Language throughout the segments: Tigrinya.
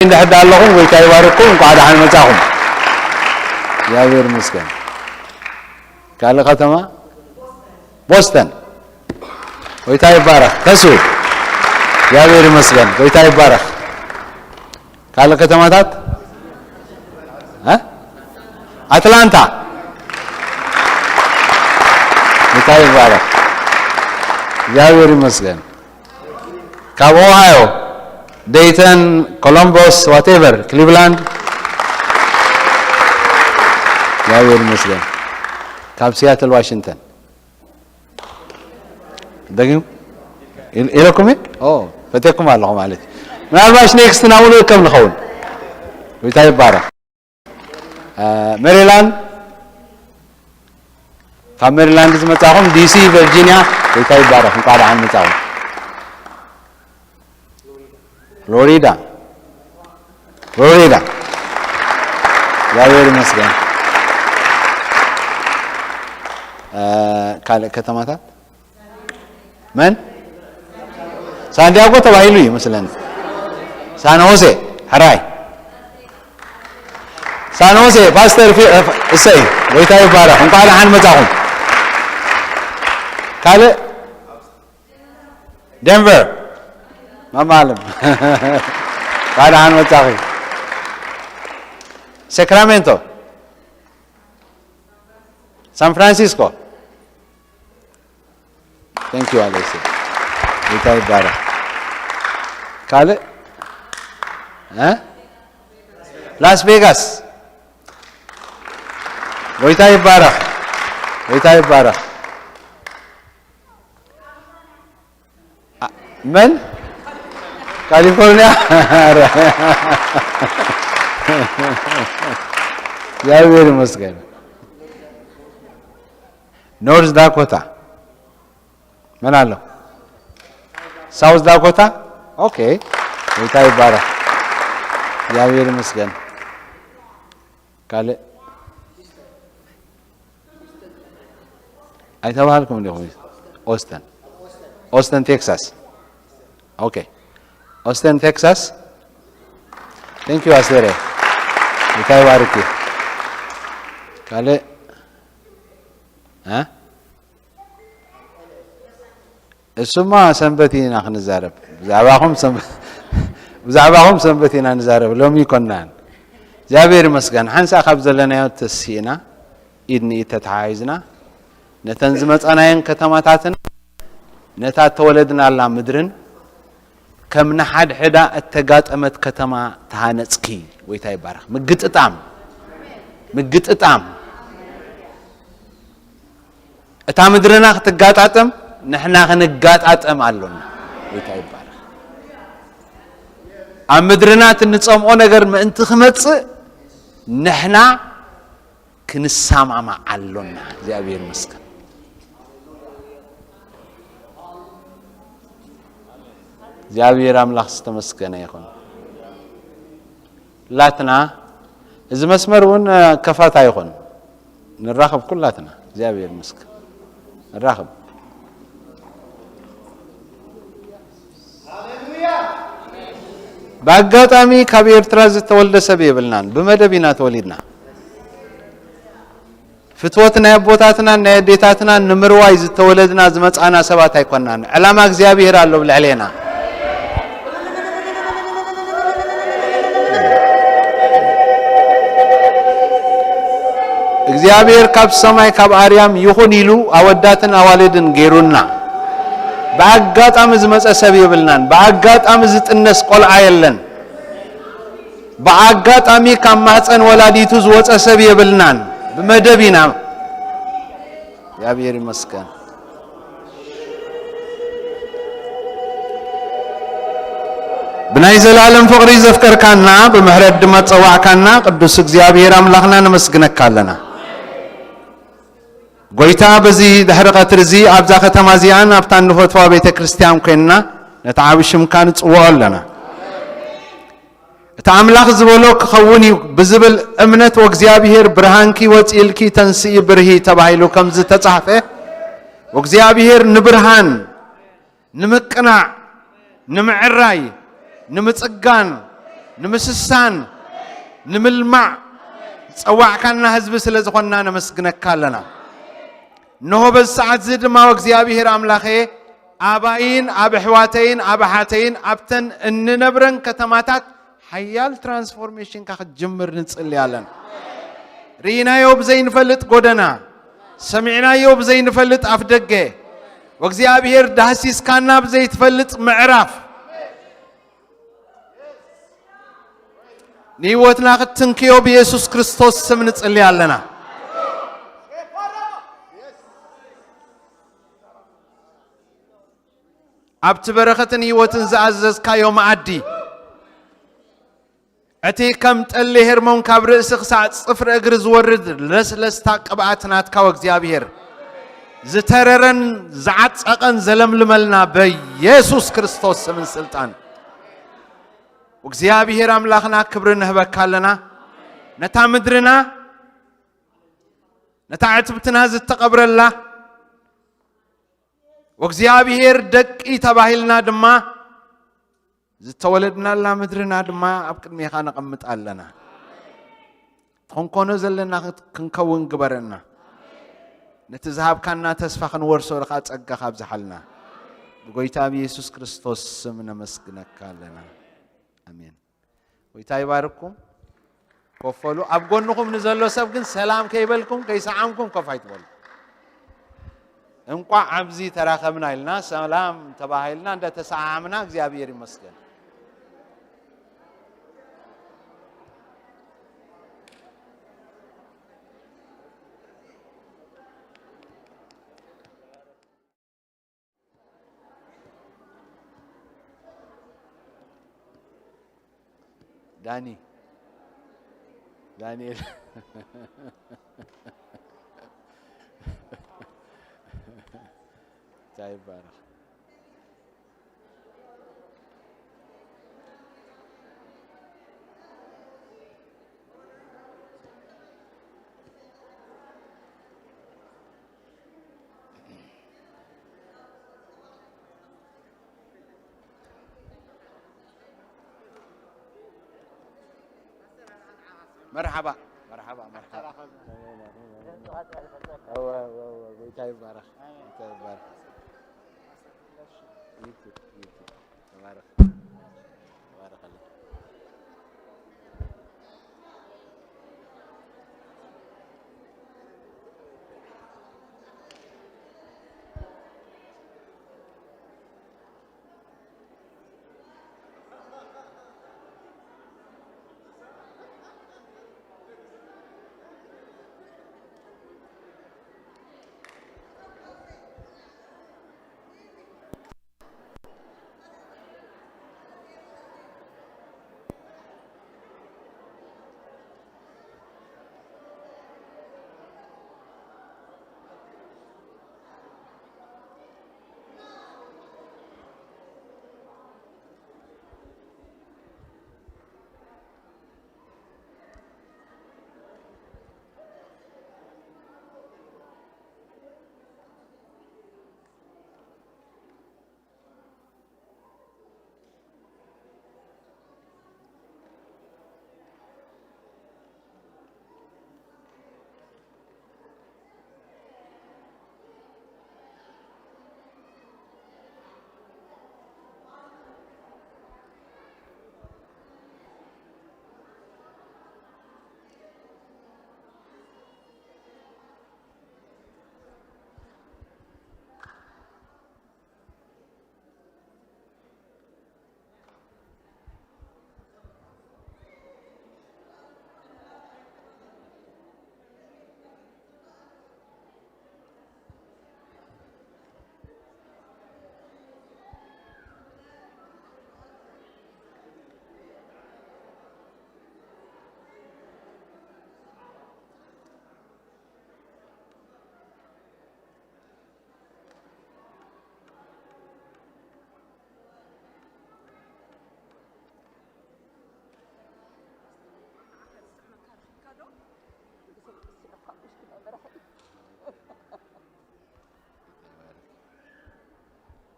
እንድሕር ኣለኹም፣ ጎይታ ይባርኩም። እንኳዕ ደሓን መጻኹም። እግዚኣብሔር ይመስገን። ካልእ ከተማ ቦስተን። ጎይታ ይባረኽ። ተሱ። እግዚኣብሔር ይመስገን። ጎይታ ይባረኽ። ካልእ ከተማታት? እ? ኣትላንታ። ጎይታ ይባረኽ። እግዚኣብሔር ይመስገን። ካብ ኦሃዮ፣ ደይተን፣ ኮሎምቦስ፣ ዋቴቨር፣ ክሊቭላንድ። እግዚኣብሔር ይመስገን። ካብ ሲያትል ዋሽንግተን። ደጊም ኢል-፣ ኢለኩም እየ? ኦ፣ ፈትየኩም ኣለኹ ማለት እዩ። ምናልባሽ ኔክስት ናብኡ ንእከብ ንኸውን። ጎይታ ይባረኽ። እ፣ ሜሪላንድ፣ ካብ ሜሪላንድ ዝመጻኹም፣ ዲሲ፣ ቨርጂኒያ፣ ጎይታ ይባረኽ። እንኳዕ ደሓን መጻኹም። ፍሎሪዳ፣ ፍሎሪዳ። እግዚኣብሔር ይመስገን። እ፣ ካልእ ከተማታት? መን? ሳንዲያጎ ተባሂሉ እዩ መስለኒ። ሳን ሆሴ፣ ሕራይ። ሳን ሆሴ፣ ፓስተር ፊ-፣ እሰይ፣ ጎይታ ይባረኽ። እንኳዕ ደሓን መጻኹም። ካልእ? ዴንቨር፣ ማማ ኣለም። እንኳዕ ደሓን መጻኺ። ሳክራሜንቶ፣ ሳን ፍራንሲስኮ። Thank you፣ ኣሌክስ። ጎይታ ይባረኽ። ካልእ? እ? ላስ ቬጋስ። ጎይታ ይባረኽ። ጎይታ ይባረኽ። አ-፣ መን? ካሊፎርኒያ? እግዚኣብሔር ይመስገን። ኖርዝ ዳኮታ። መን ኣሎ? ሳውዝ ዳኮታ? ኦኬ። ጎይታ ይባረኽ። እግዚኣብሔር ይመስገን። ካልእ ኣይተባሃልኩም እንዲኹም? ኦስተን። ኦስተን ቴክሳስ። ኦኬ። ኦስተን ቴክሳስ። Thank you ኣስቴር። ጎይታ ይባርኪ። ካልእ? እ? እሱማ ሰንበት ኢና ክንዛረብ። ብዛዕባኹም ሰንበት፣ ብዛዕባኹም ሰንበት ኢና ንዛረብ። ሎሚ ይኮናን። እግዚኣብሔር ይመስገን። ሓንሳእ ካብ ዘለናዮ ተሲእና፣ ኢድ ንኢድ ተተሓሒዝና፣ ነተን ዝመጻናየን ከተማታትን፣ ነታ እተወለድናላ ምድርን፣ ከም ንሓድሕዳ እተጋጠመት ከተማ ተሃነጽኪ። ጎይታ ይባረኽ። ምግጥጣም፣ ምግጥጣም። እታ ምድርና ክትጋጣጠም፣ ንሕና ክንጋጣጠም ኣሎና። ጎይታ ይባረኽ። ኣብ ምድርና እቲ እንጸምኦ ነገር ምእንቲ ክመጽእ፣ ንሕና ክንሰማማዕ ኣሎና። እግዚኣብሔር ይመስገን። እግዚኣብሔር ኣምላኽ ዝተመስገነ ይኹን። ላትና፣ እዚ መስመር እውን፣ እ፣ ከፋት ኣይኹን። ንራኸብ ኩላትና። እግዚኣብሔር ይመስገን። ንራኸብ። ብኣጋጣሚ ካብ ኤርትራ ዝተወልደ ሰብ የብልናን። ብመደብ ኢና ተወሊድና። ፍትወት ናይ ኣቦታትናን ናይ ኣዴታትናን ንምርዋይ ዝተወለድና ዝመጻና ሰባት ኣይኮናን። ዕላማ እግዚኣብሔር ኣሎ ብልዕሌና። እግዚኣብሔር ካብ ሰማይ ካብ ኣርያም ይኹን ኢሉ ኣወዳትን ኣዋልድን ገይሩና። ብኣጋጣሚ ዝመጸ ሰብ የብልናን። ብኣጋጣሚ ዝጥነስ ቆልዓ የለን። ብኣጋጣሚ ካብ ማህፀን ወላዲቱ ዝወፀ ሰብ የብልናን። ብመደብ ኢና። እግዚኣብሔር ይመስገን። ብናይ ዘላለም ፍቕሪ ዘፍቀርካና፣ ብምሕረት ድማ ዝጸዋዕካና ቅዱስ እግዚኣብሔር ኣምላኽና ነመስግነካ ኣለና። ጎይታ፣ በዚ ድሕሪ ቀትሪ እዚ ኣብዛ ከተማ እዚኣን ኣብታ እንፈትዋ ቤተ ክርስቲያን ኮይንና ነቲ ዓቢ ሽምካ ንጽውዖ ኣለና። እቲ ኣምላኽ ዝበሎ ክኸውን እዩ ብዝብል እምነት፣ "ወእግዚኣብሔር ብርሃንኪ ወፂእልኪ ተንስኢ ብርሂ" ተባሂሉ ከም ዝተጻሕፈ፣ ወእግዚኣብሔር ንብርሃን፣ ንምቅናዕ፣ ንምዕራይ፣ ንምጽጋን፣ ንምስሳን፣ ንምልማዕ ዝጸዋዕካና ህዝቢ ስለ ዝኾንና ነመስግነካ ኣለና። እንሆ በዚ ሰዓት እዚ ድማ እግዚኣብሔር ኣምላኸ ኣባይን ኣብ ኣሕዋተይን ኣብ ኣሓተይን ኣብተን እንነብረን ከተማታት ሓያል ትራንስፎርሜሽንካ ክትጅምር ንጽሊ ኣለና። ርኢናዮ ብዘይንፈልጥ ጎደና፣ ሰሚዕናዮ ብዘይንፈልጥ ኣፍ ደገ፣ ወእግዚኣብሔር ዳህሲስካና ብዘይትፈልጥ ምዕራፍ ንህይወትና ክትትንክዮ ብየሱስ ክርስቶስ ስም ንጽሊ ኣለና። ኣብቲ በረኸትን ህይወትን ዝኣዘዝካዮ መኣዲ፣ እቲ ከም ጠሊ ሄርሞን ካብ ርእሲ ክሳዕ ጽፍሪ እግሪ ዝወርድ ለስለስታ ቅብኣት ናትካ ወእግዚኣብሔር፣ ዝተረረን ዝዓጸቐን ዘለምልመልና በየሱስ ክርስቶስ ስምን ስልጣን። እግዚኣብሔር ኣምላኽና ክብሪ ንህበካ ኣለና። ነታ ምድርና፣ ነታ ዕትብትና ዝተቐብረላ፣ ወእግዚኣብሔር ደቂ ተባሂልና ድማ ዝተወለድናላ ምድርና ድማ ኣብ ቅድሜኻ ነቐምጣ ኣለና። ክንኮኖ ዘለና ክንከውን ግበረና። ነቲ ዝሃብካና ተስፋ ክንወርሶ ከኣ ጸጋኻ ኣብዝሓልና። ብጎይታ ብየሱስ ክርስቶስ ስም ነመስግነካ ኣለና። ኣሜን። ጎይታ ይባርኩም። ኮፍ በሉ። ኣብ ጎንኹም ንዘሎ ሰብ ግን ሰላም ከይበልኩም፣ ከይሰዓምኩም ኮፍ ኣይትበሉ። እንቋዕ ኣብዚ ተራኸብና ኢልና ሰላም ተባሂልና እንደ ተሰዓዓምና እግዚኣብሔር ይመስገን። ዳኒ፣ ዳንኤል፣ እንታይ ይባረኽ። መርሓባ፣ መርሓባ፣ መርሓባ። እወ፣ እወ፣ እወ፣ ጎይታ ይባረኽ፣ ጎይታ ይባረኽ። ዩቱብ፣ ዩቱብ። ተባረኽ። ተባረኸልና።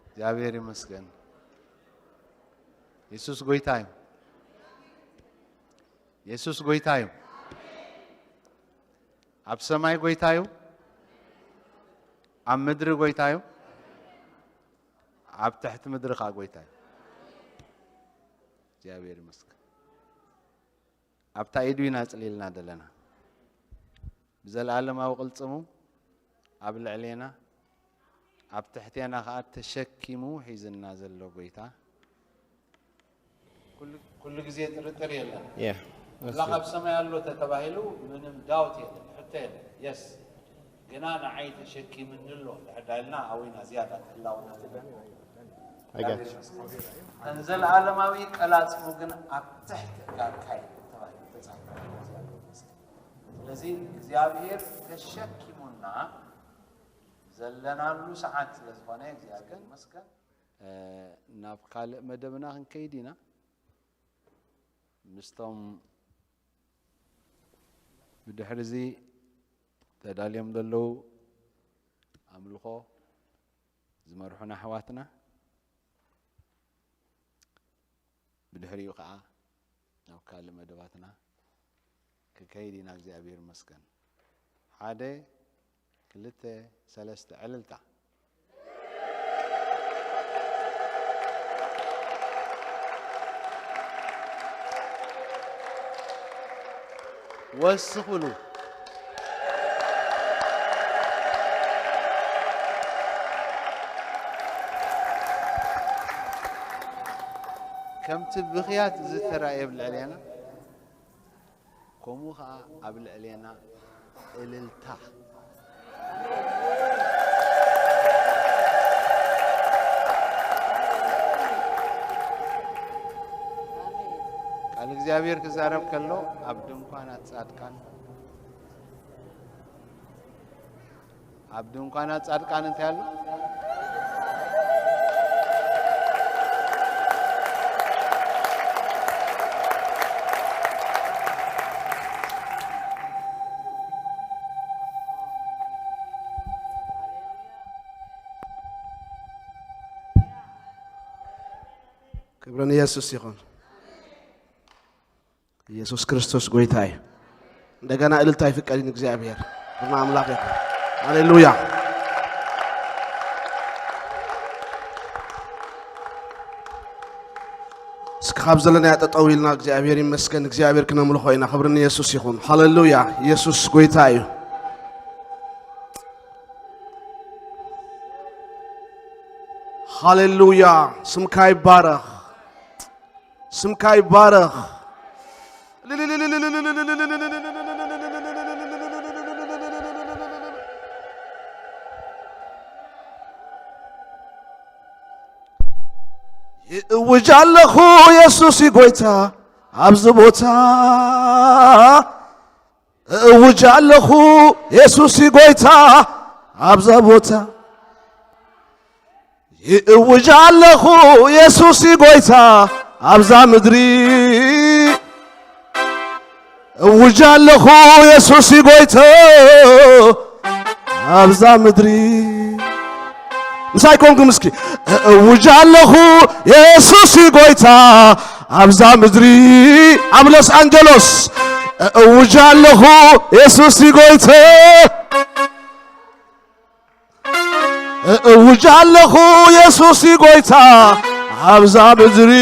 እግዚኣብሔር ይመስገን። የሱስ ጎይታ እዩ። የሱስ ጎይታ እዩ። ኣብ ሰማይ ጎይታ እዩ። ኣብ ምድሪ ጎይታ እዩ። ኣብ ትሕቲ ምድሪ ኸኣ ጎይታ እዩ። እግዚኣብሔር ይመስገን። ኣብታ ኢዱ ኢና ጽሊልና ዘለና። ብዘለኣለማዊ ቅልጽሙ ኣብ ልዕሌና፣ ኣብ ትሕቴና ኸኣ ተሸኪሙ ሒዝና ዘሎ ጎይታ ኩሉ፣ ኩሉ ግዜ ጥርጥር የለን። Yeah. ኣምላኽ ኣብ ሰማይ ኣሎ ተተባሂሉ ምንም ዳውት የለን፣ ሕቶ የለን። የስ፣ ግና ንዓይ ተሸኪምኒ ኣሎ እንድሕር ዳኢልና ኣዊና ዝያዳ ህላውና ትበል። I got you. እተን ዘለኣለማዊ ቀላጽሙ ግን ኣብ ትሕቲ እጋርካ እዩ ተባሂሉ ተጻሒፉ። ስለዚ እግዚኣብሔር ተሸኪሙና ዘለናሉ ሰዓት ስለ ዝኾነ እግዚኣብሔር ይመስገን። እ፣ ናብ ካልእ መደብና ክንከይድ ኢና። ምስቶም ብድሕሪ እዚ ተዳልዮም ዘለዉ ኣምልኾ ዝመርሑና ኣሕዋትና፣ ብድሕሪኡ ኸዓ ናብ ካልእ መደባትና ክከይድ ኢና። እግዚኣብሔር ይመስገን። ሓደ፣ ክልተ፣ ሰለስተ፣ ዕልልታ። ወስኹሉ። ከምቲ ብኽያት ዝተራእየ ኣብ ልዕሌና፣ ከምኡ ኸዓ ኣብ ልዕሌና እልልታ። ቃል እግዚኣብሔር ክዛረብ ከሎ ኣብ ድንኳናት ጻድቃን፣ ኣብ ድንኳናት ጻድቃን እንታይ ኣሎ? ክብሪ ንየሱስ ይኹን። ኢየሱስ ክርስቶስ ጎይታ እዩ። እንደገና እልልታ ይፍቀድ ንእግዚኣብሔር። ክብሪ ንኣምላኽ ይኹን። ሃሌሉያ። እስኪ ካብ ዘለናዮ ጠጠው ኢልና እግዚኣብሔር ይመስገን፣ እግዚኣብሔር ክነምልኾ ኢና። ክብሪ ንየሱስ ይኹን። ሃሌሉያ። ኢየሱስ ጎይታ እዩ። ሃሌሉያ። ስምካ ይባረኽ። ስምካ ይባረኽ። ይእውጅ ኣለኹ የሱስ እዩ ጎይታ ኣብዚ ቦታ። እእውጅ ኣለኹ የሱስ እዩ ጎይታ ኣብዛ ቦታ። ይእውጅ ኣለኹ የሱስ እዩ ጎይታ ኣብዛ ምድሪ። እውጅ ኣለኹ የሱስ እዩ ጎይታ ኣብዛ ምድሪ። ምሳይ ኮንኩም እስኪ። እእውጅ ኣለኹ የሱስ እዩ ጎይታ ኣብዛ ምድሪ። ኣብ ሎስ ኣንጀሎስ እእውጅ ኣለኹ የሱስ እዩ ጎይታ። እእውጅ ኣለኹ የሱስ እዩ ጎይታ ኣብዛ ምድሪ።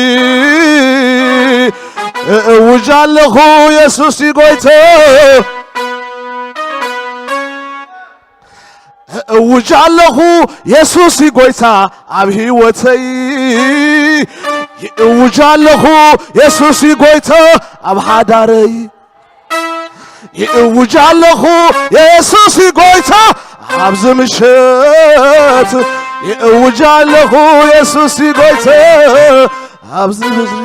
እእውጅ ኣለኹ የሱስ እዩ ጎይታ። እእውጅ ኣለኹ የሱስ እዩ ጎይታ ኣብ ህይወተይ። ይእውጅ ኣለኹ የሱስ እዩ ጎይታ ኣብ ሓዳረይ። ይእውጅ ኣለኹ የሱስ እዩ ጎይታ ኣብዚ ምሸት። ይእውጅ ኣለኹ የሱስ እዩ ጎይታ ኣብዚ ምድሪ።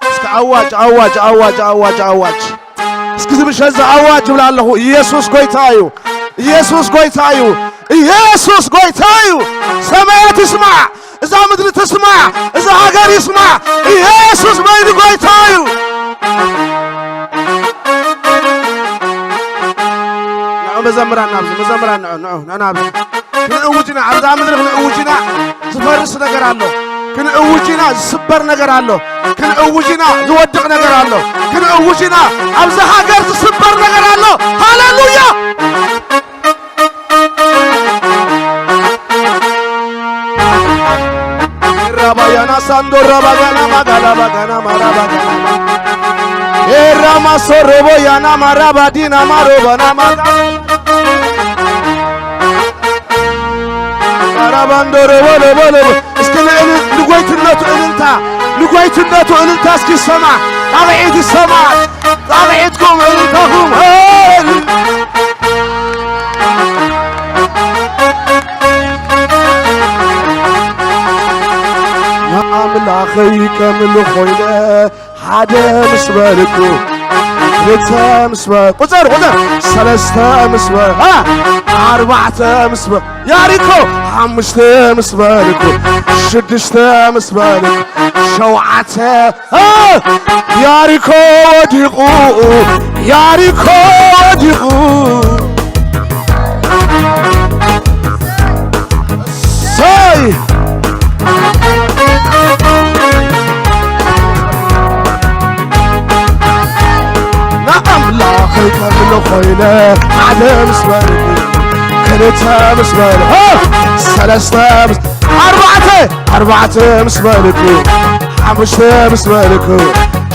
እስኪ ኣዋጅ፣ ኣዋጅ፣ ኣዋጅ፣ ኣዋጅ፣ ኣዋጅ። እስኪ እዚ ምሸት እዚ ኣዋጅ ይብላ ኣለኹ። ኢየሱስ ጎይታ እዩ። ኢየሱስ ጎይታ እዩ። ኢየሱስ ጎይታ እዩ። ሰማያት ይስማዕ፣ እዛ ምድሪ ትስማዕ፣ እዛ ሃገር ይስማዕ። ኢየሱስ በይኑ ጎይታ እዩ። ንዑ መዘምራን ናብዚ፣ መዘምራን ንዑ፣ ንዑ፣ ንዑ ናብዚ። ክንእውጅ ኢና፣ ኣብዛ ምድሪ ክንእውጅ ኢና። ዝፈርስ ነገር ኣሎ። ክንእውጅ ኢና፣ ዝስበር ነገር ኣሎ። ክንእውጅ ኢና፣ ዝወድቕ ነገር ኣሎ። ክንእውጅ ኢና፣ ኣብዚ ሃገር ዝስበር ነገር ኣሎ። ሃሌሉያ! ራባያና ሳንዶ ራባጋና ማጋላ ባጋና ማራ ባጋና ኤራማ ሶሮቦ ያና ማራ ባዲና ማሮባና ማጋ ማራ ባንዶ ሮቦ ሮቦ ሮቦ። እስኪ ንእል-፣ ንጎይትነቱ እልልታ፣ ንጎይትነቱ እልልታ እስኪ ይሰማዕ። ጣቕዒት ይሰማዕ። ጣቕዒትኩም እልልታኹም። ሄይ! ንኣምላኸይ ከምልኾ ኢለ ሓደ ምስ በልኩ፣ ክልተ ምስ በ-፣ ቁጽር፣ ቁጽር፣ ሰለስተ ምስ በ-፣ አ፣ ኣርባዕተ ምስ በ-፣ ያሪኮ፣ ሓሙሽተ ምስ በልኩ፣ ሽዱሽተ ምስ በልኩ፣ ሸውዓተ፣ አ፣ ያሪኮ ወዲቑ፣ ያሪኮ ወዲቑ። ሰይ! ንኣምላኸይ ከምልኾ ኢለ ሓደ ምስ በልኩ፣ ክልተ ምስ በልኩ፣ አ፣ ሰለስተ ምስ፣ ኣርባዕተ፣ ኣርባዕተ ምስ በልኩ፣ ሓሙሽተ ምስ በልኩ፣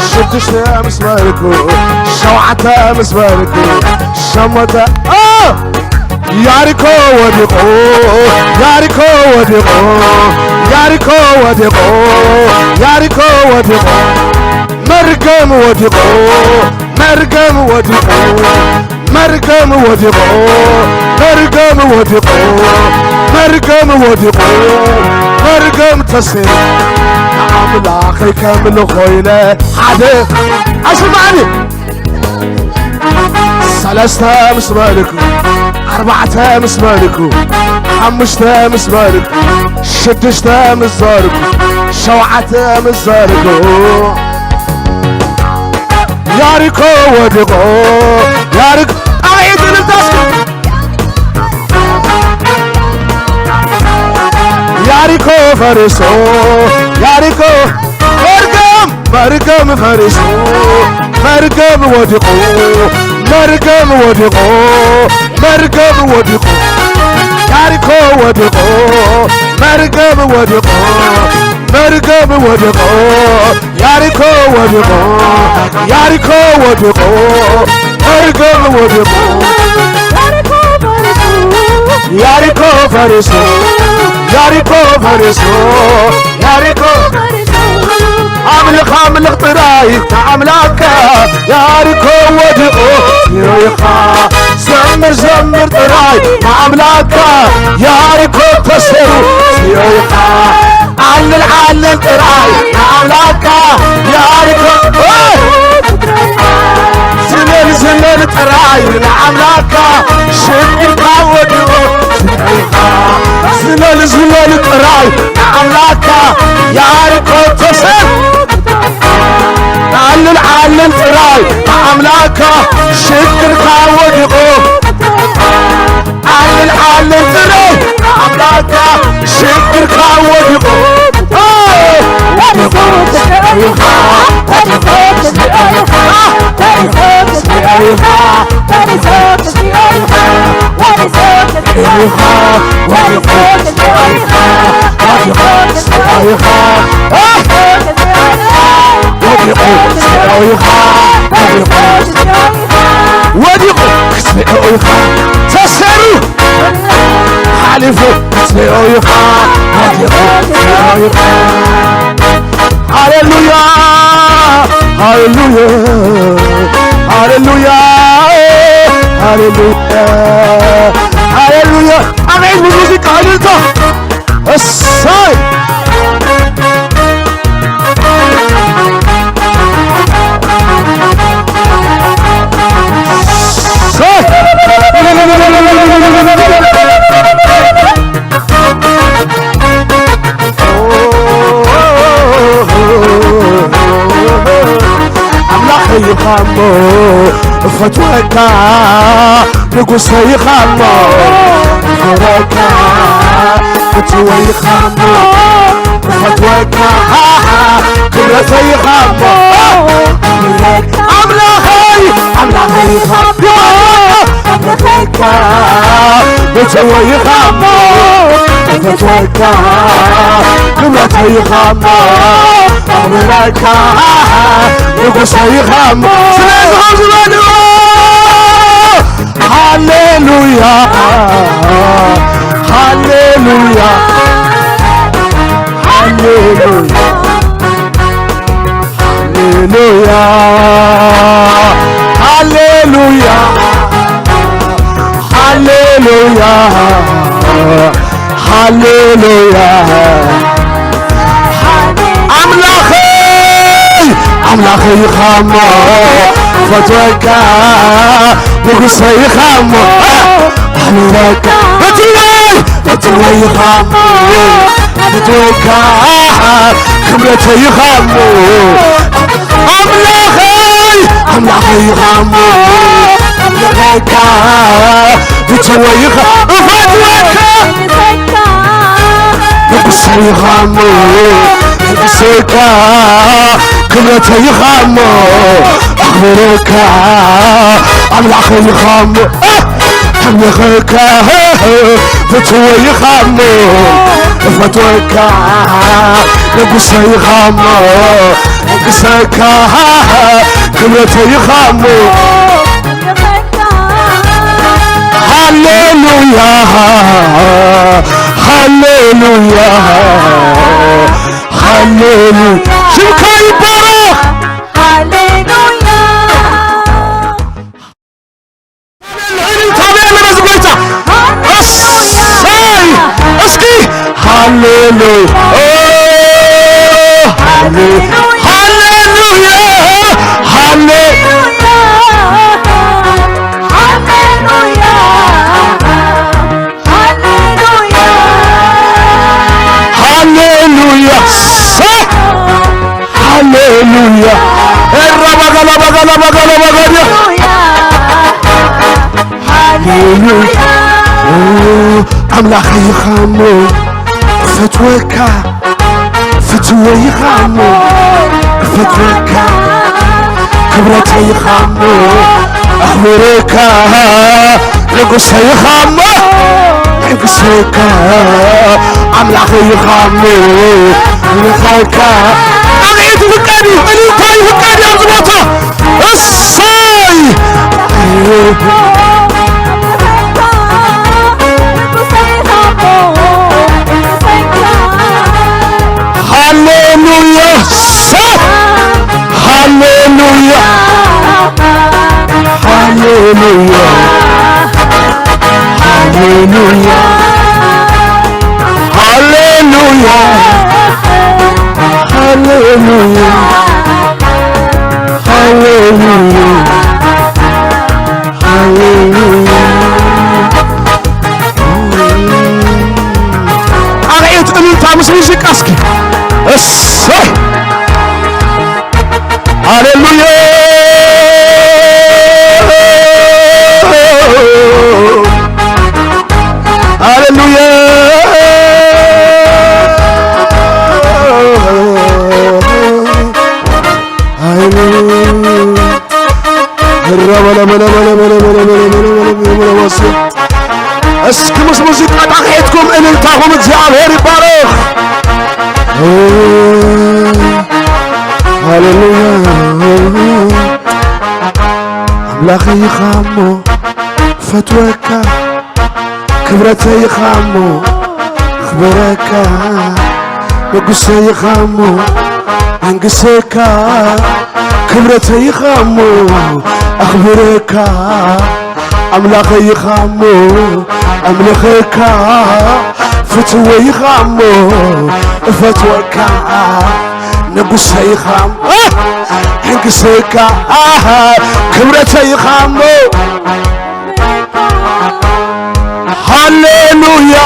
ሽዱሽተ ምስ በልኩ፣ ሸውዓተ ምስ በልኩ፣ ሸሞንተ፣ አ! ያሪኮ ወዲቑ፣ ያሪኮ ወዲቑ፣ ያሪኮ ወዲቑ፣ ያሪኮ ወዲቑ፣ መርገም ወዲቑ፣ መርገም ወዲቑ፣ መርገም ወዲቑ፣ መርገም ወዲቑ፣ መርገም ወዲቑ፣ መርገም ተሰይሩ። ንኣምላኸይ ከምልኾ ኢለ ሓደ ኣስማዕኒ። ሰለስተ ምስ በልኩ፣ ኣርባዕተ ምስ በልኩ፣ ሓሙሽተ ምስ በልኩ፣ ሽዱሽተ ምስ ዘርኩ፣ ሸውዓተ ምስ ዘርኩ፣ ያሪኮ ወዲቑ፣ ያሪኮ፣ ጣቕዒት እልልታ እስኪ። ያሪኮ ፈሪሱ፣ ያሪኮ መርገም፣ መርገም ፈሪሱ፣ መርገም ወዲቑ፣ መርገም ወዲቑ፣ መርገም ወዲቑ፣ ያሪኮ ወዲቑ፣ መርገም ወዲቑ፣ መርገም ወዲቑ፣ ያሪኮ ወዲቑ፣ ያሪኮ ወዲቑ፣ መርገም ወዲቑ፣ ያሪኮ ፈሪሱ፣ ያሪኮ ፈሪሱ፣ ያሪኮ ኣምልኽ ኣምልኽ ጥራይ ንኣምላካ፣ ያሪኮ ወዲቑ ርኢኻ፣ ዘምር ዘምር ጥራይ ንኣምላካ፣ ያሪኮ ተሰሩ ርኢኻ፣ ዓልል ዓልል ጥራይ ንኣምላካ ያሪኮ፣ ዝለል ዝለል ጥራይ ንኣምላካ ሽግርካ ወዲቑ፣ ዝለል ዝለል ጥራይ ንኣምላካ ያሪኮ ተሰር፣ ዓልል ዓልል ጥራይ ንኣምላካ ሽግርካ ወዲቑ። ዓልል ዓልል ጥራይ ኣምላካ ሽግርካ ወዲቑ። ወዲቑ ክትሪኦ ኢኻ፣ ተሰሩ ሓሊፉ ክትሪኦ ኢኻ፣ ወዲቑ ክትሪኦ ኢኻ። ሃሌሉያ፣ ሃሌሉያ፣ ሃሌሉያ፣ ሃሌሉያ፣ ሃሌሉያ። ኣሜን። ብሙዚቃ እልልታ። እሰይ! እሰይ! ኣምላኸይ ኢኻ እሞ እፈትወካ፣ ንጉሰይ ኢኻ እሞ እፈትወካ፣ ፍትወይ ኢኻ እሞ እፈትወ-፣ ክብረተይ ኢኻ እሞ ኣምላኸይ ኣምላኸይ ኢኻ እሞ ኣምልኸካ ብትወይ ኢኻ እሞ ክብረተይ ኢኻ እሞ ኣምልኸካ ንጉሰይ ኢኻ እሞ ስለዚ ከም ዝበልዎ ሃሌሉያ ሃሌሉያ ሃሌሉያ ሃሌሉያ ሃሌሉያ ሃሌሉያ ሃሌሉያ ኣምላኸይ ኣምላኸይ ኢኻ እሞ ፈትወካ ንጉሰይ ኢኻ እሞ ኣምለካ ፈትወይ ፈትወይ ኢኻ እሞ ፈትወካ ክብረተይ ኢኻ እሞ ኣምላኸይ ኣምላኸይ ኢኻ እሞ ኣምለኸካ ፍትወይ ኢኻ እፈትወካ ንጉሰይ ኢኻ እሞ ንጉሰካ ክብረተይ ኢኻ እሞ ኣኽብረካ ኣምላኸይ ኢኻ እሞ ኣምልኸካ ፍትወይ ኢኻ እሞ እፈትወካ ንጉሰይ ኢኻ እሞ ንጉሰካ ክብረተይ ኢኻ እሞ ሃሌሉያ ሃሌሉያ ሃሌሉያ ሽምካ ይባረኽ ሃሌሉያ እልልታ በል በዚ ጎይታ እሰይ እስኪ ሃሌሉያ ሃሌሉያ ሃሌ ሃሌሉያ ሃሌሉያ ኤራ ባጋላ ባጋላ ባጋላ ባጋላ ሃሌሉያ ኣምላኸይ ኢኻ እሞ እፈትወካ ፍትወይ ኢኻ እሞ እፈትወካ ክብረተይ ኢኻ እሞ ኣኽብረካ ንጉሰይ ኢኻ እሞ ንጉሰይካ ኣምላኸይ ኢኻ እሞ ንጉሰይካ ኣምዒት ይፍቀድ እዩ እልልታ ይፍቀድ እዩ ኣብዚ ቦታ እሰይ ሃሌሉያ ሃሌሉያ ሃሌሉያ ሃሌሉያ ሃሌሉያ ሃሌሉያ ሃሌሉያ ሃሌሉያ ኣርዒት እልልታ ምስ ሙዚቃ እስኪ እሰይ ሃሌሉያ ሃሌሉያ ሃሌሉያ እስኪ ምስ ሙዚቃ ጣቕዒትኩም እልልታኹም እግዚኣብሔር ይባረኽ ሃሌሉያ ኣምላኸይ ኢኻ እሞ ፈትወካ ክብረተይ ኢኻ እሞ ኣኽብረካ ንጉሰይ ኢኻ እሞ ኣንግሰካ ክብረተይ ኢኻ እሞ ኣኽብረካ ኣምላኸይ ኢኻ እሞ ኣምልኸካ ፍትወይ ኢኻ እሞ እፈትወካ ንጉሰይ ኢኻ እሞ ኣንግሰካ ክብረተይ ኢኻ እሞ ሃሌሉያ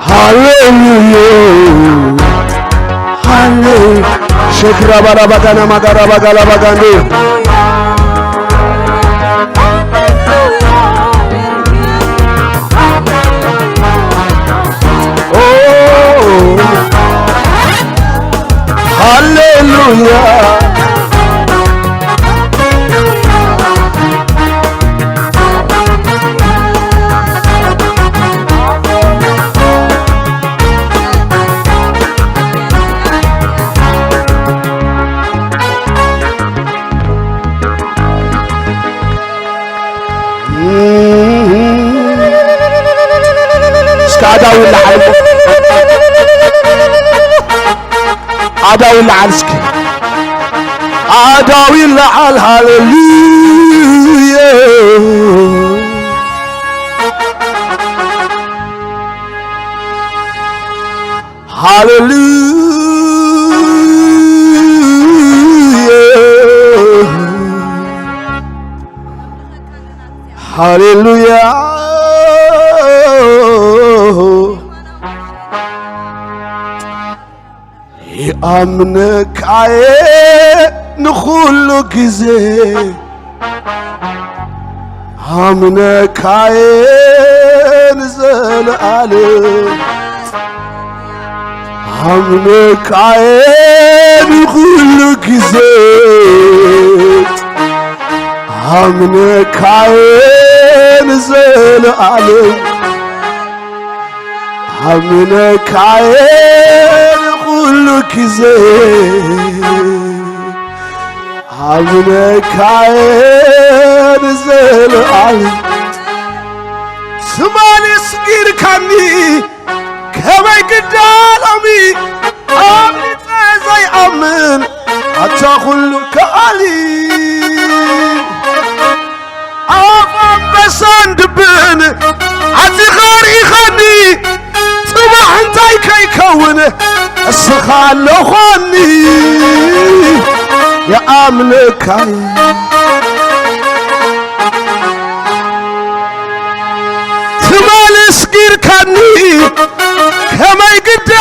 ሃሌሉያ ሃሌ ሸክራ ባላ ባጋና ማጋራ ባጋላ ባጋንዶ ኦ እስከ ኣዳው ይለዓል፣ ኣዳው ይለዓል እስኪ። ኣዳው ይለዓል። ሃሌሉያ፣ ሃሌሉያ፣ ሃሌሉያ። ይኣምነካየ ንኹሉ ግዜ፣ ኣምነካየ ንዘለኣለም፣ ኣምነካየ ንኹሉ ግዜ፣ ኣምነካየ ንዘለኣለም። ኣምነካየ ንኹሉ ግዜ፣ ኣምነካየ ንዘለኣለም። ትማሊ ስጊርካኒ ከመይ ግዳ ሎሚ፣ ኣምሊጠ ዘይኣምን ኣታ ኩሉ ከኣሊ። ኣፍ ኣንበሳን ድብን ዓጺኻ ርኢኻኒ፣ ጽባሕ እንታይ ከይከውን እስኻ ኣለኾኒ። ይኣምነካይ ትማሊ ስጊርካኒ ከመይ ግዳ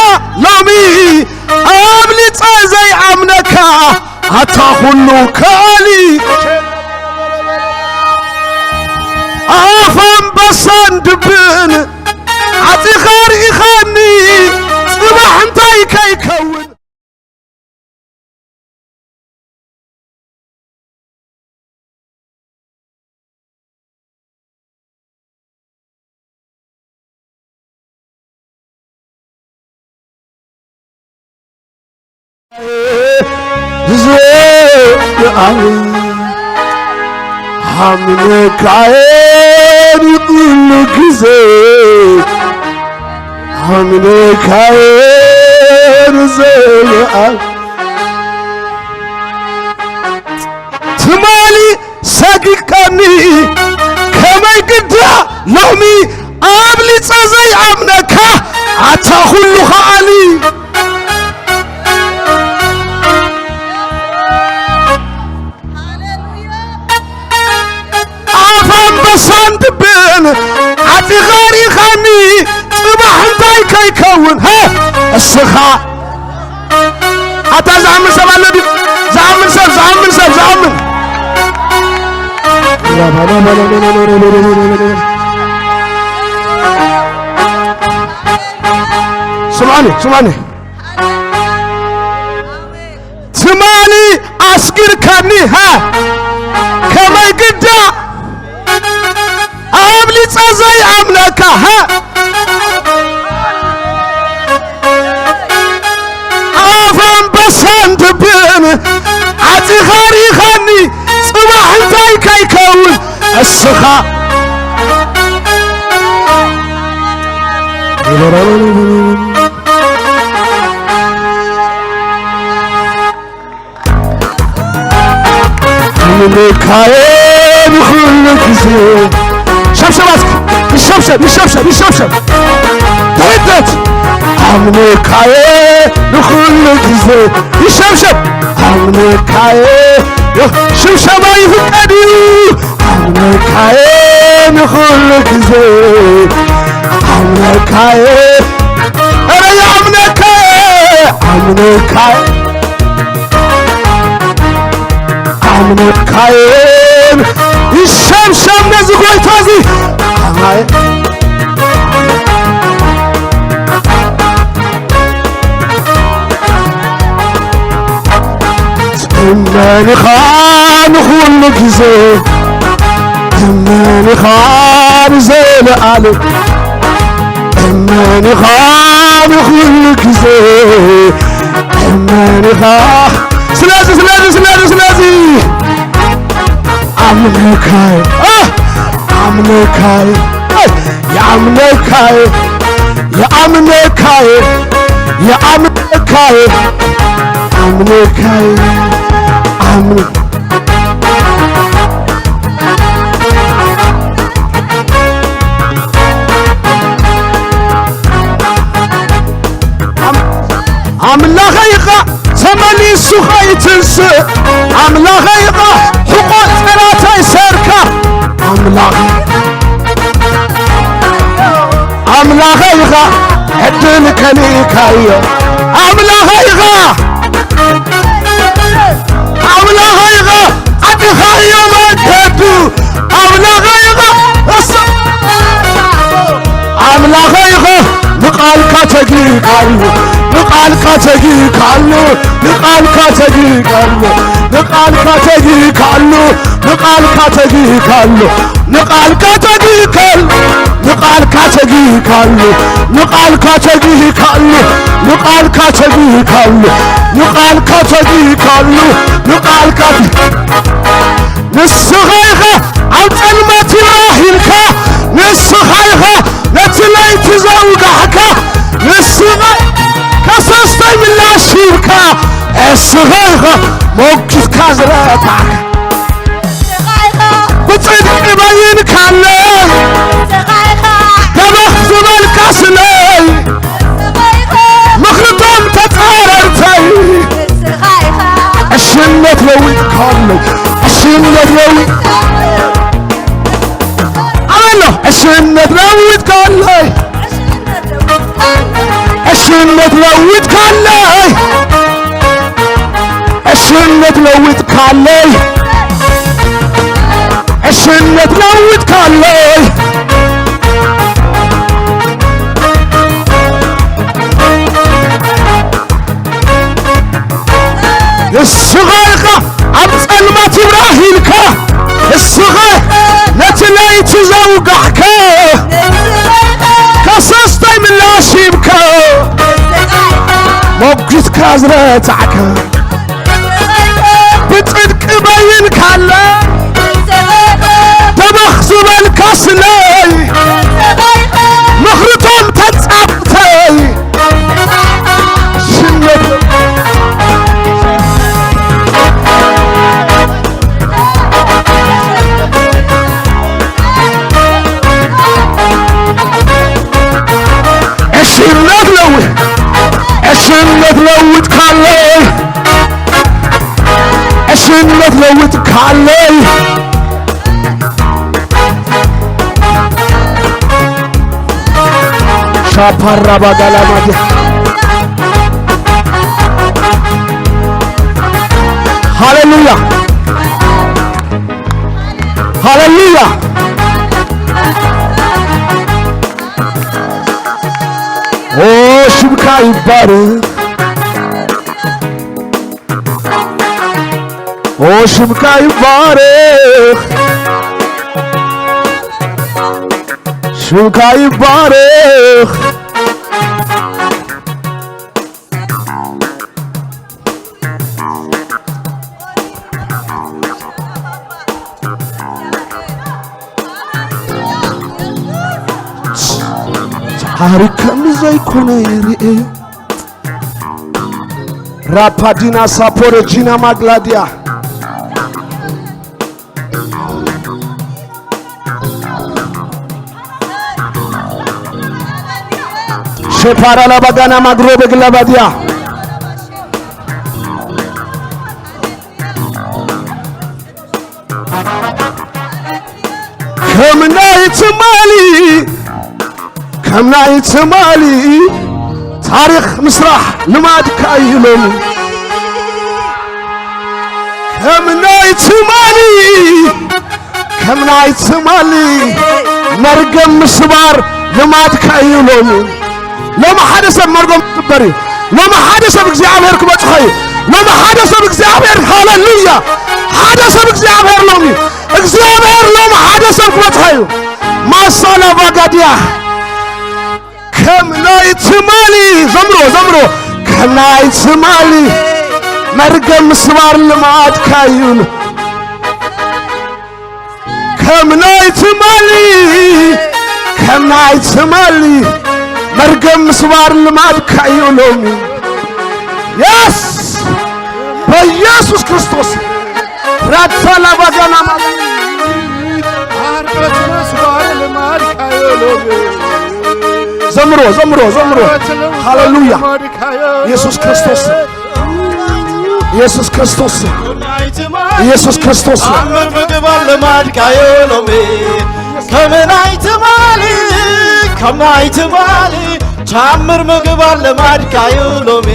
ሎሚ ኣብሊጸ ዘይኣምነካ ኣታ ኩሉ ከኣሊ። ኣፍ ኣንበሳን ድብን ዓጺኻ ርኢኻኒ፣ ጽባሕ እንታይ ከይከውን። ኣምነካየ ንኩሉ ግዜ፣ ኣምነካየ ንዘለኣለም። ትማሊ ሰጊግካኒ ከመይ ግዳ ሎሚ ኣብሊጸ ዘይኣምነካ ኣታ ኩሉ ከኣሊ። ኣፍ ኣንበሳን ድብን ዓጺኻ ሪኻኒ ጽባሕ እንታይ ከይከውን። ሀ እስኻ ኣታ ዝኣምን ሰብ ኣሎ ድዩ? ዝኣምን ሰብ፣ ዝኣምን ሰብ፣ ዝኣምን። ስምዓኒ፣ ስምዓኒ። ትማሊ ኣስጊርካኒ፣ ሃ፣ ከመይ ግዳ ኣብሊጸ ዘይኣምነካ፣ ሃ፣ ኣፍ ኣንበሳን ድብን ዓጺኻ ሪኻኒ፣ ጽባሕ እንታይ ከይከውን እስኻ። ኣምልካየ ንኹሉ ግዜ። ሸብሸብ እስኪ፣ ይሸብሸብ፣ ይሸብሸብ፣ ይሸብሸብ። ተወደት። ኣምልካየ ንኹሉ ግዜ። ይሸብሸብ። ኣምልካየ፣ ሽብሸባ ይፍቀድ እዩ። ኣምልካየ ንኹሉ ግዜ። ኣምልካየ፣ ኧረ የኣምነካየ፣ ኣምልካየ። ኣምልካየን ይሸምሸም ነዚ ጎይታ እዚ። ኣይ፣ እመን ኢኻ ንኹሉ ግዜ፣ እመን ኢኻ ንዘለኣለም፣ እመን ኢኻ ንኹሉ ግዜ፣ እመን ኢኻ። ስለዚ፣ ስለዚ፣ ስለዚ፣ ስለዚ ኣምልካይ፣ ኣ፣ ኣምልካይ፣ ኣ፣ የኣምልካይ፣ የኣምልካይ፣ የኣምልካይ፣ ኣምልካይ፣ ኣምል- ኣምላኸይ ኢኻ ተመሊሱ ኸይትንስእ፣ ኣምላኸይ ኢኻ ሕቖ ጠላተይ ሰርካ፣ ኣምላኸይ፣ ኣምላኸይ ኢኻ ዕድል ከሊእካዮ፣ ኣምላኸይ ኢኻ፣ ኣምላኸይ ኢኻ ዓድኻዮ መንገዱ፣ ኣምላኸ ኢኻ፣ እሰ-፣ ኣምላኸ ኢኻ፣ ንቓልካ ተጊካሉ፣ ንቓልካ ተጊካሉ፣ ንቓልካ ተጊካሉ፣ ንቓልካ ተጊካሉ፣ ንቓልካ ተጊካሉ፣ ንቓልካ ተጊካሉ፣ ንቓልካ ተጊካሉ፣ ንቓልካ ተጊካሉ፣ ንቓልካ ተጊካሉ፣ ንቓልካ ተጊካሉ፣ ንቓልካ ንስኻ ኢኻ ኣብ ጸልማት ይብራህ ኢልካ፣ ንስኻ ኢኻ ነቲ ለይቲ ዘውጋሕካ፣ ንስኻ ከሰስተይ ምላሽ ሂብካ፣ እስኻ ኢኻ ሞጊትካ ዝረታዕካ። ብጽድቂ በይንካለይ፣ ደበኽ ዝበልካ ስለይ፣ ምኽርቶም ተጻረርተይ፣ ዕሽነት ለዊጥካለይ፣ ዕሽነት ለዊጥ-፣ ኣበሎ፣ ዕሽነት ለዊጥካለይ፣ ዕሽነት ለዊጥካለይ፣ ዕሽነት ለዊጥካለይ፣ ዕሽነት ለዊጥካለይ። ንስኻ ኢኻ ኣብ ጸልማት ይብራህ ኢልካ፣ ንስኻ ነቲ ለይቲ ዘውጋሕካ፣ ከሰስተይ ምላሽ ሂብካ፣ ሞጊትካ ዝረታዕካ፣ ብጽድቂ በይንካለ፣ ደበኽ ዝበልካ ስለይ፣ ምኽርቶም ተጻብተይ፣ ሽነት ዕሽነት ለውጥ፣ ዕሽነት ለውጥ ካለይ፣ ዕሽነት ለውጥ ካለይ። ሻፓራ ባጋላ ማዲያ። ሃሌሉያ፣ ሃሌሉያ። ኦ ሽምካ ይባረክ፣ ኦ ሽምካ ይባረክ፣ ሽምካ ይባረክ። ታሪክ ከም ዘይኮነ ይርኤ። ራፓዲና ሳፖረጂና ማግላዲያ ሸፓራላ ባጋና ማግሮ በግላ ባዲያ ከም ናይ ትማሊ፣ ከም ናይ ትማሊ ታሪኽ ምስራሕ ልማድካ እዩ ሎሚ። ከም ናይ ትማሊ፣ ከም ናይ ትማሊ መርገም ምስባር ልማድካ እዩ ሎሚ። ሎሚ ሓደ ሰብ መርገም ክስበር እዩ። ሎሚ ሓደ ሰብ እግዚኣብሔር ክበጽሖ እዩ። ሎሚ ሓደ ሰብ እግዚኣብሔር፣ ሃሌሉያ፣ ሓደ ሰብ እግዚኣብሔር ሎሚ፣ እግዚኣብሔር ሎሚ ሓደ ሰብ ክበጽሖ እዩ። ማሳላ ባጋድያ ከም ናይ ትማሊ ዘምሮ፣ ዘምሮ ከም ናይ ትማሊ መርገም ምስባር ልማድካ እዩ። ከም ናይ ትማሊ፣ ከም ናይ ትማሊ መርገም ምስባር ልማድካ እዩ ሎሚ። የስ፣ በኢየሱስ ክርስቶስ። ራትሳላ ባጋና ማ-፣ ዘምሮ፣ ዘምሮ፣ ዘምሮ። ሃሌሉያ። ኢየሱስ ክርስቶስ፣ ኢየሱስ ክርስቶስ፣ ኢየሱስ ክርስቶስ። ዓመት ምግባር ልማድካዮ ሎሚ፣ ከም ናይ ትማሊ፣ ከም ናይ ትማሊ፣ ተኣምር ምግባር ልማድካዮ ሎሚ።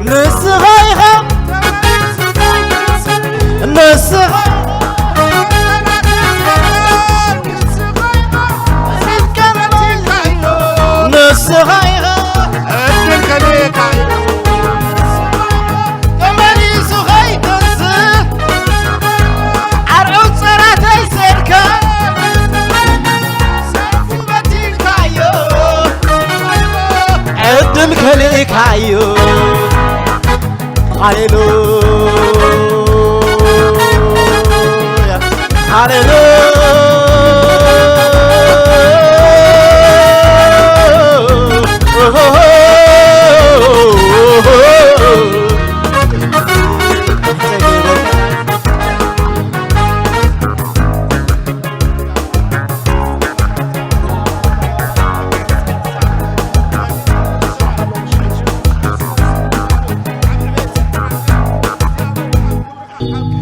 ንስኻ ኢኻ፣ ንስኻ፣ ንስኻ ኢኻ፣ ዕድል ከልእካ እዩ። ተመሊሱ ኸይገዝእ፣ ዓርዑት ጸራተይ ሰርካ፣ ሰልፉ በቲልካዮ፣ ዕድል ከልእካዮ። ሃሌሉያ፣ ሃሌሉያ።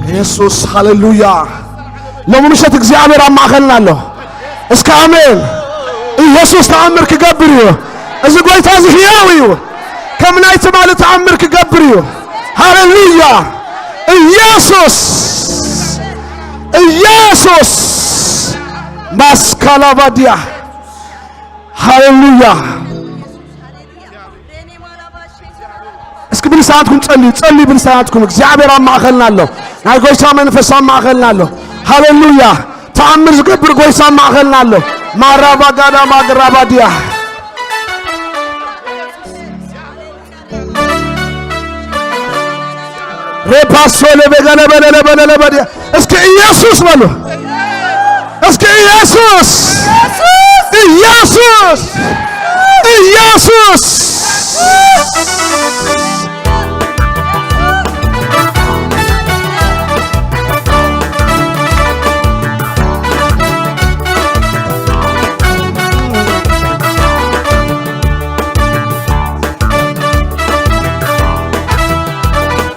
ኢየሱስ፣ ሃሌሉያ። ሎሚ ምሸት እግዚኣብሔር ኣብ ማእከልና ኣሎ። እስከ ኣሜን። ኢየሱስ ተኣምር ክገብር እዩ። እዚ ጎይታ እዚ ሕያው እዩ። ከም ናይ ትማሊ ተኣምር ክገብር እዩ። ሃሌሉያ። ኢየሱስ፣ ኢየሱስ። ማስካላባዲያ። ሃሌሉያ። እስኪ ብልሳናትኩም ጸልዩ፣ ጸልዩ ብልሳናትኩም። እግዚኣብሔር ኣብ ማእከልና ኣሎ። ናይ ጎይታ መንፈስ ኣብ ማእከልና ኣሎ። ሃሌሉያ። ተኣምር ዝገብር ጎይታ ኣብ ማእከልና ኣሎ። ማራባጋዳ ማግራባዲያ። ሬፓሶ ለበገለበለበለበዲያ። እስኪ ኢየሱስ በሉ። እስኪ ኢየሱስ፣ ኢየሱስ፣ ኢየሱስ።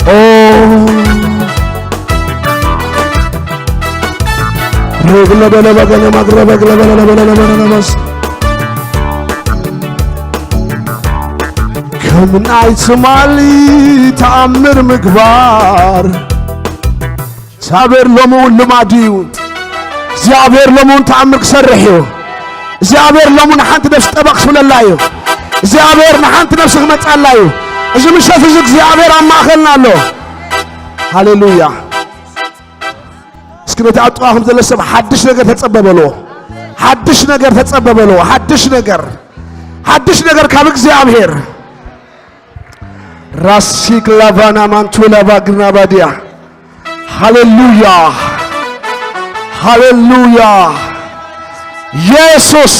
ኦ፣ ሬግለ በለ በገለ ማግረ በግለ በለ ለበለ ለበለ ለበስ። ከም ናይ ትማሊ ተኣምር ምግባር እግዚኣብሔር ሎሚ እውን ልማዱ እዩ። እግዚኣብሔር ሎሚ እውን ተኣምር ክሰርሕ እዩ። እግዚኣብሔር ሎሚ እውን ሓንቲ ነፍሲ ጠበቕ ክብለላ እዩ። እግዚኣብሔር ንሓንቲ ነፍሲ ክመጻላ እዩ። እዚ ምሸት እዚ እግዚኣብሔር ኣብ ማእከልና ኣሎ። ሃሌሉያ። እስኪ ነቲ ኣብ ጥቓኹም ዘሎ ሰብ ሓድሽ ነገር ተጸበ በልዎ። ሓድሽ ነገር ተጸበ በልዎ። ሓድሽ ነገር፣ ሓድሽ ነገር ካብ እግዚኣብሔር። ራሲክ ላቫና ማንቱላ ባግናባዲያ። ሃሌሉያ፣ ሃሌሉያ። ኢየሱስ፣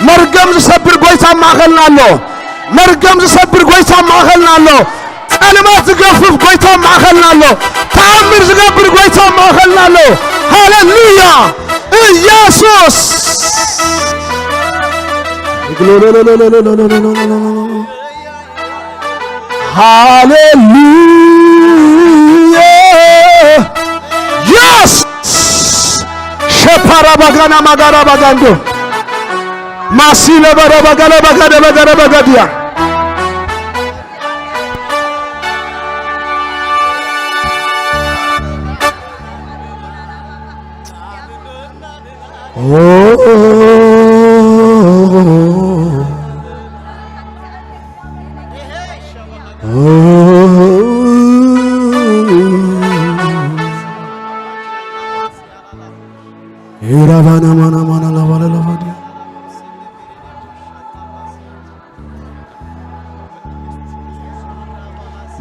መርገም ዝሰብር ጎይታ ኣብ ማእከልና ኣሎ። መርገም ዝሰብር ጎይታ ኣብ ማእከልና ኣሎ። ጸልማት ዝገፍፍ ጎይታ ኣብ ማእከልና ኣሎ። ተኣምር ዝገብር ጎይታ ኣብ ማእከልና ኣሎ። ሃሌሉያ፣ ኢየሱስ። ሃሌሉያ። የስ። ሸፓራ ባጋና ማጋራ ባጋንዶ ማሲለ በረ በገለ በገደ በገረ በገድያ። ኦ፣ ኦ፣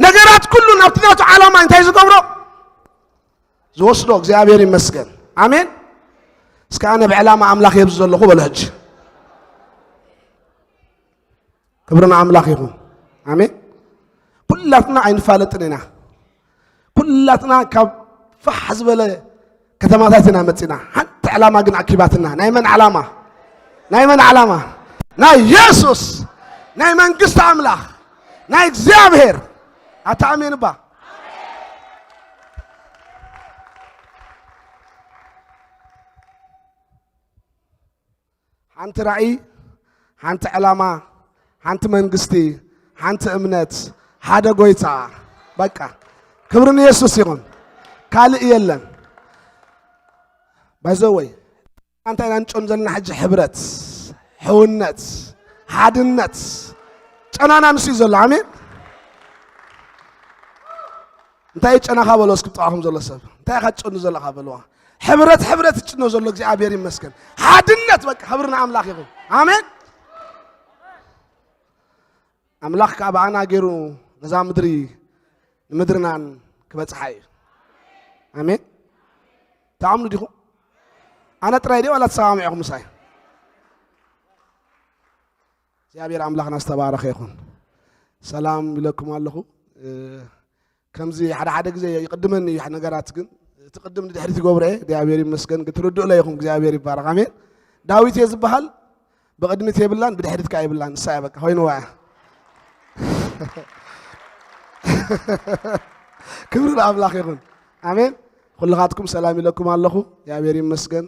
ነገራት ኩሉ ናብቲ ናቱ ዓላማ እንታይ ዝገብሮ? ዝወስዶ። እግዚኣብሔር ይመስገን። ኣሜን። እስከ ኣነ ብዕላማ ኣምላኽ እየ ኣብዚ ዘለኹ በሎ ሕጂ። ክብሪ ንኣምላኽ ይኹን። ኣሜን። ኩላትና ኣይንፋለጥን ኢና። ኩላትና ካብ ፋሕ ዝበለ ከተማታት ኢና መጺና። ሓንቲ ዕላማ ግን ኣኪባትና። ናይ መን ዕላማ? ናይ መን ዕላማ? ናይ የሱስ፣ ናይ መንግስቲ ኣምላኽ፣ ናይ እግዚኣብሔር። ኣታ ኣሜን እባ። ሓንቲ ራእይ፣ ሓንቲ ዕላማ፣ ሓንቲ መንግስቲ፣ ሓንቲ እምነት፣ ሓደ ጎይታ። በቃ ክብሪ ንየሱስ ይኹን። ካልእ የለን። ባይዘወይ እንታይ ኢና ንጨኑ ዘለና ሕጂ? ሕብረት፣ ሕውነት፣ ሓድነት። ጨናና ንሱ እዩ ዘሎ። ኣሜን። እንታይ ጨናኻ በሎ እስኪ ጥቓኹም ዘሎ ሰብ። እንታይ ኢኻ ትጨኑ ዘለኻ በልዋ። ሕብረት፣ ሕብረት ትጭኖ ዘሎ እግዚኣብሔር ይመስገን። ሓድነት በቃ ክብሪ ንኣምላኽ ይኹን። ኣሜን። ኣምላኽ ከዓ ብኣና ገይሩ ነዛ ምድሪ ንምድርናን ክበጽሓ እዩ። ኣሜን። ተኣምኑ ዲኹም? ኣነ ጥራይ ድየ ዋላ ትሰማምዑ ኢኹም ምሳይ? እግዚኣብሔር ኣምላኽና ዝተባረኸ ይኹን። ሰላም ኢለኩም ኣለኹ። እ፣ ከምዚ ሓደ ሓደ ግዜ ይቕድመኒ እዩ ነገራት፣ ግን እቲ ቅድም ንድሕሪት ይገብሮ እየ። እግዚኣብሔር ይመስገን። ግን ትርድኡለይ ኢኹም። እግዚኣብሔር ይባረኽ። ኣሜን። ዳዊት እየ ዝበሃል። ብቕድሚት የብላን፣ ብድሕሪት ከኣ የብላን። ንሳ እያ በቃ ኮይንዋ እያ። ክብሪ ንኣምላኽ ይኹን። ኣሜን። ኩልኻትኩም ሰላም ኢለኩም ኣለኹ። እግዚኣብሔር ይመስገን።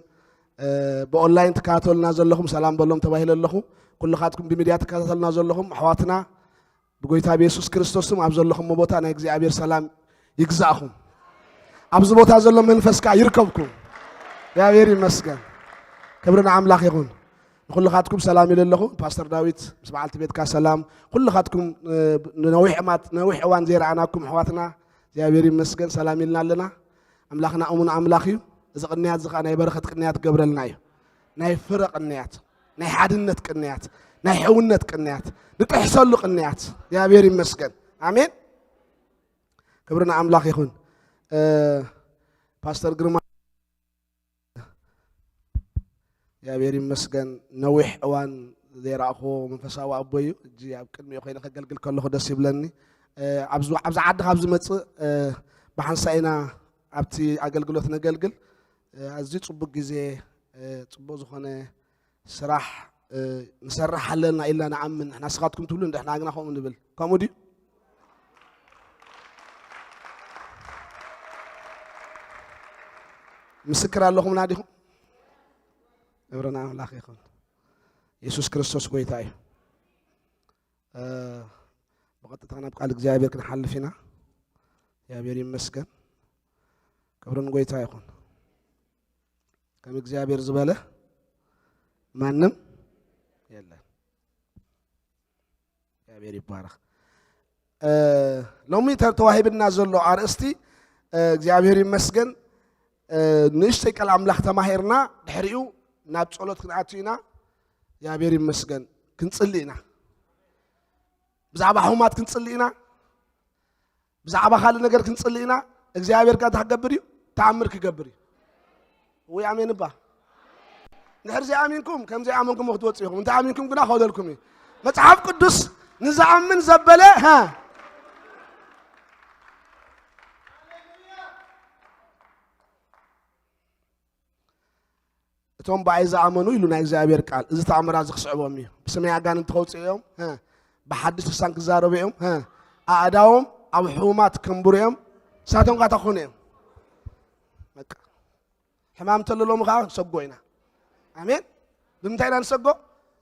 እ፣ ብኦንላይን ትከታተሉና ዘለኹም ሰላም በሎም ተባሂለ ኣለኹ። ኩልኻትኩም ብሚድያ ትከታተሉና ዘለኹም ኣሕዋትና ብጎይታ ብየሱስ ክርስቶስ ስም ኣብ ዘለኹም ቦታ ናይ እግዚኣብሔር ሰላም ይግዛእኹም። ኣብዚ ቦታ ዘሎ መንፈስ ከኣ ይርከብኩም። እግዚኣብሔር ይመስገን። ክብሪ ንኣምላኽ ይኹን። ንኹልኻትኩም ሰላም ኢለ ኣለኹ። ፓስተር ዳዊት ምስ በዓልቲ ቤትካ ሰላም። ኩልኻትኩም፣ እ፣ ንነዊሕ እማት-፣ ነዊሕ እዋን ዘይረኣናኩም ኣሕዋትና እግዚኣብሔር ይመስገን ሰላም ኢልና ኣለና። ኣምላኽና እሙን ኣምላኽ እዩ። እዚ ቅንያት እዚ ኸዓ ናይ በረኸት ቅንያት ክገብረልና እዩ። ናይ ፍረ ቅንያት፣ ናይ ሓድነት ቅንያት፣ ናይ ሕውነት ቅንያት፣ ንጥሕሰሉ ቅንያት። እግዚኣብሔር ይመስገን። ኣሜን። ክብሪ ንኣምላኽ ይኹን። እ፣ ፓስተር ግርማ እግዚኣብሔር ይመስገን። ነዊሕ እዋን ዘይረኣኽዎ መንፈሳዊ ኣቦ እዩ። እጂ ኣብ ቅድሚኡ ኮይነ ከገልግል ከለኹ ደስ ይብለኒ። እ፣ ኣብዚ፣ ኣብዚ ዓዲ ካብ ዝመጽእ፣ እ፣ ብሓንሳእ ኢና ኣብቲ ኣገልግሎት ነገልግል። እ፣ ኣዝዩ ጽቡቅ ግዜ፣ እ፣ ጽቡቅ ዝኾነ ስራሕ፣ እ፣ ንሰርሕ ኣለና ኢልና ንኣምን። ንሕና ንስኻትኩም ትብሉ፣ ንሕና ግና ከምኡ ንብል። ከምኡ ድዩ? ምስክር ኣለኹምና ዲኹም? ክብሪ ንኣምላኽ ይኹን። የሱስ ክርስቶስ ጎይታ እዩ። እ፣ ብቐጥታ ናብ ቃል እግዚኣብሔር ክንሓልፍ ኢና። እግዚኣብሔር ይመስገን። ክብሪ ንጎይታ ይኹን። ከም እግዚኣብሔር ዝበለ ማንም የለን። እግዚኣብሔር ይባረኽ። እ፣ ሎሚ ተ-፣ ተዋሂብና ዘሎ ኣርእስቲ፣ እ፣ እግዚኣብሔር ይመስገን፣ እ፣ ንእሽተይ ቃል ኣምላኽ ተማሂርና፣ ድሕሪኡ ናብ ጸሎት ክንኣቱ ኢና። እግዚኣብሔር ይመስገን። ክንጽሊ ኢና። ብዛዕባ ሕሙማት ክንጽሊ ኢና። ብዛዕባ ካልእ ነገር ክንጽሊ ኢና። እግዚኣብሔር ከ እንታይ ክገብር እዩ? ተኣምር ክገብር እዩ። ወይ ኣሜን እባ። እንድሕር ዘይኣሚንኩም ከም ዘይኣመንኩም ክትወጽኡ ኢኹም። እንተ ኣሚንኩም ግና ክኸደልኩም እዩ። መጽሓፍ ቅዱስ ንዝኣምን ዘበለ፣ ሃ፣ እቶም ብኣይ ዝኣመኑ ኢሉ ናይ እግዚኣብሔር ቃል፣ እዚ ተኣምራት እዚ ክስዕቦም እዩ። ብስመይ ኣጋንንቲ ከውፅኡ እዮም፣ ሀ፣ ብሓድሽ ልሳን ክዛረቡ እዮም፣ ሀ፣ ኣእዳዎም ኣብ ሕሙማት ከንብሩ እዮም፣ ንሳቶም ካታ ክኾኑ እዮም። በቃ። ሕማም እንተሎ ሎሚ ከዓ ንሰጎ ኢና። ኣሜን። ብምንታይ ኢና ንሰጎ?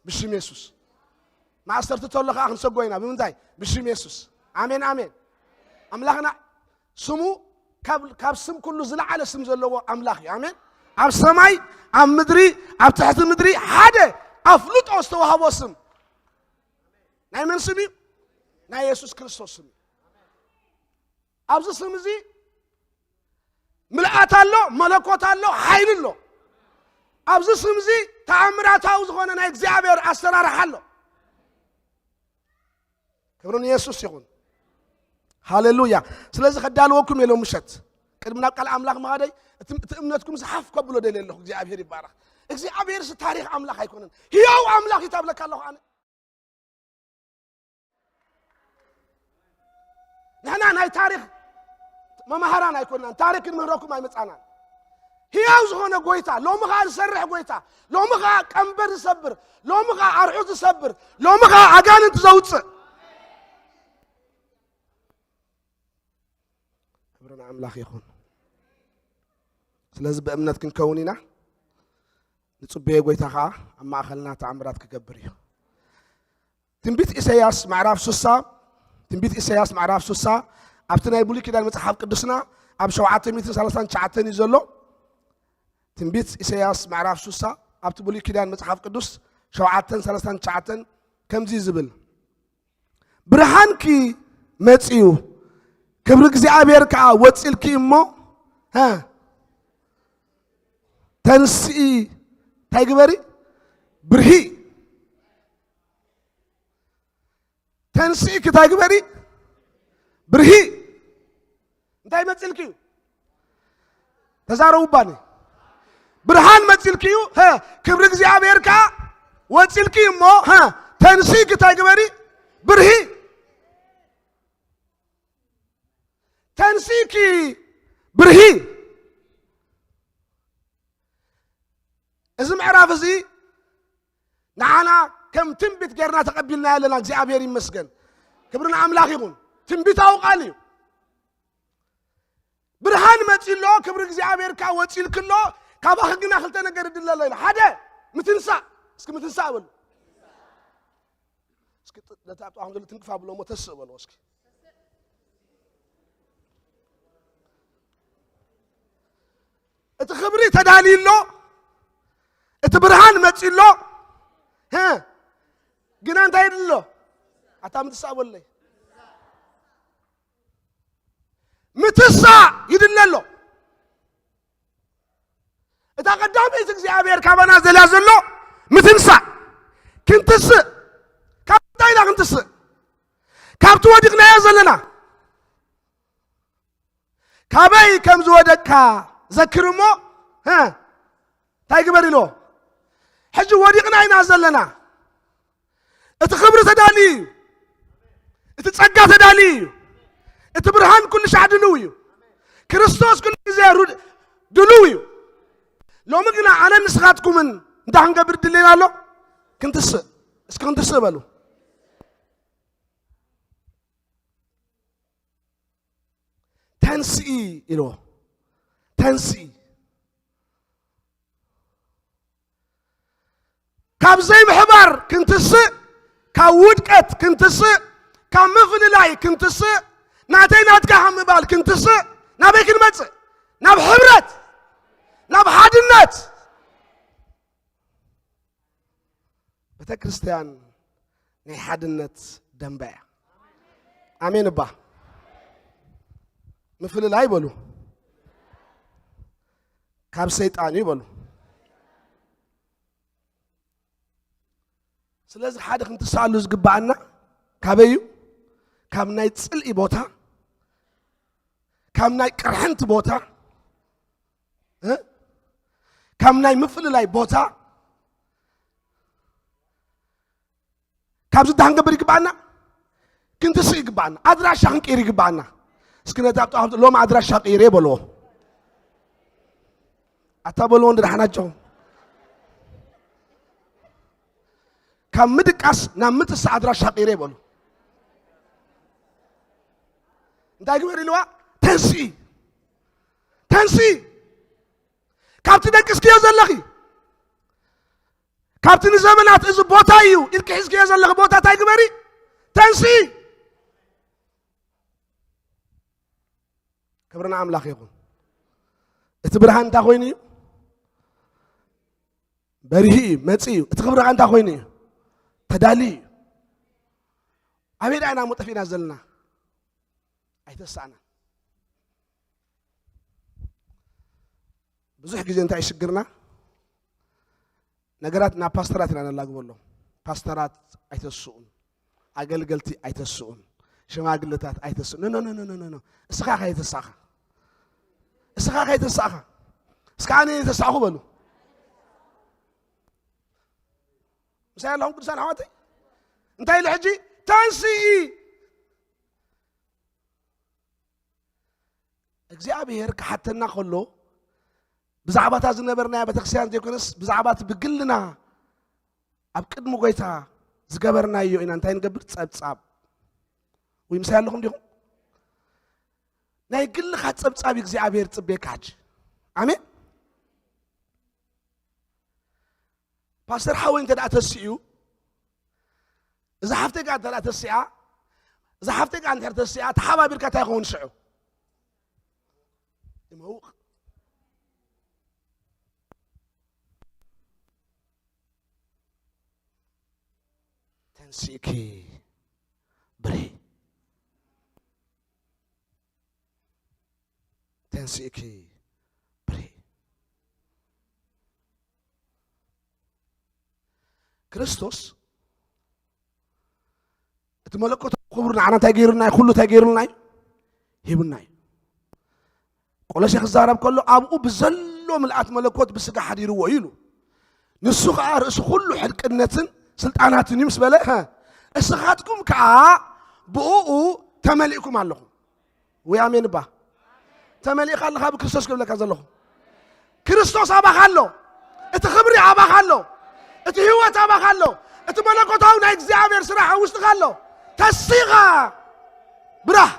ብሽም የሱስ። ማእሰርቲ ተሎ ከዓ ክንሰጎ ኢና። ብምንታይ? ብሽም የሱስ። ኣሜን፣ ኣሜን። ኣምላኽና ስሙ ካብ፣ ካብ ስም ኩሉ ዝለዓለ ስም ዘለዎ ኣምላኽ እዩ። ኣሜን። ኣብ ሰማይ፣ ኣብ ምድሪ፣ ኣብ ትሕቲ ምድሪ ሓደ ኣፍልጦ ዝተዋህቦ ስም ናይ መን ስም እዩ? ናይ የሱስ ክርስቶስ ስም እዩ። ኣብዚ ስም እዚ ምልኣት ኣሎ፣ መለኮት ኣሎ፣ ሓይሊ ኣሎ። ኣብዚ ስም እዚ ተኣምራታዊ ዝኾነ ናይ እግዚኣብሔር ኣሰራርሓ ኣሎ። ክብሪ ንየሱስ ይኹን። ሃሌሉያ። ስለዚ ከዳልወኩም የለው ምሸት ቅድሚ ናብ ቃል ኣምላኽ ምኻደይ እቲ እቲ እምነትኩም ዝሓፍ ከብሎ ደልየ ኣለኹ። እግዚኣብሔር ይባረኽ። እግዚኣብሔር ሲ ታሪኽ ኣምላኽ ኣይኮነን፣ ህያው ኣምላኽ እዩ ታብለካ ኣለኹ ኣነ። ንሕና ናይ ታሪኽ መማህራን ኣይኮናን፣ ታሪኽ ክንምህረኩም ኣይመጻናን። ህያው ዝኾነ ጎይታ፣ ሎሚ ኸዓ ዝሰርሕ ጎይታ፣ ሎሚ ኸዓ ቀንበር ዝሰብር፣ ሎሚ ኸዓ ኣርዑት ዝሰብር፣ ሎሚ ኸዓ ኣጋንንት ዘውፅእ። ክብሪ ንኣምላኽ ይኹን። ስለዚ ብእምነት ክንከውን ኢና። ንጽበዮ ጎይታ ኸዓ ኣብ ማእኸልና ተኣምራት ክገብር እዩ። ትንቢት ኢሳይያስ ምዕራፍ ስሳ፣ ትንቢት ኢሳይያስ ምዕራፍ ስሳ ኣብቲ ናይ ብሉይ ኪዳን መጽሓፍ ቅዱስና ኣብ ሸውዓተ ሚእትን ሰላሳን ትሽዓተን እዩ ዘሎ። ትንቢት ኢሳይያስ ምዕራፍ ስሳ ኣብቲ ብሉይ ኪዳን መጽሓፍ ቅዱስ ሸውዓተን ሰላሳን ትሽዓተን ከምዚ ዝብል፣ ብርሃንኪ መጺኡ፣ ክብሪ እግዚኣብሔር ከኣ ወጺልኪ እሞ፣ ሀ፣ ተንስኢ፣ እንታይ ግበሪ? ብርሂ። ተንስኢኪ እንታይ ግበሪ? ብርሂ። እንታይ መጺልኪ እዩ? ተዛረቡ ባኒ። ብርሃን መጺልኪ እዩ፣ ሀ፣ ክብሪ እግዚኣብሔር ከኣ ወጺልኪ እሞ፣ ሀ፣ ተንስኢኪ እንታይ ግበሪ? ብርሂ። ተንስኢኪ ብርሂ። እዚ ምዕራፍ እዚ ንዓና ከም ትንቢት ጌርና ተቐቢልናዮ ኣለና። እግዚኣብሔር ይመስገን። ክብሪ ንኣምላኽ ይኹን። ትንቢታዊ ቃል እዩ። ብርሃን መጺ ኣሎ፣ ክብሪ እግዚኣብሔር ከኣ ወጺልኪ ኣሎ። ካባኺ ግና ክልተ ነገር ይድለ ኣሎ ኢሉ። ሓደ፣ ምትንሳእ። እስኪ ምትንሳእ በሉ። እስኪ ጥ-፣ ነቲ ኣብ ጥቓኹም ዘሎ ትንክፍ ኣብሎ እሞ ተስእ በሎ እስኪ። እቲ ክብሪ ተዳልዩ ኣሎ፣ እቲ ብርሃን መጺ ኣሎ። ሀ፣ ግና እንታይ ይድሎ? ኣታ ምትሳእ በለይ። ምትሳእ ይድለ ኣሎ። እታ ቀዳመይቲ እግዚኣብሔር ካባና ዘልያ ዘሎ ምትንሳእ። ክንትስእ። ካብ እንታይ ኢና ክንትስእ? ካብቲ ወዲቕናዮ ዘለና። ካበይ ከም ዝወደቅካ ዘክር እሞ፣ ሀ፣ እንታይ ግበር ኢልዎ? ሕጂ ወዲቕና ኢና ዘለና። እቲ ክብሪ ተዳልዩ እዩ። እቲ ጸጋ ተዳልዩ እዩ። እቲ ብርሃን ኩሉ ሻዕ ድልው እዩ። ክርስቶስ ኩሉ ግዜ ሩ-፣ ድልው እዩ። ሎሚ ግና ኣነን ንስኻትኩምን እንታይ ክንገብር ድሌና ኣሎ? ክንትስእ። እስኪ ክንትስእ በሉ። ተንስኢ ኢልዎ። ተንስኢ። ካብ ዘይምሕባር ክንትስእ፣ ካብ ውድቀት ክንትስእ፣ ካብ ምፍልላይ ክንትስእ፣ ናተይ ናትካ ካብ ምባል ክንትስእ፣ ናበይ ክንመጽእ? ናብ ሕብረት፣ ናብ ሓድነት። ቤተ ክርስቲያን ናይ ሓድነት ደንበ እያ። ኣሜን እባ። ምፍልላይ በሉ። ካብ ሰይጣን እዩ በሉ። ስለዚ ሓደ ክንትስኣሉ ዝግብኣና ካበይ እዩ? ካብ ናይ ጽልኢ ቦታ፣ ካብ ናይ ቅርሕንቲ ቦታ፣ እ? ካብ ናይ ምፍልላይ ቦታ፣ ካብዚ እንታይ ክንገብር ይግብኣና? ክንትስእ ይግብኣና። ኣድራሻ ክንቅይር ይግብኣና። እስኪ ነቲ ኣብ ጥቓኹም ሎሚ ኣድራሻ ቅይረ በልዎ። ኣታ በልዎ እንዲ ደሓናቸው። ካብ ምድቃስ ናብ ምትሳእ ኣድራሻ ቅይረ በሉ። እንታይ ግበር ኢልዋ? ተንስኢ። ተንስኢ። ካብቲ ደቅስክዮ ዘለኺ፣ ካብቲ ንዘመናት እዚ ቦታ እዩ ኢልኪ ሒዝክዮ ዘለኺ ቦታ እንታይ ግበሪ? ተንስኢ። ክብሪ ንኣምላኽ ይኹን። እቲ ብርሃን እንታይ ኮይኑ እዩ? በሪሂ እዩ፣ መጺ እዩ። እቲ ክብሪ ከ እንታይ ኮይኑ እዩ? ተዳልዩ እዩ። ኣበይ ደኣ ኢና እሞ ጠፊእና ዘለና? ኣይተሳእናን። ብዙሕ ግዜ እንታይ እዩ ሽግርና? ነገራት ናብ ፓስተራት ኢና ነላግበሎም። ፓስተራት ኣይተስኡን፣ ኣገልገልቲ ኣይተስኡን፣ ሽማግለታት ኣይተስኡ። ኖ፣ ኖ፣ ኖ፣ ኖ፣ ኖ፣ ኖ። እስኻ ከይተሳእኻ። እስኻ ከይተሳእኻ። እስካ ኣነ የተሳእኹ በሉ። ምሳይ ኣለኹም ቅዱሳን ኣሕዋተይ? እንታይ ኢሉ ሕጂ? ተንስኢ። እግዚኣብሔር ክሓተና ከሎ ብዛዕባታ ዝነበርናያ ቤተክርስትያን ዘይኮነስ ብዛዕባ እቲ ብግልና ኣብ ቅድሚ ጎይታ ዝገበርናዮ ኢና እንታይ ንገብር? ጸብጻብ። ወይ ምሳይ ኣለኹም ዲኹም? ናይ ግልኻ ጸብጻብ እግዚኣብሔር ጽቤካ ሕጂ። ኣሜን። ፓስተር ሓወይ እንተ ደኣ ተሲኡ፣ እዛ ሓፍተይ ከኣ እንተ ደኣ ተሲኣ፣ እዛ ሓፍተይ ከኣ እንድሕር ተሲኣ፣ ተሓባቢርካ እንታይ ይኸውን ሽዑ? ይመውቕ። ተንሲእኪ ብሪ፣ ተንሲእኪ ብሪ። ክርስቶስ እቲ መለኮታዊ ክብሩ ንዓና እንታይ ገይሩልና እዩ? ኩሉ እንታይ ገይሩልና እዩ? ሂቡና እዩ። ቆሎሴ ክዛረብ ከሎ ኣብኡ ብዘሎ ምልኣት መለኮት ብስጋ ሓዲርዎ እዩ ኢሉ። ንሱ ኸዓ ርእሲ ኩሉ ሕልቅነትን ስልጣናትን እዩ ምስ በለ፣ ሀ፣ እስኻትኩም ከዓ ብእኡ ተመሊእኩም ኣለኹም። ወይ ኣሜን እባ። ተመሊእካ ኣለኻ ብክርስቶስ ክብለካ ዘለኹ። ክርስቶስ ኣባኻ ኣሎ። እቲ ክብሪ ኣባኻ ኣሎ። እቲ ህይወት ኣባኻ ኣሎ። እቲ መለኮታዊ ናይ እግዚኣብሔር ስራሕ ኣብ ውሽጥኻ ኣሎ። ተሲኻ ብራህ።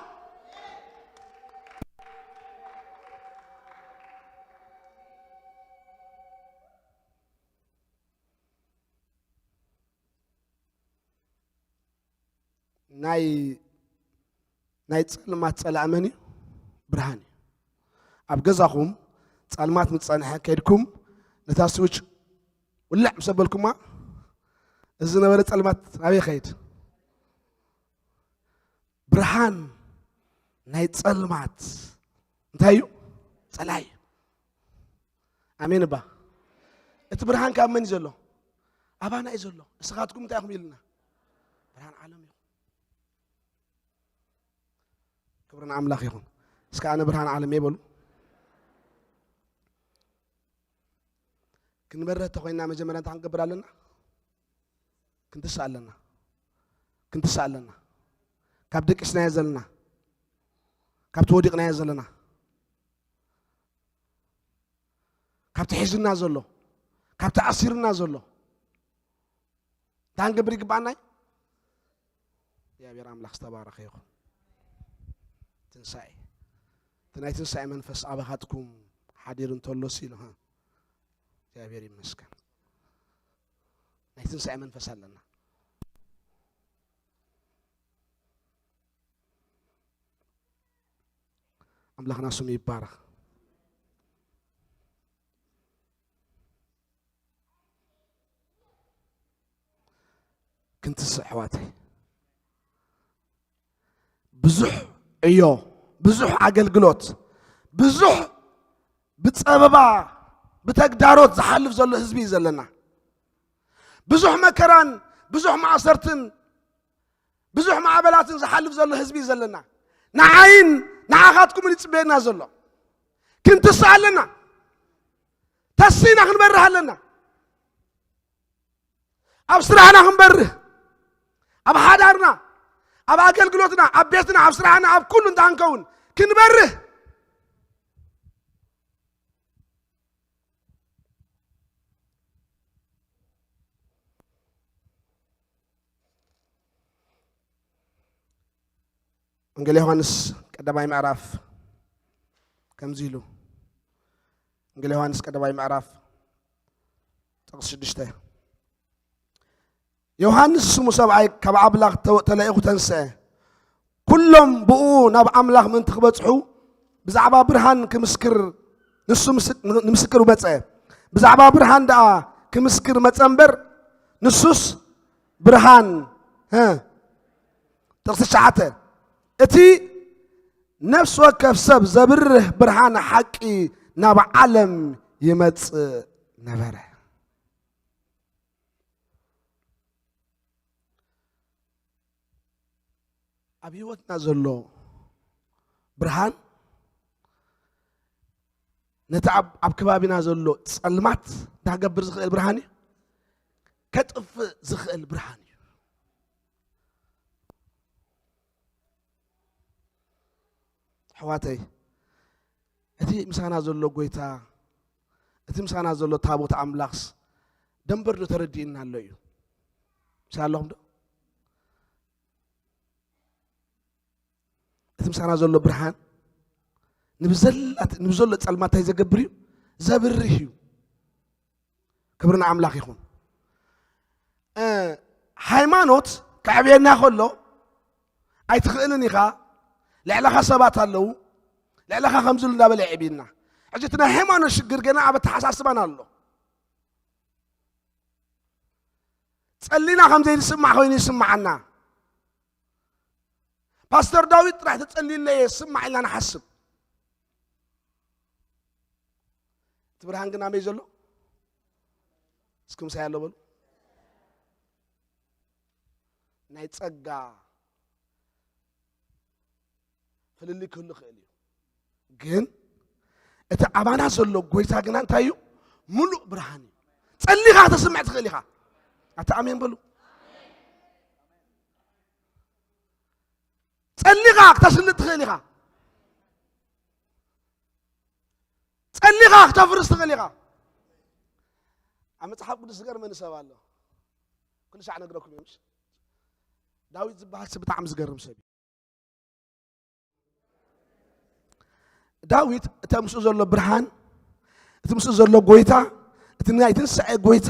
ናይ፣ ናይ ጸልማት ጸላእ መን እዩ? ብርሃን እዩ። ኣብ ገዛኹም ጸልማት ምስ ጸንሐ ከይድኩም ነታ ስዊች ውልዕ ምስ ኣበልኩማ፣ እዚ ዝነበረ ጸልማት ኣበይ ይኸይድ? ብርሃን ናይ ጸልማት እንታይ እዩ? ጸላኢ እዩ። ኣሜን እባ። እቲ ብርሃን ካብ መን እዩ ዘሎ? ኣባና እዩ ዘሎ። እስኻትኩም እንታይ ኢኹም ኢልና? ብርሃን ዓለም ኢኹም። ክብሪ ንኣምላኽ ይኹን። እስከ ኣነ ብርሃን ዓለም እየ በሉ። ክንበርህ እንተኾይንና መጀመርያ እንታይ ክንገብር ኣለና? ክንትስእ ኣለና። ክንትስእ ኣለና። ካብ ደቂስናዮ ዘለና፣ ካብቲ ወዲቕናዮ ዘለና፣ ካብቲ ሒዙና ዘሎ፣ ካብቲ ኣሲሩና ዘሎ እንታይ ክንገብር ይግባኣና እዩ? እግዚኣብሔር ኣምላኽ ዝተባረኸ ይኹን። ትንሳኤ፣ እቲ ናይ ትንሳኤ መንፈስ ኣባኻትኩም ሓዲሩ እንተሎስ ኢሉ፣ ሀ፣ እግዚኣብሔር ይመስገን። ናይ ትንሳኤ መንፈስ ኣለና። ኣምላኽና ስሙ ይባረኽ። ክንትስእ ኣሕዋተይ፣ ብዙሕ ዕዮ፣ ብዙሕ ኣገልግሎት፣ ብዙሕ ብጸበባ ብተግዳሮት ዝሓልፍ ዘሎ ህዝቢ እዩ ዘለና። ብዙሕ መከራን ብዙሕ ማእሰርትን ብዙሕ ማዕበላትን ዝሓልፍ ዘሎ ህዝቢ እዩ ዘለና። ንዓይን ንዓኻትኩምን ይጽበየና ዘሎ። ክንትስእ ኣለና። ተሲእና ክንበርህ ኣለና። ኣብ ስራሕና ክንበርህ፣ ኣብ ሓዳርና፣ ኣብ ኣገልግሎትና፣ ኣብ ቤትና፣ ኣብ ስራሕና፣ ኣብ ኩሉ እንታ ክንከውን ክንበርህ። ወንጌል ዮሃንስ ቀዳማይ ምዕራፍ ከምዚ ኢሉ፣ ወንጌል ዮሃንስ ቀዳማይ ምዕራፍ ጥቕሲ ሽዱሽተ፣ ዮሃንስ ስሙ ሰብኣይ ካብ ኣምላኽ ተ-፣ ተለኢኹ ተንስአ። ኩሎም ብኡ ናብ ኣምላኽ ምእንቲ ክበጽሑ ብዛዕባ ብርሃን ክምስክር፣ ንሱ ምስ-፣ ንምስክር መጸ። ብዛዕባ ብርሃን ደኣ ክምስክር መጸ እምበር፣ ንሱስ ብርሃን፣ ሀ፣ ጥቕሲ ትሽዓተ፣ እቲ ነፍሲ ወከፍ ሰብ ዘብርህ ብርሃን ሓቂ ናብ ዓለም ይመጽእ ነበረ። ኣብ ህይወትና ዘሎ ብርሃን ነቲ ኣብ ኣብ ከባቢና ዘሎ ጸልማት ዳገብር ዝኽእል ብርሃን እዩ። ከጥፍእ ዝኽእል ብርሃን እዩ። ኣሕዋተይ፣ እቲ ምሳና ዘሎ ጎይታ፣ እቲ ምሳና ዘሎ ታቦት ኣምላኽስ ደንበር ዶ ተረዲእና ኣሎ እዩ? ምሳና ኣለኹም ዶ? እቲ ምሳና ዘሎ ብርሃን ንብዘላት ንብዘሎ ጸልማት እንታይ ዘገብር እዩ? ዘብርህ እዩ። ክብሪ ንኣምላኽ ይኹን። እ፣ ሃይማኖት ከዕብየና ከሎ ኣይትኽእልን ኢኻ፣ ልዕለኻ ሰባት ኣለዉ፣ ልዕለኻ ከምዚ ኢሉ እንዳበለ የዕብየና። ሕጂ እቲ ናይ ሃይማኖት ሽግር ገና ኣብ ኣተሓሳስባና ኣሎ። ጸሊና ከም ዘይንስማዕ ኮይኑ ይስምዓና። ፓስተር ዳዊት ጥራሕ ተጸልዩለይ ይስማዕ ኢልና ንሓስብ። እቲ ብርሃን ግን ኣበይ ዘሎ? እስኪ ምሳይ ኣሎ በሉ። ናይ ጸጋ ፍልልይ ክህሉ ይኽእል እዩ። ግን እቲ ኣባና ዘሎ ጎይታ ግና እንታይ እዩ? ምሉእ ብርሃን እዩ። ጸሊኻ ከተስምዕ ትኽእል ኢኻ። ኣታ ኣሜን በሉ። ጸሊኻ ክተስልጥ ትኽእል ኢኻ። ጸሊኻ ክተፍርስ ትኽእል ኢኻ። ኣብ መጽሓፍ ቅዱስ ዝገርመኒ ሰብ ኣሎ። ኩሉ ሻዕ ነግረኩም እዮም። ዳዊት ዝበሃል ሰብ ብጣዕሚ ዝገርም ሰብ እዩ። ዳዊት እቲ ምስኡ ዘሎ ብርሃን፣ እቲ ምስኡ ዘሎ ጎይታ፣ እቲ ናይ ትንሳኤ ጎይታ፣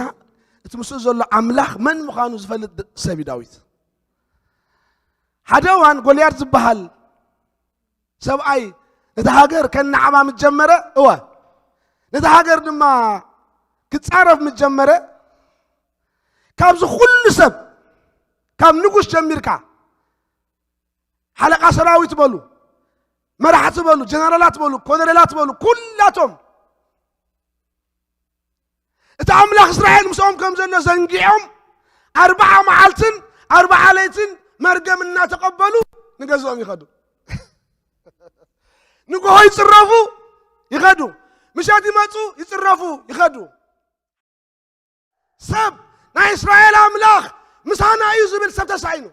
እቲ ምስኡ ዘሎ ኣምላኽ መን ምዃኑ ዝፈልጥ ሰብ እዩ ዳዊት። ሓደ እዋን ጎልያድ ዝበሃል ሰብኣይ ነቲ ሃገር ከነዓባ ምስ ጀመረ፣ እወ፣ ነቲ ሃገር ድማ ክጻረፍ ምስ ጀመረ፣ ካብዚ ኩሉ ሰብ፣ ካብ ንጉስ ጀሚርካ፣ ሓለቃ ሰራዊት በሉ፣ መራሕቲ በሉ፣ ጀነራላት በሉ፣ ኮሎኔላት በሉ፣ ኩላቶም እቲ ኣምላኽ እስራኤል ምስኦም ከም ዘሎ ዘንጊዖም፣ ኣርብዓ መዓልትን ኣርብዓ ለይትን መርገም እናተቐበሉ ንገዝኦም ይኸዱ። ንግሆ ይጽረፉ፣ ይኸዱ። ምሸት ይመጹ፣ ይጽረፉ፣ ይኸዱ። ሰብ፣ ናይ እስራኤል ኣምላኽ ምሳና እዩ ዝብል ሰብ ተሳኢኑ።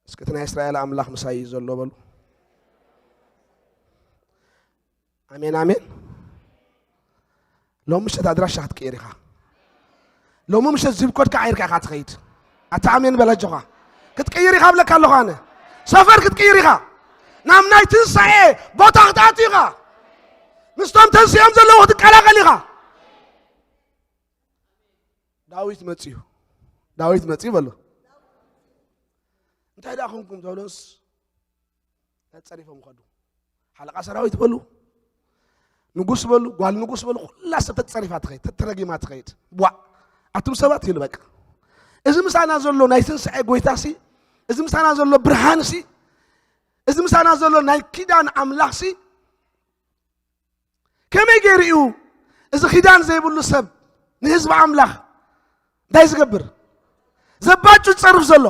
እስኪ እቲ ናይ እስራኤል ኣምላኽ ምሳይ እዩ ዘሎ በሉ። ኣሜን፣ ኣሜን። ሎሚ ምሸት ኣድራሻ ክትቅይር ኢኻ። ሎሚ ምሸት ዚፕ ኮድካ ቀይርካ ኢኻ ትኸይድ። ኣታ ኣሜን በል ኣጆኻ። ክትቅይር ኢኻ እብለካ ኣለኹ ኣነ። ሰፈር ክትቅይር ኢኻ። ናብ ናይ ትንሳኤ ቦታ ክትኣቱ ኢኻ። ምስቶም ተንሲኦም ዘለዉ ክትቀላቐል ኢኻ። ዳዊት መጺኡ። ዳዊት መጺኡ በሎ። እንታይ ደኣ ኮንኩም ተብሎስ ተጸሪፎም ይኸዱ። ሓለቃ ሰራዊት በሉ፣ ንጉስ በሉ፣ ጓል ንጉስ በሉ፣ ኩላ ሰብ ተጸሪፋ ትኸይድ፣ ተተረጊማ ትኸይድ። ቧ! ኣቱም ሰባት ኢሉ በቃ። እዚ ምሳና ዘሎ ናይ ትንሳኤ ጎይታሲ፣ እዚ ምሳና ዘሎ ብርሃንሲ፣ እዚ ምሳና ዘሎ ናይ ኪዳን ኣምላኽሲ፣ ከመይ ገይሩ እዩ እዚ ኪዳን ዘይብሉ ሰብ ንህዝቢ ኣምላኽ እንታይ ዝገብር? ዘባጩ ዝጸርፍ ዘሎ?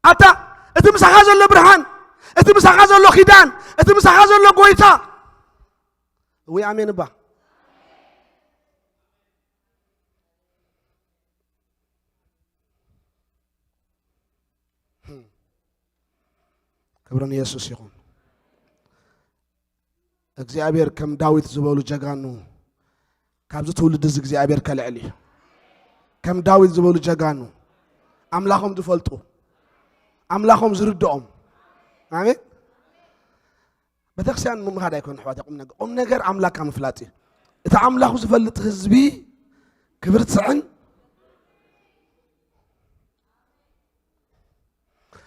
ኣታ እቲ ምሳኻ ዘሎ ብርሃን፣ እቲ ምሳኻ ዘሎ ኪዳን፣ እቲ ምሳኻ ዘሎ ጎይታ። ወይ ኣሜን እባ። ክብሪ ንየሱስ ይኹን። እግዚኣብሔር ከም ዳዊት ዝበሉ ጀጋኑ ካብዚ ትውልዲ እዚ እግዚኣብሔር ከልዕል እዩ። ከም ዳዊት ዝበሉ ጀጋኑ ኣምላኾም ዝፈልጡ፣ ኣምላኾም ዝርድኦም። ኣሜን። ቤተክርስትያን ምምኻድ ኣይኮን ኣሕዋት፣ ቁም ነገር፣ ቁም ነገር ኣምላካ ምፍላጥ እዩ። እቲ ኣምላኹ ዝፈልጥ ህዝቢ ክብርትዕን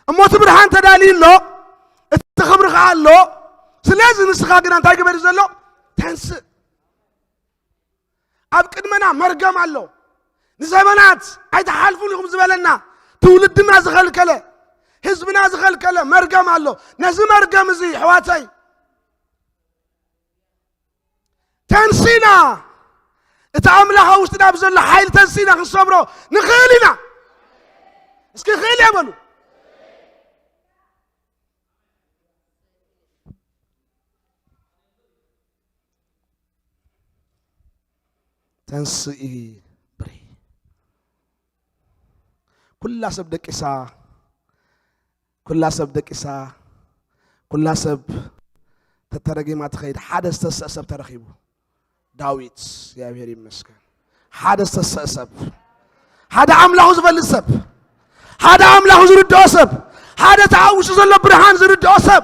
እሞ እቲ ብርሃን ተዳልዩ ኣሎ፣ እቲ ክብሪ ኸዓ ኣሎ። ስለዚ ንስኻ ግና እንታይ ግበር እዩ ዘሎ? ተንስእ። ኣብ ቅድመና መርገም ኣሎ። ንዘመናት ኣይትሓልፉን ኢኹም ዝበለና፣ ትውልድና ዝኸልከለ፣ ህዝብና ዝኸልከለ መርገም ኣሎ። ነዚ መርገም እዚ ኣሕዋተይ ተንሲና እቲ ኣምላኽ ኣብ ውሽጥና ብዘሎ ሓይሊ ተንሲእና ክንሰብሮ ንኽእል ኢና። እስኪ ክእል እየ በሉ። ተንስኢ ብሪ። ኩላ ሰብ ደቂሳ፣ ኩላ ሰብ ደቂሳ፣ ኩላ ሰብ ተተረጊማ ትኸይድ። ሓደ ዝተስእ ሰብ ተረኺቡ። ዳዊት፣ እግዚኣብሔር ይመስገን። ሓደ ዝተስእ ሰብ፣ ሓደ ኣምላኹ ዝፈልጥ ሰብ፣ ሓደ ኣምላኹ ዝርድኦ ሰብ፣ ሓደ እቲ ኣብ ውሽጡ ዘሎ ብርሃን ዝርድኦ ሰብ።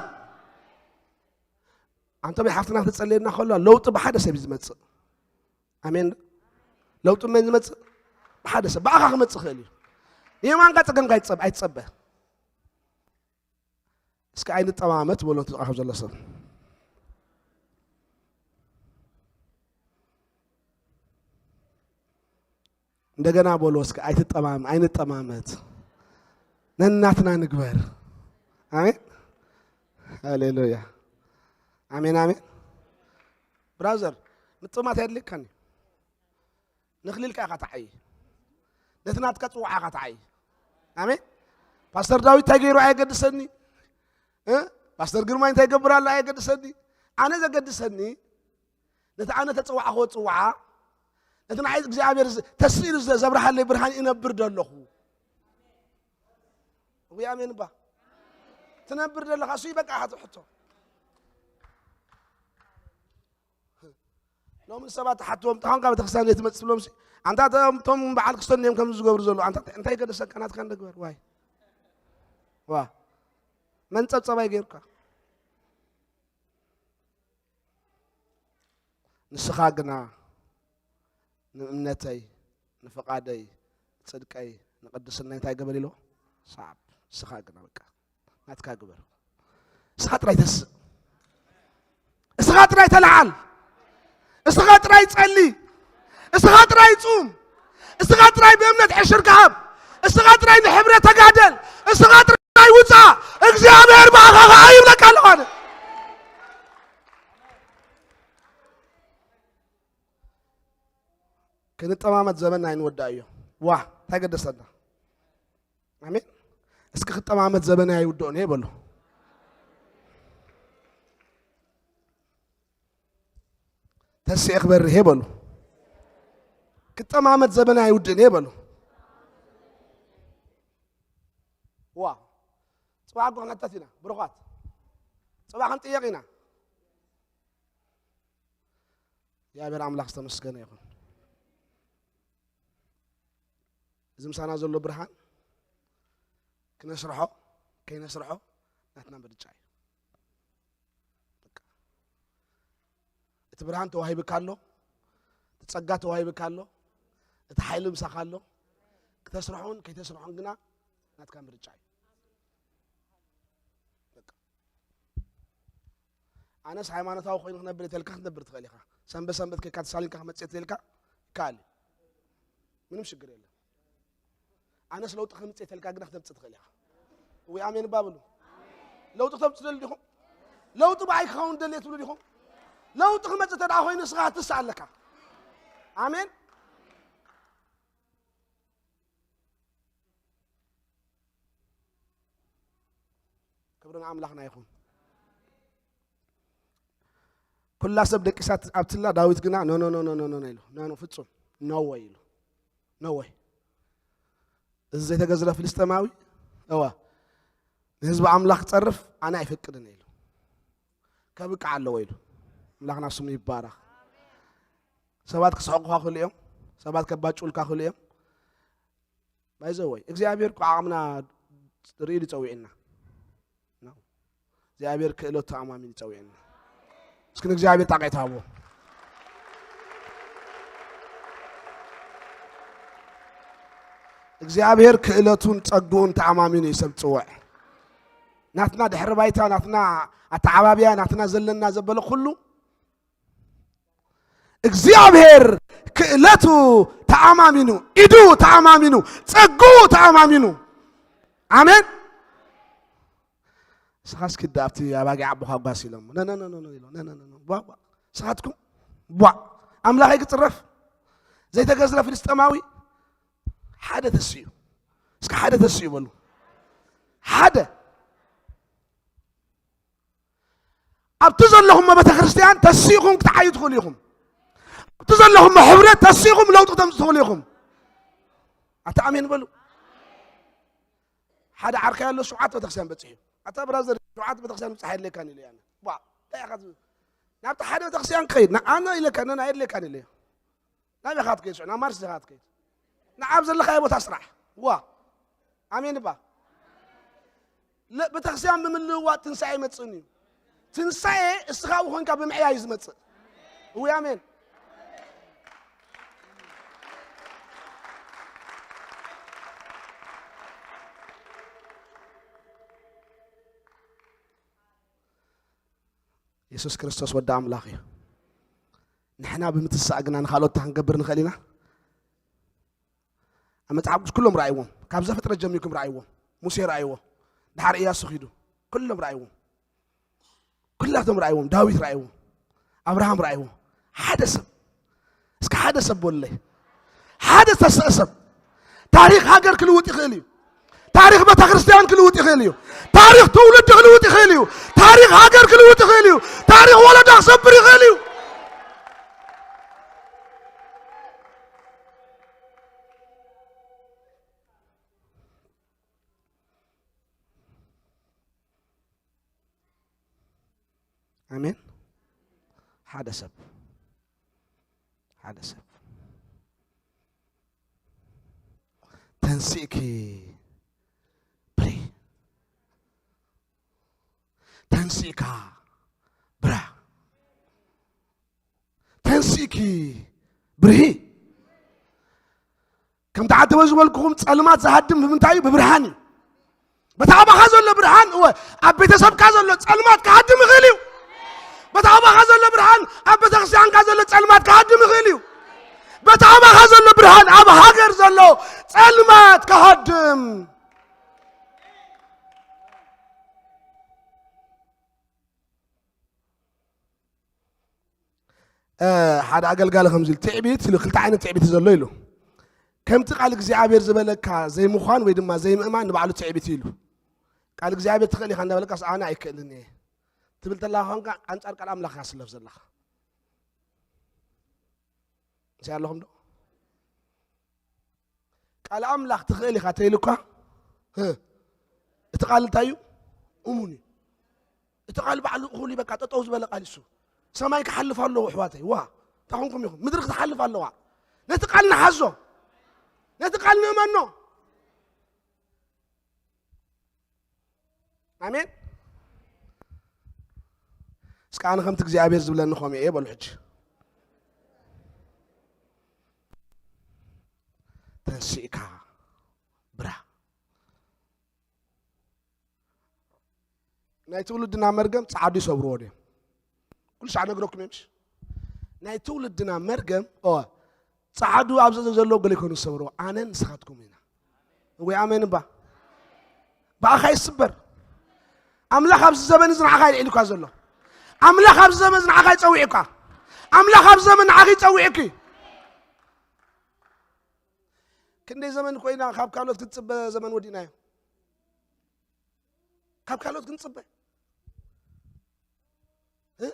ኣንቶም ሓፍትና ተጸልየና ከሎ ለውጢ ብሓደ ሰብ እዩ ዝመጽእ። ኣሜን። ለውጢ መን ዝመጽእ? ብሓደ ሰብ። ብኣኻ ክመጽእ ይኽእል እዩ። የማንካ ጸገምካ ኣይትጸብ-፣ ኣይትጸበ። እስኪ ኣይንጠማመት በሎ፣ እቲ ዝቃኸብ ዘሎ ሰብ። እንደገና በሎ እስኪ፣ ኣይትጠማም-፣ ኣይንጠማመት። ነናትና ንግበር። ኣሜን። ሃሌሉያ። ኣሜን፣ ኣሜን። ብራዘር፣ ምጥማት ኣየድልየካን እዩ። ንኽሊልካ ኢኻ ትዓይ። ነቲ ናትካ ጽዋዓ ኢኻ ትዓይ። ኣሜን። ፓስተር ዳዊት እንታይ ገይሩ ኣየገድሰኒ። እ? ፓስተር ግርማይ እንታይ ይገብር ኣሎ ኣየገድሰኒ። ኣነ ዘገድሰኒ፣ ነቲ ኣነ ተጽዋዕኽዎ ጽዋዓ፣ ነቲ ንዓይ እግዚኣብሔር ዝ-፣ ተስኢሉ ዘ-፣ ዘብርሃለይ ብርሃን ይነብር ዶ ኣለኹ? ወይ ኣሜን እባ። ትነብር ዶ ኣለኻ? እሱ በቃ ኢኻ ትሕቶ። ሎሚ ሰባት ትሓትዎም፣ "እንታይ ኾንካ ቤተክርስትያን ዘይትመጽእ?" ትብሎም ሲ፣ "ኣንታ እቶም፣ እቶም በዓል ክስተን እዮም ከምዚ ዝገብሩ ዘለዉ። ኣንታ እንታይ ገደሰካ? ናትካ እንደግበር፣ ዋይ። ዋ። መንጸብጸባይ ገይሩካ። ንስኻ ግና ንእምነተይ፣ ንፍቓደይ፣ ጽድቀይ፣ ንቅድስናይ እንታይ ገበር?" ኢልዎ። ሰዓብ። ንስኻ ግና በቃ ናትካ ግበር። እስኻ ጥራይ ተስእ። እስኻ ጥራይ ተለዓል። እስኻ ጥራይ ጸሊ። እስኻ ጥራይ ጹም። እስኻ ጥራይ ብእምነት ዕሽርካ ሃብ። እስኻ ጥራይ ንሕብረት ተጋደል። እስኻ ጥራይ ውጻእ። እግዚኣብሔር ብኣኻ ኸዓ ይብለካ ኣለኹ ኣነ። ክንጠማመት ዘመን ኣይንወዳእዮ። ዋ፣ እንታይ ገደሰና? ኣሜን። እስኪ ክጠማመት ዘመን ኣይውድኦን እየ በሉ። ተስኤ ክበርህ እየ በሉ። ክጠማመት ዘመን ኣይውድእን እየ በሉ። ዋ፣ ጽባሕ እኮ ክንሕተት ኢና፣ ብሩኻት። ጽባሕ ክንጥየቕ ኢና። እግዚኣብሔር ኣምላኽ ዝተመስገነ ይኹን። እዚ ምሳና ዘሎ ብርሃን ክነስርሖ ከይነስርሖ ናትና ምርጫ እዩ። በቃ። እቲ ብርሃን ተዋሂብካ ኣሎ፣ እቲ ጸጋ ተዋሂብካ ኣሎ፣ እቲ ሓይሊ ምሳኻ ኣሎ። ክተስርሖን ከይተስርሖን ግና ናትካ ምርጫ እዩ። በቃ። ኣነስ ሃይማኖታዊ ኮይኑ ክነብር እየ ተልካ ክትነብር ትኽእል ኢኻ። ሰንበት ሰንበት ከይካ ተሳሊምካ ክመጽእ እየ ተልካ ይከኣል እዩ። ምንም ሽግር የለን። ኣነስ ለውጢ ከምጽእ እየ ተልካ ግና ክተምጽእ ትኽእል ኢኻ። ወይ ኣሜን ባብሉ። ለውጢ ክተምጽእ ትደልዩ ዲኹም? ለውጢ ብኣይ ክኸውን ደልየ ትብሉ ዲኹም? ለውጢ ክመጽእ ተደኣ ኮይኑ ንስኻ ክትስእ ኣለካ። ኣሜን። ክብሪ ንኣምላኽና ይኹን። ኩላ ሰብ ደቂሳ ኣብትላ፣ ዳዊት ግና ኖ ኖ ኖ ኖ ኖ ኖ ኢሉ። ኖ ኖ፣ ፍጹም ኖ ወይ ኢሉ። ኖ ወይ። እዚ ዘይተገዝረ ፍልስጤማዊ፣ እዋ፣ ንህዝቢ ኣምላኽ ክጸርፍ ኣነ ኣይፈቅድን ኢሉ። ከብቅዕ ኣለዎ ኢሉ። ኣምላኽና ስሙ ይባረኽ። ሰባት ክስሕቁኻ ክእሉ እዮም። ሰባት ከባጭውልካ ክእሉ እዮም። ባይዘወይ እግዚኣብሔር እኮ ዓቕምና ርእዩ ዝጸዊዕና። እግዚኣብሔር ክእለቱ ተኣማሚኑ ይጸዊዕና። እስኪ ንእግዚኣብሔር ጣቕዒት ሃቦ። እግዚኣብሔር ክእለቱን ጸግኡን ተኣማሚኑ እዩ ሰብ ዝጽውዕ። ናትና ድሕሪ ባይታ፣ ናትና ኣተዓባብያ፣ ናትና ዘለና ዘበለ ኩሉ እግዚኣብሔር ክእለቱ ተኣማሚኑ፣ ኢዱ ተኣማሚኑ፣ ጸግኡ ተኣማሚኑ። ኣሜን። ንስኻ እስኪ ዳ ኣብቲ ኣባጊዕ ኣቦኻ ጓስ ኢሎሞ፣ "ነ፣ ነ፣ ነ፣ ነ፣ ነ" ኢሎ፣ "ነ፣ ነ፣ ነ፣ ነ፣ ቧ፣ ቧ። ንስኻትኩም ቧ፣ ኣምላኸይ ክጽረፍ፣ ዘይተገዝረ ፍልስጤማዊ ሓደ ተስኡ። እስከ ሓደ ተስኡ በሉ። ሓደ። ኣብቲ ዘለኹም ቤተ ክርስቲያን ተሲእኹም ክትዓዩ ትኽእሉ ኢኹም። ኣብቲ ዘለኹም ሕብረት ተሲእኹም ለውጢ ክተምጽኡ ትኽእሉ ኢኹም። ኣታ ኣሜን በሉ። ሓደ ዓርከይ ኣሎ፣ ሸውዓተ ቤተክርስትያን በጺሑ። ኣታ ብራዘር፣ ሸውዓተ ቤተክርስትያን ምብጻሕ የድልየካን ኢለ፣ ኣነ። ቧ፣ እንታይ ኢኻ ትብል? ናብቲ ሓደ ቤተክርስትያን ክኸይድ፣ ና-፣ ኣነ ኢለካ፣ ነና የድልየካን ኢለ። ናበይ ኢኻ ትከይድ? ሽዑ ናብ ማርስ ኢኻ ትከይድ። ንዓብ ዘለኻዮ ቦታ ስራሕ። ዋ፣ ኣሜን እባ። ለ-፣ ቤተክርስትያን ብምልውዋጥ ትንሳኤ ይመጽእን እዩ። ትንሳኤ እስኻ ኣብኡ ኮንካ ብምዕያይ እዩ ዝመጽእ። እውይ፣ ኣሜን። የሱስ ክርስቶስ ወዲ ኣምላኽ እዩ። ንሕና ብምትሳእ ግና ንኻልኦት እንታይ ክንገብር ንኽእል ኢና? ኣብ መጽሓፍ ቅዱስ ኩሎም ረኣይዎም። ካብ ዘፍጥረት ጀሚርኩም ረኣይዎም። ሙሴ ረኣይዎ። ድሓር እያሱ ኺዱ። ኩሎም ረኣይዎም። ኩላቶም ረኣይዎም። ዳዊት ረኣይዎ። ኣብርሃም ረኣይዎ። ሓደ ሰብ። እስከ ሓደ ሰብ በሉለይ። ሓደ ተስእ ሰብ። ታሪኽ ሃገር ክልውጥ ይኽእል እዩ። ታሪኽ ቤተ ክርስቲያን ክልውጥ ይኽእል እዩ። ታሪኽ ትውልዲ ክልውጥ ይኽእል እዩ። ታሪኽ ሃገር ክልውጥ ይኽእል እዩ። ታሪኽ ወለዶ ክሰብር ይኽእል እዩ። ኣሜን። ሓደ ሰብ፣ ሓደ ሰብ ተንሲእኪ ብሪ፣ ተንሲእካ ብራ፣ ተንሲእኪ ብርሂ። ከምቲ ዓደቦ ዝበልኩኹም ጸልማት ዝሃድም ብምንታይ እዩ? ብብርሃን እዩ። በታ ኣባኻ ዘሎ ብርሃን፣ እወ፣ ኣብ ቤተሰብካ ዘሎ ጸልማት ክሃድም ይኽእል እዩ። በታ ኣባኻ ዘሎ ብርሃን ኣብ ቤተክርስትያንካ ዘሎ ጸልማት ክሃድም ይኽእል እዩ። በታ ኣባኻ ዘሎ ብርሃን ኣብ ሃገር ዘሎ ጸልማት ክሃድም። እ፣ ሓደ ኣገልጋሊ ከምዚ ኢሉ፣ ትዕቢት ኢሉ፣ ክልተ ዓይነት ትዕቢት ዘሎ ኢሉ። ከምቲ ቃል እግዚኣብሔር ዝበለካ ዘይምዃን ወይ ድማ ዘይምእማን ንባዕሉ ትዕቢት ኢሉ። ቃል እግዚኣብሔር ትኽእል ኢኻ እንዳበለካስ ኣነ ኣይክእልን እየ ትብል ተለኻ ኾንካ ኣንጻር ቃል ኣምላኽ ኢኻ ትስለፍ ዘለኻ። እንታይ ኣለኹም ዶ? ቃል ኣምላኽ ትኽእል ኢኻ ተይሉ እኳ፣ ህ፣ እቲ ቃል እንታይ እዩ? እሙን እዩ። እቲ ቃል ባዕሉ እኹል እዩ፣ በቃ ጠጠው ዝበለ ቃል እሱ። ሰማይ ክሓልፍ ኣለዎ ኣሕዋተይ፣ ዋ፣ እንታይ ኾንኩም ኢኹም? ምድሪ ክትሓልፍ ኣለዋ። ነቲ ቃል ንሓዞ። ነቲ ቃል ንእመኖ። ኣሜን። እስከ ኣነ ከምቲ እግዚኣብሔር ዝብለኒ ከምኡ እየ በሉ ሕጂ። ተንሲእካ ብራ። ናይ ትውልድና መርገም ጸዓዱ ይሰብርዎ ድዮም? ኩሉ ሻዕ ነግረኩም እየ ምሽ? ናይ ትውልድና መርገም፣ ኦ፣ ጸዓዱ ኣብዚ ዘሎ ገለ ይኮኑ ዝሰብርዎ፣ ኣነን ንስኻትኩም ኢና። ወይ ኣሜን እባ። ብኣኻ ይስበር። ኣምላኽ ኣብዚ ዘመን እዚ ንዓኻ እዩ ልዒሉካ ዘሎ። ኣምላኽ ኣብዚ ዘመን እዚ ንዓኻ ይጸዊዑካ። ኣምላኽ ኣብዚ ዘመን ንዓኺ ይጸዊዑኪ። ክንደይ ዘመን ኮይና ካብ ካልኦት ክትጽበ ዘመን ወዲእናዮ። ካብ ካልኦት ክንጽበ። እ?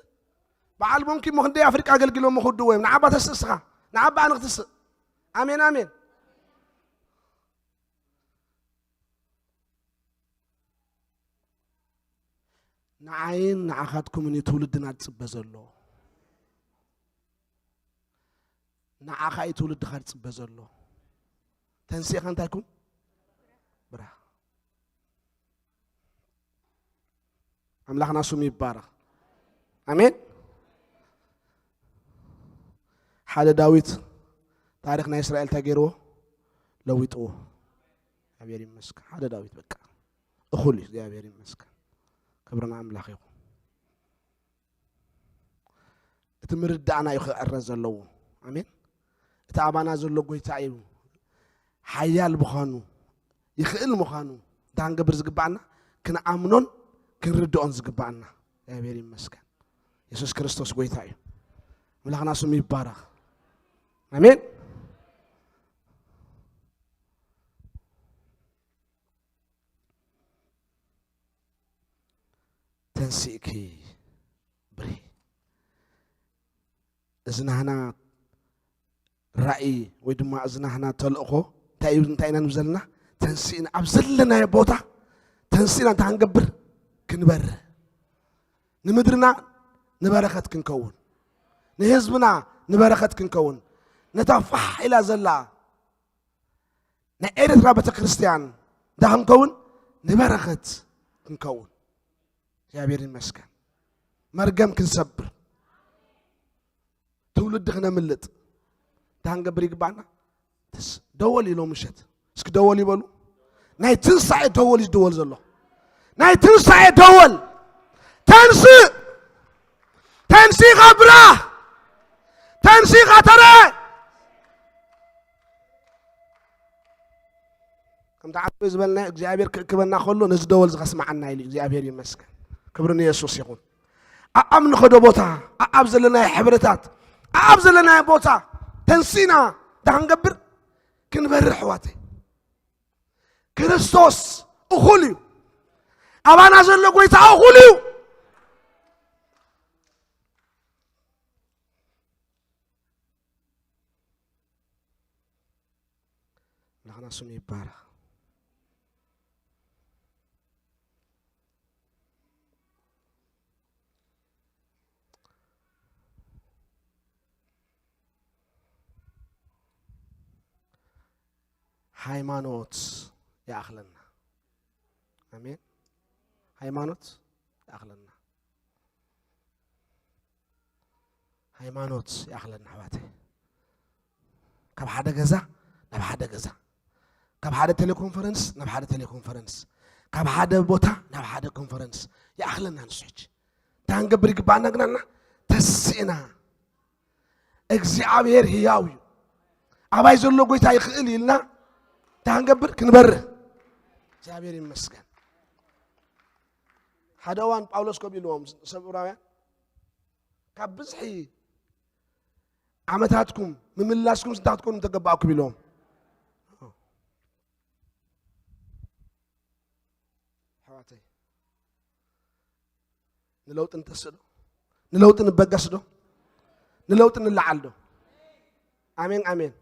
በዓል ቦንኪ እሞ ክንደይ ኣፍሪቃ ኣገልጊሎ እሞ ክውድዎ እዮም። ንዓባ ተስእ እስኻ። ንዓባ ኣነ ክትስእ። ኣሜን፣ ኣሜን። ንዓይን ንዓኻትኩምን እዩ ትውልድና ዝጽበ ዘሎ። ንዓኻ እዩ ትውልድኻ ዝጽበ ዘሎ። ተንሲእኻ እንታይ ኩን? ብራ። ኣምላኽና ስሙ ይባረኽ። ኣሜን። ሓደ ዳዊት ታሪኽ ናይ እስራኤል እንታይ ገይርዎ? ለዊጥዎ። እግዚኣብሔር ይመስገን። ሓደ ዳዊት በቃ እኹል እዩ። እግዚኣብሔር ይመስገን። ክብሪ ንኣምላኽ ይኹን። እቲ ምርዳእና እዩ ክዕረ ዘለዎ። ኣሜን። እቲ ኣባና ዘሎ ጎይታ እዩ ሓያል ምዃኑ፣ ይኽእል ምዃኑ እንታይ ክንገብር ዝግባኣና? ክንኣምኖን ክንርድኦን ዝግባኣና። እግዚኣብሔር ይመስገን። የሱስ ክርስቶስ ጎይታ እዩ። ኣምላኽና ስሙ ይባረኽ። ኣሜን። ተንሲእኪ ብርሂ። እዚ ናህና ራእይ ወይ ድማ እዚ ናህና ተልእኾ እንታይ እዩ? እንታይ ኢና ንብል ዘለና? ተንሲእና ኣብ ዘለናዮ ቦታ ተንሲእና እንታይ ክንገብር? ክንበርህ። ንምድርና ንበረኸት ክንከውን፣ ንህዝብና ንበረኸት ክንከውን፣ ነታ ፋሕ ኢላ ዘላ ናይ ኤርትራ ቤተክርስትያን እንታይ ክንከውን? ንበረኸት ክንከውን። እግዚኣብሔር ይመስገን። መርገም ክንሰብር፣ ትውልዲ ክነምልጥ እንታይ ክንገብር ይግባና? ተስ-፣ ደወል እዩ ሎሚ ምሸት። እስኪ ደወል ይበሉ። ናይ ትንሳኤ ደወል እዩ ዝድወል ዘሎ። ናይ ትንሳኤ ደወል። ተንስእ! ተንስኢኻ ብራህ! ተንስኢኻ ተረ! ከምቲ ዓበይ ዝበልናዮ እግዚኣብሔር ክእክበና ከሎ ነዚ ደወል እዚ ከስምዓና ኢሉ እግዚኣብሔር ይመስገን። ክብሪ ንየሱስ ይኹን። ኣኣብ ንኸዶ ቦታ፣ ኣኣብ ዘለናዮ ሕብርታት፣ ኣኣብ ዘለናዮ ቦታ ተንሲእና እንታይ ክንገብር? ክንበርህ ኣሕዋተይ። ክርስቶስ እኹል እዩ። ኣባና ዘሎ ጎይታ እኹል እዩ። ኣምላኽና ስሙ ይባረኽ። ሃይማኖት ይኣኽለና። ኣሜን። ሃይማኖት ይኣኽለና። ሃይማኖት ይኣኽለና ኣሕዋተይ። ካብ ሓደ ገዛ ናብ ሓደ ገዛ፣ ካብ ሓደ ቴሌኮንፈረንስ ናብ ሓደ ቴሌኮንፈረንስ፣ ካብ ሓደ ቦታ ናብ ሓደ ኮንፈረንስ ይኣኽለና። ንሱ ሕጂ እንታይ ክንገብር ይግባኣና ግናና? ተሲእና እግዚኣብሔር ህያው እዩ፣ ኣባይ ዘሎ ጎይታ ይኽእል ኢልና እንታይ ክንገብር? ክንበርህ። እግዚኣብሔር ይመስገን። ሓደ እዋን ጳውሎስ ከምኡ ኢልዎም ሰብ ዕብራውያን፣ ካብ ብዝሒ ዓመታትኩም ምምላስኩም እንታይ ክትኮኑ ምተገባእኩም ኢልዎም። ኣሕዋተይ፣ ንለውጢ ንተስእ ዶ? ንለውጢ ንበገስ ዶ? ንለውጢ ንለዓል ዶ? ኣሜን፣ ኣሜን።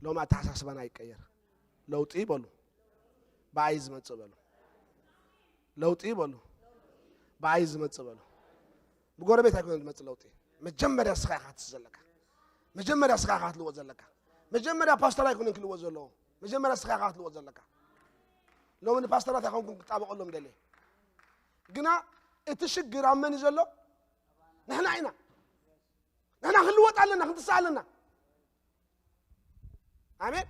ሎም ኣተሓሳስባና ይቀየር። ለውጢ በሉ። ብኣይ ዝመጽእ በሉ። ለውጢ በሉ። ብኣይ ዝመጽእ በሉ። ብጎረቤት ኣይኮነን ዝመጽእ ለውጢ። መጀመርያ ስኻ ኢኻ ክትስ ዘለካ። መጀመርያ ስኻ ኢኻ ክትልወጥ ዘለካ። መጀመርያ ፓስተር ኣይኮነን ክልወጥ ዘለዎ። መጀመርያ ስኻ ኢኻ ክትልወጥ ዘለካ። ሎሚ ንፓስተራት ኣይኮንኩን ክጣበቐሎም ደልየ። ግና እቲ ሽግር ኣብ መን እዩ ዘሎ? ንሕና ኢና። ንሕና ክንልወጥ ኣለና፣ ክንትስእ ኣለና። ኣሜን።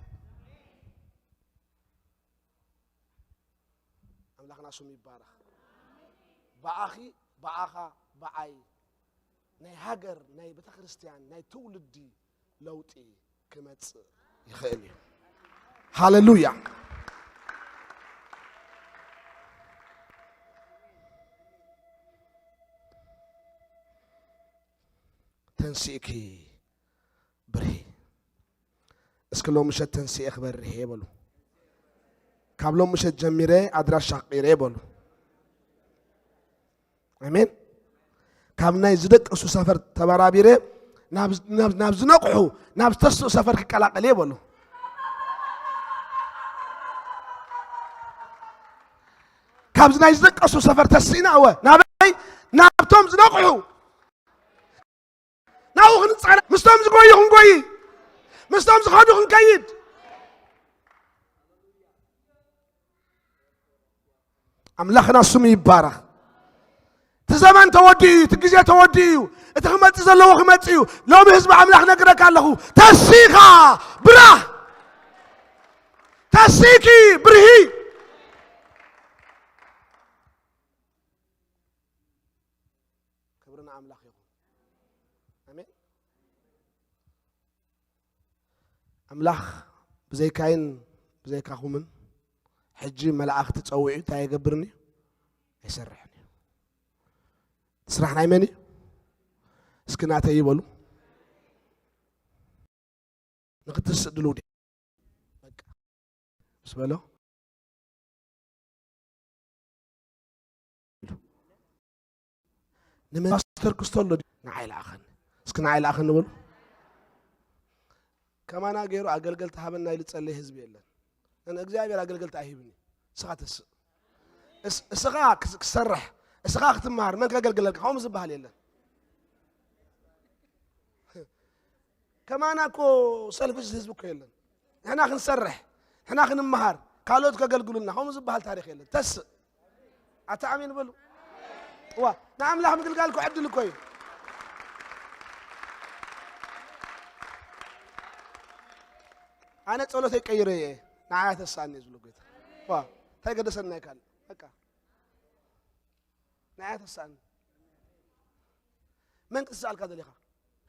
ኣምላኽና ስሙ ይባረኽ። ብኣኺ፣ ብኣኻ፣ ብኣይ ናይ ሃገር፣ ናይ ቤተ ክርስቲያን፣ ናይ ትውልዲ ለውጢ ክመጽእ ይኽእል እዩ። ሃሌሉያ። ተንሲእኪ ብርሂ። እስኪ ሎም ምሸት ተንሲኤ ክበርህ እየ በሉ። ካብ ሎም ምሸት ጀሚረ ኣድራሻ ቀይረ በሉ። ኣሜን። ካብ ናይ ዝደቀሱ ሰፈር ተበራቢረ ናብ፣ ናብ፣ ናብ ዝነቕሑ፣ ናብ ዝተስኡ ሰፈር ክቀላቀል እየ በሉ። ካብዚ ናይ ዝደቀሱ ሰፈር ተሲእና እወ ናበይ? ናብቶም ዝነቕሑ ናብኡ ክንጻነ፣ ምስቶም ዝጎዩ ክንጎይ፣ ምስቶም ዝኸዱ ክንከይድ። ኣምላኽና ስሙ ይባረኽ። እቲ ዘመን ተወዲኡ እዩ፣ እቲ ግዜ ተወዲኡ እዩ፣ እቲ ክመጽእ ዘለዎ ክመጽእ እዩ። ሎሚ ህዝቢ ኣምላኽ ነግረካ ኣለኹ፣ ተሲኻ ብራህ፣ ተሲኪ ብርሂ። ክብሪ ንኣምላኽ ይኹን። ኣሜን። ኣምላኽ ብዘይካይን ብዘይካኹምን ሕጂ መላእኽቲ ጸዊዑ እንታይ ኣይገብርን እዩ? ኣይሰርሕን እዩ። ስራሕ ናይ መን እዩ? እስኪ ናተይ ይበሉ። ንክትስእ ድልው ድዩ? በቃ ምስ በሎ ንመን ፓስተር ክስቶ ኣሎ ድዩ? ንዓይ ለኣኸኒ። እስኪ ንዓይ ለኣኸኒ በሉ። ከማና ገይሩ ኣገልገልቲ ሃበና ኢሉ ጸለየ ህዝቢ የለን። ኣነ እግዚኣብሔር ኣገልገልቲ ኣይህብኒ። እስኻ ተስእ። እስ-፣ እስኻ ክስ-፣ ክሰርሕ፣ እስኻ ክትመሃር፣ መን ከገልግለልካ? ከምኡ ዝበሃል የለን። ከማና እኮ ሰልፍሽ ህዝቢ እኮ የለን። ንሕና ክንሰርሕ፣ ንሕና ክንመሃር፣ ካልኦት ከገልግሉልና፣ ከምኡ ዝበሃል ታሪኽ የለን። ተስእ። ኣታ ኣሜን በሉ። ዋ፣ ንኣምላኽ ምግልጋል እኮ ዕድል እኮ እዩ። ኣነ ጸሎተይ ቀይረ እየ፣ ንዓይ ኣተስኣኒ እዩ ዝብሎ ጎይታ። ዋ፣ እንታይ ገደሰና ይካል? በቃ። ንዓይ ኣተስኣኒ። መን ክትስኣልካ ደሊኻ?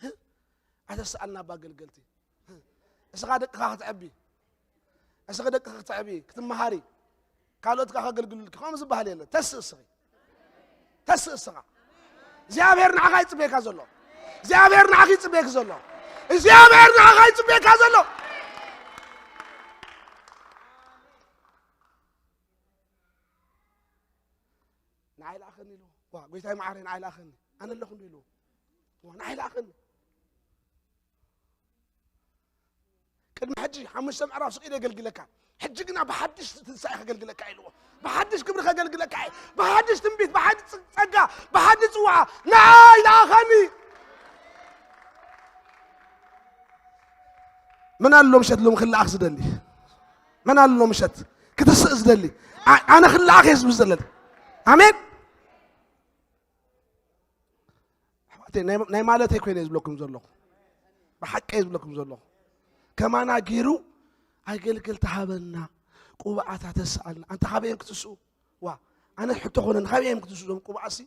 ህ? ኣተስኣልና እባ ኣገልገልቲ። ህ? እስኻ ደቅኻ ክትዕቢ። እስኺ ደቅኺ ክትዕቢ፣ ክትመሃሪ። ካልኦት ከኣ ከገልግሉልኪ። ከምኡ ዝበሃል የለን። ተስእ እስኺ። ተስእ እስኻ። እግዚኣብሔር ንዓኻ ይጽበየካ ዘሎ። እግዚኣብሔር ንዓኺ ይጽበየኪ ዘሎ። እግዚኣብሔር ንዓኻ ይጽበየካ ዘሎ። ንዓይ ለኣኸኒ ኢሉ። ዋ፣ ጎይታይ መዓረይ ንዓይ ለኣኸኒ። ኣነ ኣለኹ እንዶ ኢሉ። ዋ፣ ንዓይ ለኣኸኒ። ቅድሚ ሕጂ ሓሙሽተ ምዕራፍ ስቕ ኢለ የገልግለካ። ሕጂ ግና ብሓድሽ ትንሳኤ ከገልግለካ ኢልዎ። ብሓድሽ ክብሪ ከገልግለካ እየ። ብሓድሽ ትንቢት፣ ብሓድሽ ጸጋ፣ ብሓድሽ ጽዋዓ። ንዓይ ለኣኸኒ። መን ኣሎ ምሸት ሎም ክለኣኽ ዝደሊ? መን ኣሎ ምሸት ክትስእ ዝደሊ? ኣ-፣ ኣነ ክለኣኽ እየ ዝብል ዘለኒ። ኣሜን። ኣሕዋተይ፣ ናይ፣ ናይ ማለተይ ኮይነ እየ ዝብለኩም ዘለኹ። ብሓቂ እየ ዝብለኩም ዘለኹ። ከማና ገይሩ ኣገልገልቲ ሃበና፣ ቅቡኣት ኣተስኣልና። ኣንታ ካበይ እዮም ክትስኡ? ዋ፣ ኣነ ሕቶ ኮነኒ፣ ካበይ እዮም ክትስኡ እዞም ቅቡኣትሲ?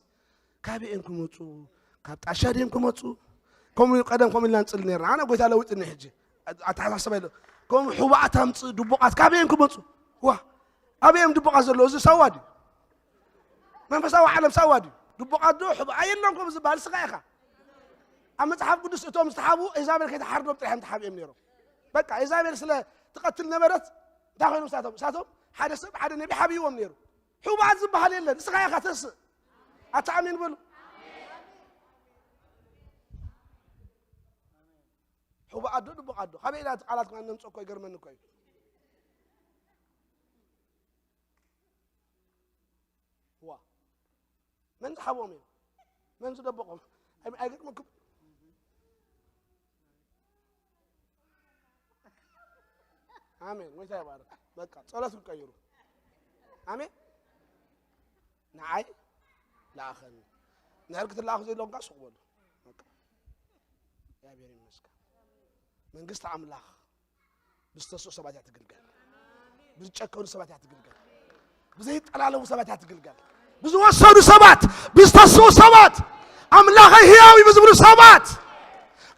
ካበይ እዮም ክመጹ? ካብ ጣሻ ድዮም ክመጹ? ከምኡ ቀደም ከምኡ ኢልና ንጽሊ ነርና። ኣነ ጎይታ ለዊጥኒ ሕጂ። ኣተሓሳስባ የለ። ከምኡ ሕቡኣት ኣምጽእ፣ ድቡቓት ካበይ እዮም ክመጹ? ዋ፣ ኣበይ እዮም ድቡቓት ዘለዉ? እዚ ሳዋ ድዩ? መንፈሳዊ ዓለም ሳዋ ድዩ? ድቡቓት ዶ ሕቡኣ የለን ከምኡ ዝበሃል እስኻ ኢኻ። ኣብ መጽሓፍ ቅዱስ እቶም ዝተሓብኡ ኤዛቤል ከይትሓርዶም ጥራሕ እዮም ተሓቢኦም ነይሮም። በቃ ኤዛቤል ስለ ትቐትል ነበረት፣ እንታይ ኮይኖም እሳቶም? እሳቶም ሓደ ሰብ፣ ሓደ ነቢ ሓቢዎም ነይሩ። ሕቡኣት ዝበሃል የለን። እስኻ ኢኻ ተስእ። ኣታ ኣሜን በሉ። ሕቡኣት ዶ ድቡቓት ዶ? ካበይ ኢና እቲ ቃላት ከማን ነምጽኦ እኮ ይገርመኒ እኮ እዩ። ዋ። መን ዝሓቦም እዮም? መን ዝደበቖም? ኣይ-፣ ኣይገርመኩም? ኣሜን። ጎይታ ይባረክ። በቃ ጸሎት ክቀይሩ። ኣሜን። ንዓይ ለኣኸኒ። ንሕር ክትለኣኹ ዘይለዎም ከኣ ሱቕ በሉ። በቃ። እግዚኣብሔር ይመስገን። መንግስቲ ኣምላኽ ብዝተስኡ ሰባት እያ ትግልገል። ብዝጨከኑ ሰባት እያ ትግልገል። ብዘይጠላለፉ ሰባት እያ ትግልገል። ብዝወሰዱ ሰባት፣ ብዝተስኡ ሰባት፣ ኣምላኸይ ህያው እዩ ብዝብሉ ሰባት፣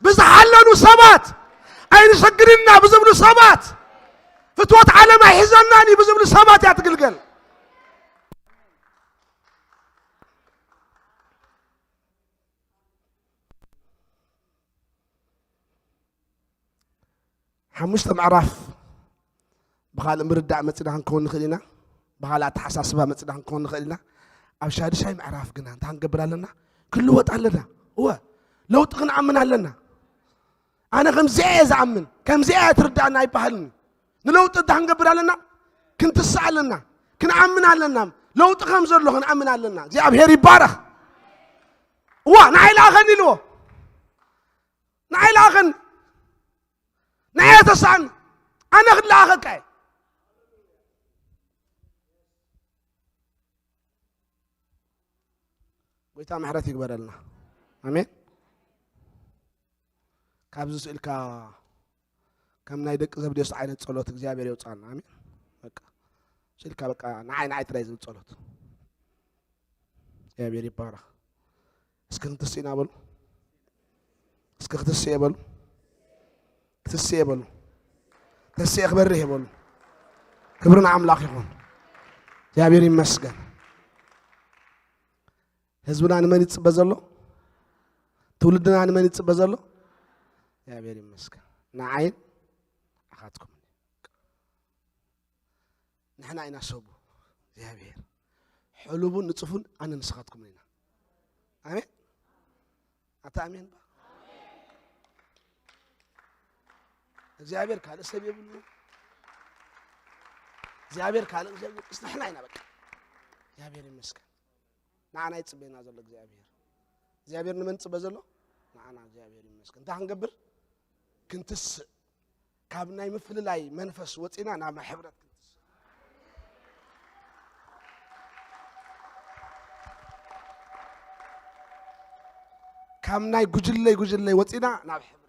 ብዝሓለኑ ሰባት፣ ኣይንሰግድና ብዝብሉ ሰባት፣ ፍትወት ዓለም ኣይሕዘናን እዩ ብዝብሉ ሰባት እያ ትግልገል። ሓሙሽተ ምዕራፍ ብኻልእ ምርዳእ መጺና ክንከውን ንኽእል ኢና። ብኻልእ ኣተሓሳስባ መጺና ክንከውን ንኽእል ኢና። ኣብ ሻድሻይ ምዕራፍ ግና እንታይ ክንገብር ኣለና? ክንልወጥ ኣለና። እወ፣ ለውጢ ክንኣምን ኣለና። ኣነ ከምዚኣ እየ ዝኣምን፣ ከምዚኣ እያ ትርዳእና ኣይበሃልን እዩ። ንለውጢ እንታይ ክንገብር ኣለና? ክንትስእ ኣለና። ክንኣምን ኣለና። ለውጢ ከም ዘሎ ክንኣምን ኣለና። እግዚኣብሔር ይባረኽ። እዋ፣ ንዓይ ለኣኸኒ ኢልዎ። ንዓይ ለኣኸኒ። ንዓይ ተስኣኒ። ኣነ ክለኣኸካ እየ። ጎይታ ምሕረት ይግበረልና። ኣሜን። ካብዚ ስእልካ ከም ናይ ደቂ ዘብዴዎስ ዓይነት ጸሎት እግዚኣብሔር የውጻና። ኣሜን። በቃ ስእልካ በቃ ንዓይ ንዓይ ጥራይ ዝብል ጸሎት። እግዚኣብሔር ይባረኽ። እስኪ ክትስእና በሉ። እስኪ ክትስእ በሉ። ክትስእ በሉ። ተስእ ክበርህ በሉ። ክብሪ ንኣምላኽ ይኹን። እግዚኣብሔር ይመስገን። ህዝብና ንመን ይጽበ ዘሎ? ትውልድና ንመን ይጽበ ዘሎ? እግዚኣብሔር ይመስገን። ንዓይን ንዓኻትኩምን። ንሕና ኢና ሰቡ እግዚኣብሔር። ሕሉቡን ንጹፉን ኣነ ንስኻትኩምን ኢና። ኣሜን። ኣታ ኣሜን ባ እግዚኣብሔር ካልእ ሰብ የብሉ እግዚኣብሔር ካልእ ሰብ የብሉ ንሕና ኢና በቃ እግዚኣብሔር ይመስገን ንዓና ይጽበየና ዘሎ እግዚኣብሔር እግዚኣብሔር ንመን ጽበ ዘሎ ንዓና እግዚኣብሔር ይመስገን እንታይ ክንገብር ክንትስእ ካብ ናይ ምፍልላይ መንፈስ ወፂና ናብ ናይ ሕብረት ክንትስእ ካብ ናይ ጉጅለይ ጉጅለይ ወፂና ናብ ሕብረት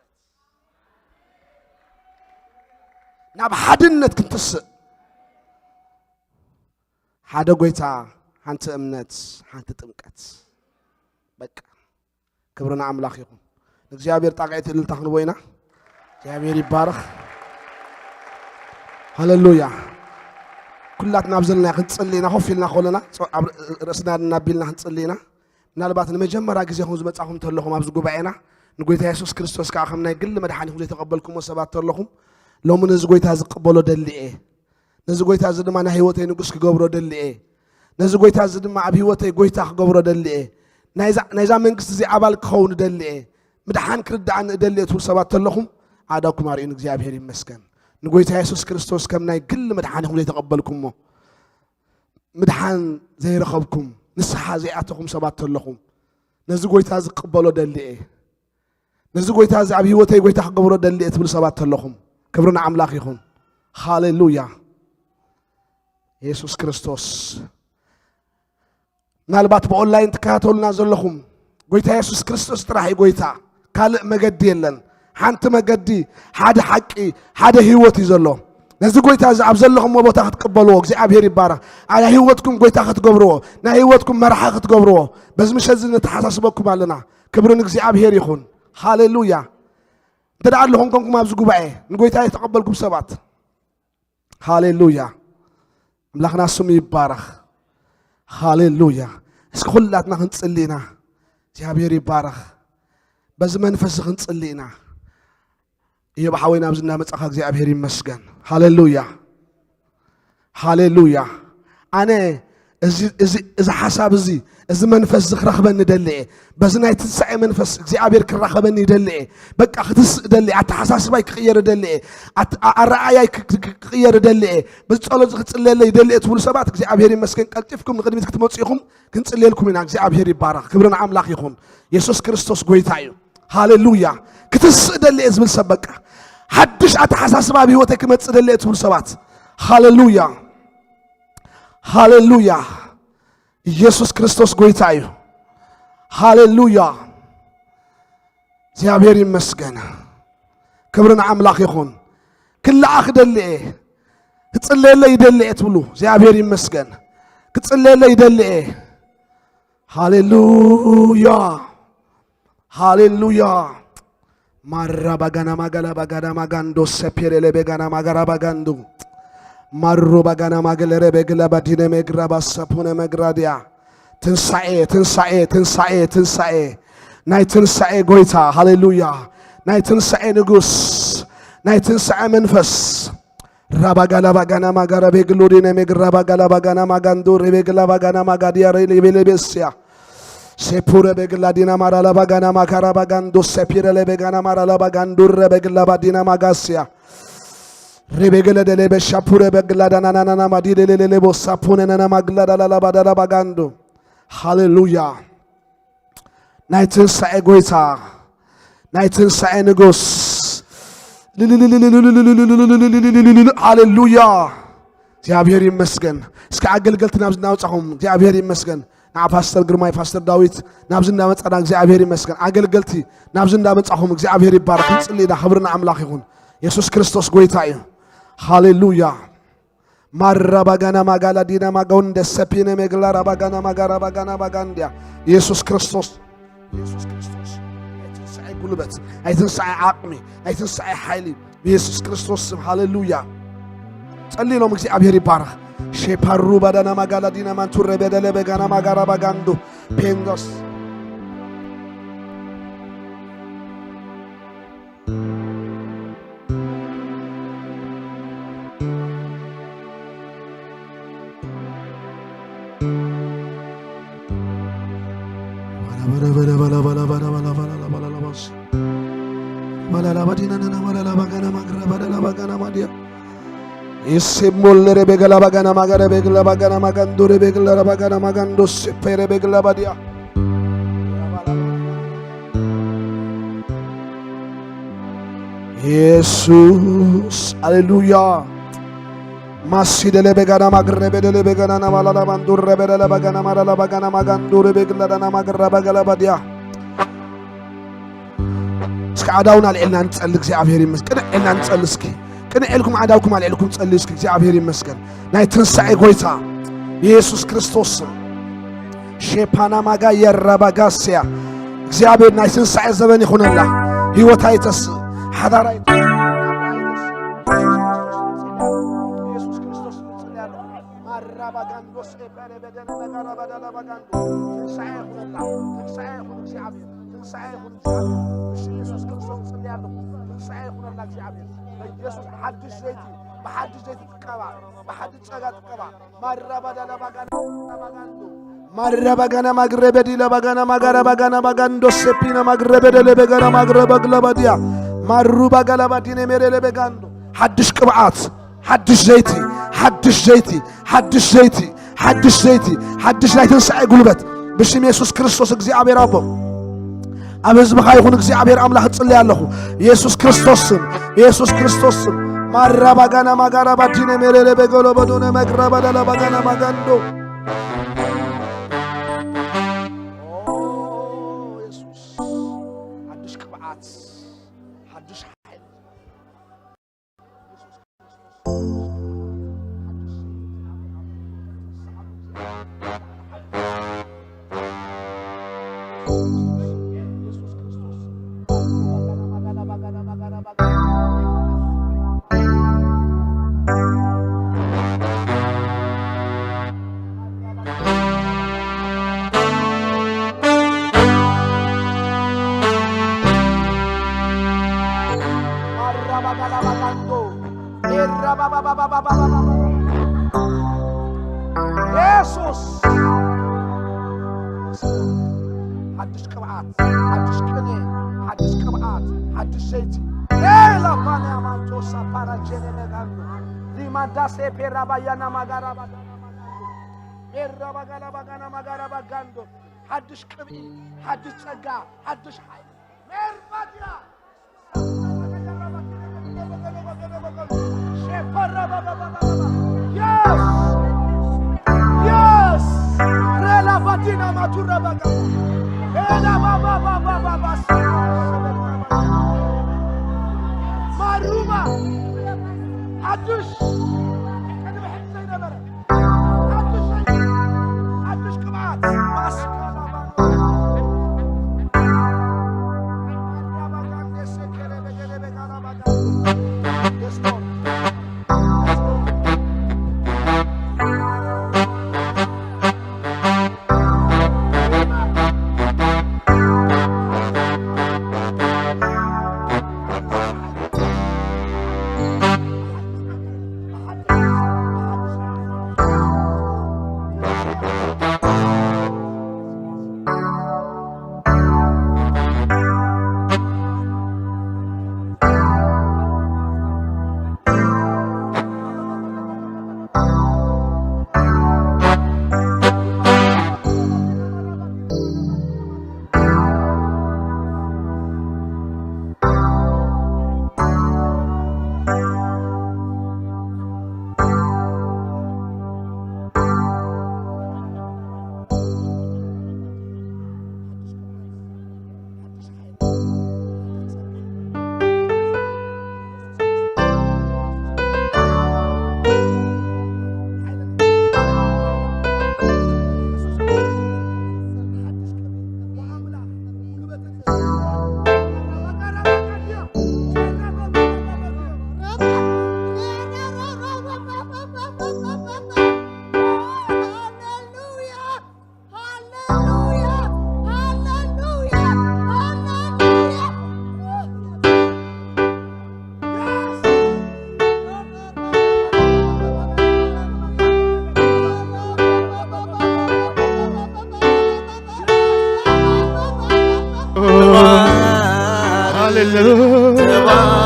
ናብ ሓድነት ክንትስእ ሓደ ጎይታ ሓንቲ እምነት ሓንቲ ጥምቀት በቃ ክብርና ኣምላኽ ይኹን ንእግዚኣብሔር ጣቕዒት እልልታ ክንቦ ኢና እግዚኣብሔር ይባረኽ ሃሌሉያ ኩላትና ኣብ ዘለና ክንጽሊ ኢና ኮፍ ኢልና ከለና ኣብ ርእስና እናቢልና ክንጽሊ ኢና ምናልባት ንመጀመርያ ግዜኹም ዝመጻኹም ተለኹም ኣብዚ ጉባኤና ንጎይታ የሱስ ክርስቶስ ከዓ ከም ናይ ግሊ መድሓኒኹም ዘይተቐበልኩሞ ሰባት ተለኹም ሎሚ ነዚ ጎይታ ዝቅበሎ ደሊ እየ ነዚ ጎይታ እዚ ድማ ናይ ህይወተይ ንጉስ ክገብሮ ደሊ እየ ነዚ ጎይታ እዚ ድማ ኣብ ህይወተይ ጎይታ ክገብሮ ደሊ እየ ናይዛ መንግስቲ እዚ ኣባል ክኸውን እደሊ እየ ምድሓን ክርድኣኒ እደሊ እየ ትብሉ ሰባት ተለኹም ኣእዳውኩም ኣርእዩን እግዚኣብሔር ይመስገን ንጎይታ የሱስ ክርስቶስ ከም ናይ ግሊ መድሓኒኹም ዘይተቐበልኩሞ ምድሓን ዘይረኸብኩም ንስሓ ዘይኣተኹም ሰባት ተለኹም ነዚ ጎይታ ዝቅበሎ ደሊ እየ ነዚ ጎይታ እዚ ኣብ ህይወተይ ጎይታ ክገብሮ ደሊ እየ ትብሉ ሰባት ተለኹም ክብሪ ንኣምላኽ ይኹን ሃሌሉያ የሱስ ክርስቶስ ምናልባት ብኦንላይን ትከታተሉና ዘለኹም ጎይታ የሱስ ክርስቶስ ጥራሕ እዩ ጎይታ ካልእ መገዲ የለን ሓንቲ መገዲ ሓደ ሓቂ ሓደ ህይወት እዩ ዘሎ ነዚ ጎይታ እዚ ኣብ ዘለኹምዎ ቦታ ክትቅበልዎ እግዚኣብሔር ይባረኽ ኣብ ህይወትኩም ጎይታ ክትገብርዎ ናይ ህይወትኩም መርሓ ክትገብርዎ በዚ ምሸት እዚ ነተሓሳስበኩም ኣለና ክብሪ ንእግዚኣብሔር ይኹን ሃሌሉያ እንተ ደኣ ኣለኹም ኮንኩም ኣብዚ ጉባኤ ንጎይታ የተቐበልኩም ሰባት ሃሌሉያ ኣምላኽና ስሙ ይባረኽ ሃሌሉያ እስኪ ኩላትና ክንጽሊ ኢና እግዚኣብሔር ይባረኽ በዚ መንፈስ ክንጽሊ ኢና እዮብ ሓወይ ናብዚ እናመጻኻ እግዚኣብሔር ይመስገን ሃሌሉያ ሃሌሉያ ኣነ እዚ ሓሳብ እዚ እዚ መንፈስ እዚ ክረኽበኒ ደሊ እየ በዚ ናይ ትንሳኤ መንፈስ እግዚኣብሔር ክራኸበኒ ይደሊ እየ በቃ ክትስእ ደሊ እየ ኣተሓሳስባይ ክቕየር ደሊ እየ ኣረኣያይ ክቕየር ደሊ እየ በዚ ጸሎት እዚ ክጽለየለይ ይደሊ እየ ትብሉ ሰባት እግዚኣብሔር ይመስገን ቀልጢፍኩም ንቕድሚት ክትመጹ ኢኹም ክንጽልየልኩም ኢና እግዚኣብሔር ይባረኽ ክብሪ ንኣምላኽ ይኹን የሱስ ክርስቶስ ጎይታ እዩ ሃሌሉያ ክትስእ ደሊ እየ ዝብል ሰብ በቃ ሓድሽ ኣተሓሳስባ ኣብ ህይወተይ ክመጽእ ደሊ እየ ትብሉ ሰባት ሃሌሉያ ሃሌሉያ ኢየሱስ ክርስቶስ ጎይታ እዩ ሃሌሉያ እግዚኣብሔር ይመስገን ክብሪ ንኣምላኽ ይኹን ክለኣኽ ደሊ እየ ክጽለየለይ ይደሊ እየ ትብሉ እግዚኣብሔር ይመስገን ክጽለየለይ ይደሊ እየ ሃሌሉያ ሃሌሉያ ማራ ባጋና ማጋላ ባጋዳ ማጋንዶ ሰፔሬ ለቤጋና ማጋራ ባጋንዱ ማሮ ባጋና ማገለረ በግላ ባዲነ መግራ ባሰፑነ መግራዲያ ትንሳኤ ትንሳኤ ትንሳኤ ትንሳኤ ናይ ትንሳኤ ጎይታ ሃሌሉያ ናይ ትንሳኤ ንጉስ ናይ ትንሳኤ መንፈስ Rabagala bagana magara beglu dine meg rabagala bagana magandu rebegla bagana magadia rebelebesia. Sepure begla dina marala bagana makara bagandu sepire le begana marala bagandu rebegla badina magasia. Rebegla de lebe shapure begla dana nana madile le le bo sapune nana magla dala badala bagandu. Hallelujah. ናይ ትንሳኤ ጎይታ ናይ ትንሳኤ ንጉስ ሃሌሉያ እግዚኣብሔር ይመስገን እስከ ኣገልገልቲ ናብዚ እናመፃኹም እግዚኣብሔር ይመስገን ንዓ ፓስተር ግርማይ ፓስተር ዳዊት ናብዚ እናመፃና እግዚኣብሔር ይመስገን ኣገልገልቲ ናብዚ እናመፃኹም እግዚኣብሔር ይባረክ ንፅሊ ኢና ክብሪ ንኣምላኽ ይኹን የሱስ ክርስቶስ ጎይታ እዩ ሃሌሉያ Marabagana magala dina magonde sepine megla rabagana magara bagana bagandia. Jesus Christus. Jesus Christus. ናይ ትንሳኤ ጉልበት ናይ ትንሳኤ ዓቕሚ ናይ ትንሳኤ ሓይሊ ብየሱስ ክርስቶስ ስም ሃሌሉያ ጸሊሎም እግዚኣብሔር ይባረኽ ሼፓሩ ባዳና ማጋላ ዲና ማንቱረ በደለ በጋና ማጋራ ባጋንዱ ፔንዶስ ባላላ ባዲና ነና ባላላ ባጋና ማግራ ባላላ ባጋና ማዲያ። ኢሴሞል ለረ ቤገላ ባጋና ማገረ ቤግላ ባጋና ማጋንዶ ረ ቤግላ ረ ባጋና ማጋንዶ ሴፔ ረ ቤግላ ባዲያ። ኢየሱስ፣ ሃሌሉያ። ማሲ ደለ ቤጋና ማግረ ቤደለ ቤጋና ናባላላ ባንዱረ ቤደለ ባጋና ማላላ ባጋና ማጋንዶ ረ ቤግላ ዳና ማግራ ባጋላ ባዲያ። እስኪ ኣእዳውና ኣልዒልና ንጸሊ። እግዚኣብሔር ይመስገን። ቅንዕ ኢልና ንጸሊ እስኪ። ቅንዕ ኢልኩም ኣእዳውኩም ኣልዒልኩም ጸልዩ እስኪ። እግዚኣብሔር ይመስገን። ናይ ትንሳኤ ጎይታ ብኢየሱስ ክርስቶስ ስም። ሼፓና ማጋ የራባጋስያ። እግዚኣብሔር ናይ ትንሳኤ ዘበን ይኹነላ። ህይወት ኣይተስእ። ሓዳር ኣይተስእ። ኢየሱስ ክርስቶስ ንጽሊ ኣለኹ። ማራባጋንዶ ሴፓ በደነ መጋራ ባዳላ ባጋንዶ። ትንሳኤ ይኹነላ። ትንሳኤ ይኹን እግዚኣብሔር። ትንሳኤ ይኹን እግዚኣብሔር። ብሽም ኢየሱስ ክርስቶስ እጽሊ ኣለኹ። ትንሳኤ ይኹነላ እግዚኣብሔር። በኢየሱስ ብሓድሽ ዘይቲ፣ ብሓድሽ ዘይቲ ትቀባ፣ ብሓድሽ ጸጋ ትቀባ። ማራ ባዳላ ባጋንዶ። ማራ ባጋና ማግረ በዲላ ባጋና ማጋራ ባጋና ባጋንዶ ሴፒና ማግረ በደለ በጋና ማግረ በግላ ባዲያ። ማሩ ባጋላ ባዲነ ሜሬለ በጋንዶ። ሓድሽ ቅብኣት፣ ሓድሽ ዘይቲ፣ ሓድሽ ዘይቲ፣ ሓድሽ ዘይቲ፣ ሓድሽ ዘይቲ፣ ሓድሽ ናይ ትንሳኤ ጉልበት ብሽም የሱስ ክርስቶስ እግዚኣብሔር ኣቦ ኣብ ህዝብኻ ይኹን። እግዚኣብሔር ኣምላኽ እጽልይ ኣለኹ የሱስ ክርስቶስ ስም፣ የሱስ ክርስቶስ ስም። ማራ ባጋና ማጋራ ባዲነ ሜሌሌ በገሎ በዶነ መግራ ባዳላ ባጋና ማጋንዶ። ኦ የሱስ፣ ሓድሽ ቅብኣት፣ ሓድሽ ሓይል። የሱስ ሓድሽ ቅብኣት፣ ሓድሽ ቅኔ፣ ሓድሽ ቅብኣት፣ ሓድሽ ዘይቲ። ኤላ ፋንያ ማንቶሳ ፓራጀኔ ነጋንዶ ሪማዳሴ ፔራ ባያና ማጋራ ባጋና ማጋንዶ ኤራ ባጋላ ባጋና ማጋራ ባጋንዶ ሓድሽ ቅብኢ፣ ሓድሽ ጸጋ፣ ሓድሽ ሓይሊ ሜርባድያ Yes! Yes! Rela batina matura baga. Ela baba baba baba. Maruba. Adush. Kan bahit sa nabara. ሓድሽ ቅብኣት ማስካላ ባንዶ። Yes, Lord. Yes, Lord.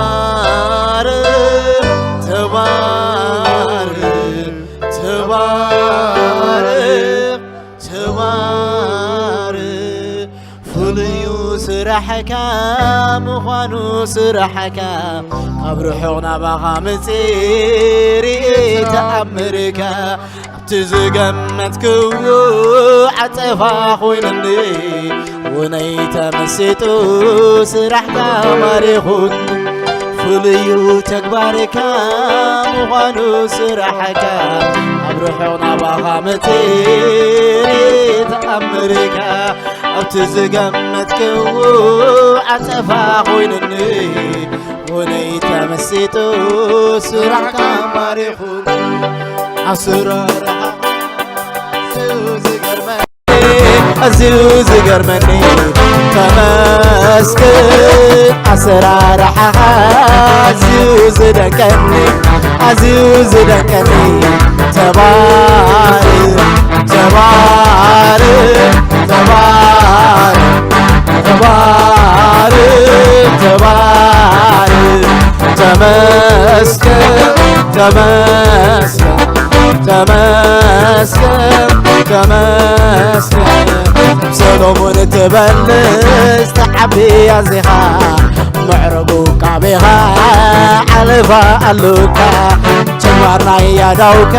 ተባረኽ፣ ተባረኽ፣ ተባረኽ፣ ተባረኽ። ፍሉዩ ስራሕካ ምዃኑ ስራሕካ፣ ካብ ርሑቕ ናባኻ መጺእ ርእየ ተኣምርካ። ኣብቲ ዝገመትክዎ ዓጸፋ ኮይኑኒ፣ ውነይ ተመሲጡ ስራሕካ ማሪኹኒ። ፍሉዩ ተግባርካ ምዃኑ ስራሕካ፣ ኣብ ርሑቕ ናባኻ መጺእ ተኣምርካ። ኣብቲ ዝገመትክዎ ዓጸፋ ኮይኑኒ፣ ውነይ ተመሲጡ ስራሕካ ማሪኹኒ። ኣሰራርሓ ኣዝዩ ዝገርመኒ፣ ኣዝዩ ዝገርመኒ፣ ተመስገን። ኣሰራርሓኻ ኣዝዩ ዝደንቀኒ፣ ኣዝዩ ዝደንቀኒ። ተባረኽ፣ ተባረኽ፣ ተባረኽ፣ ተባረኽ፣ ተባረኽ። ተመስገን፣ ተመስገን፣ ተመስገን፣ ተመስገን። ሰሎሞን ትበልጽ ትዓቢ ኣዚኻ፣ ምዕርጉ ቃቤኻ ዓለፋ ኣሉካ። ጀማር ናይ ያዳውካ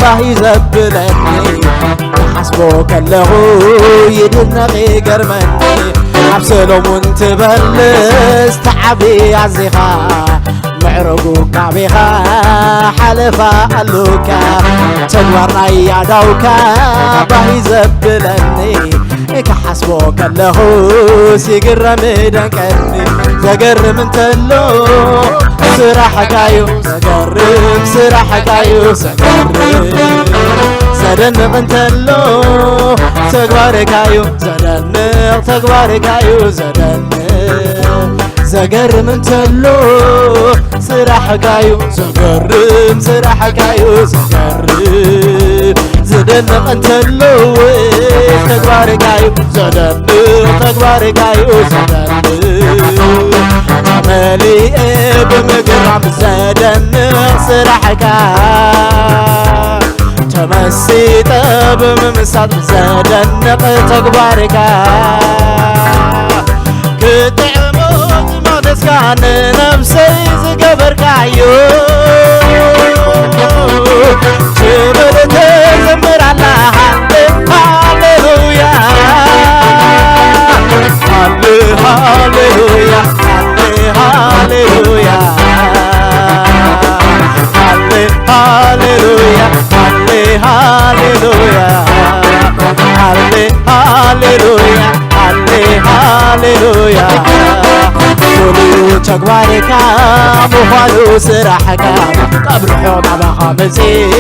ባህ ዘብለኒ፣ ክሓስቦ ከለኹ ይድነቕ ይገርመኒ። ኣብ ሰሎሞን ትበልጽ ትዓቢ ኣዚኻ፣ ምዕርጉ ቃቤኻ ሓለፋ ኣሉካ። ተግባር ናይ ያዳውካ ባህ ዘብለኒ፣ ክሓስቦ ከለኹስ ይግረም ደንቀኒ። ዘገርም እንተሎ ስራሕካዩ፣ ዘገርም ስራሕካዩ፣ ዘገርም። ዘደንቕ እንተሎ ተግባርካዩ፣ ዘደንቕ ተግባርካዩ፣ ዘደንቕ። ዘገርም እንተሎ ስራሕካዩ፣ ዘገርም ስራሕካዩ፣ ዘገርም። ዝደንቕ እንተሎ ተግባርካዩ፣ ዘደንቕ ተግባርካዩ፣ ዘደንቕ። ተመሊኤ ብምግራም ዘደንቕ ስራሕካ፣ ተመሲጠ ብምምሳጥ ዘደንቕ ተግባርካ። ክጥዕሞ ዝመቕደስካ ንነብሰይ ዝገበርካዮ፣ ክብር ትዘምር ኣላ። ሃሌ ሃሌሉያ፣ ሃሌ ሃሌሉያ፣ ሃሌ ሃሌሉያ፣ ሃሌ ሃሌሉያ፣ ሃሌ ሃሌሉያ፣ ሃሌ ሃሌሉያ፣ ሃሌ ሃሌሉያ። ፍሉይ ተግባርካ ምዃኑ ስራሕካ፣ ካብ ርሑቕ ናባኻ መጺእ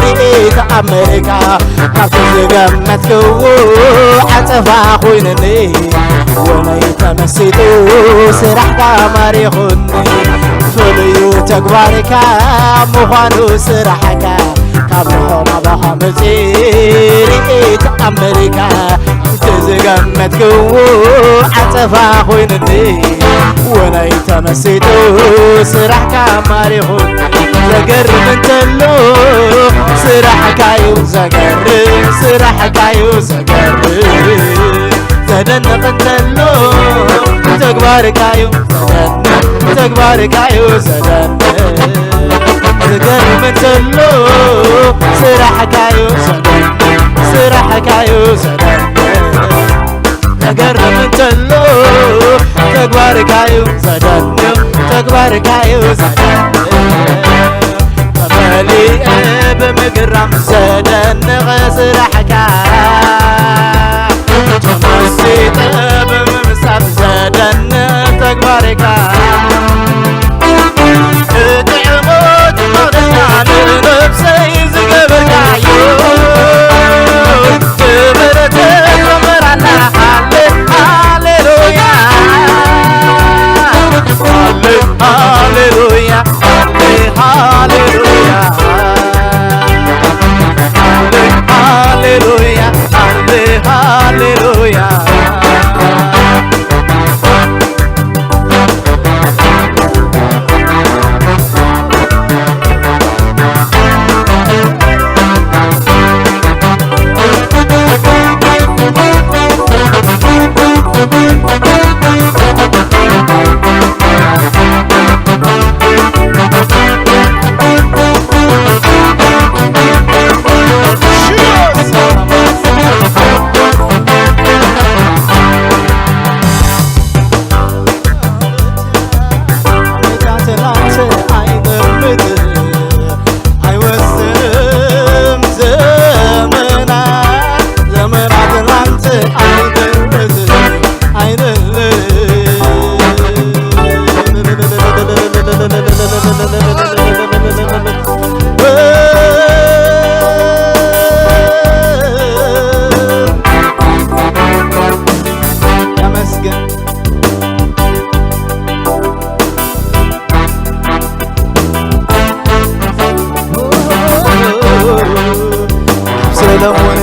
ርኢ ተኣምርካ፣ ካብቲ ዝገመትክዎ ዓጸፋ ኮይኑኒ፣ ወነይ ተመሲጡ ስራሕካ ማሪኹኒ። ፍሉይ ተግባርካ ምዃኑ ስራሕካ፣ ካብ ርሑቕ ናባኻ መጺእ ርኢ ተኣምርካ፣ እቲ ዝገመትክዎ ዓጸፋ ኮይኑኒ፣ ወነይ ተመሲጡ ስራሕካ ማሪኹኒ። ዘገርም እንተሎ ስራሕካዩ፣ ዘገርም ስራሕካዩ፣ ዘገርም። ዘደንቕ እንተሎ ተግባርካዩ፣ ዘደንቕ ተግባርካዩ፣ ዘደንቕ። ዝገርም እንተሎ ስራሕካዩ፣ ዘደንቕ ስራሕካዩ፣ ዘደንቕ። ዘገርም እንተሎ ተግባርካዩ፣ ዘደንቕ ተግባርካዩ፣ ዘደንቕ። ተመሊኤ ብምግራም ዘደንቕ ስራሕካ፣ ተመሲጠ ብምምሳል ዘደንቕ ተግባርካ። ክጥዕሞ ዝመቕደስካ ንነብሰይ ዝገበርካዮ፣ ክብር ትዘምር ኣላ። ሃሌ ሃሌሉያ፣ ሃሌ ሃሌሉያ፣ ሃሌ ሃሌሉያ፣ ሃሌ ሃሌሉያ፣ ሃሌ ሃሌሉያ።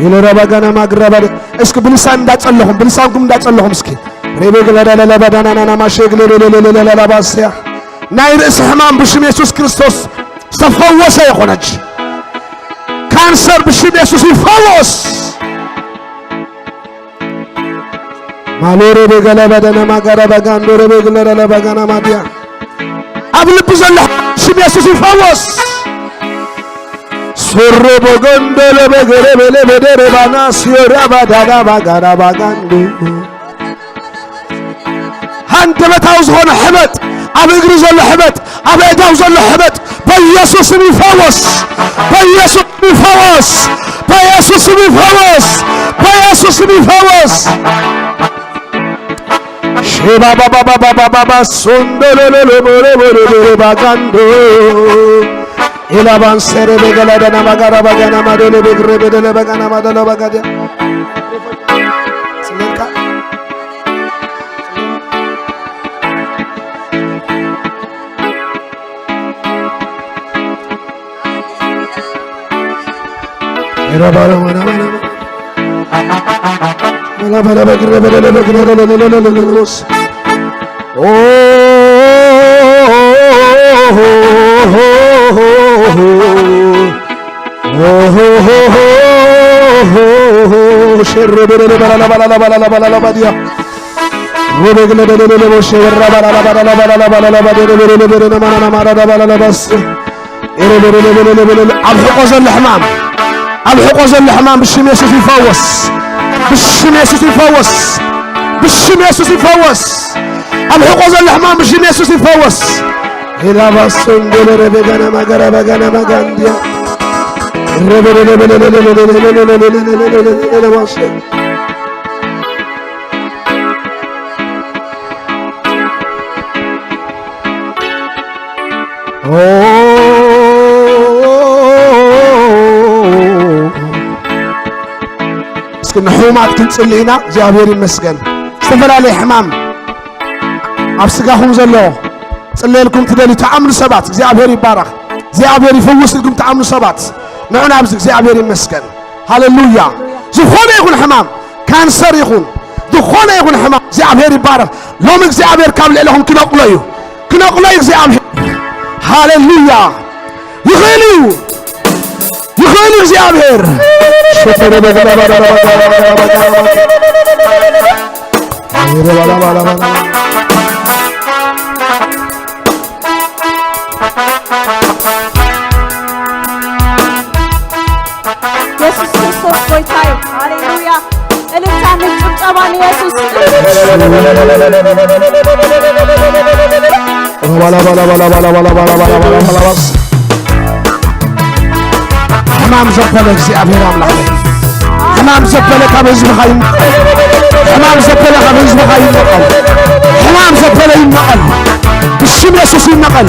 ኢለረባጋና ማግራባደ። እስኪ ብልሳን እንዳጸለኹም፣ ብልሳንኩም እንዳጸለኹም እስኪ። ሬቤግለደለለበዳናናና ማሼግለለለለባስያ። ናይ ርእሲ ሕማም ብሽም የሱስ ክርስቶስ ዝተፈወሰ ይኾነች። ካንሰር ብሽም የሱስ ይፈወስ። ማሎሬ ቤገለበደነ ማጋራ ባጋንዶሬ ቤግለደለ ባጋና ማዲያ። ኣብ ልቢ ዘሎ ሽም የሱስ ይፈወስ። ሶሮ ቦጎንደለ በገረ በለ በደረ ባና ሲዮራ ባዳዳ ባጋራ ባጋንዶ። ሃንደበታዊ ዝኾነ ሕመጥ፣ ኣብ እግሪ ዘሎ ሕመጥ፣ ኣብ ኣእዳው ዘሎ ሕመጥ በኢየሱስ ስም ይፈወስ። በኢየሱስ ስም ይፈወስ። በኢየሱስ ስም ይፈወስ። በኢየሱስ ስም ይፈወስ። ሼባባባባባባባ ሶንዶሎሎሎቦሎቦሎቦሎ ባጋንዶ ኤላባን ሰረበ ገላዳና ማጋራ ባጋና ማዶሎ በግረ በደለ ባጋና ማዶሎ ባጋዲያ ጽለልካ ኣብ ሕቆ ዘሎ ሕማም፣ ኣብ ሕቆ ዘሎ ሕማም ብሽም የሱስ ይፈወስ። ብሽም የሱስ ይፈወስ። ብሽም የሱስ ይፈወስ። ኣብ ሕቆ ዘሎ ሕማም ብሽም የሱስ ይፈወስ። ኢላባሶ እንደለረበ ጋና ማገራ በጋና ማጋንዲያ ረበ እስኪ ንሕሙማት ክንጽሊ ኢና። እግዚኣብሔር ይመስገን። ዝተፈላለየ ሕማም ኣብ ስጋኹም ዘሎ ጽለየልኩም ትደልዩ ትኣምኑ ሰባት እግዚኣብሔር ይባረኽ። እግዚኣብሔር ይፈውስ ኢልኩም ትኣምኑ ሰባት ንዑ ናብዚ። እግዚኣብሔር ይመስገን። ሃሌሉያ። ዝኾነ ይኹን ሕማም፣ ካንሰር ይኹን፣ ዝኾነ ይኹን ሕማም እግዚኣብሔር ይባረኽ። ሎም እግዚኣብሔር ካብ ልዕለኹም ክነቕሎ እዩ። ክነቕሎ እዩ እግዚኣብሔር። ሃሌሉያ። ይኽእል እዩ። ይኽእል እዩ እግዚኣብሔር። የሱስ ክርስቶስ ጎይታ እዩ። ሃሌሉያ። እልልታን ጭብጨባን የሱስ። ሕማም ዘበለ እግዚኣብሔር ኣምላኽ፣ ሕማም ዘበለ ካብ ህዝብኻ ይነቐል። ሕማም ዘበለ ካብ ህዝብኻ ይነቐል። ሕማም ዘበለ ይነቐል። ብሽም የሱስ ይነቐል።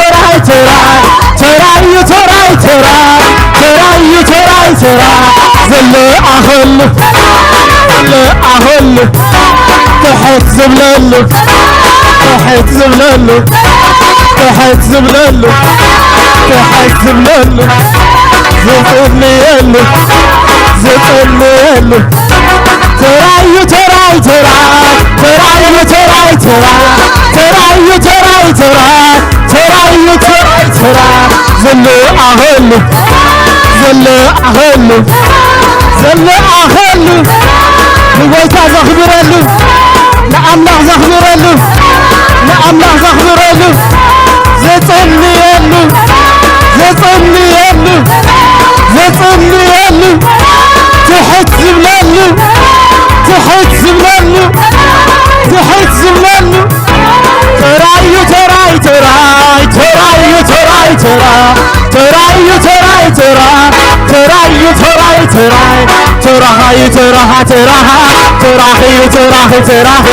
ተራዩ ተራይ ተራ ዝለኣኸሉ ዝለኣኸሉ ትሕት ዝብለሉ ትሕት ዝብለሉ ትሕት ዝብለሉ ትሕት ዝብለሉ ዝጽልየሉ ዝጽልየሉ ተራዩ ተራይ ተራ ተራዩ ተራይ ተራ ተራዩ ተራይ ተራ ተራዩ ተራይ ተራ ዘለኣኸሉ ዘለኣኸሉ ዘለኣኸሉ ንጎይታ ዘኽብረሉ ንኣምላኽ ዘኽብረሉ ንኣምላኽ ዘኽብረሉ ዘጽልየሉ ዘጽልየሉ ዘጽልየሉ ትሕት ዝብለሉ ትሕት ዝብለሉ ትሕት ዝብለሉ ተራዩ ተራይ ተራይ ተራዩ ተራይ ተራ ተራዩ ተራይ ተራ ተራዩ ተራይ ተራይ ተራኻዩ ተራኻ ተራኻ ተራኽዩ ተራኺ ተራኺ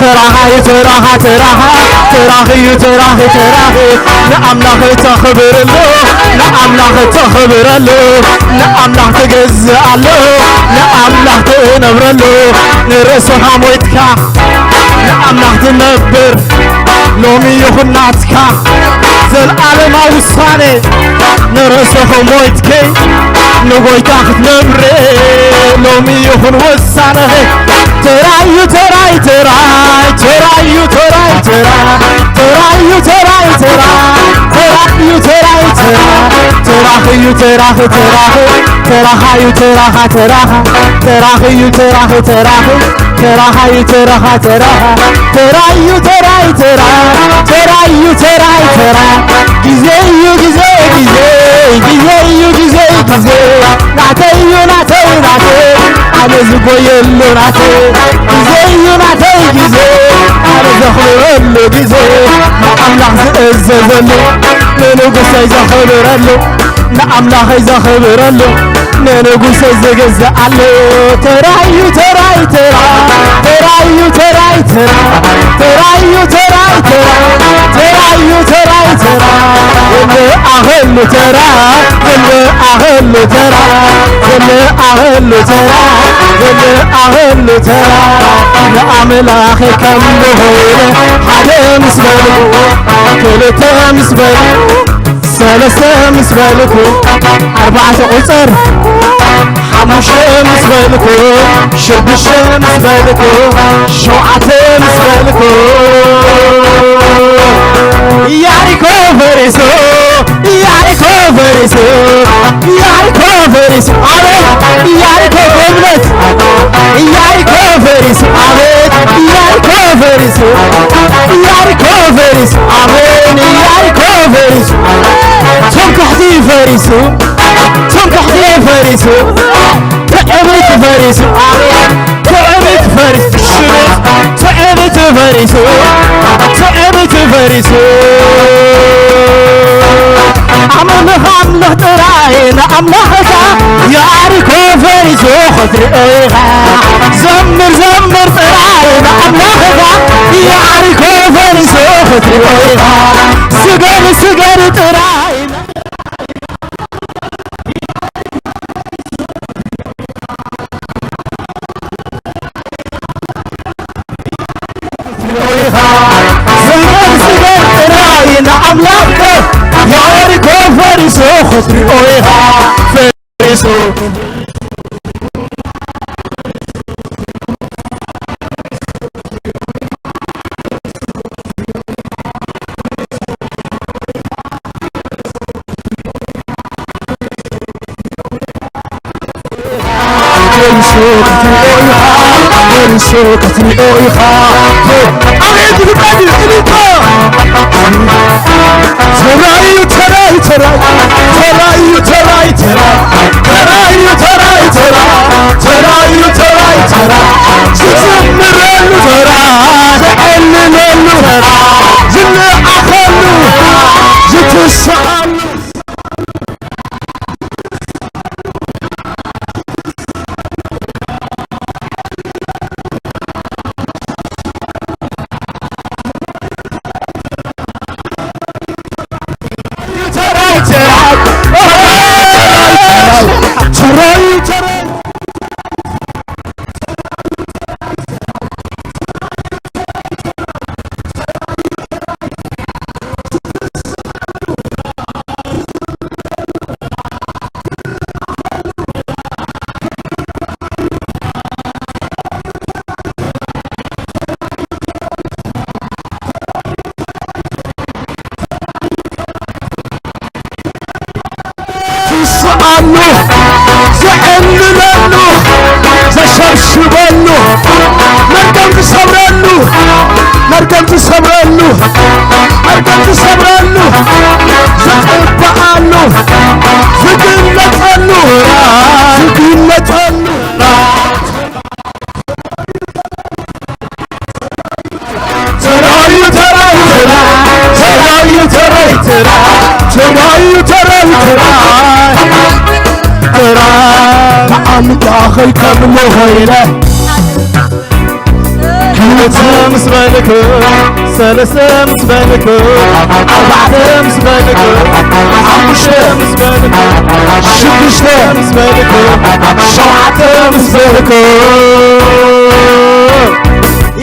ተራኻዩ ተራኻ ተራኻ ተራኽዩ ተራኺ ተራኺ ንኣምላኽ ተኽብርሉ ንኣምላኽ ተኽብረሉ ንኣምላኽ ትገዝኣሉ ንኣምላኽ ትነብረሉ ንርእስኻ ሞይትካ ንኣምላኽ ትነብር ሎሚ ይኹን ናትካ ዘልኣለማዊ ውሳኔ ንርእስኹ ሞይትከይ ንጎይታ ክትነብር ሎሚ ይኹን ውሳነኸ ተራዩ ተራይ ተራይ ተራዩ ተራይ ተራ ተራዩ ተራይ ተራ ተራዩ ተራይ ተራ ተራኽዩ ተራኺ ተራኺ ተራኻዩ ተራኻ ተራኻ ተራኽዩ ተራኺ ተራኺ ተራኻዩ ተራኻ ተራኻ ተራዩ ተራይ ተራ ተራዩ ተራይ ተራ ግዜ እዩ ግዜ ግዜ ግዜ እዩ ግዜ ግዜ ናተይ እዩ ናተይ ናተይ ኣነ ዝጎየሉ ናተይ ግዜ እዩ ናተይ ግዜ ኣነ ዘኽብረሉ ግዜ ንኣምላኽ ዝእዘዘሉ ንንጉሰይ ዘኽብረሉ ንኣምላኸይ ዘኽብረሉ ንንጉሰይ ዝግዝኣሉ ተራዩ ተራይ ተራ ተራዩ ተራይ ተራ ተራዩ ተራይ ተራ ተራዩ ተራይ ተራ ዝለኣኸሉ ተራ ዝለኣኸሉ ተራ ዝለኣኸሉ ተራ ዝለኣኸሉ ተራ ንኣምላኸይ ከም ብኾይነ ሓደ ምስ በልኩ ክልተ ምስ በልኩ ሰለስተ ምስ በልኩ ኣርባዕተ ቁፅር ሓሙሽተ ምስ በልኩ ሽዱሽተ ምስ በልኩ ሸውዓተ ምስ በልኩ ያሪኮ ፈሪሱ ያሪኮ ፈሪሱ ያሪኮ ፈሪሱ ኣቤት ያሪኮ ጎብለት ያሪኮ ፈሪሱ ኣቤት ያሪኮ ፈሪሱ ያሪኮ ፈሪሱ ኣሜን ያሪኮ ፈሪሱ ትምክሕቲ ፈሪሱ ትምክሕቲ ፈሪሱ ትዕቢት ፈሪሱ ኣሜን ትዕቢት ፈሪሱ ሽቤት ትዕቢት ፈሪሱ ትዕቢት ፈሪሱ ኣምልኽ ኣምልኽ ጥራይ ንኣምላኽካ ያሪኮ ፈሪሱ ክትሪኦ ኢኻ ዘምር ዘምር ጥራይ ንኣምላኽካ ያሪኮ ፈሪሱ ክትሪኦ ኢኻ ስገር ስገር ጥራይ ኢኻ ዘመን ስገር ጥራይ ንኣምላኽካ ያሪኮ ፈሪሱ ክትሪኦ ኢኻ ፈሪሱ ፈሪሱ ክትሪኦ ኢኻ ፈሪሱ ክትሪኦ ኢኻ ኣቤት ብጣዕሚ እልልታ ተራዩ ተራዩ ተራዩ ተራዩ ተራዩ ተራ ተራዩ ተራዩ ተራ ተራዩ ተራዩ ተራ ዝዘምረሉ ተራ ዝዕልለሉ ተራ ዝለኣኸሉ ዝትስኣሉ ከም ዝሰብረሉ፣ ከም ዝሰብረሉ፣ ዝቕበኣሉ፣ ዝግለጸሉ፣ ዝግለጸሉ። ተራዩ፣ ተራዩ፣ ተራ፣ ተራዩ፣ ተራዩ፣ ተራ፣ ተራዩ፣ ተራዩ፣ ተራ፣ ተራ፣ ኣምላኸይ ከም ኖህ ኢለ ክልተ ምስ በልኩ፣ ሰለስተ ምስ በልኩ፣ ኣርባዕተ ምስ በልኩ፣ ሓሙሽተ ምስ በልኩ፣ ሽዱሽተ ምስ በልኩ፣ ሸውዓተ ምስ በልኩ።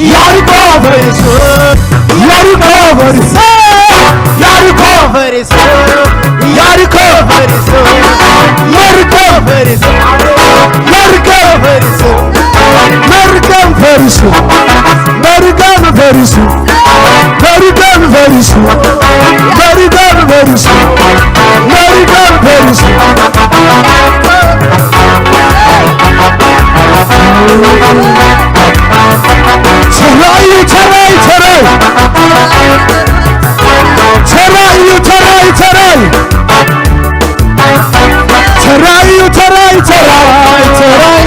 ያሪኮ ፈሪሱ፣ ያሪኮ ፈሪሱ፣ ያሪኮ ፈሪሱ፣ ያሪኮ ፈሪሱ፣ መርገም ፈሪሱ፣ መርገም ፈሪሱ፣ መርገም ፈሪሱ፣ መርገም ፈሪሱ፣ መርገም ፈሪሱ፣ መርገም ፈሪሱ፣ መርገም ፈሪሱ። ተራዩ፣ ተራይ፣ ተራይ። ተራዩ፣ ተራይ፣ ተራይ። ተራዩ፣ ተራይ፣ ተራይ። ተራዩ፣ ተራይ፣ ተራይ። ተራዩ፣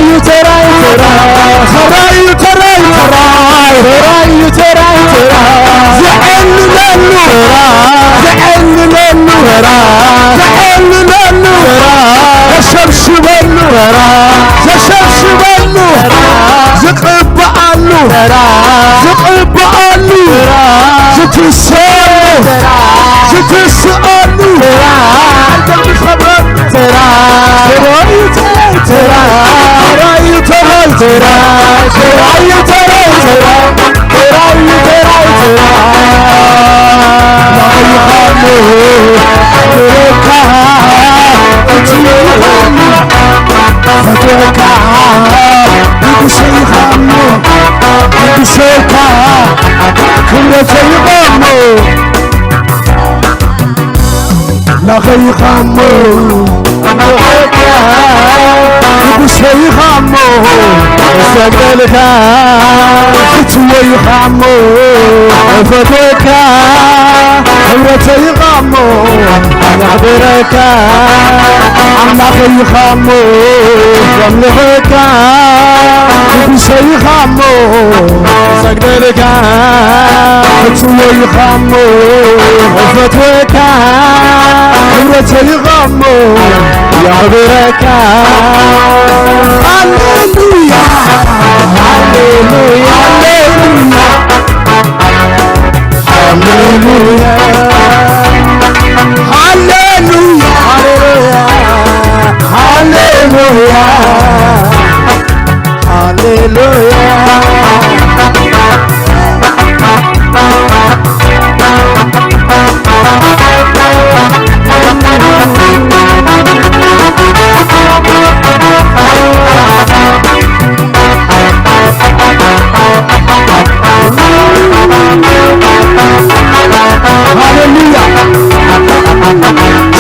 ተራይ፣ ተራይ። ተራዩ፣ ተራይ፣ ተራይ። ዘዕልለሉ፣ ዘዕልለሉ፣ ዘዕልለሉ፣ ዘሸብሽበሉ፣ ዘሸብሽበሉ፣ ዝቕበኣሉ፣ ዝቕበኣሉ፣ ዝትስኣሉ፣ ዝትስኣሉ፣ ተራዩ፣ ተራይ፣ ተራ፣ ተራዩ፣ ተራይ፣ ተራ፣ ተራዩ፣ ተራይ፣ ተራ፣ ተራዩ፣ ተራይ፣ ተራ። ናይኻሞ፣ ናይኻ፣ ፈትወካ፣ ንጉሰይ ኢኻ እሞ፣ ንጉሰይ ኢኻ፣ ክብረተይ ኢኻ እሞ፣ ኣምላኸይ ኢኻ እሞ፣ ንጉሰይ ኢኻ እሞ፣ እሰግደልካ፣ ፍትወይ ኢኻ እሞ፣ እፈትወካ፣ ክብረተይ ኢኻ እሞ፣ የኽብረካ፣ ኣምላኸይ ኢኻ እሞ፣ ዘምልኸካ፣ ንጉሰይ ኢኻ እሞ፣ ሰግደልካ፣ ፍትወይ ኢኻ እሞ፣ እፈትወካ፣ ክብረተይ ኢኻ እሞ፣ የኽብረካ። ሃሌሉያ፣ ሃሌሉያ፣ ሃሌሉያ። ሃሌሉያ፣ ሃሌሉያ፣ ሃሌሉያ፣ ሃሌሉያ። ሃሌሉያ።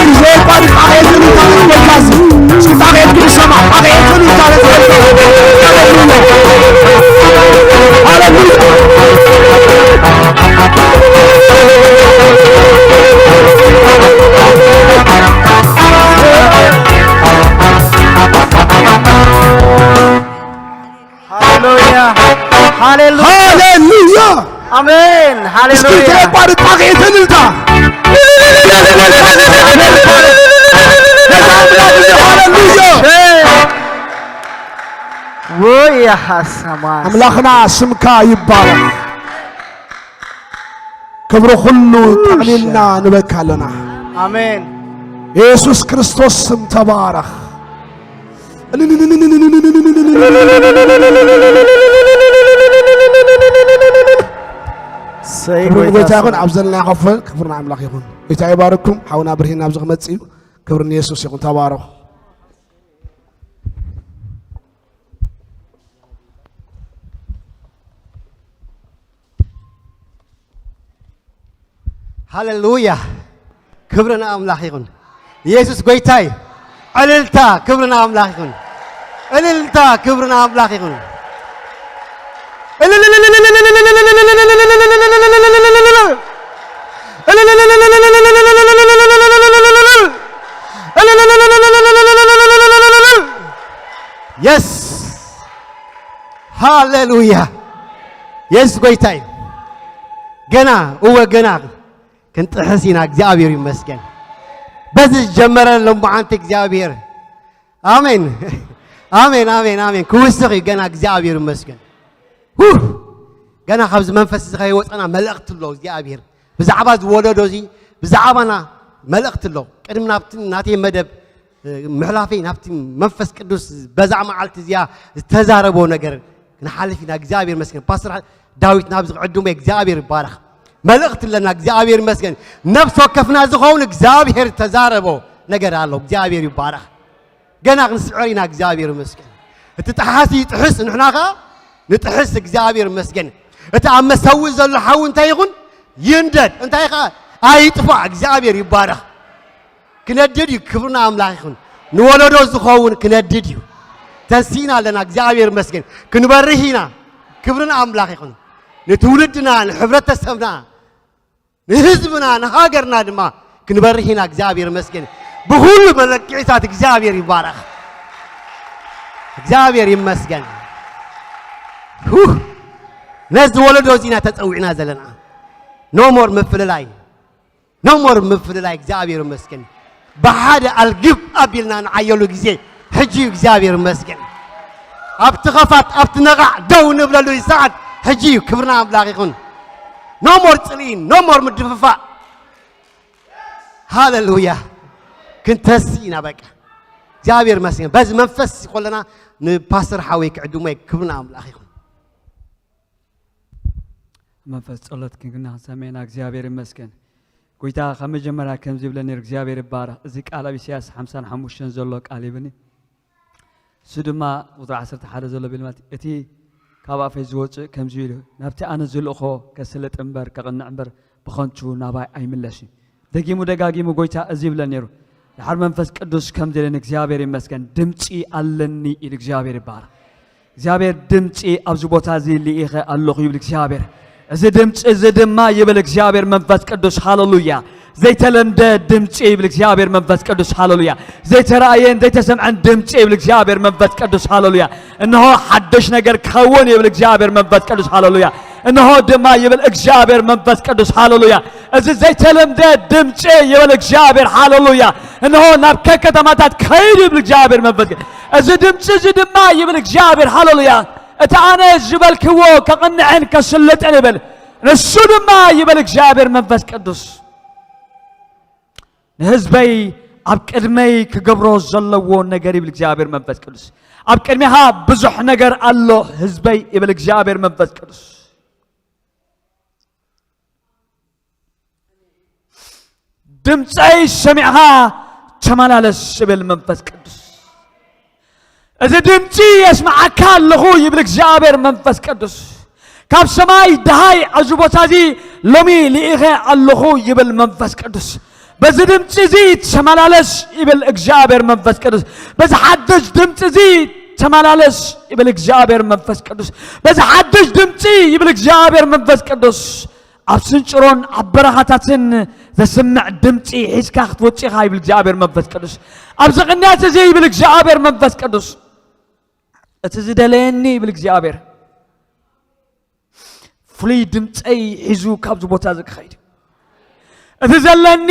እስኪ ዘየቋርጥ ጣቕዒት ክንብል ታሪኽ ወልካዚ። እስኪ ጣቕዒት ክንሰማ፣ ጣቕዒት ክንብል ታሪኽ ወልካዚ። ሃሌሉያ። ሃሌሉያ። ሃሌሉያ፣ ሃሌሉያ፣ ሃሌሉያ። ኣሜን። እስኪ ሃሌሉያ። ተቋርጥ ጣቕዒት እልልታ። ነዛ ኣምላኽ እዚ ሃሌሉያ። ወይ ያሃሰማን። ኣምላኽና ስምካ ይባረኽ። ክብሪ ኩሉ ጠቕሊልና ንበካ ኣለና። ኣሜን። የሱስ ክርስቶስ ስም ተባረኽ። ሰይ ክብሪ ጎይታ ንጎይታ ይኹን። ስም። ኣብ ዘለናዮ ኮፍ ክብሪ ንኣምላኽ ይኹን። ጎይታ ይባርኩም። ሓውና ብርሂን ኣብዚ ክመጽእ እዩ። ክብሪ ንየሱስ ይኹን። ተባረኹ። ሃሌሉያ። ክብሪ ንኣምላኽ ይኹን። የሱስ ጎይታ እዩ። ዕልልታ ክብሪ ንኣምላኽ ይኹን። እልልታ ክብሪ ንኣምላኽ ይኹን። የስ፣ ሃሌሉያ። የሱስ ጎይታ እዩ። ገና፣ እወ፣ ገና ክንጥሕስ ኢና። እግዚኣብሔር ይመስገን። በዚ ዝጀመረ ሎማዓንቲ እግዚኣብሔር፣ ኣሜን፣ ኣሜን፣ ኣሜን፣ ኣሜን፣ ክውስኽ እዩ ገና። እግዚኣብሔር ይመስገን። ውህ! ገና ካብዚ መንፈስ እዚ ከይወፀና መልእኽቲ ኣሎ እግዚኣብሔር። ብዛዕባ እዚ ወለዶ እዚ፣ ብዛዕባና መልእኽቲ ኣሎ። ቅድሚ ናብቲ ናተይ መደብ፣ እ፣ ምሕላፈይ ናብቲ መንፈስ ቅዱስ በዛ መዓልቲ እዚኣ ዝተዛረቦ ነገር ክንሓልፍ ኢና። እግዚኣብሔር ይመስገን። ፓስተር ዳዊት ናብዚ ክዕድሞ እግዚኣብሔር ይባረኽ። መልእኽቲ ኣለና። እግዚኣብሔር ይመስገን። ነፍሲ ወከፍና ዝኸውን እግዚኣብሔር ዝተዛረቦ ነገር ኣሎ። እግዚኣብሔር ይባረኽ። ገና ክንስዕር ኢና። እግዚኣብሔር ይመስገን። እቲ ጠሓሲ ይጥሕስ፣ ንሕና ኸዓ ንጥሕስ። እግዚኣብሔር ይመስገን። እቲ ኣብ መሰውእ ዘሎ ሓዊ እንታይ ይኹን? ይንደድ። እንታይ ኸዓ? ኣይጥፋእ። እግዚኣብሔር ይባረኽ። ክነድድ እዩ። ክብርና ኣምላኽ ይኹን። ንወለዶ ዝኸውን ክነድድ እዩ። ተንሲእና ኣለና። እግዚኣብሔር ይመስገን። ክንበርህ ኢና። ክብርና ኣምላኽ ይኹን። ንትውልድና፣ ንሕብረተሰብና፣ ንህዝብና፣ ንሃገርና ድማ ክንበርህ ኢና። እግዚኣብሔር ይመስገን። ብኹሉ መለክዒታት እግዚኣብሔር ይባረኽ። እግዚኣብሔር ይመስገን። ሁህ! ነዚ ወለዶ እዚ ኢና ተጸዊዕና ዘለና። ኖ ሞር ምፍልላይ፣ ኖ ሞር ምፍልላይ። እግዚኣብሔር ይመስገን። ብሓደ ኣልግብ ኣቢልና ንዓየሉ ግዜ ሕጂ እዩ። እግዚኣብሔር ይመስገን። ኣብቲ ኸፋት፣ ኣብቲ ነቓዕ ደው ንብለሉ ሰዓት ሕጂ እዩ። ክብርና ኣምላኽ ይኹን። ኖ ሞር ጽልኢ፣ ኖ ሞር ምድፍፋእ። ሃሌሉያ። ክንተሲ ኢና በቃ። እግዚኣብሔር ይመስገን። በዚ መንፈስ ከለና ንፓስተር ሓወይ ክዕድሞ እየ። ክብርና ኣምላኽ ይኹን። መንፈስ ጸሎት ክንግና ክንሰምዕ ኢና። እግዚኣብሔር ይመስገን። ጎይታ ካብ መጀመርያ ከምዚ ይብለኒ ነይሩ፣ እግዚኣብሔር ይባረኽ። እዚ ቃል ኣብ ኢሳያስ ሓምሳን ሓሙሽተን ዘሎ ቃል ይብኒ። እሱ ድማ ቁጽሪ ዓሰርተ ሓደ ዘሎ ቢል ማለት፣ እቲ ካብ ኣፈይ ዝወጽእ ከምዚ ኢሉ፣ ናብቲ ኣነ ዝልእኾ ከስልጥ እምበር፣ ከቕንዕ እምበር፣ ብኸንቱ ናባይ ኣይምለስን። ደጊሙ ደጋጊሙ ጎይታ እዚ ይብለኒ ነይሩ። ድሓር መንፈስ ቅዱስ ከምዚ ኢለኒ፣ እግዚኣብሔር ይመስገን፣ ድምጺ ኣለኒ ኢሉ። እግዚኣብሔር ይባረኽ። እግዚኣብሔር ድምጺ ኣብዚ ቦታ እዚ ልኢኸ ኣለኹ ይብል እግዚኣብሔር። እዚ ድምጺ እዚ ድማ ይብል እግዚኣብሔር መንፈስ ቅዱስ፣ ሃሌሉያ። ዘይተለምደ ድምጺ ይብል እግዚኣብሔር መንፈስ ቅዱስ፣ ሃሌሉያ። ዘይተራእየን ዘይተሰምዐን ድምጺ ይብል እግዚኣብሔር መንፈስ ቅዱስ፣ ሃሌሉያ። እንሆ ሓድሽ ነገር ክኸውን ይብል እግዚኣብሔር መንፈስ ቅዱስ፣ ሃሌሉያ። እንሆ ድማ ይብል እግዚኣብሔር መንፈስ ቅዱስ፣ ሃሌሉያ። እዚ ዘይተለምደ ድምጺ ይብል እግዚኣብሔር፣ ሃሌሉያ። እንሆ ናብ ከከተማታት ከይድ ይብል እግዚኣብሔር መንፈስ ቅዱስ። እዚ ድምጺ እዚ ድማ ይብል እግዚኣብሔር፣ ሃሌሉያ። እቲ ኣነ ዝበልክዎ ከቕንዕን ከስልጥን ይብል። ንሱ ድማ ይብል እግዚኣብሔር መንፈስ ቅዱስ፣ ንህዝበይ ኣብ ቅድመይ ክገብሮ ዘለዎ ነገር ይብል እግዚኣብሔር መንፈስ ቅዱስ። ኣብ ቅድሚኻ ብዙሕ ነገር ኣሎ ህዝበይ ይብል እግዚኣብሔር መንፈስ ቅዱስ። ድምፀይ ሰሚዕኻ ተመላለስ ይብል መንፈስ ቅዱስ። እዚ ድምፂ የስምዓካ ኣለኹ ይብል እግዚኣብሔር መንፈስ ቅዱስ። ካብ ሰማይ ደሃይ ኣብዚ ቦታ እዚ ሎሚ ልኢኸ ኣለኹ ይብል መንፈስ ቅዱስ። በዚ ድምፂ እዚ ተመላለስ ይብል እግዚኣብሔር መንፈስ ቅዱስ። በዚ ሓድሽ ድምፂ እዚ ተመላለስ ይብል እግዚኣብሔር መንፈስ ቅዱስ። በዚ ሓድሽ ድምፂ ይብል እግዚኣብሔር መንፈስ ቅዱስ። ኣብ ስንጭሮን ኣብ በረኻታትን ዘስምዕ ድምፂ ሒዝካ ክትወፅእ ኢኻ ይብል እግዚኣብሔር መንፈስ ቅዱስ። ኣብዚ ቅንያት እዚ ይብል እግዚኣብሔር መንፈስ ቅዱስ፣ እቲ ዝደለየኒ ይብል እግዚኣብሔር፣ ፍሉይ ድምፀይ ሒዙ ካብዚ ቦታ እዚ ክኸይድ እዩ። እቲ ዘለኒ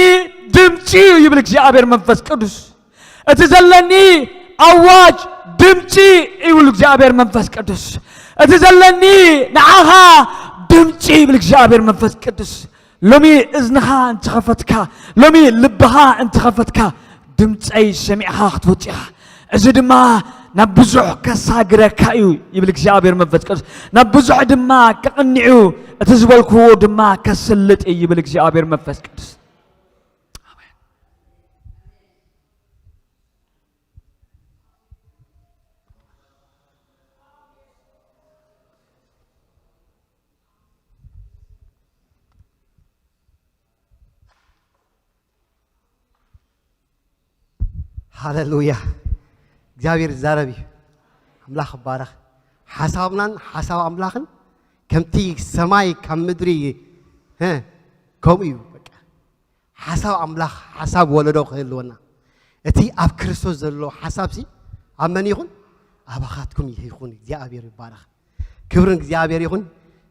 ድምፂ እዩ ይብል እግዚኣብሔር መንፈስ ቅዱስ። እቲ ዘለኒ ኣዋጅ ድምፂ ይብል እግዚኣብሔር መንፈስ ቅዱስ። እቲ ዘለኒ ንዓኻ ድምፂ ይብል እግዚኣብሔር መንፈስ ቅዱስ። ሎሚ እዝንኻ እንተኸፈትካ፣ ሎሚ ልብኻ እንተኸፈትካ፣ ድምፀይ ሰሚዕኻ ክትወፅእ ኢኻ። እዚ ድማ ናብ ብዙሕ ከሳግረካ እዩ ይብል እግዚኣብሔር መንፈስ ቅዱስ። ናብ ብዙሕ ድማ ከቕንዕ እዩ፣ እቲ ዝበልክዎ ድማ ከስልጥ እዩ ይብል እግዚኣብሔር መንፈስ ቅዱስ። ኣሜን። ሃሌሉያ። እግዚኣብሔር ይዛረብ እዩ። ኣምላኽ ይባረኽ። ሓሳብናን ሓሳብ ኣምላኽን ከምቲ ሰማይ ካብ ምድሪ እ፣ ከምኡ እዩ። በቃ ሓሳብ ኣምላኽ፣ ሓሳብ ወለዶ ክህልወና፣ እቲ ኣብ ክርስቶስ ዘሎ ሓሳብ ሲ ኣብ መን ይኹን? ኣባኻትኩም ይኹን። እግዚኣብሔር ይባረኽ። ክብርን እግዚኣብሔር ይኹን።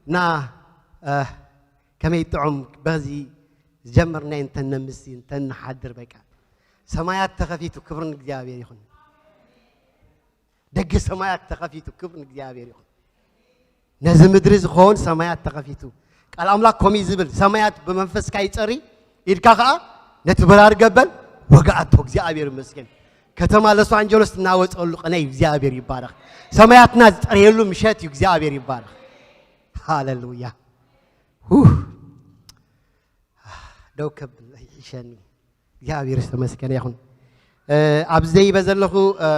እና እ፣ ከመይ ጥዑም በዚ ዝጀመርናዮ እንተነምሲ እንተንሓድር በቃ ሰማያት ተኸፊቱ። ክብርን እግዚኣብሔር ይኹን። ደገ ሰማያት ተኸፊቱ። ክብሪ ንእግዚኣብሔር ይኹን። ነዚ ምድሪ ዝኸውን ሰማያት ተኸፊቱ። ቃል ኣምላኽ ከምኡ እዩ ዝብል፣ ሰማያት ብመንፈስካ ይጸሪ፣ ኢድካ ኸኣ ነቲ በራሪ ገበል ወግኣቶ። እግዚኣብሔር ይመስገን። ከተማ ሎስ ኣንጀለስ ትናወጸሉ ቅነ እዩ። እግዚኣብሔር ይባረኽ። ሰማያትና ዝጸርየሉ ምሸት እዩ። እግዚኣብሔር ይባረኽ። ሃሌሉያ። ሁህ። ደው ከብል ይሕሸኒ። እግዚኣብሔር ዝተመስገነ ይኹን። እ፣ ኣብ ዘይበ ዘለኹ፣ እ፣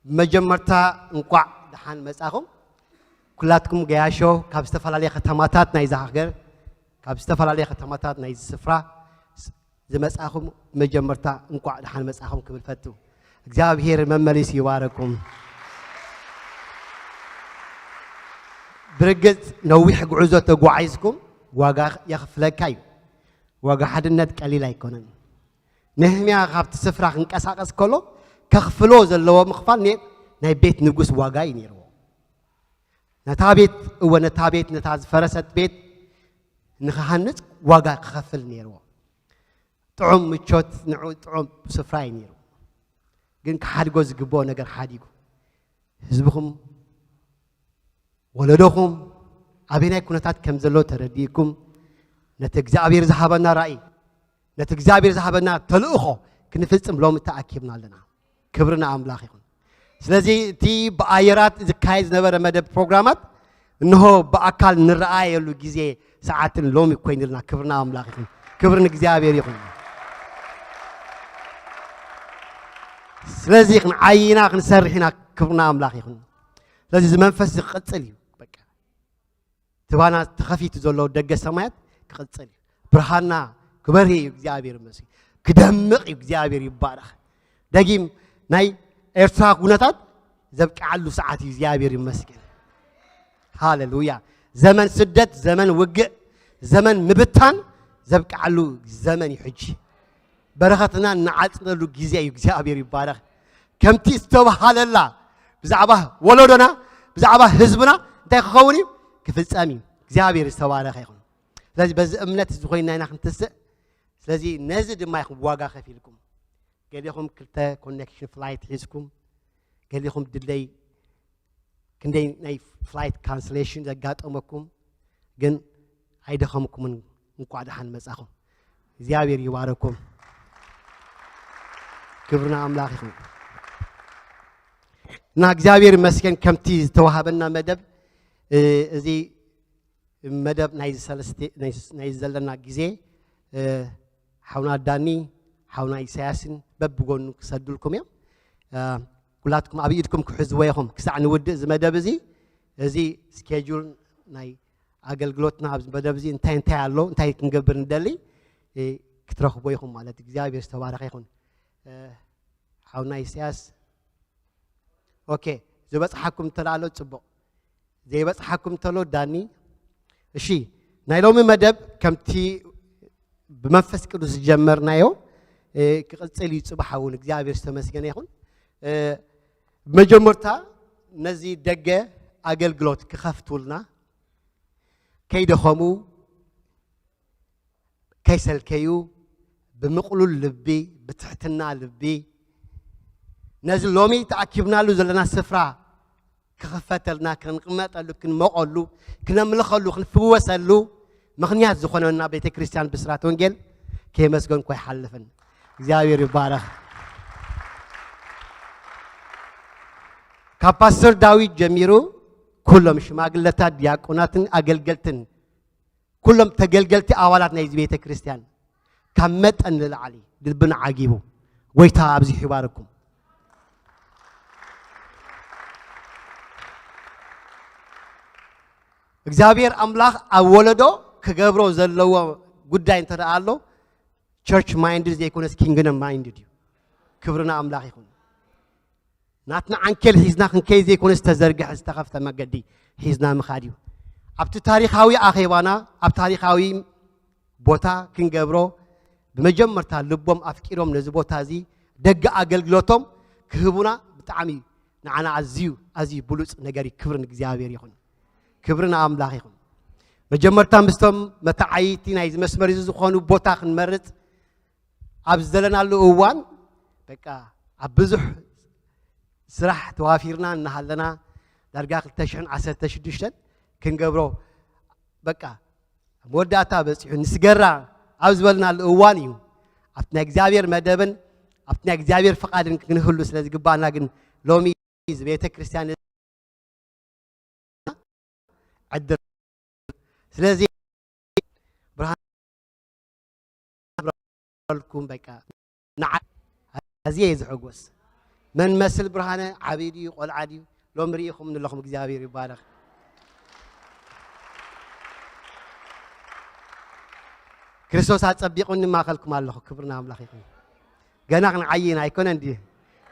መጀመርታ እንቋዕ ደሓን መጻኹም። ኩላትኩም ገያሾ ካብ ዝተፈላለየ ከተማታት ናይዚ ሃገር፣ ካብ ዝተፈላለየ ከተማታት ናይዚ ስፍራ ስ-፣ ዝመጻኹም መጀመርታ እንቋዕ ደሓን መጻኹም ክብል ፈቱ። እግዚኣብሔር መመሊሱ ይባረኩም። ብርግጽ ነዊሕ ጉዕዞ ተጓዒዝኩም ዋጋ የኽፍለካ እዩ። ዋጋ ሓድነት ቀሊል ኣይኮነን። ነህምያ ካብቲ ስፍራ ክንቀሳቐስ ከሎ ከኽፍሎ ዘለዎ ምኽፋል ኔ-፣ ናይ ቤት ንጉስ ዋጋ እዩ ነይርዎ። ነታ ቤት፣ እወ፣ ነታ ቤት፣ ነታ ዝፈረሰት ቤት ንኽሃንጽ ዋጋ ክኸፍል ነይርዎ። ጥዑም ምቾት፣ ንዑ ጥዑም ስፍራ እዩ ነይሩ። ግን ክሓድጎ ዝግብኦ ነገር ሓዲጉ። ህዝብኹም፣ ወለዶኹም ኣበናይ ኩነታት ከም ዘሎ ተረዲእኩም፣ ነቲ እግዚኣብሔር ዝሃበና ራእይ፣ ነቲ እግዚኣብሔር ዝሃበና ተልእኾ ክንፍጽም ሎሚ ተኣኪብና ኣለና። ክብሪ ንኣምላኽ ይኹን። ስለዚ እቲ ብኣየራት ዝካየድ ዝነበረ መደብ ፕሮግራማት እንሆ ብኣካል ንረኣየሉ ግዜ ሰዓትን ሎሚ ኮይኑልና። ክብሪ ንኣምላኽ ይኹን። ክብሪ ንእግዚኣብሔር ይኹን። ስለዚ ክንዓይና ክንሰርሕ ኢና። ክብሪ ንኣምላኽ ይኹን። ስለዚ እዚ መንፈስ እዚ ክቕጽል እዩ። በቃ ትባና ተኸፊቱ ዘሎ ደገ ሰማያት ክቕጽል እዩ። ብርሃንና ክበርህ እዩ። እግዚኣብሔር ይመስገን። ክደምቕ እዩ። እግዚኣብሔር ይባረኽ። ደጊም ናይ ኤርትራ ኩነታት ዘብቅዓሉ ሰዓት እዩ። እግዚኣብሔር ይመስገን። ሃሌሉያ። ዘመን ስደት፣ ዘመን ውግእ፣ ዘመን ምብታን ዘብቅዓሉ ዘመን እዩ ሕጂ። በረኸትና እንዓጽደሉ ግዜ እዩ። እግዚኣብሔር ይባረኽ። ከምቲ ዝተባሃለላ ብዛዕባ ወለዶና፣ ብዛዕባ ህዝብና እንታይ ክኸውን እዩ? ክፍጸም እዩ። እግዚኣብሔር ዝተባረኸ ይኹን። ስለዚ በዚ እምነት እዚ ኮይንና ኢና ክንትስእ። ስለዚ ነዚ ድማ ኢኹም ዋጋ ከፊልኩም። ገሊኹም ክልተ ኮኔክሽን ፍላይት ሒዝኩም፣ ገሊኹም ድለይ ክንደይ ናይ ፍላይት ካንስሌሽን ዘጋጠመኩም፣ ግን ኣይደኸምኩምን። እንቋዕ ደሓን መጻኹም። እግዚኣብሔር ይባረኩም። ክብርና ኣምላኽ ይኹን። እና እግዚኣብሔር ይመስገን ከምቲ ዝተዋሃበና መደብ፣ እ፣ እዚ መደብ ናይዚ ሰለስተ፣ ናይ፣ ናይ ዘለና ግዜ፣ እ፣ ሓውና ዳኒ፣ ሓውና ኢሳያስን በብጎኑ ክሰዱልኩም እዮም። እ፣ ኩላትኩም ኣብ ኢድኩም ክሕዝዎ ኢኹም። ክሳዕ ንውድእ እዚ መደብ እዚ፣ እዚ ስኬጁል ናይ ኣገልግሎትና ኣብዚ መደብ እዚ እንታይ እንታይ ኣሎ፣ እንታይ ክንገብር ንደሊ፣ እ፣ ክትረኽቦ ኢኹም ማለት። እግዚኣብሔር ዝተባረኸ ይኹን። እ፣ ሓውና ኢሳያስ፣ ኦኬ፣ ዝበጽሓኩም እንተሎ ኣሎ ጽቡቕ፣ ዘይበጽሓኩም እንተሎ ዳኒ። እሺ፣ ናይ ሎሚ መደብ ከምቲ ብመንፈስ ቅዱስ ዝጀመርናዮ፣ እ፣ ክቕጽል እዩ። ጽባሕ እውን እግዚኣብሔር ዝተመስገነ ይኹን። እ፣ መጀመርታ ነዚ ደገ ኣገልግሎት ክኸፍቱልና ከይደኸሙ፣ ከይሰልከዩ፣ ብምቕሉል ልቢ፣ ብትሕትና ልቢ፣ ነዚ ሎሚ ተኣኪብናሉ ዘለና ስፍራ ክኽፈተልና፣ ክንቕመጠሉ፣ ክንመቐሉ፣ ክነምልኸሉ፣ ክንፍወሰሉ ምኽንያት ዝኾነና ቤተ ክርስቲያን ብስራት ወንጌል ከየመስገንኩ ኣይሓልፍን። እግዚኣብሔር ይባረኽ። ካብ ፓስተር ዳዊት ጀሚሩ ኩሎም ሽማግለታት፣ ዲያቆናትን ኣገልገልትን፣ ኩሎም ተገልገልቲ ኣባላት ናይዚ ቤተ ክርስቲያን ካብ መጠን ንላዕሊ ልብና ዓጊቡ፣ ጎይታ ኣብዚሑ ይባርኩም። እግዚኣብሔር ኣምላኽ ኣብ ወለዶ ክገብሮ ዘለዎ ጉዳይ እንተ ደኣ ኣሎ፣ ቸርች ማይንድድ ዘይኮነስ ኪንግደም ማይንድድ እዩ። ክብሪ ንኣምላኽ ይኹን። ናትና ዓንኬል ሒዝና ክንከይድ ዘይኮነስ፣ ዝተዘርግሐ ዝተኸፍተ መገዲ ሒዝና ምኻድ እዩ። ኣብቲ ታሪኻዊ ኣኼባና ኣብ ታሪኻዊ ቦታ ክንገብሮ ብመጀመርታ ልቦም ኣፍቂሮም ነዚ ቦታ እዚ ደገ ኣገልግሎቶም ክህቡና ብጣዕሚ ንዓና ኣዝዩ ኣዝዩ ብሉፅ ነገር እዩ። ክብሪ ንእግዚኣብሔር ይኹን። ክብሪ ንኣምላኽ ይኹን። መጀመርታ ምስቶም መተዓይይቲ ናይዚ መስመር እዚ ዝኾኑ ቦታ ክንመርፅ ኣብ ዘለናሉ እዋን በቃ ኣብ ብዙሕ ስራሕ ተዋፊርና እናሃለና ዳርጋ ክልተ ሽሕን ዓሰርተ ሽዱሽተን ክንገብሮ በቃ መወዳእታ በፂሑ ንስገራ ኣብ ዝበልናሉ እዋን እዩ ኣብቲ ናይ እግዚኣብሔር መደብን ኣብቲ ናይ እግዚኣብሔር ፍቓድን ክንህሉ ስለ ዝግባኣና ግን ሎሚ እዚ ቤተ ክርስቲያን ዕድል ስለዚ ብርሃን ለኩም በቃ ንዓ ኣዝየ እየ ዝሕጎስ። መን መስል ብርሃነ ዓብዪ ድዩ ቆልዓ ድዩ? ሎሚ ርኢኹም ንለኹም እግዚኣብሔር ይባረኽ። ክርስቶስ ኣጸቢቑኒ ማእከልኩም ኣለኹ። ክብሪ ንኣምላኽ ይኹን። ገና ክንዓይን ኣይኮነን ድዩ?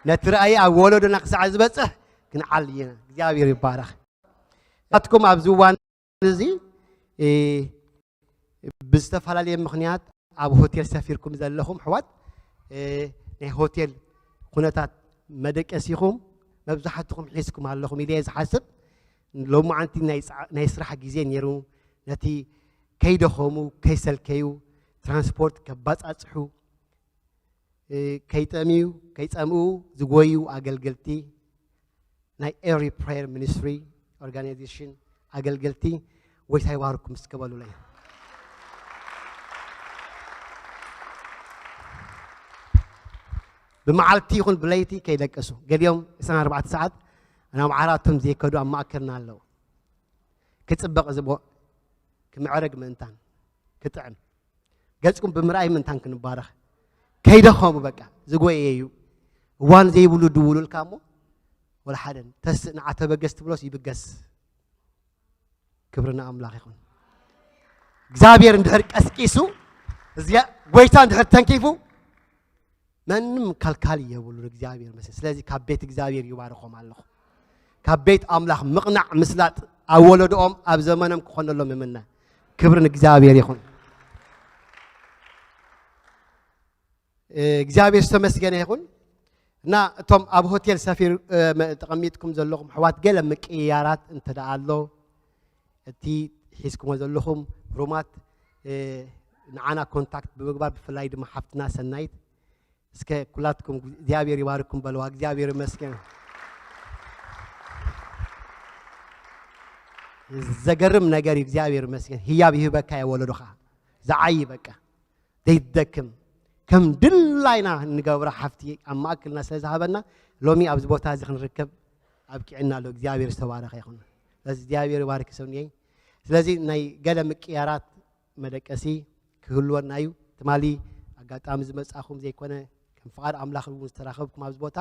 ነቲ ራእይ ኣብ ወለዶና ክሳዕ ዝበጽሕ ክንዓል ኢና። እግዚኣብሔር ይባረኽ። ናትኩም ኣብዚ እዋን እዚ እ፣ ብዝተፈላለየ ምኽንያት ኣብ ሆቴል ሰፊርኩም ዘለኹም ኣሕዋት እ፣ ናይ ሆቴል ኩነታት መደቀሲኹም መብዛሕትኹም ሒዝኩም ኣለኹም ኢለ እየ ዝሓስብ። ሎማዓንቲ ናይ ፃ- ናይ ስራሕ ግዜ ነይሩ። ነቲ ከይደኸሙ ከይሰልከዩ ትራንስፖርት ከባፃፅሑ እ፣ ከይጠምዩ ከይፀምኡ ዝጎዩ ኣገልገልቲ ናይ ኤሪ ፕሬየር ሚኒስትሪ ኦርጋናይዜሽን ኣገልገልቲ ጎይታ ይባርኩም እስከ በሉለይ። ብመዓልቲ ይኹን ብለይቲ ከይደቀሱ ገሊኦም ዕስራን ኣርባዕተ ሰዓት ናብ ዓራቶም ዘይከዱ ኣብ ማእከልና ኣለዉ። ክፅበቕ ዝቦ ክምዕረግ ምእንታን ክጥዕም ገፅኩም ብምርኣይ ምእንታን ክንባረኽ ከይደኸሙ በቃ ዝጎየ እዩ። እዋን ዘይብሉ ድውሉልካ እሞ ወላ ሓደን ተስእ ንዓ ተበገስ ትብሎስ ይብገስ። ክብሪ ንኣምላኽ ይኹን። እግዚኣብሔር እንድሕር ቀስቂሱ እዚኣ ጎይታ እንድሕር ተንኪፉ መንም ከልካሊ የብሉን። እግዚኣብሔር መስል ስለዚ ካብ ቤት እግዚኣብሔር ይባርኾም ኣለኹ። ካብ ቤት ኣምላኽ ምቕናዕ ምስላጥ ኣብ ወለዶኦም ኣብ ዘመኖም ክኾነሎም እምነ። ክብሪ ንእግዚኣብሔር ይኹን። እ፣ እግዚኣብሔር ዝተመስገነ ይኹን። እና እቶም ኣብ ሆቴል ሰፊር እ፣ መ- ተቐሚጥኩም ዘለኹም ኣሕዋት ገለ ምቅይያራት እንተ ደኣ ኣሎ እቲ ሒዝኩሞ ዘለኹም ሩማት እ፣ ንዓና ኮንታክት ብምግባር ብፍላይ ድማ ሓፍትና ሰናይት እስከ ኩላትኩም እግዚኣብሔር ይባርኩም በለዋ። እግዚኣብሔር ይመስገን። ዘገርም ነገር እዩ። እግዚኣብሔር ይመስገን። ህያብ ይህበካ እየ ወለዶኻ ዝዓይ በቃ ዘይትደክም ከም ድላይና እንገብራ ሓፍቲ ኣብ ማእክልና ስለ ዝሃበና ሎሚ ኣብዚ ቦታ እዚ ክንርከብ ኣብቂዕና ኣሎ። እግዚኣብሔር ዝተባረኸ ይኹን። ስለዚ እግዚኣብሔር ይባርክ ሰውንየይ። ስለዚ ናይ ገለ ምቅያራት መደቀሲ ክህልወና እዩ። ትማሊ ኣጋጣሚ ዝመጻኹም ዘይኮነ ከም ፍቓድ ኣምላኽ እውን ዝተራኸብኩም ኣብዚ ቦታ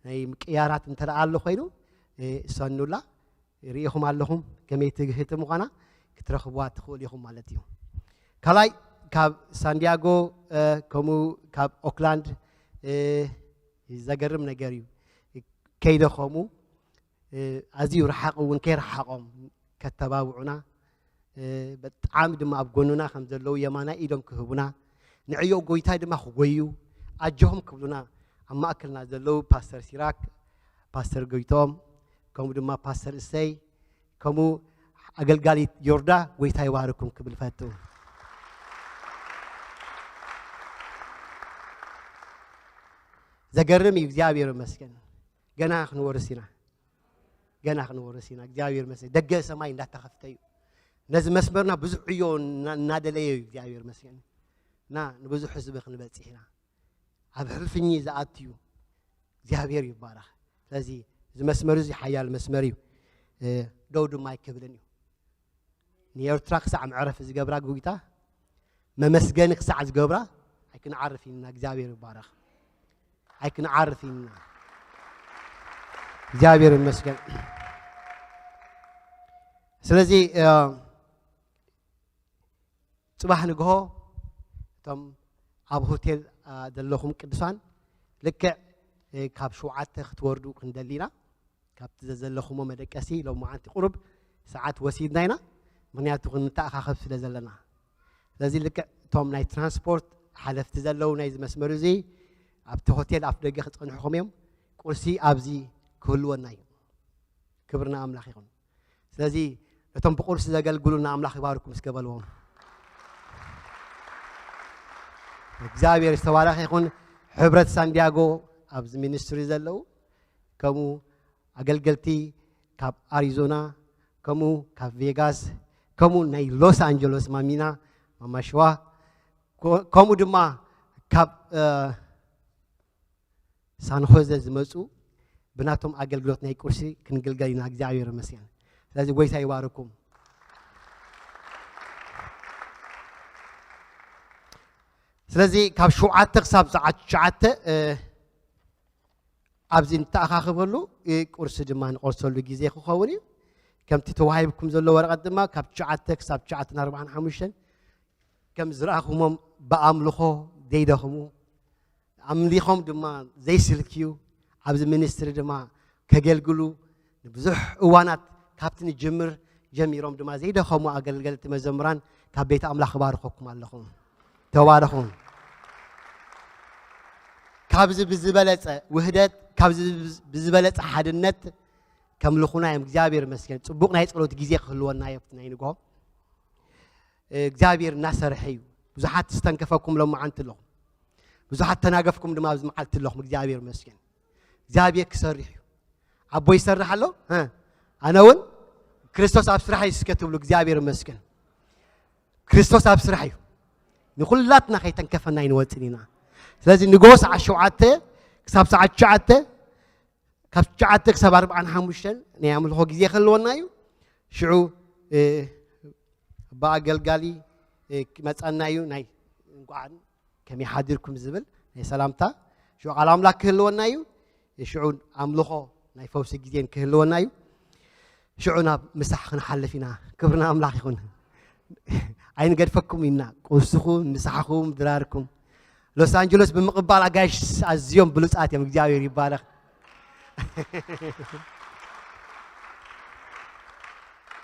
ናይ ምቅያራት እንተ ደኣ ኣሎ ኮይኑ እ፣ እሰኑላ ርኢኹም ኣለኹም ከመይ ትግህቲ ምዃና ክትረኽብዋ ትኽእሉ ኢኹም ማለት እዩ። ካልኣይ ካብ ሳንዲያጎ እ፣ ከምኡ ካብ ኦክላንድ እ፣ ዘገርም ነገር እዩ። ከይደኸሙ እ፣ ኣዝዩ ረሓቕ እውን ከይረሓቖም ከተባብዑና እ፣ ብጣዕሚ ድማ ኣብ ጎኑና ከም ዘለዉ የማናይ ኢዶም ክህቡና ንዕዮ ጎይታይ ድማ ክጎዩ ኣጆኹም ክብሉና ኣብ ማእከልና ዘለዉ ፓስተር ሲራክ ፓስተር ጎይቶም ከምኡ ድማ ፓስተር እሰይ ከምኡ ኣገልጋሊት ዮርዳ ጎይታ ይባርኩም ክብል ፈቱ። ዘገርም እዩ። እግዚኣብሔር ይመስገን። ገና ክንወርስ ኢና። ገና ክንወርስ ኢና። እግዚኣብሔር ይመስገን። ደገ ሰማይ እንዳተኸፍተ እዩ። ነዚ መስመርና ብዙሕ ዕዮ እና- እናደለየ እዩ። እግዚኣብሔር ይመስገን። እና ንብዙሕ ህዝቢ ክንበፅሕ ኢና። ኣብ ሕልፍኝ ዝኣቱ እዩ። እግዚኣብሔር ይባረኽ። ስለዚ እዚ መስመር እዚ ሓያል መስመር እዩ። እ፣ ደው ድማ ኣይክብልን እዩ። ንኤርትራ ክሳዕ መዕረፊ ዝገብራ ጎይታ መመስገኒ ክሳዕ ዝገብራ ኣይክንዓርፍ ኢና። እግዚኣብሔር ይባረኽ። ኣይክንዓርፍ ኢና። እግዚኣብሔር ይመስገን። ስለዚ እ፣ ፅባሕ ንግሆ እቶም ኣብ ሆቴል እ፣ ዘለኹም ቅዱሳን ልክዕ እ፣ ካብ ሸውዓተ ክትወርዱ ክንደሊ ኢና። ካብቲ ዘዘለኹሞ መደቀሲ ሎማዓንቲ ቁሩብ ሰዓት ወሲድና ኢና። ምኽንያቱ ክንተኣኻኸብ ስለ ዘለና። ስለዚ ልክዕ እቶም ናይ ትራንስፖርት ሓለፍቲ ዘለዉ ናይዚ መስመር እዚ ኣብቲ ሆቴል ኣፍ ደገ ክጸንሕኹም እዮም። ቁርሲ ኣብዚ ክህልወና እዩ። ክብርና ኣምላኽ ይኹን። ስለዚ እቶም ብቁርሲ ዘገልግሉና ኣምላኽ ይባርኩም እስከ በልዎም። እግዚኣብሔር ዝተባረኸ ይኹን። ሕብረት ሳንዲያጎ ኣብዚ ሚኒስትሪ ዘለዉ ከምኡ ኣገልገልቲ ካብ ኣሪዞና ከምኡ ካብ ቬጋስ ከምኡ ናይ ሎስ ኣንጀሎስ ማሚና ማማሽዋ ከምኡ ድማ ካብ ሳንሆዘ ዝመፁ ብናቶም ኣገልግሎት ናይ ቁርሲ ክንግልገል ኢና። እግዚኣብሔር ይመስገን። ስለዚ ጎይታ ይባርኩም። ስለዚ ካብ ሸውዓተ ክሳብ ሰዓት ትሽዓተ ኣብዚ ንተኣኻኸበሉ ቁርሲ ድማ ንቆርሰሉ ግዜ ክኸውን እዩ። ከምቲ ተዋሂብኩም ዘሎ ወረቐት ድማ ካብ ትሽዓተ ክሳብ ትሽዓተ ኣርባዓን ሓሙሽተን ከም ዝረኣኹሞም ብኣምልኾ ዘይደኽሙ ኣምሊኾም ድማ ዘይስልክዩ ኣብዚ ሚኒስትሪ ድማ ከገልግሉ ንብዙሕ እዋናት ካብቲ ንጅምር ጀሚሮም ድማ ዘይደኸሙ ኣገልገልቲ መዘምራን ካብ ቤት ኣምላኽ ክባርኸኩም ኣለኹ። ተባረኹ። ካብዚ ብዝበለጸ ውህደት ካብዚ ብዝበለጸ ሓድነት ከምልኹና እዮም። እግዚኣብሔር ይመስገን። ጽቡቕ ናይ ጸሎት ግዜ ክህልወና እዮ ናይ ንግሆ እግዚኣብሔር እናሰርሐ እዩ። ብዙሓት ዝተንከፈኩም ሎመዓንቲ ኣለኹም። ብዙሓት ተናገፍኩም ድማ ኣብዚ መዓልቲ ኣለኹም። እግዚኣብሔር ይመስገን። እግዚኣብሔር ክሰርሕ እዩ። ኣቦ ይሰርሕ ኣሎ። ኣነ እውን ክርስቶስ ኣብ ስራሕ እዩ እስከ ትብሉ እግዚኣብሔር ይመስገን። ክርስቶስ ኣብ ስራሕ እዩ። ንኹላትና ከይተንከፈና ኣይንወፅን ኢና። ስለዚ ንጎ ሰዓት ሸውዓተ ክሳብ ሰዓት ትሽዓተ ካብ ትሽዓተ ክሳብ ኣርባዓን ሓሙሽተን ናይ ኣምልኾ ግዜ ክህልወና እዩ። ሽዑ ብኣገልጋሊ ክመፀና እዩ። ናይ እንኳዓን ከመይ ሓዲርኩም ዝብል ናይ ሰላምታ ሽዑ ቃል ኣምላክ ክህልወና እዩ። ሽዑ ኣምልኾ ናይ ፈውሲ ግዜን ክህልወና እዩ። ሽዑ ናብ ምሳሕ ክንሓልፍ ኢና። ክብርና ኣምላኽ ይኹን። ኣይንገድፈኩም ኢና። ቁርስኹም፣ ምሳሕኹም፣ ድራርኩም። ሎስ ኣንጀሎስ ብምቕባል ኣጋይሽ ኣዝዮም ብሉጻት እዮም። እግዚኣብሔር ይባረኽ።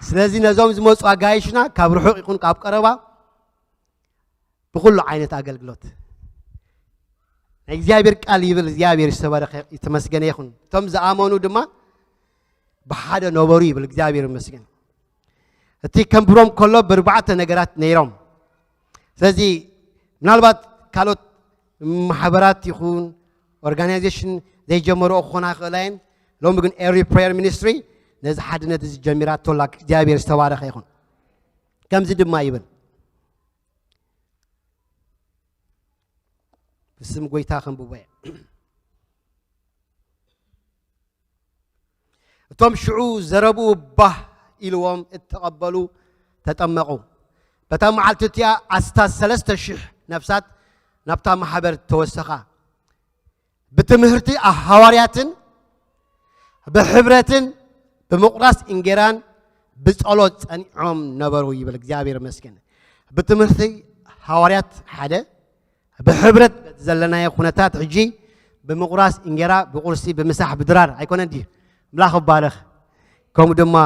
ስለዚ ነዞም ዝመፁ ኣጋይሽና ካብ ርሑቕ ይኹን ካብ ቀረባ ብኩሉ ዓይነት ኣገልግሎት ናይ እግዚኣብሔር ቃል ይብል። እግዚኣብሔር ዝተባረኸ የተመስገነ ይኹን። እቶም ዝኣመኑ ድማ ብሓደ ነበሩ ይብል። እግዚኣብሔር ይመስገን። እቲ ከንብሮም ከሎ ብርባዕተ ነገራት ነይሮም። ስለዚ ምናልባት ካልኦት ማሕበራት ይኹን ኦርጋናይዜሽን ዘይጀመርኦ ክኾና ይኽእላ እየን። ሎሚ ግን ኤሪ ፕሬየር ሚኒስትሪ ነዚ ሓድነት እዚ ጀሚራቶ ኣላ። እግዚኣብሔር ዝተባረኸ ይኹን። ከምዚ ድማ ይብል። ብስም ጎይታ ከንብቦ እየ። እቶም ሽዑ ዘረብኡ ባህ ኢልዎም እተቐበሉ ተጠመቑ። በታ መዓልቲ እቲኣ ኣስታት ሰለስተ ሽሕ ነፍሳት ናብታ ማሕበር ተወሰኻ። ብትምህርቲ ሃዋርያትን ብሕብረትን ብምቑራስ እንጌራን ብጸሎት ጸኒዖም ነበሩ ይብል። እግዚኣብሔር ይመስገን። ብትምህርቲ ሃዋርያት ሓደ ብሕብረት ዘለናዮ ኩነታት ሕጂ ብምቑራስ እንጌራ ብቁርሲ ብምሳሕ ብድራር ኣይኮነን ድዩ? ኣምላኽ ይባረኽ። ከምኡ ድማ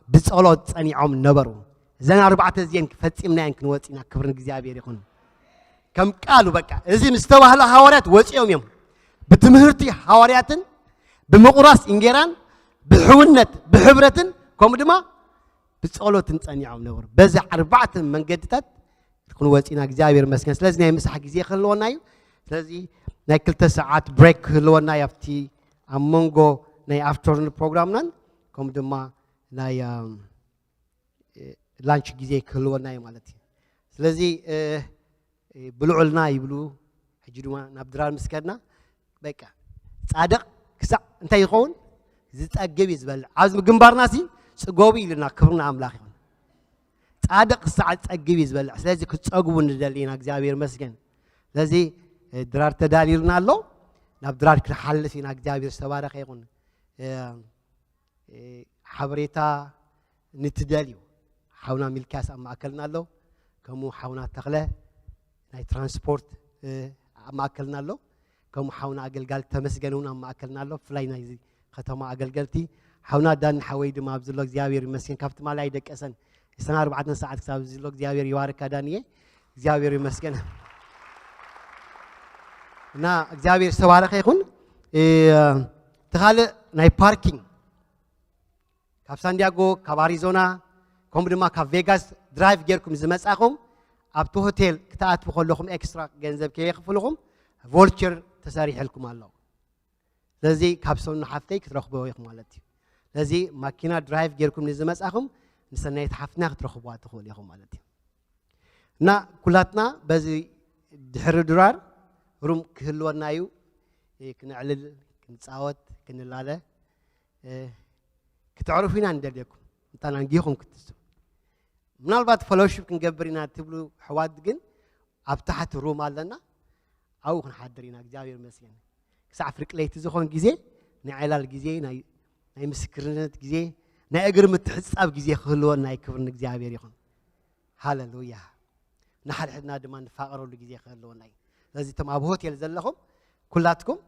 ብጸሎት ጸኒዖም ነበሩ። እዘን ኣርባዕተ እዚአን ፈጺምናየን ክንወጽእ ኢና። ክብሪ ንእግዚኣብሔር ይኹን። ከም ቃሉ በቃ እዚ ምስ ተባህለ ሃዋርያት ወጺኦም እዮም። ብትምህርቲ ሃዋርያትን ብምቑራስ እንጌራን ብሕውነት ብሕብረትን ከምኡ ድማ ብጸሎትን ጸኒዖም ነበሩ። በዚ ኣርባዕተ መንገድታት ክንወጽእ ኢና። እግዚኣብሔር ይመስገን። ስለዚ ናይ ምሳሕ ግዜ ክህልወና እዩ። ስለዚ ናይ ክልተ ሰዓት ብሬክ ክህልወና እዩ ኣብቲ ኣብ መንጎ ናይ ኣፍተርኑን ፕሮግራምናን ከምኡ ድማ ናይ ላንች ግዜ ክህልወና እዩ ማለት እዩ። ስለዚ ብልዑልና ይብሉ። ሕጂ ድማ ናብ ድራር ምስ ከድና በቃ ጻድቕ ክሳዕ እንታይ ይኸውን ዝጸግብ እዩ ዝበልዕ። ኣብዚ ግንባርና ሲ ጽገቡ ኢሉና። ክብርና ኣምላኽ ይኹን። ጻድቕ ክሳዕ ዝጸግብ እዩ ዝበልዕ። ስለዚ ክትጸግቡ ንደሊ ኢና። እግዚኣብሔር መስገን። ስለዚ ድራር ተዳልዩልና ኣሎ። ናብ ድራር ክንሓልፍ ኢና። እግዚኣብሔር ዝተባረኸ ይኹን። ሓበሬታ ንትደልዩ ሓውና ሚልክያስ ኣብ ማእከልና ኣሎ። ከምኡ ሓውና ተኽለ ናይ ትራንስፖርት ኣብ ማእከልና ኣሎ። ከምኡ ሓውና ኣገልጋሊ ተመስገን እውን ኣብ ማእከልና ኣሎ። ብፍላይ ናይዚ ከተማ ኣገልገልቲ ሓውና ዳኒ ሓወይ ድማ ኣብዚ ዘሎ እግዚኣብሔር ይመስገን። ካብ ትማሊ ኣይደቀሰን። ዕስራን ኣርባዕተን ሰዓት ክሳብ ዘሎ እግዚኣብሔር ይባርካ ዳንየ። እግዚኣብሔር ይመስገን። እና እግዚኣብሔር ዝተባረኸ ይኹን። እ፣ እቲ ካልእ ናይ ፓርኪንግ ካብ ሳንዲያጎ፣ ካብ ኣሪዞና፣ ከምኡ ድማ ካብ ቬጋስ ድራይቭ ጌርኩም ዝመጻኹም ኣብቲ ሆቴል ክትኣትዉ ከለኹም ኤክስትራ ገንዘብ ከየኽፍልኹም ቮልቸር ተሰሪሕልኩም ኣሎ። ስለዚ ካብ ሰኑ ሓፍተይ ክትረኽብዎ ኢኹም ማለት እዩ። ስለዚ ማኪና ድራይቭ ጌርኩም ንዝመጻኹም ንሰናይት ሓፍትና ክትረኽብዋ ትኽእሉ ኢኹም ማለት እዩ። እና ኩላትና በዚ ድሕሪ ድራር ሩም ክህልወና እዩ። እ፣ ክነዕልል፣ ክንጻወት፣ ክንላለ፣ እ፣ ክተዕርፉ ኢና ንደልየኩም። እንታና እንዲኹም ክትሱ። ምናልባት ፈሎሺፕ ክንገብር ኢና ትብሉ ኣሕዋት ግን ኣብ ታሕቲ ሩም ኣለና። ኣብኡ ክንሓድር ኢና። እግዚኣብሔር ይመስገን። ክሳዕ ፍርቂ ለይቲ ዝኾን ግዜ ናይ ዕላል ግዜ፣ ናይ፣ ናይ ምስክርነት ግዜ፣ ናይ እግሪ ምትሕጻብ ግዜ ክህልወና እዩ። ክብሪ ንእግዚኣብሔር ይኹን። ሃሌሉያ። ንሓድሕድና ድማ ንፋቐረሉ ግዜ ክህልወና እዩ። ስለዚ እቶም ኣብ ሆቴል ዘለኹም ኩላትኩም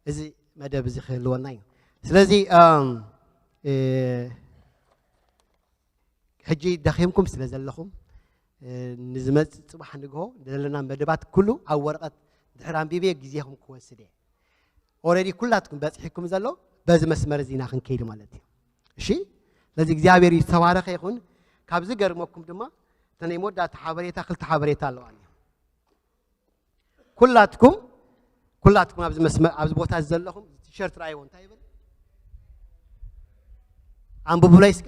እዚ መደብ እዚ ክህልወና እዩ። ስለዚ፣ እም፣ እ፣ ሕጂ ደኺምኩም ስለ ዘለኹም፣ እ፣ ንዝመጽእ ጽባሕ ንግሆ ዘለና መደባት ኩሉ ኣብ ወረቐት ድሕር ኣንቢበ ግዜኹም ክወስድ እየ። ኦልሬዲ ኩላትኩም በጺሕኩም ዘሎ በዚ መስመር እዚ ኢና ክንከይድ ማለት እዩ። እሺ? ስለዚ እግዚኣብሔር ዝተባረኸ ይኹን። ካብ ዝገርመኩም ድማ እታ ናይ መወዳእታ ሓበሬታ፣ ክልተ ሓበሬታ ኣለዋኒ። ኩላትኩም፣ ኩላትኩም ኣብዚ መስመር፣ ኣብዚ ቦታ ዘለኹም ቲሸርት ረኣይዎ፣ እንታይ ይብል? ኣንብቡለይ እስከ።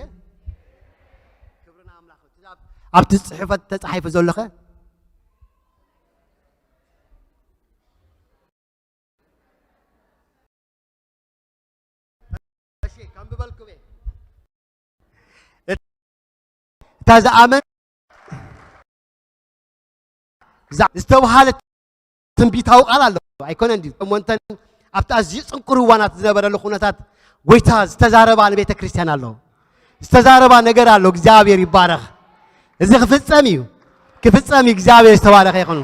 ክብሪ ንኣምላኽ። ኣብቲ ጽሑፈት ተጻሒፉ ዘሎ ኸ? እሺ፣ ከንብበልኩም እየ። እታ ዝኣመን፣ እዛ ዝተብሃለት ትንቢታዊ ቃል ኣሎ። ኣይኮነን ድዩ? እሞ እንተን ኣብቲ ኣዝዩ ጽንኩር እዋናት ዝነበረሉ ኩነታት፣ ጎይታ ዝተዛረባ ንቤተ ክርስቲያን ኣሎ። ዝተዛረባ ነገር ኣሎ። እግዚኣብሔር ይባረኽ። እዚ ክፍጸም እዩ። ክፍጸም እዩ። እግዚኣብሔር ዝተባረኸ ይኹን።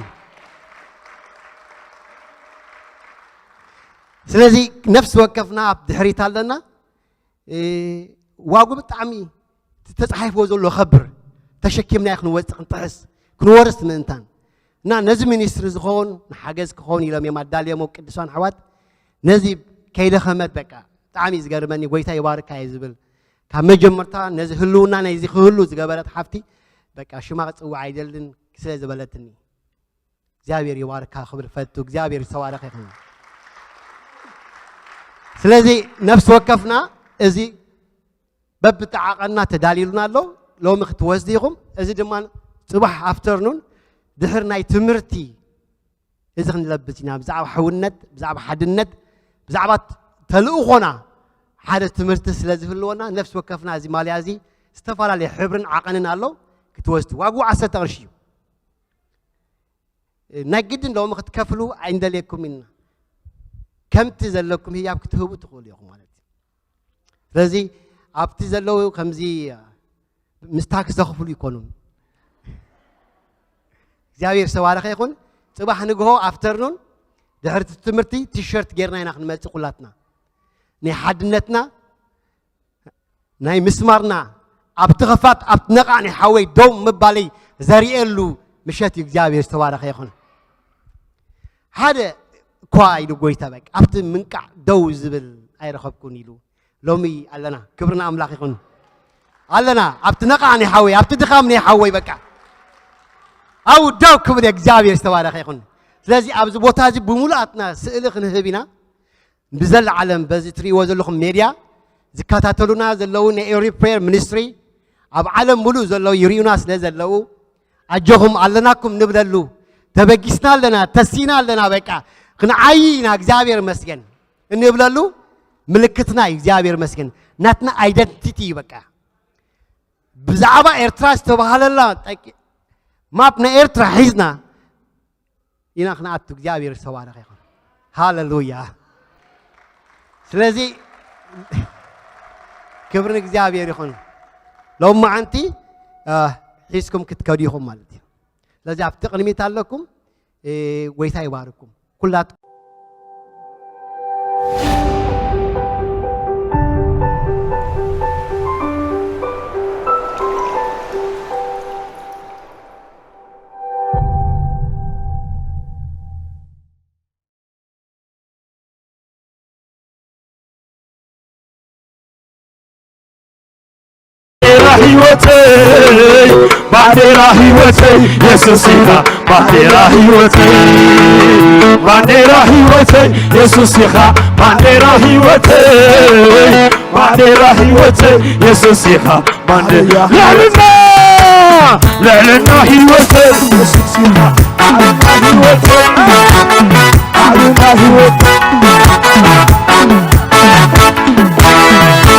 ስለዚ ነፍሲ ወከፍና ኣብ ድሕሪት ኣለና። እ፣ ዋጉ ብጣዕሚ ተጻሒፍዎ ዘሎ ከብር ተሸኪምናዮ ክንወጽእ ክንጥሕስ ክንወርስ ምእንታን እና ነዚ ሚኒስትሪ ዝኸውን ንሓገዝ ክኸውን ኢሎም እዮም ኣዳልዮሞ ቅዱሳን ኣሕዋት። ነዚ ከይደኸመት በቃ ብጣዕሚ እዩ ዝገርመኒ። ጎይታ ይባርካ እየ ዝብል። ካብ መጀመርታ ነዚ ህልውና ናይዚ ክህሉ ዝገበረት ሓፍቲ በቃ ሽማ ክጽውዕ ኣይደልን ስለ ዝበለትኒ። እግዚኣብሔር ይባርካ ክብል ፈቱ። እግዚኣብሔር ዝተባረኸ ይኹን። ስለዚ ነፍሲ ወከፍና እዚ በብተዓቐና ተዳልዩልና ኣሎ። ሎሚ ክትወስዱ ኢኹም። እዚ ድማ ጽባሕ ኣፍተርኑን ድሕር ናይ ትምህርቲ እዚ ክንለብስ ኢና። ብዛዕባ ሕውነት፣ ብዛዕባ ሓድነት፣ ብዛዕባ ተልእኾና ሓደ ትምህርቲ ስለ ዝህልወና ነፍሲ ወከፍና እዚ ማልያ እዚ ዝተፈላለየ ሕብርን ዓቐንን ኣሎ ክትወስዱ። ዋግኡ ዓሰርተ ቅርሺ እዩ። ናይ ግድን ሎሚ ክትከፍሉ ኣይንደልየኩም ኢና። ከምቲ ዘለኩም ህያብ ክትህቡ ትኽእሉ ኢኹም ማለት እዩ። ስለዚ ኣብቲ ዘለዉ ከምዚ ምስ ታክስ ዘኽፍሉ ይኮኑን። እግዚኣብሔር ዝተባረኸ ይኹን። ጽባሕ ንግሆ ኣፍተርኑን ድሕሪ እቲ ትምህርቲ ቲሸርት ጌርና ኢና ክንመጽእ ኩላትና። ናይ ሓድነትና ናይ ምስማርና ኣብቲ ኸፋት ኣብቲ ነቓዕ ናይ ሓወይ ደው ምባለይ ዘርእየሉ ምሸት እዩ። እግዚኣብሔር ዝተባረኸ ይኹን። ሓደ እኳ ኢሉ ጎይታ በቃ ኣብቲ ምንቃዕ ደው ዝብል ኣይረኸብኩን ኢሉ። ሎሚ ኣለና። ክብሪ ንኣምላኽ ይኹን። ኣለና ኣብቲ ነቓዕ ናይ ሓወይ ኣብቲ ድኻም ናይ ሓወይ በቃ ኣብኡ ደው ክብል እግዚኣብሔር ዝተባረኸ ይኹን። ስለዚ ኣብዚ ቦታ እዚ ብምሉኣትና ስእሊ ክንህብ ኢና። ብዘለዓለም በዚ ትርእይዎ ዘለኹም ሜድያ ዝከታተሉና ዘለዉ ናይ ኤሪ ፕሬየር ሚኒስትሪ ኣብ ዓለም ሙሉእ ዘለዉ ይርእዩና ስለ ዘለዉ ኣጆኹም ኣለናኩም ንብለሉ። ተበጊስና ኣለና፣ ተሲና ኣለና፣ በቃ ክንዓዪ ኢና እግዚኣብሔር ይመስገን እንብለሉ ምልክትና እዩ። እግዚኣብሔር ይመስገን ናትና ኣይደንቲቲ እዩ። በቃ ብዛዕባ ኤርትራ ዝተባህለላ ጠቂ-፣ ማፕ ናይ ኤርትራ ሒዝና ኢና ክንኣቱ። እግዚኣብሔር ዝተባረኸ ይኹን። ሃሌሉያ። ስለዚ ክብሪ ንእግዚኣብሔር ይኹን። ሎማዓንቲ እ፣ ሒዝኩም ክትከዱ ኢኹም ማለት እዩ። ስለዚ ኣብቲ ቅድሚት ኣለኩም። እ፣ ጎይታ ይባርኩም ኩላትኩም። ህይወተይ፣ ባንዴራ ህይወተይ የሱስ ኢኻ። ባንዴራ ህይወተይ፣ ባንዴራ ህይወተይ የሱስ ኢኻ። ባንዴራ ህይወተይ፣ ባንዴራ ህይወተይ የሱስ ኢኻ። ባንዴራ ልዕልና፣ ልዕልና ህይወተይ የሱስ ኢኻ። ልዕልና ህይወተይ፣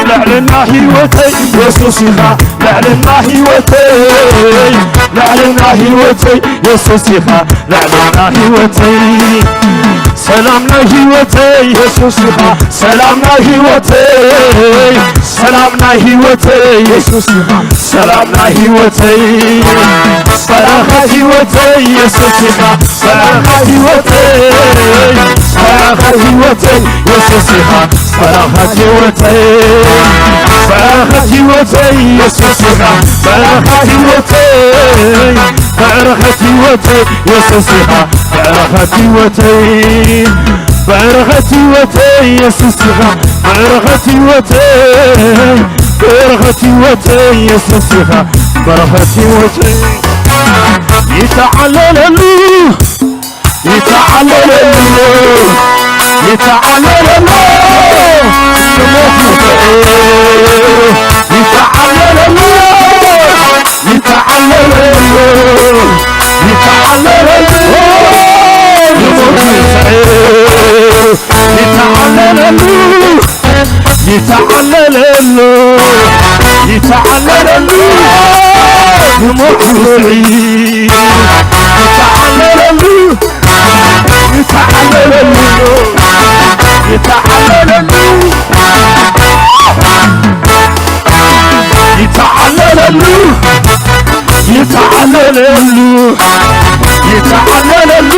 ልዕልና ህይወተይ የሱስ ኢኻ። ልዕልና ህይወተይ፣ ልዕልና ህይወተይ የሱስ ኢኻ። ልዕልና ህይወተይ፣ ሰላም ናይ ህይወተይ የሱስ ኢኻ። ሰላም ናይ ህይወተይ፣ ሰላም ናይ ህይወተይ የሱስ ኢኻ። ሰላም ናይ ህይወተይ፣ በረኸት ህይወተይ የሱስ ኢኻ። በረኸት ህይወተይ፣ በረኸት ህይወተይ የሱስ ኢኻ። በረኸት ህይወተይ፣ በረኸት ህይወተይ የሱስ ኢኻ። በረኸት ህይወተይ፣ በረኸት ህይወተይ የሱስ ኢኻ። በረኸት ህይወተይ፣ በረኸት ህይወተይ የሱስ ኢኻ። በረኸት ህይወተይ፣ በረኸት ህይወተይ የሱስ ኢኻ። በረኸት ህይወተይ ይተዓለለሉ፣ ይተዓለለሉ፣ ይተዓለለሉ፣ ይተዓለለሉ፣ ይተዓለለሉ፣ ይተዓለለሉ፣ ይተዓለለሉ፣ ይተዓለለሉ፣ ይተዓለለሉ፣ ንሞቱ ስዒር ይተዓለለሉ፣ ይተዓለለሉ፣ ይተዓለለሉ፣ ይተዓለለሉ፣ ይተዓለለሉ፣ ይተዓለለሉ፣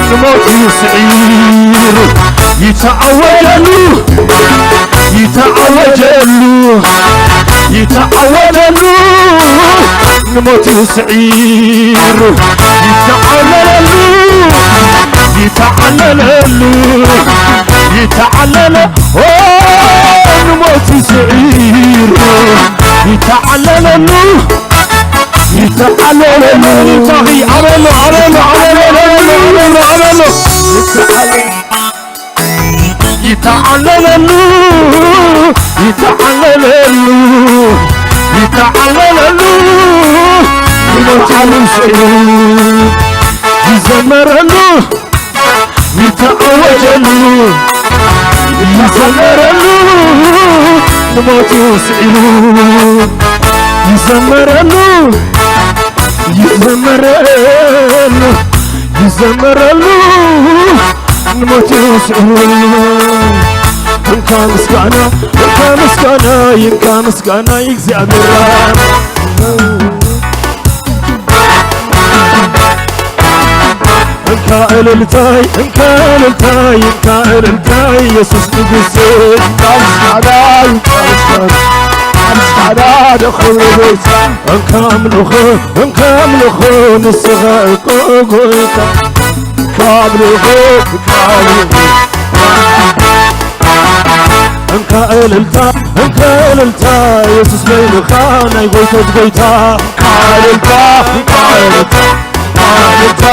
ንሞቱ ስዒሩ ይተዓወጀሉ፣ ይተዓወጀሉ፣ ይተዓወጀሉ፣ ንሞቱ ስዒሩ ይተዓለለሉ፣ ይተዓለለሉ፣ ይተዓለለ፣ ኦ፣ ንሞቱ ስዒሩ ይተዓለለሉ፣ ይተዓለለሉ። ኣበሎ፣ ኣበሎ፣ ኣበሎ፣ ኣበሎ፣ ኣበሎ፣ ኣበሎ። ይተዓለለሉ፣ ይተዓለለሉ፣ ይተዓለለሉ፣ ይሞታሉ ስዒሩ ይዘመረሉ፣ ይተዓወጀሉ፣ ይዘመረሉ፣ ንሞቱ ስዒሩ ይዘመረሉ፣ ይዘመረሉ፣ ይዘመረሉ፣ ንሞቱ ስዒሩ። እንካ ምስጋና፣ እንካ ምስጋና፣ እንካ ምስጋና እግዚኣብሔር። እንካ እልልታይ፣ እንካ እልልታይ፣ እንካ እልልታይ፣ የሱስ ንጉሴ። እንካ ምስጋና፣ እንካ ምስጋና፣ እንካ ምስጋና ንኽብሪ ጎይታ። እንካ ኣምልኾ፣ እንካ ኣምልኾ፣ ንስኻ እኮ ጎይታ። እንካ ኣምልኾ፣ እንካ ኣምልኾ። እንካ እልልታ፣ እንካ እልልታ፣ የሱስ በይንኻ ናይ ጎይቶት ጎይታ። እንካ እልልታ፣ እንካ እልልታ፣ እልልታ፣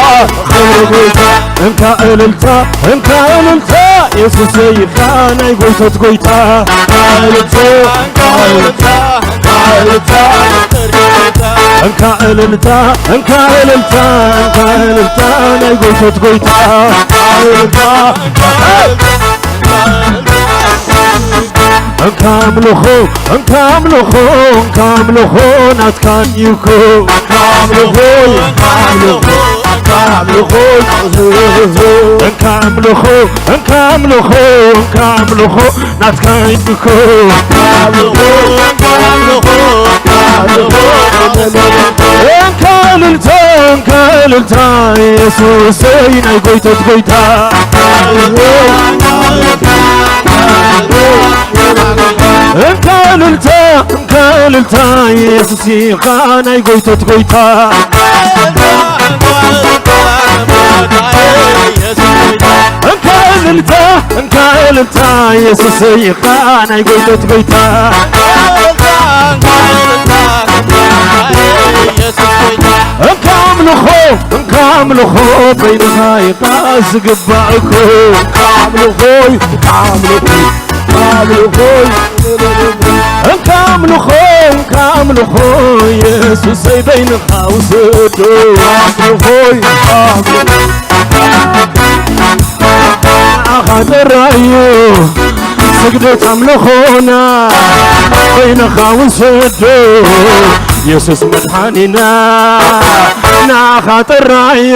ክብሪ ጎይታ። እንካ እልልታ፣ እንካ እልልታ፣ የሱስ በይንኻ ናይ ጎይቶት ጎይታ። እንካ እልልታ፣ እንካ እልልታ፣ እንካ እልልታ፣ እንካ እልልታ፣ እንካ እልልታ፣ እንካ እልልታ፣ ናይ ጎይቶት ጎይታ። እንካ እልልታ፣ እንካ እልልታ፣ እንካ ኣምልኾ፣ እንካ ኣምልኾ፣ እንካ ኣምልኾ ናትካ እዩ እኮ። እንካ ኣምልኾ፣ እንካ ኣምልኾ፣ እንካ ኣምልኾ፣ እንካ ኣምልኾ፣ እንካ ኣምልኾ፣ እንካ ኣምልኾ ናትካ እዩ እኮ። እንካ ኣምልኾ፣ እንካ ኣምልኾ፣ እንካ ኣምልኾ፣ እንካ እልልታ፣ እንካ እልልታ፣ የሱሰይ ናይ ጎይቶት ጎይታ። እንካ እልልታ፣ እንካ እልልታ፣ የሱስ ኢኻ ናይ ጎይቶት ጎይታ። እንካ እልልታ፣ እንካ እልልታ፣ የሱስ ኢኻ ናይ ጎይቶት ጎይታ። ኣምልኾ፣ እንካ ኣምልኾ በይንኻ ኢኻ ዝግባእኩ። እንካ ኣምልኾይ፣ እንካ ኣምልኾይ፣ እንካ ኣምልኾይ፣ እንካ ኣምልኾ፣ እንካ ኣምልኾ የሱሰይ በይንኻ ውሰዶ። ኣምልኾይ፣ ኣምልኾ ንዓኻ ጥራይ እዩ ስግደት ኣምልኾና በይንኻ ውሰዶ። የሱስ መድሓኒና ንዓኻ ጥራይ እዩ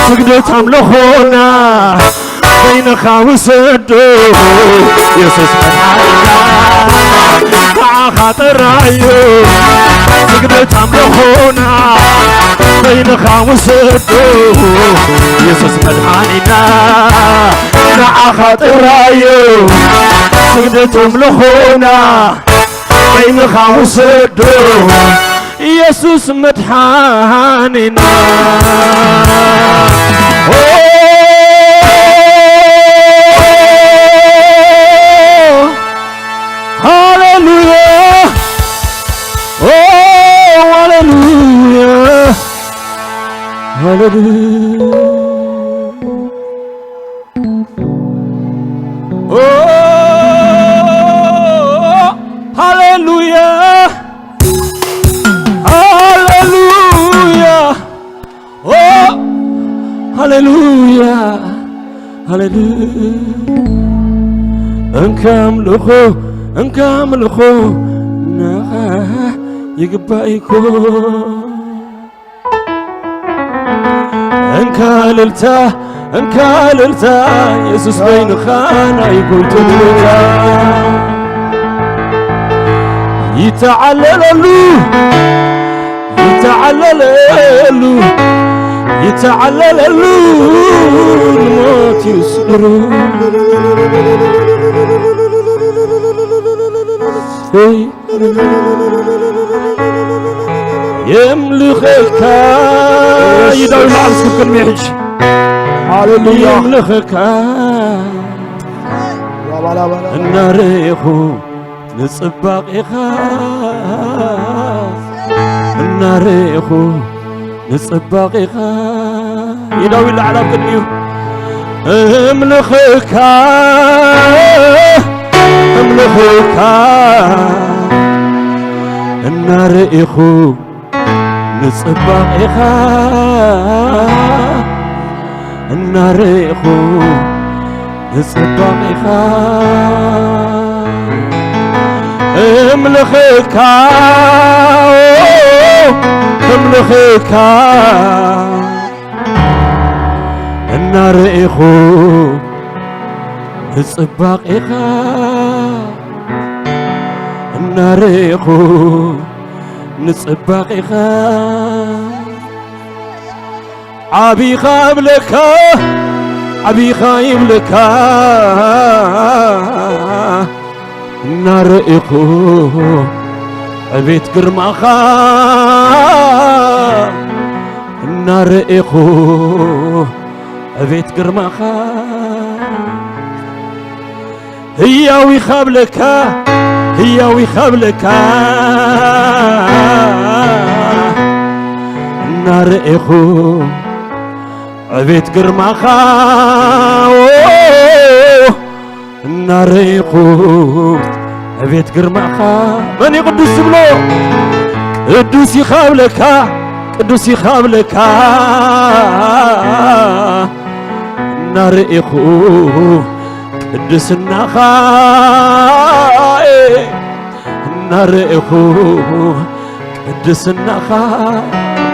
ስግደት ኣምልኾና በይንኻ ውሰዶ። የሱስ መድሓኒና ንዓኻ ጥራይ እዩ ስግደት ኣምልኾና በይንኻ ውሰዶ። የሱስ መድሓኒና ንዓኻ ጥራይ እዩ ስግደት ኣምልኾና በይንኻ ውሰዶ። የሱስ መድሓኒና። ኦ፣ ሃሌሉያ። ኦ፣ ሃሌሉያ። ሃሌሉያ። ኦ፣ ሃሌሉያ፣ ሃሌሉያ፣ ኦ፣ ሃሌሉያ፣ ሃሌሉያ። እንካ ኣምልኾ፣ እንካ ኣምልኾ፣ ንኻ ይግባእ እኮ። እንካ እልልታ፣ እንካ እልልታ፣ የሱስ በይንኻ ናይ ጎይቶት ጌታ። ይተዓለለሉ፣ ይተዓለለሉ፣ ይተዓለለሉ፣ ንሞት ይስዕሩ። የምልኸካ። ይዳዊ ላዕል እስኪ ቅድሚ ሕጂ። ሃሌሉያ። የምልኸካ። እናረእኹ ንጽባቄኻ፣ እናረእኹ ንጽባቄኻ። ይዳዊ ላዕል ኣብ ቅድሚኡ። እምልኸካ፣ እምልኸካ፣ እናረእኹ ንጽባቄኻ፣ እናረእኹ ንጽባቄኻ። እምልኸካ፣ እምልኸካ፣ እናረእኹ ንጽባቄኻ፣ እናረእኹ ንጽባቄኻ። ዓቢኻ እብለካ፣ ዓቢኻ ይብለካ፣ እናረእኹ ዕቤት ግርማኻ፣ እናረእኹ ዕቤት ግርማኻ። ህያው ኢኻ እብለካ፣ ህያው ኢኻ እብለካ፣ እናረእኹ ዕቤት ግርማኻ፣ ኦ፣ እናረእኹ ዕቤት ግርማኻ። መን እዩ ቅዱስ ዝብሎ? ቅዱስ ኢኻ እብለካ፣ ቅዱስ ኢኻ እብለካ፣ እናረእኹ ቅድስናኻ፣ እናረእኹ ቅድስናኻ።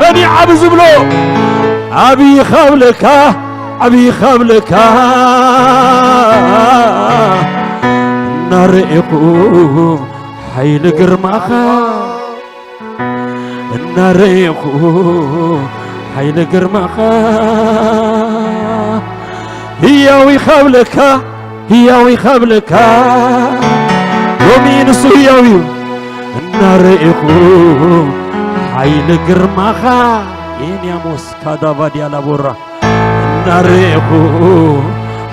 መን እዩ ዓቢ ዝብሎ? ዓቢ ኢኻ እብለካ፣ ዓቢ ኢኻ እብለካ፣ እናረእኹ ሓይሊ ግርማኻ፣ እናረእኹ ሓይሊ ግርማኻ። ህያው ኢኻ እብለካ፣ ህያው ኢኻ እብለካ፣ ሎሚ ንሱ ህያው እዩ። እናረእኹ ሓይሊ ግርማኻ፣ ኤንያሞስ ካዳቫድያ ላቦራ፣ እናረእኹ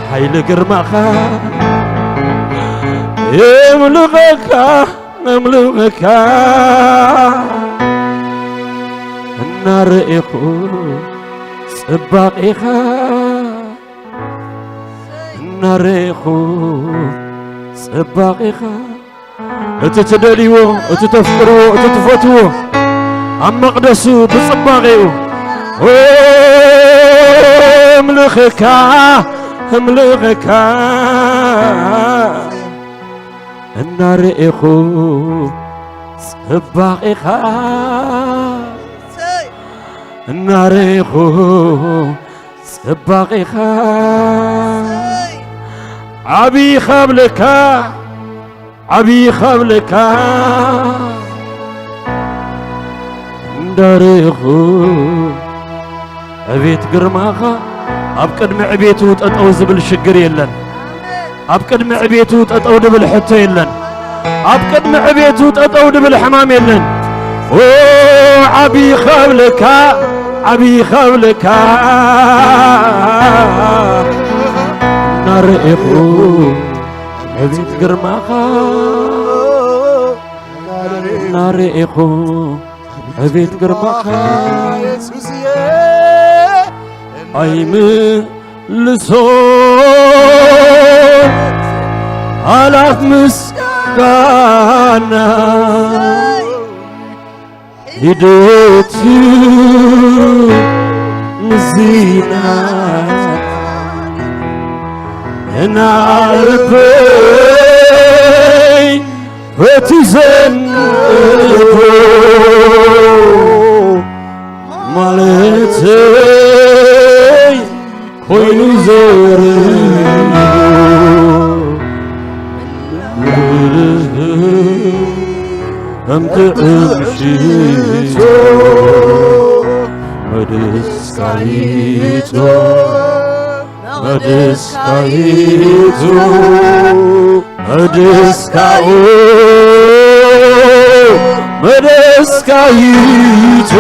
ሓይሊ ግርማኻ፣ እምልኸካ፣ እምልኸካ። እናረኤኹ ጽባቐኻ፣ እናረኤኹ ጽባቐኻ፣ እቲ ትደልይዎ፣ እቲ ተፍቅርዎ፣ እቲ ትፈትዎ ኣብ መቕደሱ ብጽባቐኡ፣ ኦ፣ እምልኸካ፣ እምልኸካ፣ እናረኤኹ ጽባቐኻ፣ እናረኤኹ ጽባቐኻ፣ ዓብዪ ኻብለካ፣ ዓብዪ ኻብለካ እንዳረኹ ዕቤት ግርማኻ። ኣብ ቅድሚ ዕቤቱ ጠጠው ዝብል ሽግር የለን። ኣብ ቅድሚ ዕቤቱ ጠጠው ድብል ሕቶ የለን። ኣብ ቅድሚ ዕቤቱ ጠጠው ድብል ሕማም የለን። ኦ ዓብዪ ኻብለካ፣ ዓብዪ ኻብለካ እናረኤኹ ዕቤት ግርማኻ፣ እናረኤኹ ዕቤት ግርማኻ የሱስየ ኣይምልሶ ኣላፍ ምስጋና ሂደት ንዚና እናልበይ በቲ ዘንቦ ማለተይ ኮይኑ ዘርዮ ከም ጥዑም ሽቶ መደስካይቶ መደስካይቶ መደስካኡ መደስካይቶ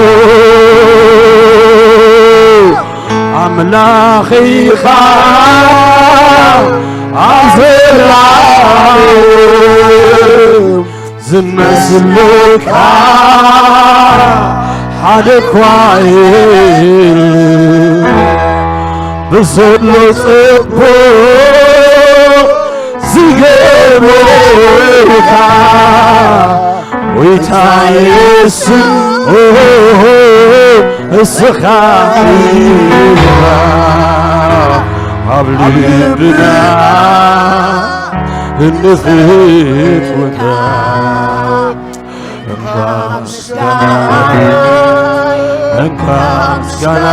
ኣምላኺኻ ኣብ ዘላለም ዝመስለካ ሓደ እኳ የለን። ብዘሎ ጽቡቕ ዝገበርካ ጎይታ የሱስ እስኻ ኢኻ ኣብ ልብና እንፍትወካ። እንካ ምስጋና፣ እንካ ምስጋና፣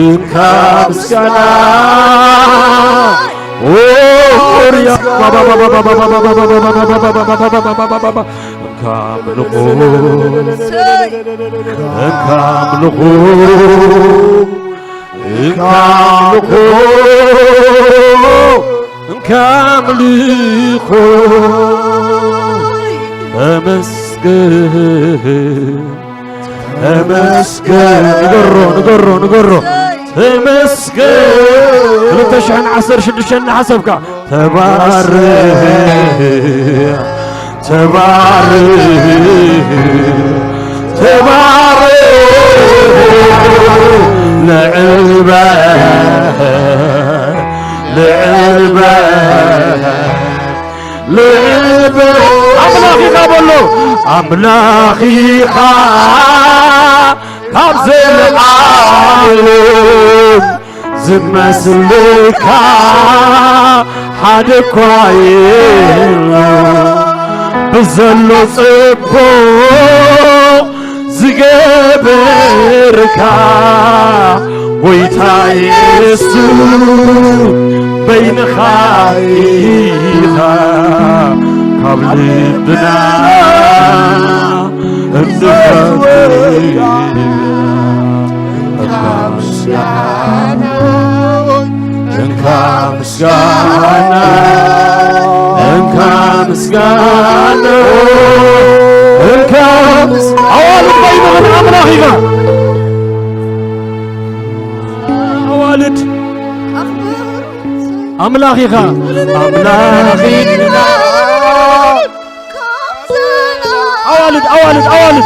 እንካ ምስጋና። ኦ ኦሪያ እንካ ኣምልኾ፣ እንካ ኣምልኾ፣ እንካ ኣምልኾ፣ እንካ ኣምልኾ። ተመስገን፣ ተመስገን። ንገሮ፣ ንገሮ፣ ንገሮ። ተመስገን። ክልተ ሽሕን ዓሰርተ ሽዱሽተን እናሓሰብካ ተባረኽ፣ ተባረኽ፣ ተባረኽ፣ ልዕል በል፣ ልዕል በል፣ ልዕል በል። ኣምላኽ ኢኻ በሎ። ኣምላኽ ኢኻ ካብ ዘለዓለም ዝመስለካ ሓደ እኳ የለን። ብዘሎ ጽቡቕ ዝገበርካ ጎይታ የሱስ በይንኻ ኢኻ ካብ ልብና እንፈትወካ። እንካ ምስጋና፣ እንካ ምስጋና፣ እንካ ምስጋና፣ እንካ ምስ-፣ ኣዋልድ በይንኽን ኣምላኽ ኢኻ። ኣዋልድ ኣምላኽ ኢኻ። ኣምላኽ ኢኻ። ኣዋልድ፣ ኣዋልድ፣ ኣዋልድ።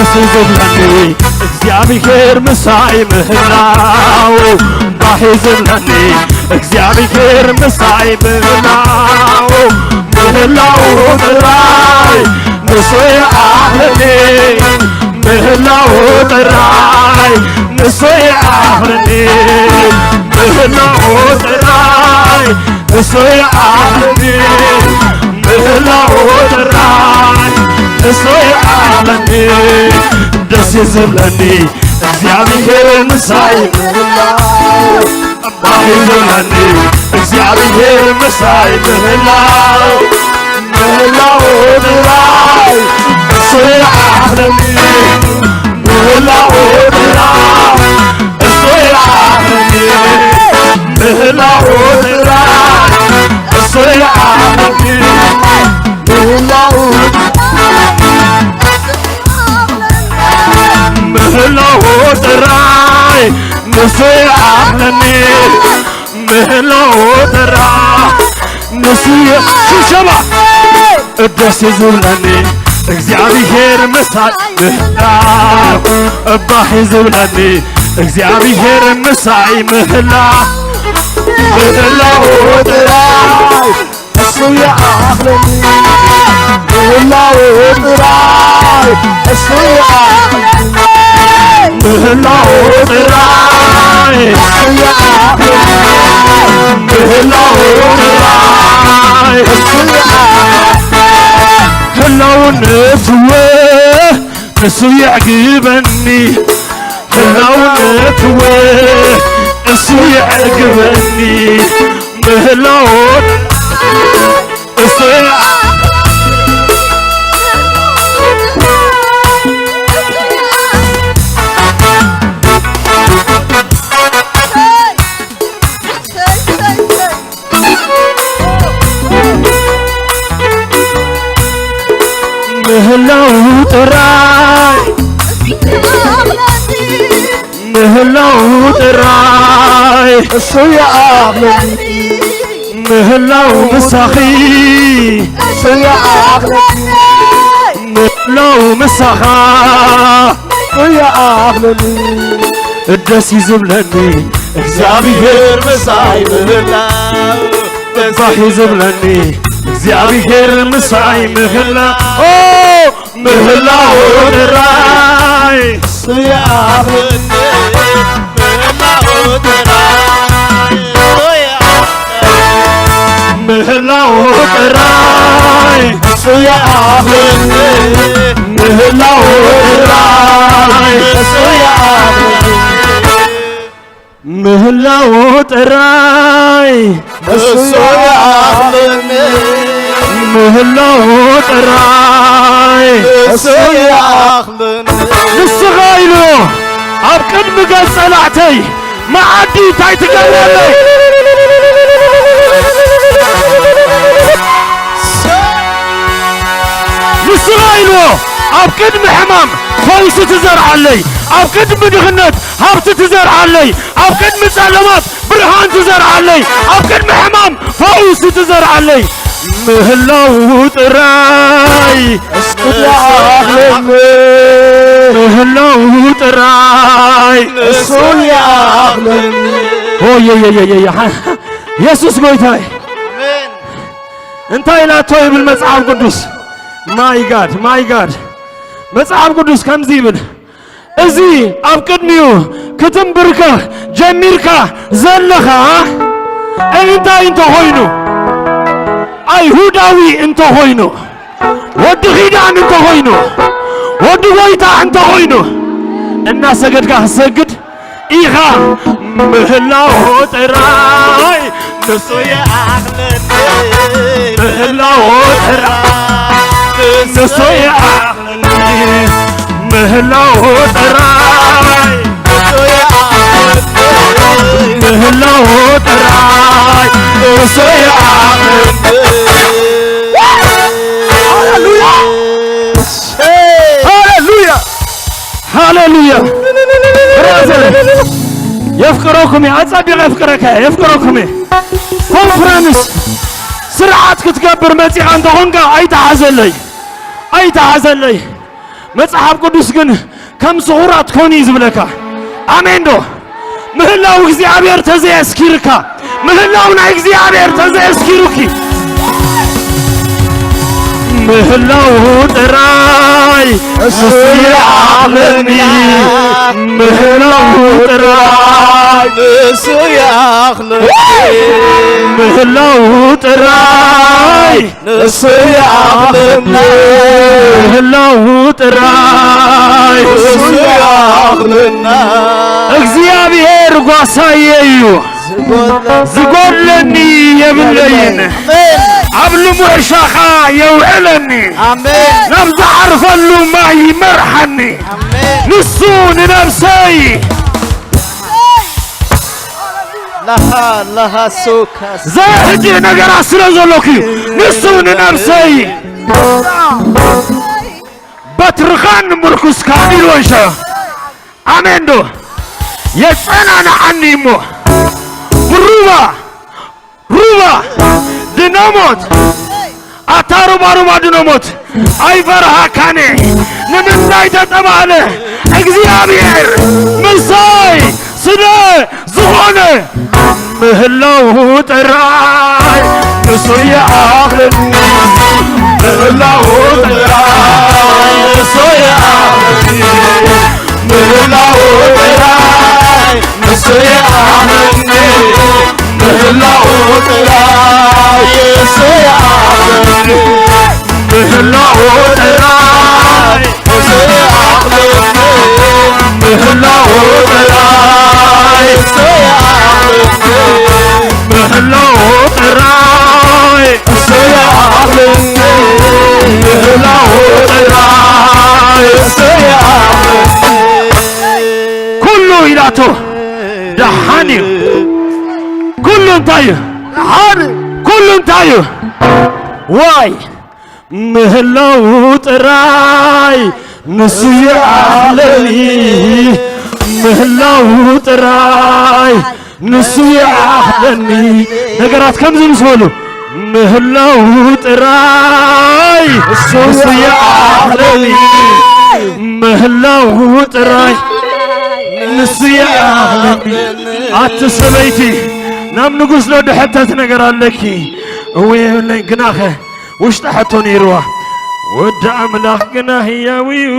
ደስ ዝብለኒ እግዚኣብሔር ምሳይ ምህላው፣ ባህ ዝብለኒ እግዚኣብሔር ምሳይ ምህላው፣ ምህላው ጥራይ ንሱ ይኣኽለኒ፣ ምህላው ጥራይ ንሱ ይኣኽለኒ፣ ምህላው ጥራይ ንሱ ይኣኽለኒ፣ ምህላው ጥራይ ንሱ ይኣኽለኒ። ደስ ዝብለኒ እግዚኣብሔር ምሳይ ምህላው፣ ባህ ዝብለኒ እግዚኣብሔር ምሳይ ምህላው፣ ምህላው ጥራይ ንሱ ይኣኽለኒ፣ ምህላው ጥራይ ንሱ ይኣኽለኒ፣ ምህላው ጥራይ ንሱ ይኣኽለኒ፣ ምህላው ምህላው ጥራይ ንሱ ይኣኽለኒ፣ ምህላው ጥራይ ንሱ ይ-፣ ሽብሸባ። ደስ ዝብለኒ እግዚኣብሔር ምሳይ ምህላው፣ ባህ ዝብለኒ እግዚኣብሔር ምሳይ ምህላው፣ ምህላው ጥራይ እሱ ይኣኽለኒ፣ ምህላው ጥራይ እሱ ይኣኽለኒ፣ ምህላው ጥራይ እሱ ይኣኽለኒ፣ ምህላው ጥራይ እሱ ይኣኽለኒ፣ ህላውነትወ እሱ የዕግበኒ፣ ህላውነትወ እሱ የዕግበኒ፣ ምህላው እሱ ምህላው ጥራይ፣ ምህላው ጥራይ እሱ ይኣኽለኒ፣ ምህላው ምሳኺ እሱ ይኣኽለኒ፣ ምህላው ምሳኻ እሱ ይኣኽለኒ። ደስ እዩ ዝብለኒ እግዚኣብሔር ምሳይ ምህላው፣ ባህ እዩ ዝብለኒ እግዚኣብሔር ምሳይ ምህላው፣ ኦ፣ ምህላው ጥራይ እሱ ይኣኽለኒ፣ ምህላው ጥራይ እሱ ይኣኽለኒ፣ ምህላው ጥራይ እሱ ይኣኽለኒ፣ ምህላው ጥራይ እሱ ይኣኽለኒ። ምህላው ጥራይ እሱ ይኣኽለኒ፣ ምህላው ጥራይ እሱ ይኣኽለኒ። ንስኻ ኢሉ ኣብ ቅድሚ ገጽ ጸላእተይ መኣዲ እንታይ ትገብረለይ? ንስኻ ኢልዎ ኣብ ቅድሚ ሕማም ፈውሲ ትዘርዓለይ፣ ኣብ ቅድሚ ድኽነት ሃብቲ ትዘርዓለይ፣ ኣብ ቅድሚ ጸለማት ብርሃን ትዘርዓለይ፣ ኣብ ቅድሚ ሕማም ፈውሲ ትዘርዓለይ። ምህላው ጥራይ እሱ ይኣኽለኒ፣ ምህላው ጥራይ እሱ ይኣኽለኒ። ኦየየየየ፣ የሱስ ጎይታይ። ኣሜን። እንታይ ኢላቶ ይብል መጽሓፍ ቅዱስ? ማይ ጋድ፣ ማይ ጋድ። መጽሓፍ ቅዱስ ከምዚ ይብል፣ እዚ ኣብ ቅድሚኡ ክትንብርከኽ ጀሚርካ ዘለኻ እንታይ እንተኾይኑ፣ ኣይሁዳዊ እንተኾይኑ፣ ወዲ ኺዳን እንተኾይኑ፣ ወዲ ጎይታ እንተኾይኑ፣ እናሰገድካ ክትሰግድ ኢኻ። ምህላው ጥራይ ንሱ ይኣኽለኒ፣ ምህላው ጥራይ ንሱ ይኣኽለኒ፣ ምህላው ጥራይ ንሱ ይኣኽለኒ፣ ምህላው ጥራይ ንሱ ይኣኽለኒ። ሃሌሉያ! ሃሌሉያ! ሃሌሉያ! ብራዘር፣ የፍቅረኩም እየ፣ ኣጸቢቐ የፍቅረካ እየ፣ የፍቅረኩም እየ። ኮንፈረንስ ስርዓት ክትገብር መጺኻ እንተኾንካ ኣይተሓዘለይ፣ ኣይተሓዘለይ። መጽሓፍ ቅዱስ ግን ከም ስኹራት ኮኑ እዩ ዝብለካ። ኣሜን ዶ? ምህላው እግዚኣብሔር ተዘየስኪርካ፣ ምህላው ናይ እግዚኣብሔር ተዘየስኪሩኪ፣ ምህላው ጥራይ እሱ ይኣኽለኒ። ምህላው ጥራይ እሱ ይኣኽለኒ። ምህላው ጥራይ ንሱ ይኣኽለኒ። ምህላው ጥራይ ንሱ ይኣኽለኒ። እግዚኣብሔር ጓሳየ እዩ፣ ዝጎድለኒ የብለይን። ኣሜን። ኣብ ልሙዕ ሻኻ የውዕለኒ። ኣሜን። ናብ ዝዓርፈሉ ማይ ይመርሓኒ። ኣሜን። ንሱ ንነብሰይ ለሃ ለሃ ሱካስ ዘሕጂ ነገራት ስለ ዘሎኪ ንሱ ንነብሰይ በትርኻን ምርኩስካን ኢልወንሸ። ኣሜን ዶ? የጸናንዓኒ እሞ ብሩባ ሩባ ድነሞት ኣታ ሩባ ሩባ ድነሞት ኣይፈርሃካነ ንምንታይ ተጠባለ እግዚኣብሔር ምሳይ ስለ ዝኾነ ምህላው ጥራይ ንሱ ይኣኽለኒ። ምህላው ጥራይ ንሱ ይኣኽለኒ። ምህላው ጥራይ ንሱ ይኣኽለኒ። ምህላው ጥራይ ንሱ ይኣኽለኒ። ምህላው ጥራይ ንሱ ይኣኽለኒ። ምህላው ጥራይ ንሱ ይኣኽለኒ። ምህላው ጥራይ ንሱ ይኣኽለኒ። ምህላው ጥራይ ንሱ ይኣኽለኒ። ኩሉ ኢላቶ ደሓን እዩ። ኩሉ እንታይ እዩ? ደሓን። ኩሉ እንታይ እዩ? ዋይ ምህላው ጥራይ ንሱ ይኣኽለኒ። ምህላው ጥራይ ንሱ ይኣኽለኒ። ነገራት ከምዚ ምስ በሉ ምህላው ጥራይ ንሱ ይኣኽለኒ። ምህላው ጥራይ ንሱ ይኣኽለኒ። ኣቲ ሰበይቲ ናብ ንጉስ ዶ ድሕተት ነገር ኣለኪ? እወ የብለይ ግናኸ ውሽጣ ሕቶ ነይርዋ። ወዲ ኣምላኽ ግና ህያው እዩ።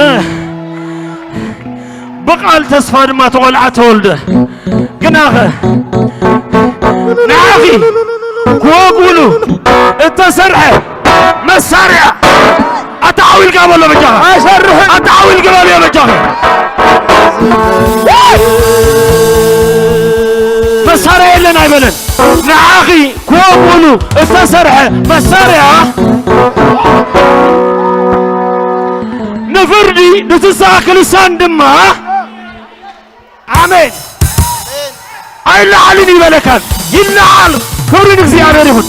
እ፣ ብቓል ተስፋ ድማ ተቖልዓ ተወልደ። ግናኸ ንዓኺ ክወግኡሉ እተሰርሐ መሳርያ ኣታ ዓው ኢልካ በሎ በጃኻ። ኣይሰርሕን። ኣታ ዓው ኢልካ በሎ በጃኻ። መሳርያ የለን ኣይበለን። ንዓኺ ክወግኡሉ እተሰርሐ መሳርያ ንፍርዲ ንትስኣ ክልሳን ድማ ኣሜን ኣይለዓልን ይበለካን ይለዓል። ክብሪ ንእግዚኣብሔር ይኹን።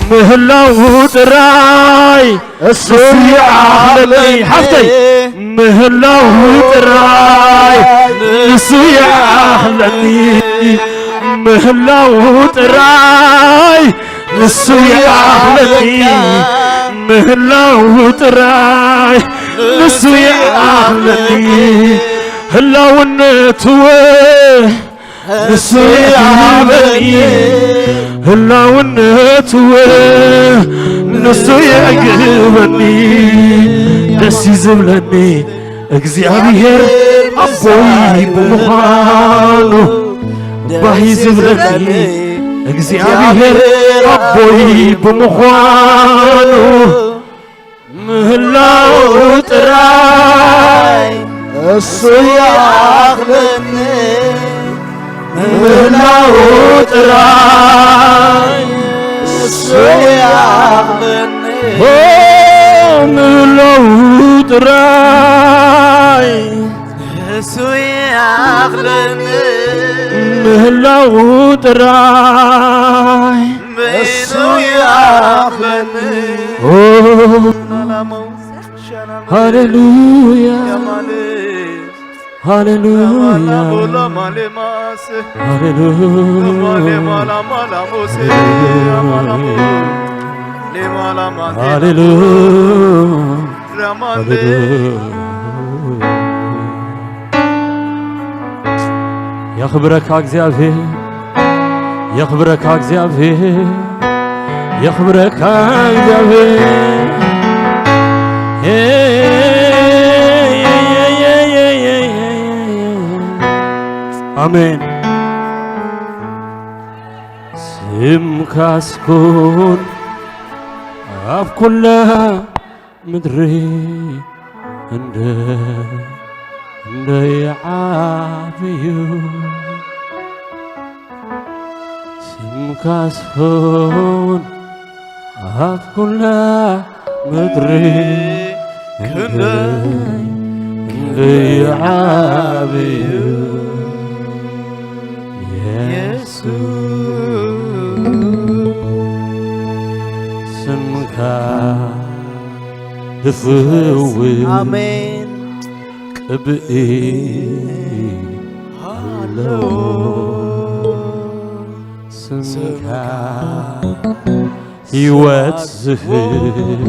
ምህላው ጥራይ እሱ ይኣኽለኒ። ሓፍተይ ምህላው ጥራይ ንሱ ይኣኽለኒ። ምህላው ጥራይ ንሱ ይኣኽለኒ። ምህላው ጥራይ ንሱ ይኣኽለኒ። ህላውነትወ ንሱ ይኣኽለኒ። ህላውነትወ ንሱ የዕግበኒ። ደስ እዩ ዝብለኒ እግዚኣብሔር ኣቦይ ብምዃኑ። ባህ እዩ ዝብለኒ እግዚኣብሔር ኣቦይ ብምዃኑ። ምህላው ጥራይ እሱ ይኣኽለኒ። ምህላው ጥራይ እሱ ይኣኽለኒ። ኦ ምህላው ጥራይ እሱ ይኣኽለኒ። ምህላው ጥራይ እሱ ይኣኽለኒ። ኦ ሃሌሉያ ሃሌሉያ ሃሌሉያ። ሃሌሉያ። ሃሌሉያ። የኽብረካ እግዚኣብሔር፣ የኽብረካ እግዚኣብሔር፣ የኽብረካ እግዚኣብሔር። ኣሜን። ስምካስ ኩን ኣብ ኩላ ምድሪ እንደ-፣ እንደይ ዓብዩ። ስምካስ ኩን ኣብ ኩላ ምድሪ እንደ-፣ እንደይ ዓብዩ። የሱስ ስምካ ድፍው ኣሜን። ቅብኢ ኣለዎ። ስምካ ህይወት ዝህብ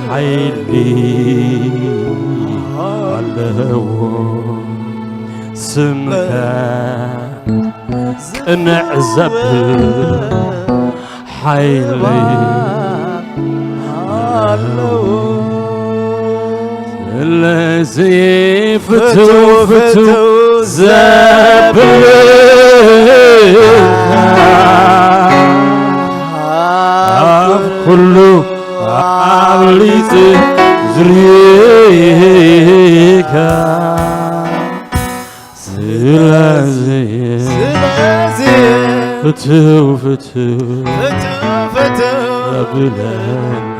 ሓይሊ ኣለዎ። ስምካ ቅንዕ ዘብል ሓይሊ ኣለዎ። ስለዚ ፍትው ፍትው ዘብል ኣብ ኩሉ ኣብሊጽ ዝርየካ። ስለዚ ስለዚ ፍትው ፍትው ፍትው ፍትው ዘብለና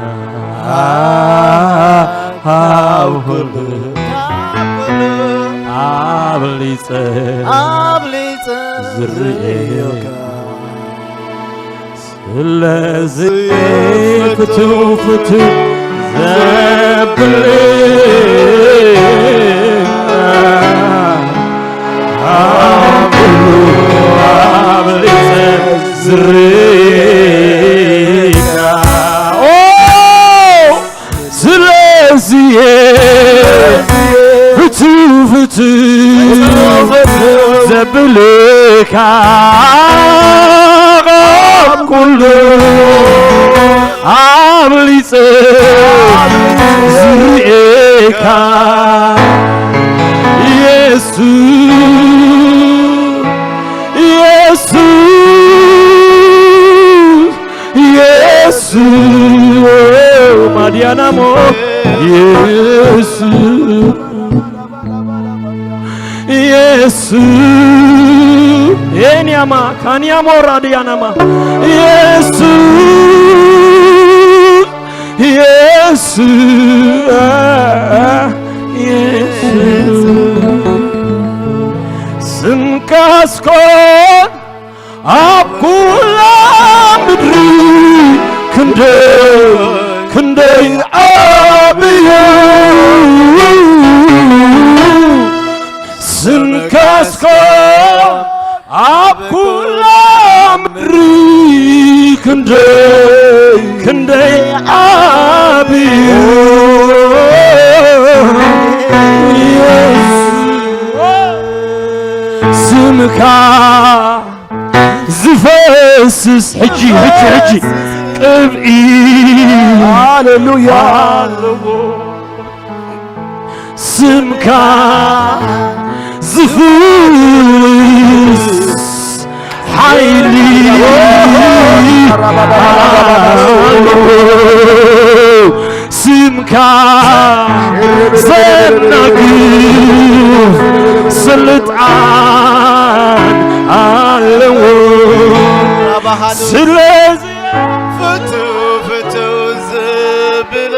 ኣብ ኩሉ ኣብ ኩሉ ኣብሊጸ ኣብሊጸ ዝርየካ። ዝርየካ። ስለዚ ፍትው ፍትው ዘብል ኣብ ኩሉ ኣብሊጸ ዝርየካ። ኦ! ስለዚየ ፍትው ፍትው ዘብልካ ካብ ኩሉ ኣብሊጸ ዝርኤካ የሱስ፣ የሱስ። የሱ ማዲያናሞ የሱ የሱ ኤንያማ ካንያሞ ራዲያናማ የሱ የሱ የሱ ስምካስኮን ኣብ ኩላ ምድሪ ክንደይ ክንደይ ዓብዩ ስምካስኮ ኣብ ኩላ ምድሪ ክንደይ ክንደይ ዓብዩ ስምካ ዝፈስስ ሕጂ፣ ሕጂ፣ ሕጂ ቅብኢ ሃሌሉያ። ኣለዎ። ስምካ ዝፍስ ሓይሊ ኣለዎ። ስምካ ዘናግፍ ስልጣን ኣለዎ። ስለዚ ፍትው ፍትው ዝብለካ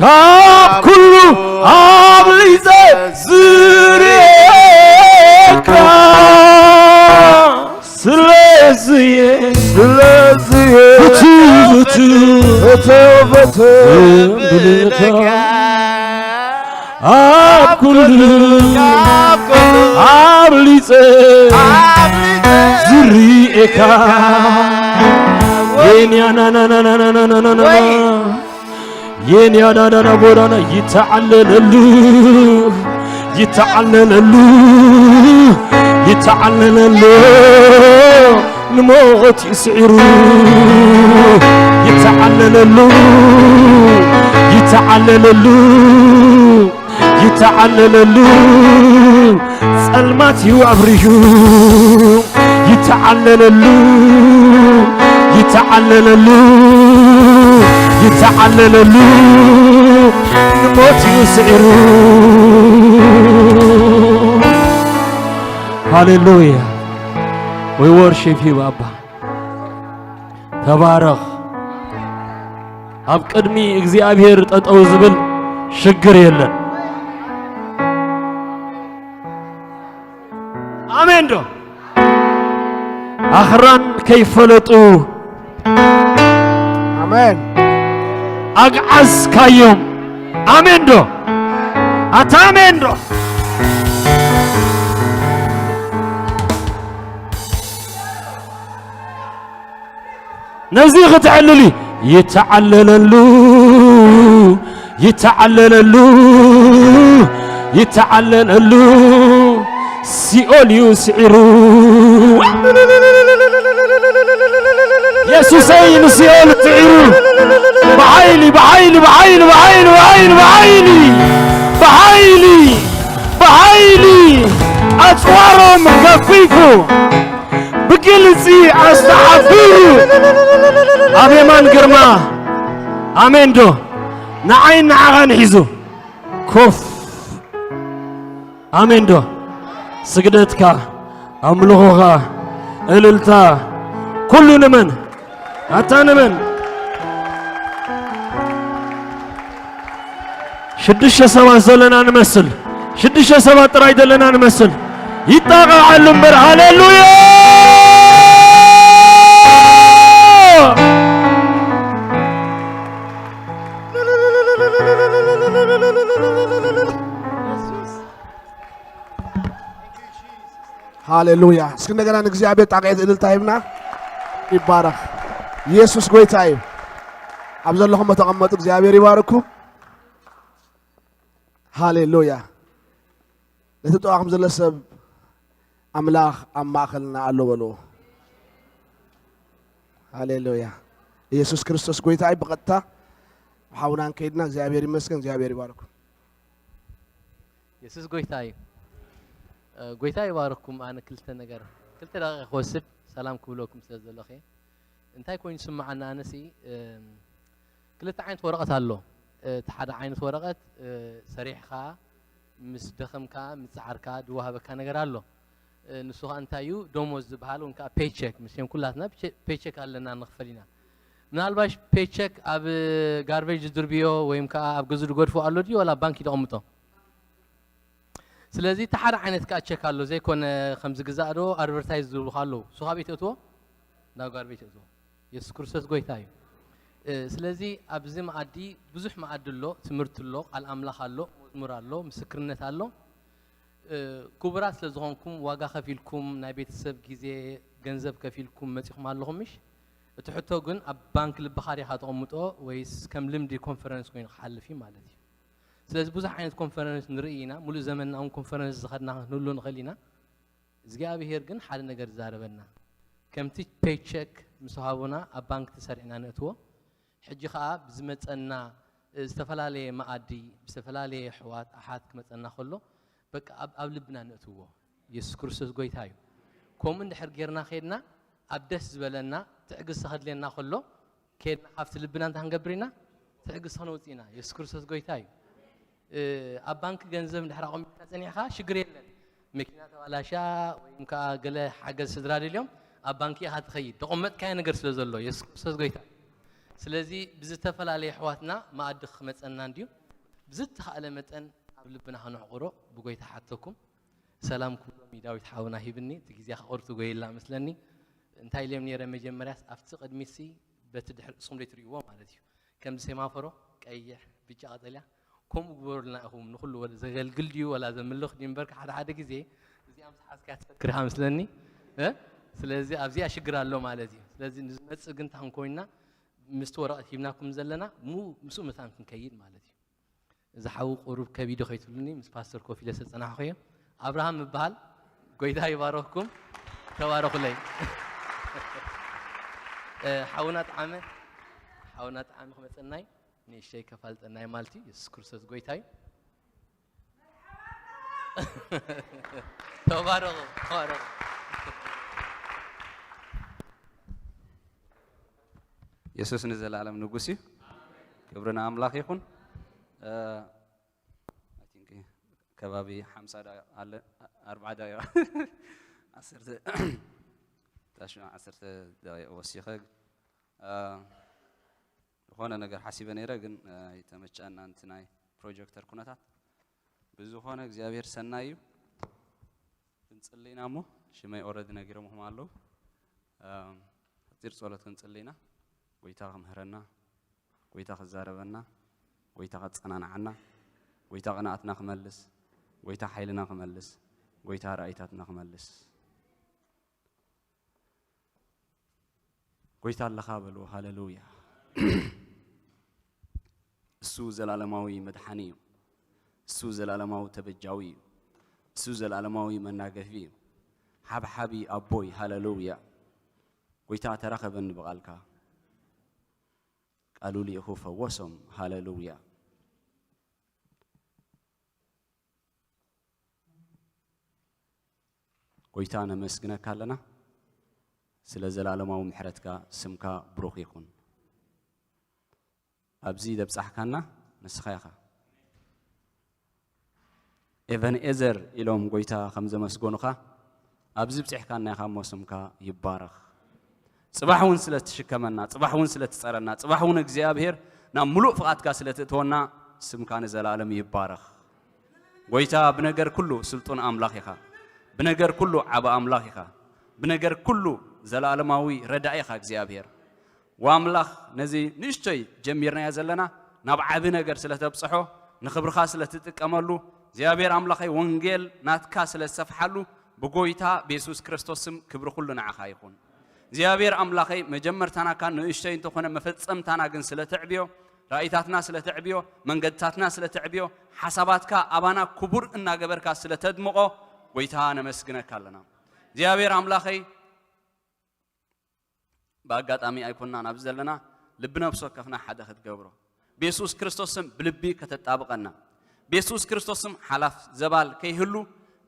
ካብ ኩሉ ኣብሊጸ ዝርኤካ ስለዝየ ስለዝየ ፍትው ፍትው ፍትው ፍትው ዝብለካ ኣብ ኩሉ ኣብ ኩሉ ኣብሊጸ ኣብሊጸ ዝርኤካ የኔ አናናናናናናናና ወይ የኔ አዳዳዳ ቦራና ይተዓለለሉ ይተዓለለሉ ይተዓለለሉ ንሞት ይስዒሩ ይተዓለለሉ ይተዓለለሉ ይተዓለለሉ ጸልማት እዩ ኣብሪሁ ይተዓለለሉ ይተዓለለሉ ይተዓለለሉ ንሞት እዩ ስዒሩ ሃሌሉያ We worship you ኣባ ተባረኽ ኣብ ቅድሚ እግዚኣብሔር ጠጠው ዝብል ሽግር የለን ኣሜን ዶ ኣኽራን ከይፈለጡ ኣሜን ኣግዓዝካዮም ኣሜን ዶ ኣታ ኣሜን ዶ ነዚ ክትዕልል እዩ። ይተዓለለሉ ይተዓለለሉ ይተዓለለሉ ሲኦል እዩ ስዒሩ የሱሰይ ንሲኦል ስዒሩ ብሓይሊ ብሓይሊ ብሓይሊ ብሓይሊ ብሓይሊ ብሓይሊ ብሓይሊ ብሓይሊ ኣፅዋሮም ገፊፉ ብግልፂ ኣስተዓፊሩ ኣብ የማን ግርማ ኣሜን ዶ ንዓይን ንዓኻን ሒዙ ኮፍ ኣሜን ዶ ስግደትካ ኣምልኾኻ እልልታ ኩሉ ንመን ኣታ ንመን ሽዱሽተ ሰባት ዘለና ንመስል ሽዱሽተ ሰባት ጥራይ ዘለና ንመስል ይጣቃዓሉ እምበር ሃሌሉያ ሃሌሉያ እስኪ እንደገና ንእግዚኣብሔር ጣቕዒት እልልታ ሂብና ይባረኽ ኢየሱስ ጎይታ እዩ ኣብ ዘለኹም ተቐመጡ እግዚኣብሔር ይባርኩም ሃሌሉያ ነቲ ጥቓኹም ዘሎ ሰብ ኣምላኽ ኣብ ማእኸልና ኣሎ በልዎ ሃሌሉያ ኢየሱስ ክርስቶስ ጎይታ እዩ ብቐጥታ ሓውናን ከይድና እግዚኣብሔር ይመስገን እግዚኣብሔር ይባርኩም የሱስ ጎይታ እዩ። ጎይታ ይባርኩም። ኣነ ክልተ ነገር ክልተ ደቂቃ ክወስድ ሰላም ክብለኩም ስለ ዘለኹ እየ። እንታይ ኮይኑ ዝስምዓኒ ኣነሲ ክልተ ዓይነት ወረቐት ኣሎ። እቲ ሓደ ዓይነት ወረቐት ሰሪሕኻ ምስ ደኸምካ ምስ ጸዓርካ ዝወሃበካ ነገር ኣሎ። ንሱ ኸኣ እንታይ እዩ ደሞዝ ዝበሃል እውን ከዓ ፔይቸክ ምስም ኩላትና ፔይቸክ ኣለና ንኽፈል ኢና። ምናልባሽ ፔይቸክ ኣብ ጋርቤጅ ዝድርብዮ ወይም ከዓ ኣብ ገዝኡ ዝገድፎ ኣሎ ድዩ ዋላ ኣብ ባንክ እዩ ተቐምጦ? ስለዚ እቲ ሓደ ዓይነት ከዓ ቸክ ኣሎ ዘይኮነ ከም ዝግዛእ ዶ ኣድቨርታይዝ ዝብሉኻ ኣለዉ እሱ ካበይ ተእትዎ ናብ ጋርቤጅ ተእትዎ የሱስ ክርስቶስ ጎይታ እዩ ስለዚ ኣብዚ መኣዲ ብዙሕ መኣዲ ኣሎ ትምህርቲ ኣሎ ቃል ኣምላኽ ኣሎ መዝሙር ኣሎ ምስክርነት ኣሎ ክቡራት ስለ ዝኾንኩም ዋጋ ከፊልኩም ናይ ቤተሰብ ግዜ ገንዘብ ከፊልኩም መፂኹም ኣለኹም ምሽ እቲ ሕቶ ግን ኣብ ባንክ ልብኻ ዲኻ ተቐምጦ ወይስ ከም ልምዲ ኮንፈረንስ ኮይኑ ክሓልፍ እዩ ማለት እዩ ስለዚ ብዙሕ ዓይነት ኮንፈረንስ ንርኢ ኢና። ሙሉእ ዘመንና እውን ኮንፈረንስ ዝኸድና ክንህሉ ንኽእል ኢና። እግዚኣብሄር ግን ሓደ ነገር ይዛረበና። ከምቲ ፔይቸክ ምስ ሃቡና ኣብ ባንክ ተሰሪዕና ነእትዎ። ሕጂ ኸዓ ብዝመፀና ዝተፈላለየ መኣዲ ብዝተፈላለየ ኣሕዋት ኣሓት ክመፀና ከሎ በቃ ኣብ ልብና ነእትዎ። የሱስ ክርስቶስ ጎይታ እዩ። ከምኡ እንድሕር ጌርና ኸድና ኣብ ደስ ዝበለና ትዕግስቲ ከድልየና ከሎ ኬድና ካብቲ ልብና እንታይ ክንገብር ኢና ትዕግስቲ ክነውፅእ ኢና የሱስ ክርስቶስ ጎይታ እዩ ኣብ ባንክ ገንዘብ እንድሕር ኣቐሚጥካ ፀኒሕካ ሽግር የለን መኪና ተባላሻ ወይም ከዓ ገለ ሓገዝ ስድራ ደልዮም ኣብ ባንክ ኢኻ ትኸይድ ደቆመጥካዮ ነገር ስለ ዘሎ የሱስ ክርስቶስ ጎይታ ስለዚ ብዝተፈላለየ ኣሕዋትና መኣዲ ክመፀና እንድዩ ብዝተኻእለ መጠን ኣብ ልብና ከነዕቑሮ ብጎይታ ሓተኩም ሰላም ክብሎም እዩ ዳዊት ሓውና ሂብኒ እቲ ግዜ ከቑርቱ ጎይላ መስለኒ እንታይ ኢልዮም ነይረ መጀመርያስ ኣብቲ ቅድሚትሲ በቲ ድሕሪ እስኹም ዘይትርእይዎ ማለት እዩ ከምዚ ሴማፎሮ ቀይሕ ብጫ ቀጠልያ ከምኡ ግበሩልና ኢኹም ንኹሉ ወላ ዘገልግል ድዩ ወላ ዘምልኽ ድዩ እምበርካ ሓደ ሓደ ግዜ እዚኣ ምስ ሓዝካያ ትፈክርካ መስለኒ እ ስለዚ ኣብዚኣ ሽግር ኣሎ ማለት እዩ። ስለዚ ንዝመጽእ ግን እንታ ክንኮይንና ምስቲ ወረቐት ሂብናኩም ዘለና ሙ-፣ ምስኡ መታን ክንከይድ ማለት እዩ። እዚ ሓው ቁሩብ ከቢዱ ከይትብሉኒ ምስ ፓስተር ኮፍ ኢለ ዝተጸናሕኹ እየ። ኣብርሃም ምበሃል። ጎይታ ይባረኽኩም። ተባረኹለይ። እ፣ ሓውና ጠዓመ፣ ሓውና ጠዓመ ክመጸናይ ንእሽተይ ከፋልጠናይ ማለት እዩ። የሱስ ክርስቶስ ጎይታ እዩ። ተባረኹ፣ ተባረኹ። የሱስ ንዘለኣለም ንጉስ እዩ። ክብሪ ንኣምላኽ ይኹን። እ፣ I think ከባቢ ሓምሳ ደቂቕ ኣለ፣ ኣርብዓ ደቂቕ፣ ዓሰርተ፣ ታሽማ ዓሰርተ ደቂቕ ወሲኸ፣ እ፣ ዝኾነ ነገር ሓሲበ ነይረ፣ ግን፣ እ፣ ኣይተመቸኣና፣ ነቲ ናይ ፕሮጀክተር ኩነታት። ብዝኾነ እግዚኣብሔር ሰናይ እዩ። ክንጽሊ ኢና እሞ፣ ሽመይ ኦረዲ ነጊሮምኹም ኣለዉ። እ፣ ሓጺር ጸሎት ክንጽሊ ኢና። ጎይታ ክምህረና፣ ጎይታ ክዛረበና፣ ጎይታ ከጸናንዓና፣ ጎይታ ቅንኣትና ክመልስ፣ ጎይታ ሓይልና ክመልስ፣ ጎይታ ራእይታትና ክመልስ። ጎይታ ኣለኻ በሉ። ሃሌሉያ። እሱ ዘላለማዊ መድሓኒ እዩ። እሱ ዘላለማዊ ተበጃዊ እዩ። እሱ ዘላለማዊ መናገፊ እዩ። ሓብሓቢ ኣቦይ፣ ሃሌሉያ። ጎይታ ተራኸበኒ ብቓልካ። ቃሉ ልኢኹ ፈወሶም። ሃሌሉያ። ጎይታ ነመስግነካ ኣለና። ስለ ዘላለማዊ ምሕረትካ ስምካ ብሩኽ ይኹን። ኣብዚ ዘብጻሕካና ንስኻ ኢኻ። ኤቨንኤዘር ኢሎም ጎይታ ከም ዘመስገኑኻ ኣብዚ ብጽሕካና ኢኻ እሞ ስምካ ይባረኽ። ጽባሕ እውን ስለ ትሽከመና፣ ጽባሕ እውን ስለ ትጸረና፣ ጽባሕ እውን እግዚኣብሔር ናብ ምሉእ ፍቓድካ ስለ ትእትወና ስምካ ንዘለኣለም ይባረኽ። ጎይታ ብነገር ኩሉ ስልጡን ኣምላኽ ኢኻ። ብነገር ኩሉ ዓቢ ኣምላኽ ኢኻ። ብነገር ኩሉ ዘለኣለማዊ ረዳኢ ኢኻ እግዚኣብሔር። ወኣምላኽ ነዚ ንእሽቶይ ጀሚርናዮ ዘለና ናብ ዓቢ ነገር ስለ ተብጽሖ፣ ንኽብርኻ ስለ ትጥቀመሉ፣ እግዚኣብሔር ኣምላኸይ ወንጌል ናትካ ስለ ዝሰፍሓሉ፣ ብጎይታ ብየሱስ ክርስቶስ ስም ክብሪ ኩሉ ንዓኻ ይኹን። እግዚኣብሔር ኣምላኸይ መጀመርታና እካ ንእሽቶይ እንተኾነ መፈጸምታና ግን ስለ ተዕብዮ፣ ራእይታትና ስለ ተዕብዮ፣ መንገድታትና ስለ ተዕብዮ፣ ሓሳባትካ ኣባና ክቡር እናገበርካ ስለ ተድምቖ፣ ጎይታ ነመስግነካ ኣለና። እግዚኣብሔር ኣምላኸይ ብኣጋጣሚ ኣይኮንና ናብዚ ዘለና፣ ልቢ ነፍሲ ወከፍና ሓደ ክትገብሮ። ብየሱስ ክርስቶስ ስም ብልቢ ከተጣብቐና። ብየሱስ ክርስቶስ ስም ሓላፍ ዘባል ከይህሉ፣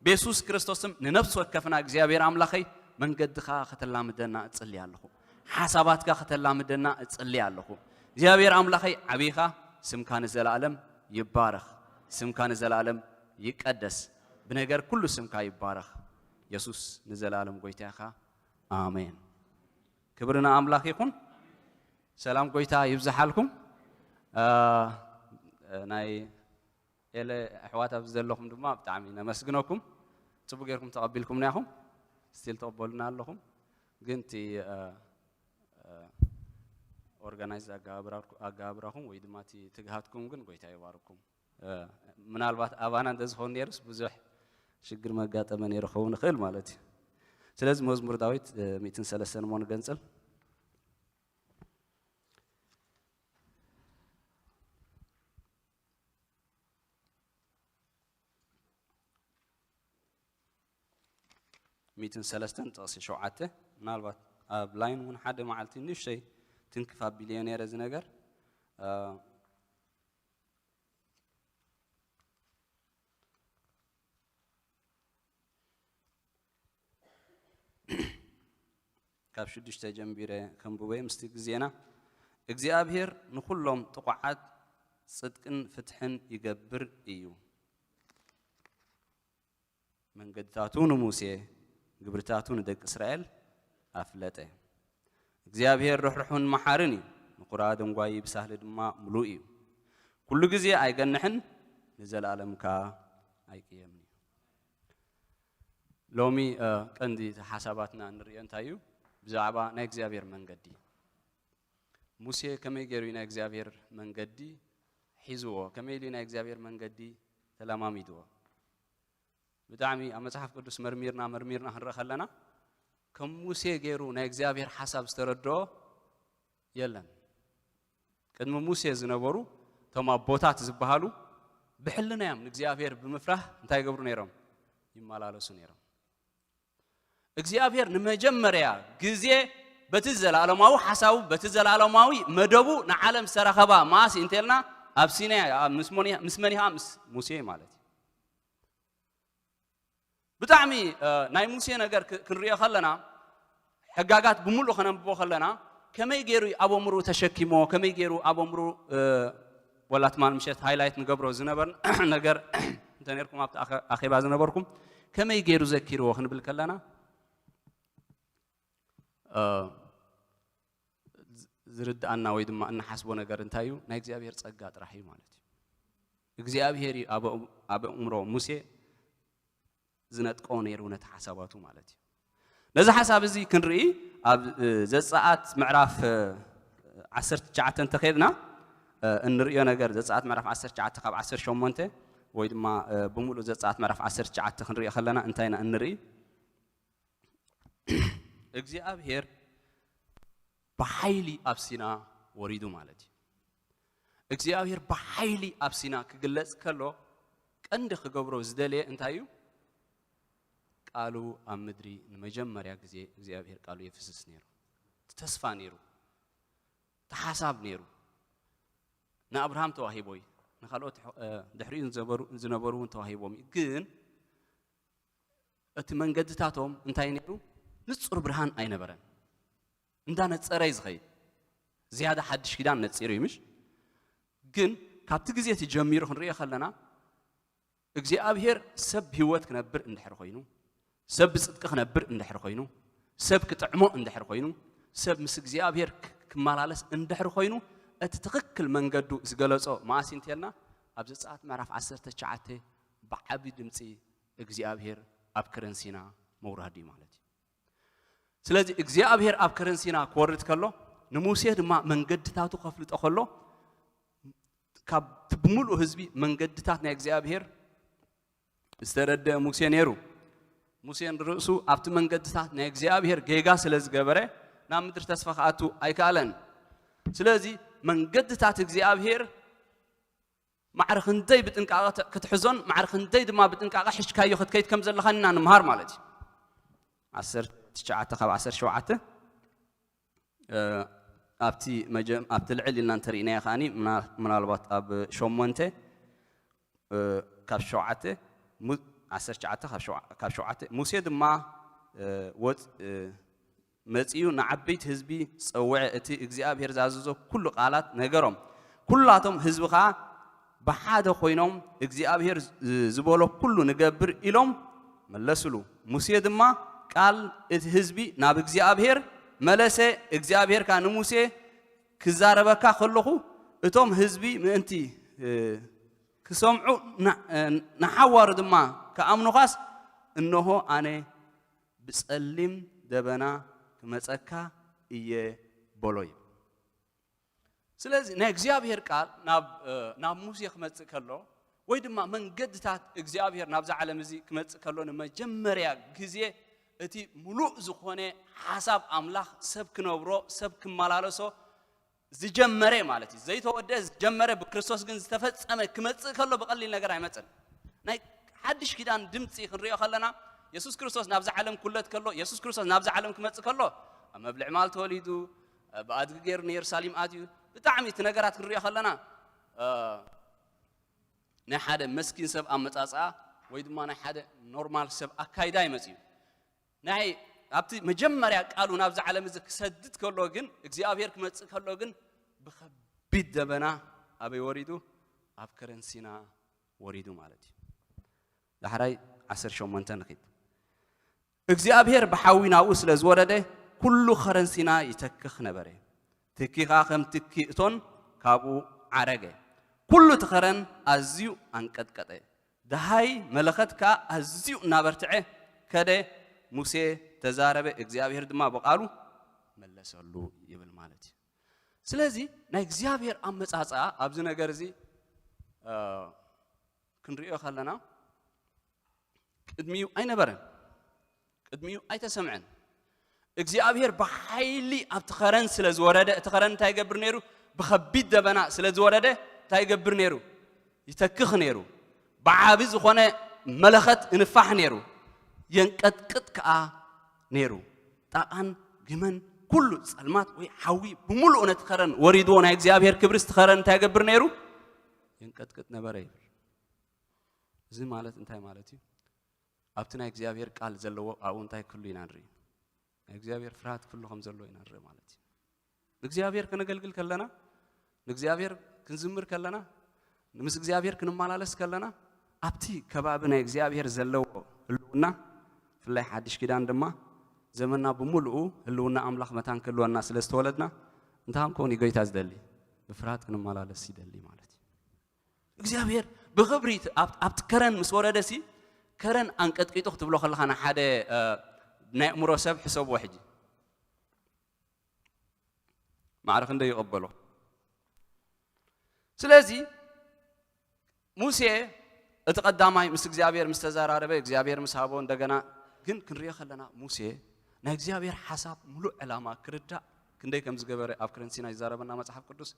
ብየሱስ ክርስቶስ ስም ንነፍሲ ወከፍና እግዚኣብሔር ኣምላኸይ መንገድኻ ከተላምደና እጽሊ ኣለኹ። ሓሳባትካ ከተላምደና እጽሊ ኣለኹ። እግዚኣብሔር ኣምላኸይ ዓቢኻ፣ ስምካ ንዘለኣለም ይባረኽ። ስምካ ንዘለኣለም ይቀደስ። ብነገር ኩሉ ስምካ ይባረኽ። የሱስ ንዘለኣለም ጎይታ ኢኻ። ኣሜን። ክብሪ ንኣምላኽ ይኹን። ሰላም ጎይታ ይብዝሓልኩም። እ፣ ናይ ኤለ ኣሕዋት ኣብዚ ዘለኹም ድማ ብጣዕሚ ነመስግነኩም። ጽቡቅ ጌርኩም ተቐቢልኩምና ኢኹም። ስቲል ትቕበሉና ኣለኹም። ግን እቲ፣ እ፣ እ፣ ኦርጋናይዝ ኣገባብራ-፣ ኣገባብራኹም ወይ ድማ እቲ ትግሃትኩም ግን ጎይታ ይባርኩም። እ፣ ምናልባት ኣባና እንተዝኸውን ነይሩስ ብዙሕ ሽግር መጋጠመ ነይሩ ክኸውን ይኽእል ማለት እዩ። ስለዚ መዝሙር ዳዊት፣ እ፣ ሚእትን ሰለስተን እሞ ንገንጽል። ሚእትን ሰለስተን ጥቕሲ ሸውዓተ፣ ምናልባት ኣብ ላይን እውን ሓደ መዓልቲ ንእሽተይ ትንክፍ ኣቢልዮ ነይረ እዚ ነገር። እ፣ ካብ ሽዱሽተ ጀምቢረ ከንብቦ እየ ምስቲ ግዜና። እግዚኣብሔር ንኹሎም ጥቑዓት ጽድቅን ፍትሕን ይገብር እዩ። መንገድታቱ ንሙሴ፣ ግብርታቱ ንደቂ እስራኤል ኣፍለጠ። እግዚኣብሔር ርሕሩሕን መሓርን እዩ፣ ንኹራ ደንጓዪ ብሳህሊ ድማ ምሉእ እዩ። ኩሉ ግዜ ኣይገንሕን፣ ንዘለኣለም ከኣ ኣይቅየምን እዩ። ሎሚ፣ እ፣ ቀንዲ እቲ ሓሳባትና እንርእዮ እንታይ እዩ? ብዛዕባ ናይ እግዚኣብሔር መንገዲ። ሙሴ ከመይ ገይሩ እዩ ናይ እግዚኣብሔር መንገዲ ሒዝዎ? ከመይ ኢሉ እዩ ናይ እግዚኣብሔር መንገዲ ተለማሚድዎ? ብጣዕሚ ኣብ መጽሓፍ ቅዱስ መርሚርና፣ መርሚርና ክንርኢ ከለና፣ ከም ሙሴ ገይሩ ናይ እግዚኣብሔር ሓሳብ ዝተረድኦ የለን። ቅድሚ ሙሴ ዝነበሩ እቶም ኣቦታት ዝበሃሉ ብሕልና እዮም ንእግዚኣብሔር ብምፍራህ እንታይ ይገብሩ ነይሮም? ይመላለሱ ነይሮም። እግዚኣብሔር ንመጀመርያ ግዜ በቲ ዘላለማዊ ሓሳቡ፣ በቲ ዘላለማዊ መደቡ ንዓለም ዝተረኸባ መዓስ እንተልና ኣብ ሲናይ፣ ኣብ ምስ ሞኒ-፣ ምስ መን ኢኻ? ምስ ሙሴ ማለት እዩ። ብጣዕሚ፣ እ፣ ናይ ሙሴ ነገር ክ-፣ ክንሪኦ ከለና፣ ሕጋጋት ብምሉእ ከነንብቦ ከለና፣ ከመይ ገይሩ እዩ ኣብ ኣእምሮኡ ተሸኪሞ፣ ከመይ ገይሩ ኣብ ኣእምሮኡ፣ እ፣ ወላ ትማል ምሸት ሃይላይት ንገብሮ ዝነበርን ነገር እንተ ነርኩም ኣብቲ ኣኸ-፣ ኣኼባ ዝነበርኩም፣ ከመይ ገይሩ ዘኪርዎ ክንብል ከለና፣ እ፣ ዝ-፣ ዝርድኣና ወይ ድማ እንሓስቦ ነገር እንታይ እዩ? ናይ እግዚኣብሔር ጸጋ ጥራሕ እዩ ማለት እዩ። እግዚኣብሔር እዩ ኣብ ኣእም-፣ ኣብ ኣእምሮ ሙሴ ዝነጥቆ ነይሩ ነቲ ሓሳባቱ ማለት እዩ። ነዚ ሓሳብ እዚ ክንርኢ ኣብ፣ እ፣ ዘጸኣት ምዕራፍ፣ እ፣ ዓሰርተ ትሽዓተ እንተኸድና፣ እ፣ እንርእዮ ነገር ዘጸኣት ምዕራፍ ዓሰርተ ትሽዓተ ካብ ዓሰርተ ሸሞንተ ወይ ድማ፣ እ፣ ብምሉእ ዘጸኣት ምዕራፍ ዓሰርተ ትሽዓተ ክንርኢ ከለና እንታይ ኢና እንርኢ? እግዚኣብሔር ብሓይሊ ኣብ ሲና ወሪዱ ማለት እዩ። እግዚኣብሔር ብሓይሊ ኣብ ሲና ክግለጽ ከሎ ቀንዲ ክገብሮ ዝደለየ እንታይ እዩ? ቃሉ ኣብ ምድሪ ንመጀመርያ ግዜ እግዚኣብሔር ቃሉ የፍስስ ነይሩ። እቲ ተስፋ ነይሩ። እቲ ሓሳብ ነይሩ። ንኣብርሃም ተዋሂቦ እዩ። ንኻልኦት፣ እ፣ ድሕሪኡ ዝነበሩ፣ ዝነበሩ እውን ተዋሂቦም እዩ። ግን እቲ መንገድታቶም እንታይ ነይሩ? ንጹር ብርሃን ኣይነበረን። እንዳነጸረ እዩ ዝኸይድ። ዝያዳ ሓድሽ ኪዳን ነጺሩ እዩ፣ ምሽ? ግን ካብቲ ግዜ እቲ ጀሚሩ ክንሪኦ ከለና፣ እግዚኣብሔር ሰብ ብህይወት ክነብር እንድሕር ኮይኑ፣ ሰብ ብጽድቂ ክነብር እንድሕር ኮይኑ፣ ሰብ ክጥዕሞ እንድሕር ኮይኑ፣ ሰብ ምስ እግዚኣብሔር ክ-፣ ክመላለስ እንድሕር ኮይኑ፣ እቲ ትኽክል መንገዱ ዝገለጾ መዓስ እንተልና፣ ኣብ ዘጸኣት ምዕራፍ ዓሰርተ ትሽዓተ ብዓቢ ድምጺ እግዚኣብሔር ኣብ ከረን ሲና ምውራዱ እዩ ማለት እዩ። ስለዚ እግዚኣብሔር ኣብ ከረን ሲና ክወርድ ከሎ፣ ንሙሴ ድማ መንገድታቱ ከፍልጦ ከሎ፣ ካብ ብምሉእ ህዝቢ መንገድታት ናይ እግዚኣብሔር ዝተረደአ ሙሴ ነይሩ። ሙሴ ንርእሱ ኣብቲ መንገድታት ናይ እግዚኣብሔር ጌጋ ስለ ዝገበረ፣ ናብ ምድሪ ተስፋ ክኣቱ ኣይከኣለን። ስለዚ መንገድታት እግዚኣብሔር ማዕረ ክንደይ ብጥንቃቐ ተ-፣ ክትሕዞን ማዕረ ክንደይ ድማ ብጥንቃቐ ሒዝካዮ ክትከይድ ከም ዘለኻን ኢና ንምሃር ማለት እዩ። ዓሰርተ ትሽዓተ ካብ ዓሰርተ ሸውዓተ፣ እ፣ ኣብቲ መጀ-፣ ኣብቲ ልዕል ኢልና እንተርኢናዮ ከኣኒ ምና-፣ ምናልባት ኣብ ሸሞንተ፣ እ፣ ካብ ሸውዓተ፣ ሙ-፣ ዓሰርተ ትሽዓተ ካብ ሸውዓ-፣ ካብ ሸውዓተ፣ ሙሴ ድማ፣ እ፣ ወጽ-፣ እ፣ መጺኡ ንዓበይቲ ህዝቢ ጸውዐ፣ እቲ እግዚኣብሔር ዝኣዘዞ ኩሉ ቃላት ነገሮም። ኩላቶም ህዝቢ ኸኣ ብሓደ ኮይኖም፣ እግዚኣብሔር ዝ-፣ ዝበሎ ኩሉ ንገብር ኢሎም መለስሉ። ሙሴ ድማ ቃል እቲ ህዝቢ ናብ እግዚኣብሔር መለሰ። እግዚኣብሔር ከኣ ንሙሴ፣ ክዛረበካ ከለኹ፣ እቶም ህዝቢ ምእንቲ፣ እ፣ ክሰምዑ፣ ን-፣ እ፣ ንሓዋሩ ድማ ክኣምኑኻስ፣ እንሆ ኣነ ብጸሊም ደበና ክመጸካ እየ በሎ እዩ። ስለዚ ናይ እግዚኣብሔር ቃል ናብ፣ እ፣ ናብ ሙሴ ክመጽእ ከሎ፣ ወይ ድማ መንገድታት እግዚኣብሔር ናብዛ ዓለም እዚ ክመጽእ ከሎ፣ ንመጀመርያ ግዜ እቲ ምሉእ ዝኾነ ሓሳብ ኣምላኽ ሰብ ክነብሮ፣ ሰብ ክመላለሶ ዝጀመረ ማለት እዩ። ዘይተወደአ ዝጀመረ፣ ብክርስቶስ ግን ዝተፈጸመ ክመጽእ ከሎ ብቐሊል ነገር ኣይመጽን። ናይ ሓድሽ ኪዳን ድምጺ ክንሪኦ ከለና፣ የሱስ ክርስቶስ ናብዛ ዓለም ክውለድ ከሎ፣ የሱስ ክርስቶስ ናብዛ ዓለም ክመጽእ ከሎ፣ ኣብ መብልዒ ማል ተወሊዱ፣ ብኣድጊ ገይሩ ንየሩሳሌም ኣትዩ። ብጣዕሚ እቲ ነገራት ክንሪኦ ከለና፣ እ፣ ናይ ሓደ መስኪን ሰብ ኣመጻጽኣ ወይ ድማ ናይ ሓደ ኖርማል ሰብ ኣካይዳ ይመጽእ እዩ። ናይ ኣብቲ መጀመርያ ቃሉ ናብዚ ዓለም እዚ ክሰድድ ከሎ ግን፣ እግዚኣብሔር ክመጽእ ከሎ ግን፣ ብኸቢድ ደበና ኣበይ ወሪዱ? ኣብ ከረን ሲና ወሪዱ ማለት እዩ። ዳሕራይ ዓሰርተ ሸሞንተ ንኺድ። እግዚኣብሔር ብሓዊ ናብኡ ስለ ዝወረደ፣ ኩሉ ኸረን ሲና ይተክኽ ነበረ። ትኪ ኸኣ ከም ትኪ እቶን ካብኡ ዓረገ። ኩሉ እቲ ኸረን ኣዝዩ ኣንቀጥቀጠ። ደሃይ መለኸት ከኣ ኣዝዩ እናበርትዐ ከደ። ሙሴ ተዛረበ፣ እግዚኣብሔር ድማ ብቓሉ መለሰሉ ይብል ማለት እዩ። ስለዚ ናይ እግዚኣብሔር ኣመጻጽኣ ኣብዚ ነገር እዚ፣ እ፣ ክንሪኦ ከለና፣ ቅድሚኡ ኣይነበረን፣ ቅድሚኡ ኣይተሰምዐን። እግዚኣብሔር ብሓይሊ ኣብቲ ኸረን ስለ ዝወረደ፣ እቲ ኸረን እንታይ ይገብር ነይሩ? ብኸቢድ ደበና ስለ ዝወረደ እንታይ ይገብር ነይሩ? ይተክኽ ነይሩ። ብዓቢ ዝኾነ መለኸት እንፋሕ ነይሩ። የንቀጥቅጥ ከኣ ነይሩ። ጣቓን ግመን ኩሉ ጸልማት ወይ ሓዊ ብምሉኡ ነቲ ኸረን ወሪድዎ፣ ናይ እግዚኣብሔር ክብሪ እቲ ኸረን እንታይ ይገብር ነይሩ? የንቀጥቅጥ ነበረ ይብል። እዚ ማለት እንታይ ማለት እዩ? ኣብቲ ናይ እግዚኣብሔር ቃል ዘለዎ ኣብኡ እንታይ ክህሉ ኢና ንርኢ? ናይ እግዚኣብሔር ፍርሃት ክህሉ ከም ዘሎ ኢና ንርኢ ማለት እዩ። ንእግዚኣብሔር ከነገልግል ከለና፣ ንእግዚኣብሔር ክንዝምር ከለና፣ ምስ እግዚኣብሔር ክንመላለስ ከለና፣ ኣብቲ ከባቢ ናይ እግዚኣብሔር ዘለዎ ህልውና፣ ብፍላይ ሓድሽ ኪዳን ድማ፣ ዘመንና ብምሉኡ ህልውና ኣምላኽ መታን ክህልወና ስለ ዝተወለድና፣ እንታይ ክንከውን እዩ ጎይታ ዝደሊ? ብፍርሃት ክንመላለስ ይደሊ ማለት እዩ። እግዚኣብሔር ብኽብሪ ኣብቲ ከረን ምስ ወረደሲ፣ ከረን ኣንቀጥቂጡ ክትብሎ ከለኻ፣ ንሓደ ናይ ኣእምሮ ሰብ ሕሰብዎ ሕጂ። ማዕረ ክንደይ ይቐበሎ? ስለዚ ሙሴ እቲ ቀዳማይ ምስ እግዚኣብሔር ምስ ተዘራረበ፣ እግዚኣብሔር ምስ ሃቦ፣ እንደገና ግን ክንሪኦ ከለና፣ ሙሴ ናይ እግዚኣብሔር ሓሳብ ሙሉእ ዕላማ ክርዳእ ክንደይ ከም ዝገበረ ኣብ ከረን ሲና ይዛረበና መጽሓፍ ቅዱስ።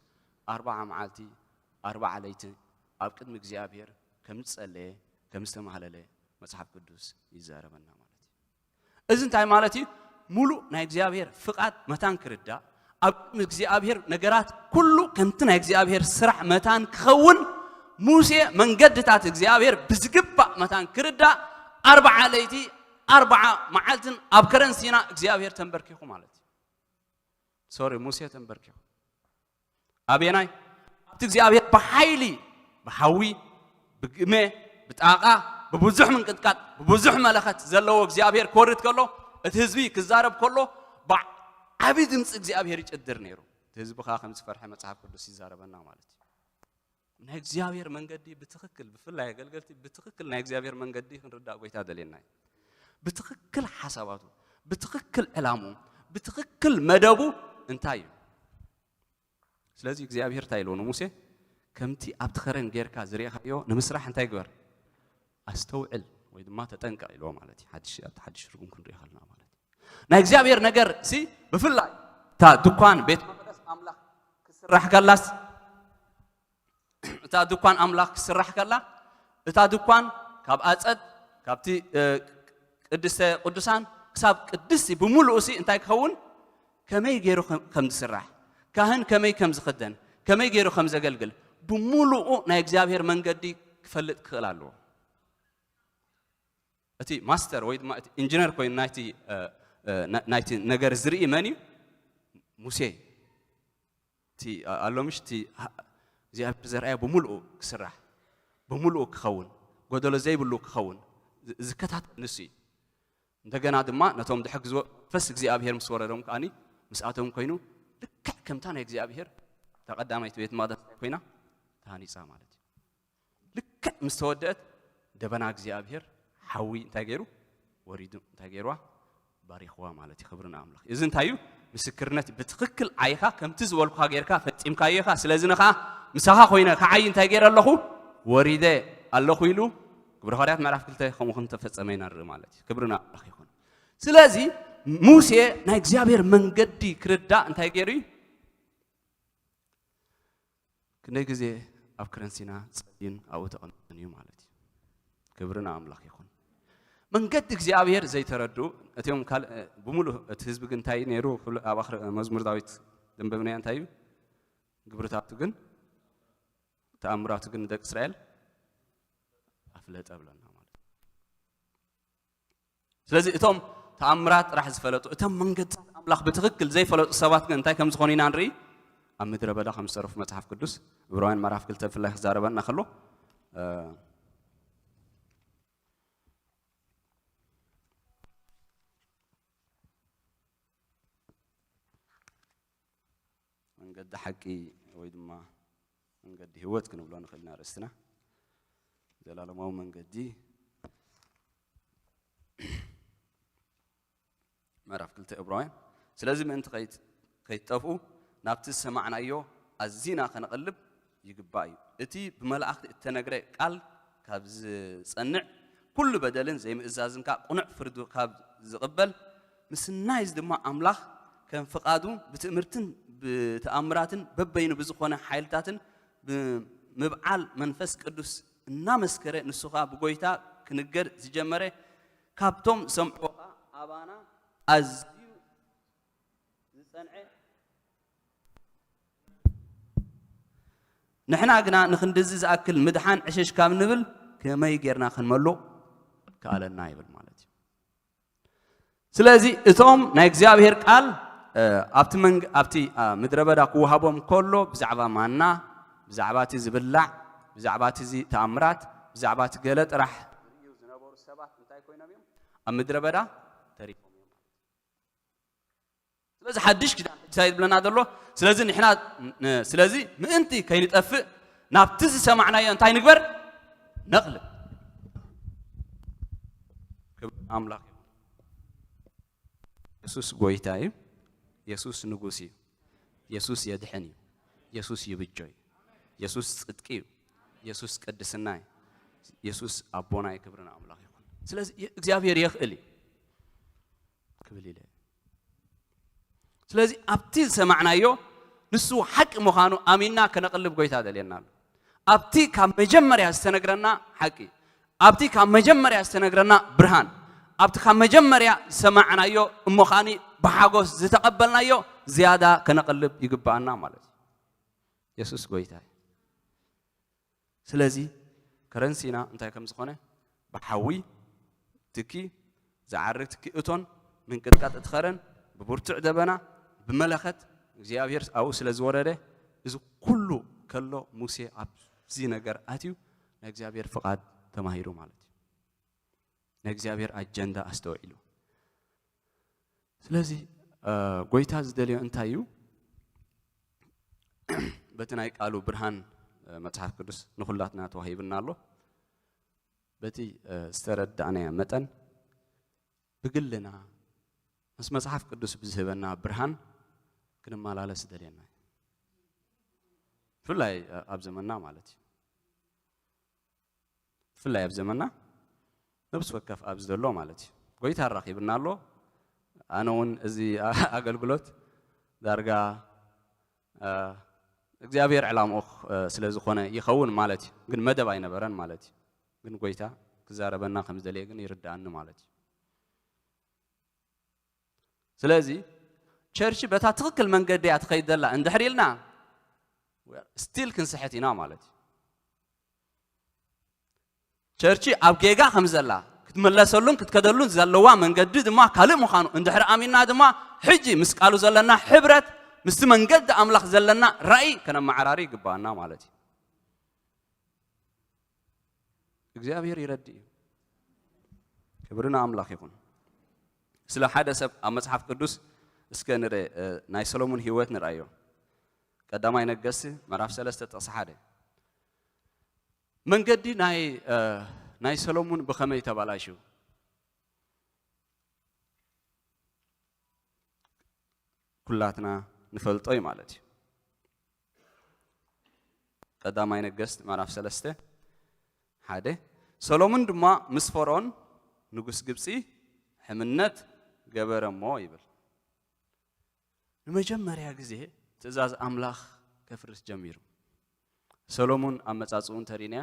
ኣርብዓ መዓልቲ ኣርብዓ ለይቲ ኣብ ቅድሚ እግዚኣብሔር ከም ዝጸለየ፣ ከም ዝተማህለለ መጽሓፍ ቅዱስ ይዛረበና ማለት እዩ። እዚ እንታይ ማለት እዩ? ሙሉእ ናይ እግዚኣብሔር ፍቓድ መታን ክርዳእ፣ ኣብ ቅድሚ እግዚኣብሔር ነገራት ኩሉ ከምቲ ናይ እግዚኣብሔር ስራሕ መታን ክኸውን፣ ሙሴ መንገድታት እግዚኣብሔር ብዝግባእ መታን ክርዳእ፣ ኣርብዓ ለይቲ ኣርብዓ መዓልትን ኣብ ከረን ሲና እግዚኣብሔር ተንበርኪኹ ማለት እዩ። ሶሪ፣ ሙሴ ተንበርኪኹ። ኣበየናይ? ኣብቲ እግዚኣብሔር ብሓይሊ፣ ብሓዊ፣ ብግመ፣ ብጣቓ፣ ብብዙሕ ምንቅጥቃጥ፣ ብብዙሕ መለኸት ዘለዎ እግዚኣብሔር ክወርድ ከሎ፣ እቲ ህዝቢ ክዛረብ ከሎ፣ ብዓቢ ድምፂ እግዚኣብሔር ይጭድር ነይሩ። እቲ ህዝቢ ኸዓ ከም ዝፈርሐ መጽሓፍ ቅዱስ ይዛረበና ማለት እዩ። ናይ እግዚኣብሔር መንገዲ ብትኽክል፣ ብፍላይ ኣገልገልቲ ብትኽክል ናይ እግዚኣብሔር መንገዲ ክንርዳእ ጎይታ ደልየና እዩ። ብትኽክል ሓሳባቱ፣ ብትኽክል ዕላሙ፣ ብትኽክል መደቡ እንታይ እዩ? ስለዚ እግዚኣብሔር እንታይ ኢልዎ ንሙሴ? ከምቲ ኣብቲ ኸረን ጌርካ ዝርኢኻዮ ንምስራሕ እንታይ ግበር? ኣስተውዕል ወይ ድማ ተጠንቀቕ ኢልዎ ማለት እዩ። ሓድሽ፣ ኣብቲ ሓድሽ ትርጉም ክንሪኦ ከለና ማለት እዩ። ናይ እግዚኣብሔር ነገር ሲ ብፍላይ እታ ድኳን ቤት መቕደስ ኣምላኽ ክስራሕ ከላስ፣ እታ ድኳን ኣምላኽ ክስራሕ ከላ፣ እታ ድኳን ካብ ኣጸድ፣ ካብቲ፣ እ፣ ቅድስተ ቅዱሳን ክሳብ ቅድስቲ ብምሉኡ ሲ እንታይ ክኸውን? ከመይ ገይሩ ከም፣ ከም ዝስራሕ፣ ካህን ከመይ ከም ዝኽደን፣ ከመይ ገይሩ ከም ዘገልግል፣ ብምሉኡ ናይ እግዚኣብሔር መንገዲ ክፈልጥ ክኽእል ኣለዎ። እቲ ማስተር ወይ ድማ እቲ ኢንጂነር ኮይኑ ናይቲ፣ እ፣ እ፣ ና-፣ ናይቲ ነገር ዝርኢ መን እዩ? ሙሴ። እቲ ኣሎ ምሽ እቲ ሃ-፣ እግዚኣብሔር ዘርኣዮ ብምልኡ ክስራሕ፣ ብምልኡ ክኸውን፣ ጎደሎ ዘይብሉ ክኸውን ዝ-፣ ዝከታተል ንሱ እዩ። እንደገና ድማ ነቶም ዝሕግዝዎ መንፈስ እግዚኣብሔር ምስ ወረዶም ከኣኒ ምስኣቶም ኮይኑ ልክዕ ከምታ ናይ እግዚኣብሔር እታ ቀዳመይቲ ቤት መቕደስ እንታይ ኮይና ተሃኒጻ ማለት እዩ። ልክዕ ምስ ተወደአት ደበና እግዚኣብሔር ሓዊ እንታይ ገይሩ ወሪዱ እንታይ ገይርዋ ባሪኽዋ ማለት እዩ። ክብሪ ንኣምላኽ። እዚ እንታይ እዩ? ምስክርነት ብትኽክል ዓይኻ ከምቲ ዝበልኩኻ ጌርካ ፈጺምካዮ ኢኻ። ስለዚ ንኻ ምሳኻ ኮይነ ክዓይ እንታይ ገይረ ኣለኹ? ወሪደ ኣለኹ ኢሉ ግብረ ሃዋርያት ምዕራፍ ክልተ ከምኡ ከም ተፈጸመ ኢና ንርኢ ማለት እዩ። ክብሪ ንኣምላኽ ይኹን። ስለዚ ሙሴ ናይ እግዚኣብሔር መንገዲ ክርዳእ እንታይ ገይሩ እዩ? ክንደይ ግዜ ኣብ ክረን ሲና ጸልዩን ኣብኡ ተቐሚጡን እዩ ማለት እዩ። ክብሪ ንኣምላኽ ይኹን። መንገዲ እግዚኣብሔር ዘይተረድኡ፣ እቲኦም ካልእ፣ ብምሉእ እቲ ህዝቢ ግን እንታይ እዩ ነይሩ? ኩሉ ኣብ ኣኽሪ-፣ መዝሙር ዳዊት ዘንበብናዮ እንታይ እዩ? ግብርታቱ ግን፣ ተኣምራቱ ግን ንደቂ እስራኤል ኣፍለጠ ብለና ማለት እዩ። ስለዚ እቶም ተኣምራት ጥራሕ ዝፈለጡ፣ እቶም መንገድታት ኣምላኽ ብትኽክል ዘይፈለጡ ሰባት ግን እንታይ ከም ዝኾኑ ኢና ንርኢ? ኣብ ምድረ በዳ ከም ዝተረፉ መጽሓፍ ቅዱስ ዕብራውያን ምዕራፍ ክልተ ብፍላይ ክዛረበና ከሎ፣ እ፣ መንገዲ ሓቂ ወይ ድማ መንገዲ ህይወት ክንብሎ ንኽእል ኢና ርእስትና። ዘላለማዊ መንገዲ ምዕራፍ ክልተ ዕብራውያን። ስለዚ ምእንቲ ከይት-፣ ከይትጠፍኡ ናብቲ ዝሰማዕናዮ ኣዚና ከነቐልብ ይግባእ እዩ። እቲ ብመላእኽቲ እተነግረ ቃል ካብ ዝጸንዕ፣ ኩሉ በደልን ዘይምእዛዝን ከኣ ቅኑዕ ፍርዱ ካብ ዝቕበል፣ ምስናይ እዚ ድማ ኣምላኽ ከም ፍቓዱ ብትእምርትን ብተኣምራትን በበይኑ ብዝኾነ ሓይልታትን ብምብዓል መንፈስ ቅዱስ እናመስከረ፣ ንሱ ኸኣ ብጎይታ ክንገር ዝጀመረ፣ ካብቶም ዝሰምዕዎ ኸኣ ኣባና ኣዝዩ ዝጸንዐ፣ ንሕና ግና ንኽንድዚ ዝኣክል ምድሓን ዕሽሽ ካብ ንብል ከመይ ጌርና ክንመልቕ ከኣለና ይብል ማለት እዩ። ስለዚ እቶም ናይ እግዚኣብሔር ቃል ኣብቲ ኣብቲ ምድረ በዳ ክወሃቦም ከሎ ብዛዕባ ማና፣ ብዛዕባ እቲ ዝብላዕ፣ ብዛዕባ እቲ ተኣምራት፣ ብዛዕባ እቲ ገለ ጥራሕ ዝነበሩ ሰባት እንታይ ኮይኖም እዮም? ኣብ ምድረ በዳ ተሪፎም እዮም። ስለዚ ሓድሽ ኪዳን እንታይ ዝብለና ዘሎ? ስለዚ ንሕና ስለዚ ምእንቲ ከይንጠፍእ ናብቲ ዝሰማዕናዮ እንታይ ንግበር? ነቕልብ። ክብሪ ኣምላኽ ይኹን። የሱስ ጎይታ እዩ። የሱስ ንጉስ እዩ። የሱስ የድሕን እዩ። የሱስ ይብጆ እዩ። የሱስ ጽድቂ እዩ። የሱስ ቅድስና እዩ። የሱስ ኣቦና እዩ። ክብሪ ንኣምላኽ ይኹን። ስለዚ እግዚኣብሔር የኽእል እዩ ክብል ኢለ። ስለዚ ኣብቲ ዝሰማዕናዮ ንሱ ሓቂ ምዃኑ ኣሚንና ከነቕልብ ጎይታ ደልየና ኣሎ። ኣብቲ ካብ መጀመርያ ዝተነግረና ሓቂ፣ ኣብቲ ካብ መጀመርያ ዝተነግረና ብርሃን፣ ኣብቲ ካብ መጀመርያ ዝሰማዕናዮ እሞ ኸኣኒ ብሓጎስ ዝተቐበልናዮ ዝያዳ ከነቕልብ ይግብኣና ማለት እዩ። የሱስ ጎይታ እዩ። ስለዚ ከረንሲና እንታይ ከም ዝኾነ ብሓዊ ትኪ ዝዓርግ ትኪ እቶን ምንቅጥቃጥ እቲ ኸረን ብብርቱዕ ደበና ብመለኸት እግዚኣብሔር ኣብኡ ስለ ዝወረደ እዚ ኩሉ ከሎ ሙሴ ኣብዚ ነገር ኣትዩ ናይ እግዚኣብሔር ፍቓድ ተማሂሩ ማለት እዩ። ናይ እግዚኣብሔር ኣጀንዳ ኣስተውዒሉ። ስለዚ ጎይታ ዝደልዮ እንታይ እዩ? በቲ ናይ ቃሉ ብርሃን መጽሓፍ ቅዱስ ንኹላትና ተዋሂብና ኣሎ። በቲ ዝተረዳእናዮ መጠን ብግልና ምስ መጽሓፍ ቅዱስ ብዝህበና ብርሃን ክንመላለስ ይደልየና እዩ። ብፍላይ ኣብ ዘመንና ማለት እዩ። ብፍላይ ኣብ ዘመንና ነብሲ ወከፍ ኣብዚ ዘሎ ማለት እዩ። ጎይታ ኣራኺብና ኣሎ። ኣነ እውን እዚ ኣገልግሎት ዳርጋ እግዚኣብሔር ዕላምኡ ስለ ዝኾነ ይኸውን ማለት እዩ። ግን መደብ ኣይነበረን ማለት እዩ። ግን ጎይታ ክዛረበና ከም ዝደለየ ግን ይርድኣኒ ማለት እዩ። ስለዚ ቸርች በታ ትኽክል መንገዲ እያ ትኸይድ ዘላ እንድሕር ኢልና ስቲል ክንስሕት ኢና ማለት እዩ። ቸርች ኣብ ጌጋ ከም ዘላ ክትምለሰሉን ክትከደሉን ዘለዋ መንገዲ ድማ ካልእ ምዃኑ እንድሕር ኣሚንና ድማ ሕጂ ምስ ቃሉ ዘለና ሕብረት ምስቲ መንገዲ ኣምላኽ ዘለና ራእይ ከነመዓራሪ ይግባኣና ማለት እዩ። እግዚኣብሔር ይረድእ እዩ። ክብሪ ንኣምላኽ ይኹን። ስለ ሓደ ሰብ ኣብ መጽሓፍ ቅዱስ እስከ ንረ ናይ ሰሎሞን ህይወት ንርኣዮ። ቀዳማይ ነገስቲ ምዕራፍ ሰለስተ ጥቕሲ ሓደ። መንገዲ ናይ ናይ ሰሎሞን ብኸመይ ተባላሽው? ኩላትና ንፈልጦ እዩ ማለት እዩ። ቀዳማይ ነገስት ምዕራፍ ሰለስተ ሓደ። ሰሎሞን ድማ ምስ ፈርኦን ንጉስ ግብፂ ሕምነት ገበረ እሞ ይብል። ንመጀመርያ ግዜ ትእዛዝ ኣምላኽ ከፍርስ ጀሚሩ። ሰሎሞን ኣመጻጽኡ እንተሪእናያ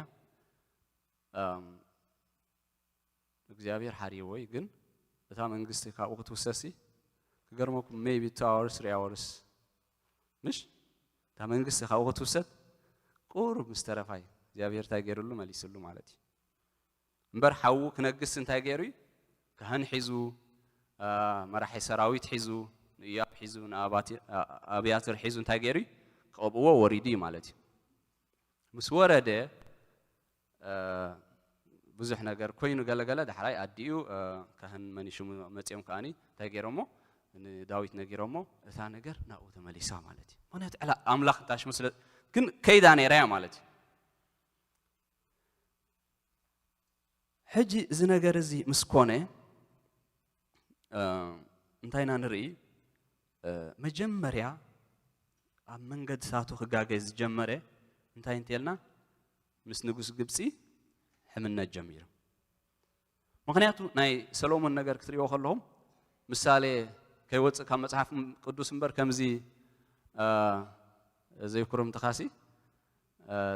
እግዚኣብሔር ሓርይዎ እዩ፣ ግን እታ መንግስቲ ካብኡ ክትውሰሲ ክገርመኩም maybe two hours three hours ምሽ እታ መንግስቲ ካብኡ ክትውሰድ ቁሩብ ምስ ተረፋይ እግዚኣብሔር እንታይ ገይሩሉ መሊስሉ ማለት እዩ። እምበር ሓዉ ክነግስ እንታይ ገይሩ እዩ? ካህን ሒዙ፣ መራሒ ሰራዊት ሒዙ፣ ንእያብ ሒዙ፣ ንኣብያትር ሒዙ እንታይ ገይሩ እዩ? ክቐብእዎ ወሪዱ እዩ ማለት እዩ። ምስ ወረደ ብዙሕ ነገር ኮይኑ ገለገለ ዳሕራይ ኣዲኡ ካህን መን ሽሙ መፅኦም ከዓኒ እንታይ ገይሮሞ ንዳዊት ነጊሮሞ እታ ነገር ናብኡ ተመሊሳ ማለት እዩ። ምክንያቱ ዕላ ኣምላኽ እንታሽሙ ስለ ግን ከይዳ ነይራ እያ ማለት እዩ። ሕጂ እዚ ነገር እዚ ምስ ኮነ እንታይ ኢና ንርኢ? መጀመርያ ኣብ መንገድታቱ ክጋገ ዝጀመረ እንታይ እንተልና ምስ ንጉስ ግብፂ ሕምነት ጀሚሩ። ምክንያቱ ናይ ሰሎሞን ነገር ክትሪእዎ ከለኹም ምሳሌ ከይወፅእ ካብ መፅሓፍ ቅዱስ እምበር ከምዚ ዘይኩርምትኻሲ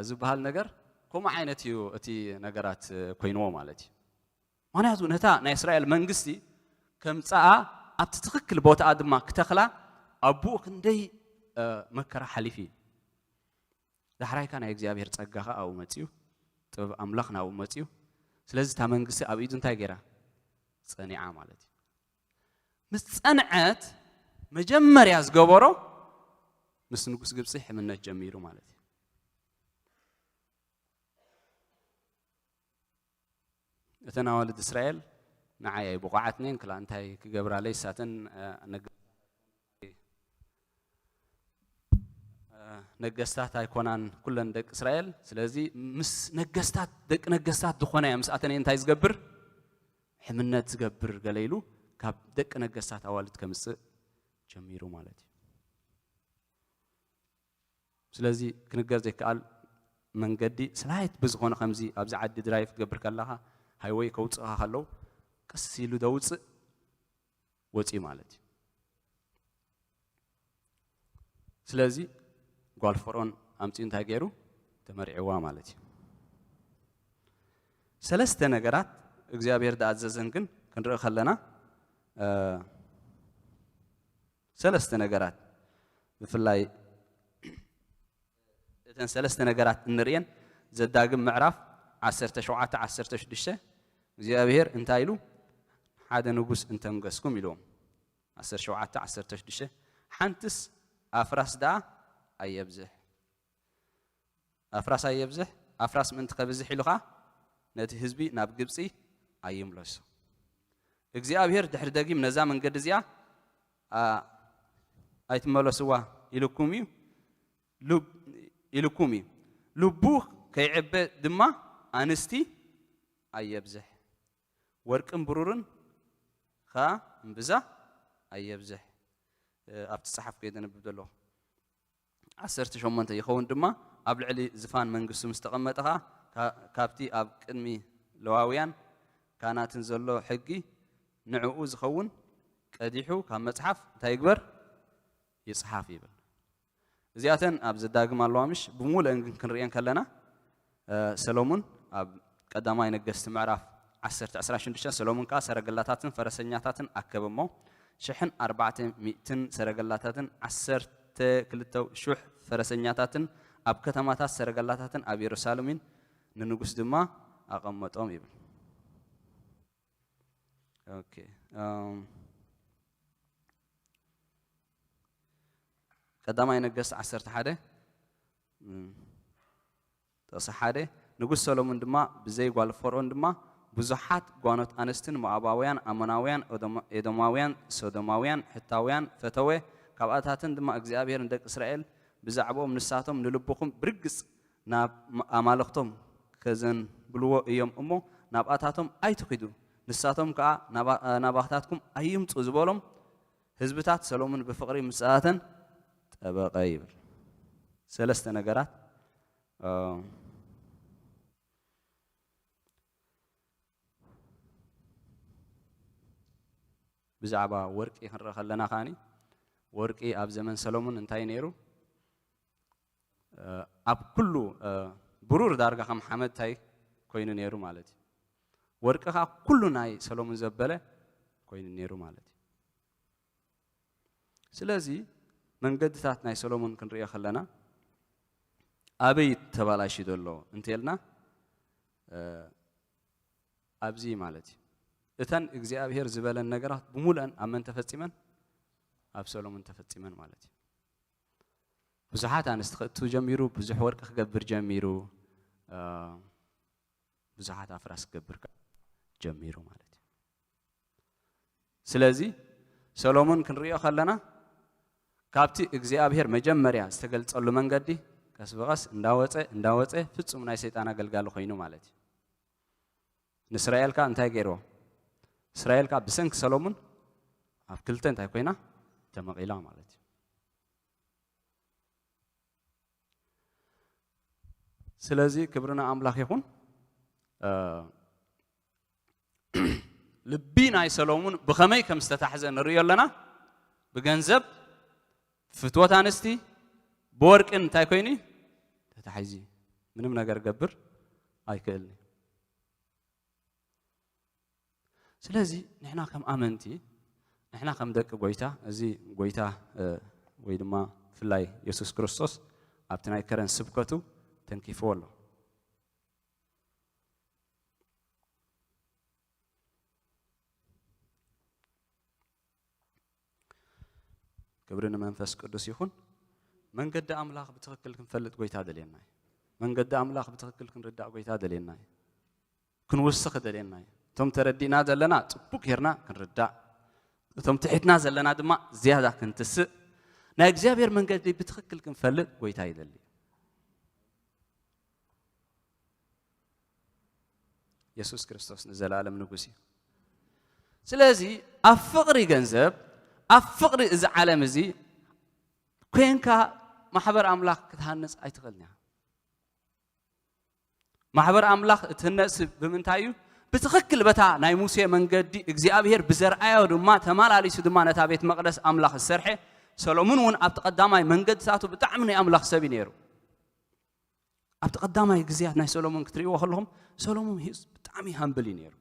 ዝበሃል ነገር ከምኡ ዓይነት እዩ እቲ ነገራት ኮይንዎ ማለት እዩ። ምክንያቱ ነታ ናይ እስራኤል መንግስቲ ከምፅኣ ኣብቲ ትኽክል ቦታኣ ድማ ክተኽላ ኣቡኡ ክንደይ መከራ ሓሊፉ እዩ። ዳሕራይካ ናይ እግዚኣብሔር ጸጋ ከኣ ኣብኡ መጺኡ፣ ጥበብ ኣምላኽ ናብኡ መጺኡ። ስለዚ እታ መንግስቲ ኣብ ኢዱ እንታይ ገይራ? ጸኒዓ ማለት እዩ። ምስ ጸንዐት መጀመርያ ዝገበሮ ምስ ንጉስ ግብጺ ሕምነት ጀሚሩ ማለት እዩ። እተን ኣዋልድ እስራኤል ንዓይ ኣይብቑዓትንን ክላ እንታይ ክገብራለይ እሳተን ነገስታት ኣይኮናን ኩለን ደቂ እስራኤል። ስለዚ ምስ ነገስታት ደቂ ነገስታት ዝኾና እያ ምስኣተን እንታይ ዝገብር ሕምነት ዝገብር ገለ ኢሉ ካብ ደቂ ነገስታት ኣዋልድ ከምፅእ ጀሚሩ ማለት እዩ። ስለዚ ክንገር ዘይከኣል መንገዲ ስላይት ብዝኾነ ከምዚ ኣብዚ ዓዲ ድራይቭ ክትገብር ከለኻ ሃይወይ ከውፅኻ ከለዉ ቀስ ኢሉ ደውፅእ ወፂ ማለት እዩ። ስለዚ ጓል ፈርኦን ኣምፂኡ እንታይ ገይሩ ተመርዕዋ ማለት እዩ። ሰለስተ ነገራት እግዚኣብሔር ዝኣዘዘን ግን ክንርኢ ከለና ሰለስተ ነገራት ብፍላይ እተን ሰለስተ ነገራት እንርእየን ዘዳግም ምዕራፍ ዓሰርተ ሸውዓተ ዓሰርተ ሽዱሽተ እግዚኣብሔር እንታይ ኢሉ ሓደ ንጉስ እንተንገስኩም ኢልዎም። ዓሰርተ ሸውዓተ ዓሰርተ ሽዱሽተ ሓንትስ ኣፍራስ ደኣ ኣየብዝሕ ኣፍራስ ኣየብዝሕ ኣፍራስ ምእንቲ ከብዝሕ ኢሉ ኸዓ ነቲ ህዝቢ ናብ ግብፂ ኣይምለሶ እግዚኣብሔር ድሕሪ ደጊም ነዛ መንገዲ እዚኣ ኣይትመለስዋ ኢልኩም እዩ ኢልኩም እዩ ልቡ ከይዕበ ድማ ኣንስቲ ኣየብዝሕ ወርቅን ብሩርን ኸዓ እምብዛ ኣየብዝሕ ኣብቲ ፀሓፍ ከየ ዘንብብ ዘለኹ ዓሰርተ ሸሞንተ ይኸውን ድማ ኣብ ልዕሊ ዝፋን መንግስቱ ምስ ተቐመጠ ኸዓ ካብቲ ኣብ ቅድሚ ለዋውያን ካህናትን ዘሎ ሕጊ ንዕኡ ዝኸውን ቀዲሑ ካብ መፅሓፍ እንታይ ይግበር ይፅሓፍ ይብል። እዚኣተን ኣብ ዘዳግም ኣለዋ ምሽ ብሙሉእን ግን ክንርእየን ከለና ሰሎሙን ኣብ ቀዳማይ ነገስቲ ምዕራፍ ዓሰርተ ዕስራ ሽዱሽተ ሰሎሙን ከኣ ሰረገላታትን ፈረሰኛታትን ኣከበ እሞ ሽሕን ኣርባዕተ ሚእትን ሰረገላታትን ዓሰርተ ክልተ ሹሕ ፈረሰኛታትን ኣብ ከተማታት ሰረገላታትን ኣብ የሩሳሌምን ንንጉስ ድማ ኣቐመጦም ይብል። ኦኬ ቀዳማይ ነገስት ዓሰርተ ሓደ ጥቕሲ ሓደ ንጉስ ሰሎሞን ድማ ብዘይ ጓል ፈርኦን ድማ ብዙሓት ጓኖት ኣንስትን ሞኣባውያን ኣሞናውያን ኤዶማውያን ሶዶማውያን ሕታውያን ፈተወ። ካብኣታትን ድማ እግዚኣብሔር ንደቂ እስራኤል ብዛዕባኦም ንሳቶም ንልብኹም ብርግጽ ናብ ኣማልኽቶም ከዘንብልዎ እዮም እሞ ናብኣታቶም ኣይትኺዱ፣ ንሳቶም ከኣ ናባኽታትኩም ኣይምጹ ዝበሎም ህዝብታት ሰሎሞን ብፍቕሪ ምስኣተን ጠበቐ ይብል። ሰለስተ ነገራት ብዛዕባ ወርቂ ክንርኢ ከለና ከዓኒ ወርቂ ኣብ ዘመን ሰሎሞን እንታይ ነይሩ? ኣብ ኩሉ ብሩር ዳርጋ ከም ሓመድ እንታይ ኮይኑ ነይሩ ማለት እዩ። ወርቂ ከዓ ኩሉ ናይ ሰሎሞን ዘበለ ኮይኑ ነይሩ ማለት እዩ። ስለዚ መንገድታት ናይ ሰሎሞን ክንሪኦ ከለና ኣበይ ተባላሽዩ ዘሎ እንተልና ኣብዚ ማለት እዩ። እተን እግዚኣብሔር ዝበለን ነገራት ብሙሉአን ኣብ መን ተፈጺመን? ኣብ ሰሎሞን ተፈጺመን ማለት እዩ። ብዙሓት ኣንስቲ ከእቱ ጀሚሩ፣ ብዙሕ ወርቂ ክገብር ጀሚሩ፣ ብዙሓት ኣፍራስ ክገብር ጀሚሩ ማለት እዩ። ስለዚ ሰሎሞን ክንሪኦ ከለና ካብቲ እግዚኣብሔር መጀመርያ ዝተገልጸሉ መንገዲ ቀስ ብቐስ እንዳወጸ እንዳወጸ ፍጹም ናይ ሰይጣን ኣገልጋሊ ኮይኑ ማለት እዩ። ንእስራኤል ከኣ እንታይ ገይርዎ? እስራኤል ከኣ ብሰንኪ ሰሎሙን ኣብ ክልተ እንታይ ኮይና? ተመቒላ ማለት እዩ። ስለዚ ክብሪ ንኣምላኽ ይኹን። እ፣ ልቢ ናይ ሰሎሙን ብኸመይ ከም ዝተታሕዘ ንርእዮ ኣለና። ብገንዘብ፣ ፍትወት ኣንስቲ፣ ብወርቅን እንታይ ኮይኑ ተታሒዙ፣ ምንም ነገር ገብር ኣይክእልን። ስለዚ ንሕና ከም ኣመንቲ፣ ንሕና ከም ደቂ ጎይታ፣ እዚ ጎይታ ወይ ድማ ብፍላይ የሱስ ክርስቶስ ኣብቲ ናይ ከረን ስብከቱ ተንኪፍዎ ኣሎ። ክብሪ ንመንፈስ ቅዱስ ይኹን። መንገዲ ኣምላኽ ብትኽክል ክንፈልጥ ጎይታ ደልየና እዩ። መንገዲ ኣምላኽ ብትኽክል ክንርዳእ ጎይታ ደልየና እዩ። ክንውስኽ ደልየና እዩ። እቶም ተረዲእና ዘለና ጽቡቅ ጌርና ክንርዳእ፣ እቶም ትሒትና ዘለና ድማ ዝያዳ ክንትስእ፣ ናይ እግዚኣብሔር መንገዲ ብትኽክል ክንፈልጥ ጎይታ ይደሊ። የሱስ ክርስቶስ ንዘለኣለም ንጉስ እዩ። ስለዚ ኣብ ፍቕሪ ገንዘብ፣ ኣብ ፍቕሪ እዚ ዓለም እዚ ኮይንካ ማሕበር ኣምላኽ ክትሃንጽ ኣይትኽእልን ኢኻ። ማሕበር ኣምላኽ እትህነጽ ብምንታይ እዩ? ብትኽክል በታ ናይ ሙሴ መንገዲ እግዚኣብሔር ብዘርኣዮ ድማ ተመላሊሱ ድማ ነታ ቤት መቕደስ ኣምላኽ ዝሰርሐ፣ ሰሎሙን እውን ኣብቲ ቀዳማይ መንገድታቱ ብጣዕሚ ናይ ኣምላኽ ሰብ እዩ ነይሩ። ኣብቲ ቀዳማይ ግዜያት ናይ ሰሎሙን ክትርእይዎ ከለኹም፣ ሰሎሙን ሂስ ብጣዕሚ ሃምብል እዩ ነይሩ።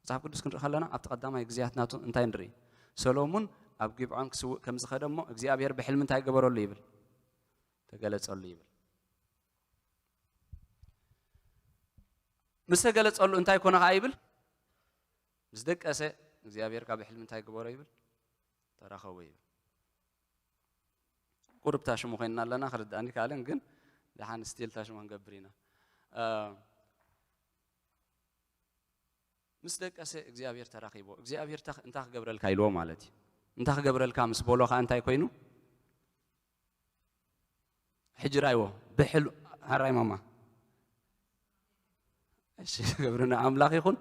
መጽሓፍ ቅዱስ ክንርኢ ከለና ኣብቲ ቀዳማይ ግዜያት ናቱ እንታይ ንርኢ? ሰሎሙን ኣብ ጊብዖን ክስውእ ከም ዝኸደ እሞ እግዚኣብሔር ብሕልሚ እንታይ ገበረሉ ይብል? ተገለጸሉ ይብል። ምስ ተገለጸሉ እንታይ ኮነ ከኣ ይብል? ምስ ደቀሰ እግዚኣብሔር ካብ ብሕልሚ እንታይ ገበሮ ይብል? ተራኸቦ ይብል። ቁሩብ ታሽሙ ኮይንና ኣለና፣ ክርድኣኒ ካልእን ግን ደሓን ስቲል ታሽሙ ክንገብር ኢና። እ፣ ምስ ደቀሰ እግዚኣብሔር ተራኺቦ። እግዚኣብሔር እንታይ እንታይ ክገብረልካ ኢልዎ ማለት እዩ። እንታይ ክገብረልካ ምስ በሎ ከኣ እንታይ ኮይኑ? ሕጂ ራይዎ ብሕል-፣ ኣራይ ማማ። እሺ፣ ክብሪ ንኣምላኽ ይኹን።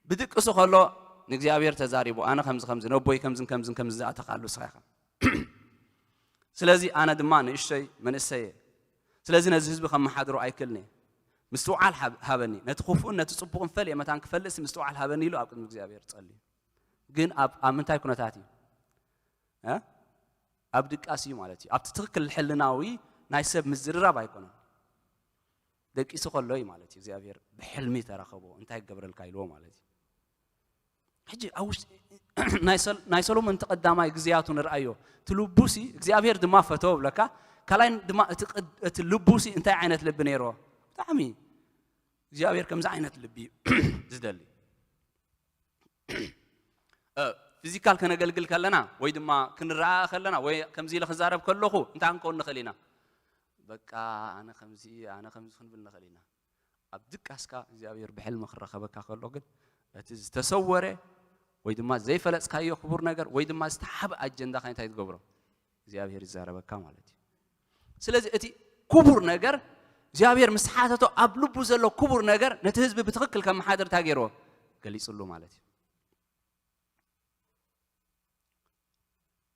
ብድቅሱ ከሎ ንእግዚኣብሔር ተዛሪቡ፣ ኣነ ከምዚ ከምዚ፣ ነቦይ ከምዝን ከምዝን ከምዚ ዝኣተኻሉ ንስኻ ኢኻ። ስለዚ ኣነ ድማ ንእሽቶይ መንእሰይ እየ። ስለዚ ነዚ ህዝቢ ከመሓድሮ ኣይክእልን እየ። ምስትውዓል ሃብ-፣ ሃበኒ። ነቲ ክፉእን ነቲ ጽቡቕን ፈልየ መታን ክፈልጥሲ ምስትውዓል ሃበኒ ኢሉ ኣብ ቅድሚ እግዚኣብሔር ጸልዩ። ግን ኣብ፣ ኣብ ምንታይ ኩነታት እዩ? እ? ኣብ ድቃስ እዩ ማለት እዩ። ኣብቲ ትኽክል ሕልናዊ ናይ ሰብ ምዝርራብ ኣይኮነን። ደቂሱ ከሎ እዩ ማለት እዩ። እግዚኣብሔር ብሕልሚ ተራኸቦ፣ እንታይ ክገብረልካ ኢልዎ ማለት እዩ። ሕጂ ኣብ ውሽጢ ናይ ሰል-፣ ናይ ሰሎሞን እቲ ቀዳማይ ግዜያቱ ንርኣዮ። እቲ ልቡሲ እግዚኣብሔር ድማ ፈተዎ ብለካ፣ ካልኣይ ድማ እቲ ቅድ-፣ እቲ ልቡሲ እንታይ ዓይነት ልቢ ነይርዎ? ብጣዕሚ እግዚኣብሔር ከምዚ ዓይነት ልቢ እዩ ዝደሊ። እ፣ ፊዚካል ከነገልግል ከለና ወይ ድማ ክንረኣእ ከለና ወይ ከምዚ ኢለ ክዛረብ ከለኹ እንታይ ክንከውን ንኽእል ኢና? በቃ ኣነ ከምዚ፣ ኣነ ከምዚ ክንብል ንኽእል ኢና። ኣብ ድቃስካ እግዚኣብሔር ብሕልሚ ክረኸበካ ከሎ ግን እቲ ዝተሰወረ ወይ ድማ ዘይፈለጽካዮ ክቡር ነገር ወይ ድማ ዝተሓበ ኣጀንዳኻ እንታይ ትገብሮ? እግዚኣብሔር ይዛረበካ ማለት እዩ። ስለዚ እቲ ክቡር ነገር እግዚኣብሔር ምስ ሓተቶ ኣብ ልቡ ዘሎ ክቡር ነገር ነቲ ህዝቢ ብትኽክል ከመሓድር እንታይ ገይርዎ? ገሊጽሉ ማለት እዩ።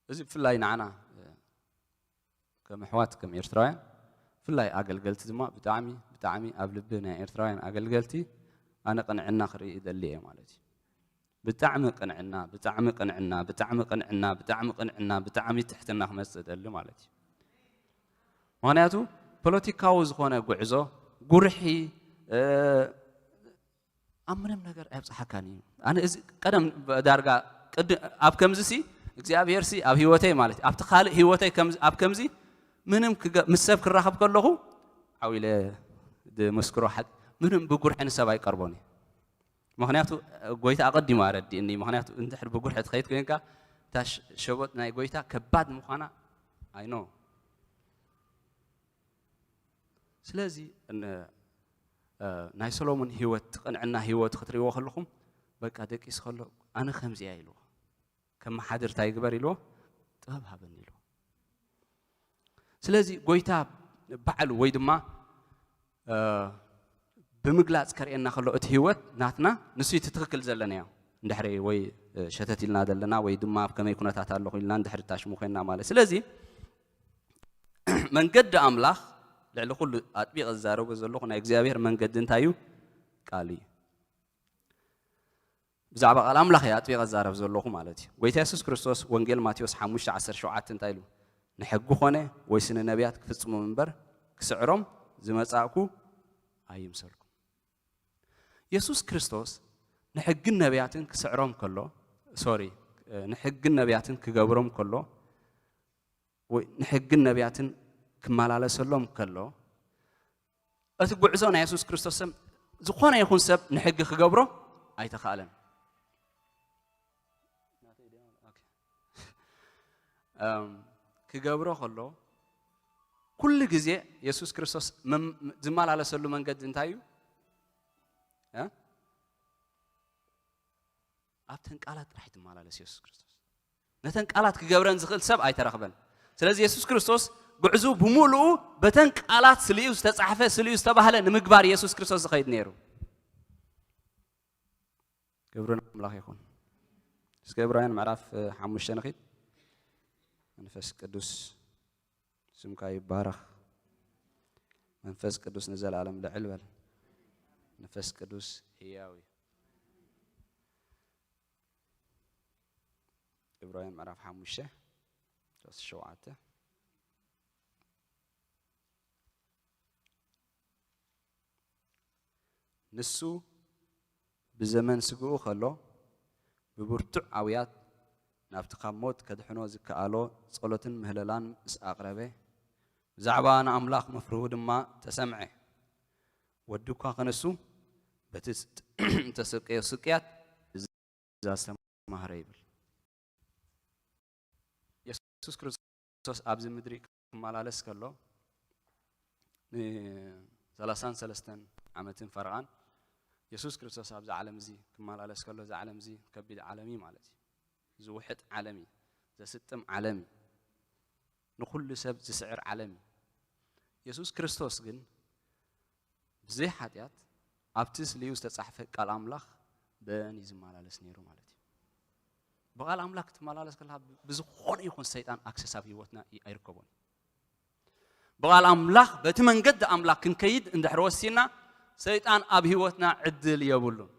እዚ ብፍላይ ንዓና፣ እ፣ ከም ኣሕዋት፣ ከም ኤርትራውያን፣ ብፍላይ ኣገልገልቲ ድማ ብጣዕሚ፣ ብጣዕሚ ኣብ ልቢ ናይ ኤርትራውያን ኣገልገልቲ ኣነ ቅንዕና ክርኢ ይደሊ እየ ማለት እዩ። ብጣዕሚ ቅንዕና፣ ብጣዕሚ ቅንዕና፣ ብጣዕሚ ቅንዕና፣ ብጣዕሚ ቅንዕና፣ ብጣዕሚ ትሕትና ክመጽእ እደሊ ማለት እዩ። ምኽንያቱ ፖለቲካዊ ዝኾነ ጉዕዞ፣ ጉርሒ፣ እ፣ ኣብ ምንም ነገር ኣየብጽሓካን እዩ። ኣነ እዚ ቀደም ዳርጋ ቅድ-፣ ኣብ ከምዚ ሲ እግዚኣብሔር ሲ ኣብ ህይወተይ ማለት እዩ፣ ኣብቲ ካልእ ህይወተይ ከምዚ፣ ኣብ ከምዚ ምንም ክገ-፣ ምስ ሰብ ክራኸብ ከለኹ ዓው ኢለ ድመስክሮ ሓቂ ምንም ብጉርሒ ንሰብ ኣይቀርቦን እዩ። ምኽንያቱ ጎይታ ኣቐዲሙ ኣረዲእኒ። ምኽንያቱ እንድሕር ብጉርሒ ትኸይድ ኮይንካ እታ ሸ-፣ ሸቦጥ ናይ ጎይታ ከባድ ምዃና ኣይኖ። ስለዚ እነ-፣ እ፣ ናይ ሰሎሞን ህይወት፣ ቅንዕና ህይወት ክትርእይዎ ከለኹም፣ በቃ ደቂስ ከሎ ኣነ ከምዚ እያ ኢልዎ። ከመሓድር እንታይ ይግበር ኢልዎ? ጥበብ ሃበኒ ኢልዎ። ስለዚ ጎይታ ባዕሉ ወይ ድማ፣ እ፣ ብምግላጽ ከርእየና ከሎ እቲ ህይወት ናትና ንሱ እቲ ትኽክል ዘለናዮ። እንድሕሪ ወይ፣ እ፣ ሸተት ኢልና ዘለና ወይ ድማ ኣብ ከመይ ኩነታት ኣለኹ ኢልና እንድሕሪ ታሽሙ ኮይንና ማለት። ስለዚ መንገዲ ኣምላኽ ልዕሊ ኩሉ ኣጥቢቐ ዝዛረቦ ዘለኹ ናይ እግዚኣብሔር መንገዲ እንታይ እዩ? ቃል እዩ። ብዛዕባ ቃል ኣምላኽ እየ ኣጥቢቐ እዛረብ ዘለኹ ማለት እዩ። ጎይታ የሱስ ክርስቶስ ወንጌል ማቴዎስ ሓሙሽተ ዓሰርተ ሸውዓተ እንታይ ኢሉ? ንሕጊ ኾነ ወይስ ንነቢያት ክፍጽሞም እምበር ክስዕሮም ዝመጻእኩ ኣይምሰልኩም። የሱስ ክርስቶስ ንሕግን ነቢያትን ክስዕሮም ከሎ፣ ሶሪ፣ ንሕግን ነቢያትን ክገብሮም ከሎ፣ ወይ ንሕግን ነቢያትን ክመላለሰሎም ከሎ፣ እቲ ጉዕዞ ናይ የሱስ ክርስቶስ ሰብ፣ ዝኾነ ይኹን ሰብ ንሕጊ ክገብሮ ኣይተኻእለን። እም፣ ክገብሮ ከሎ፣ ኩሉ ግዜ የሱስ ክርስቶስ መም-፣ ዝመላለሰሉ መንገዲ እንታይ እዩ? እ? ኣብተን ቃላት ጥራሕ ትመላለስ የሱስ ክርስቶስ። ነተን ቃላት ክገብረን ዝኽእል ሰብ ኣይተረኽበን። ስለዚ የሱስ ክርስቶስ ጉዕዙ ብምሉኡ በተን ቃላት ስልዩ ዝተጻሕፈ፣ ስልዩ ዝተባህለ ንምግባር የሱስ ክርስቶስ ዝኸይድ ነይሩ። ክብሪ ንኣምላኽ ይኹን። እስከ ዕብራውያን ምዕራፍ፣ እ፣ ሓሙሽተ ንኺድ። መንፈስ ቅዱስ ስምካ ይባረኽ። መንፈስ ቅዱስ ንዘለኣለም ልዕል በል። መንፈስ ቅዱስ ህያው እዩ። ዕብራውያን ምዕራፍ ሓሙሽተ፣ ሰለስተ ሸውዓተ። ንሱ ብዘመን ስግኡ ከሎ፣ ብብርቱዕ ኣውያት ናብቲ ካብ ሞት ከድሕኖ ዝከኣሎ ጸሎትን ምህለላን ምስ ኣቕረበ፣ ብዛዕባ ንኣምላኽ ምፍርሁ ድማ ተሰምዐ። ወዲ እኳ ከነሱ፣ በቲ ዝተሰቀዮ ስቅያት እዛ ዝተማህረ ይብል። የሱስ ክርስቶስ ኣብዚ ምድሪ ክመላለስ ከሎ፣ ን ሰላሳን ሰለስተን ዓመትን ፈረቓን የሱስ ክርስቶስ ኣብዚ ዓለም እዚ ክመላለስ ከሎ፣ እዚ ዓለም እዚ ከቢድ ዓለም እዩ ማለት እዩ። ዝውሕጥ ዓለም እዩ። ዘስጥም ዓለም እዩ። ንኹሉ ሰብ ዝስዕር ዓለም እዩ። የሱስ ክርስቶስ ግን ብዘይ ሓጢኣት ኣብቲ ስልዩ ዝተጻሕፈ ቃል ኣምላኽ ብአን እዩ ዝመላለስ ነይሩ ማለት እዩ። ብቓል ኣምላኽ ክትመላለስ ከለኻ ብዝኾነ ይኹን ሰይጣን ኣክሰስ ኣብ ህይወትና ይ-፣ ኣይርከቦን። ብቓል ኣምላኽ በቲ መንገዲ ኣምላኽ ክንከይድ እንድሕር ወሲና ሰይጣን ኣብ ህይወትና ዕድል የብሉን።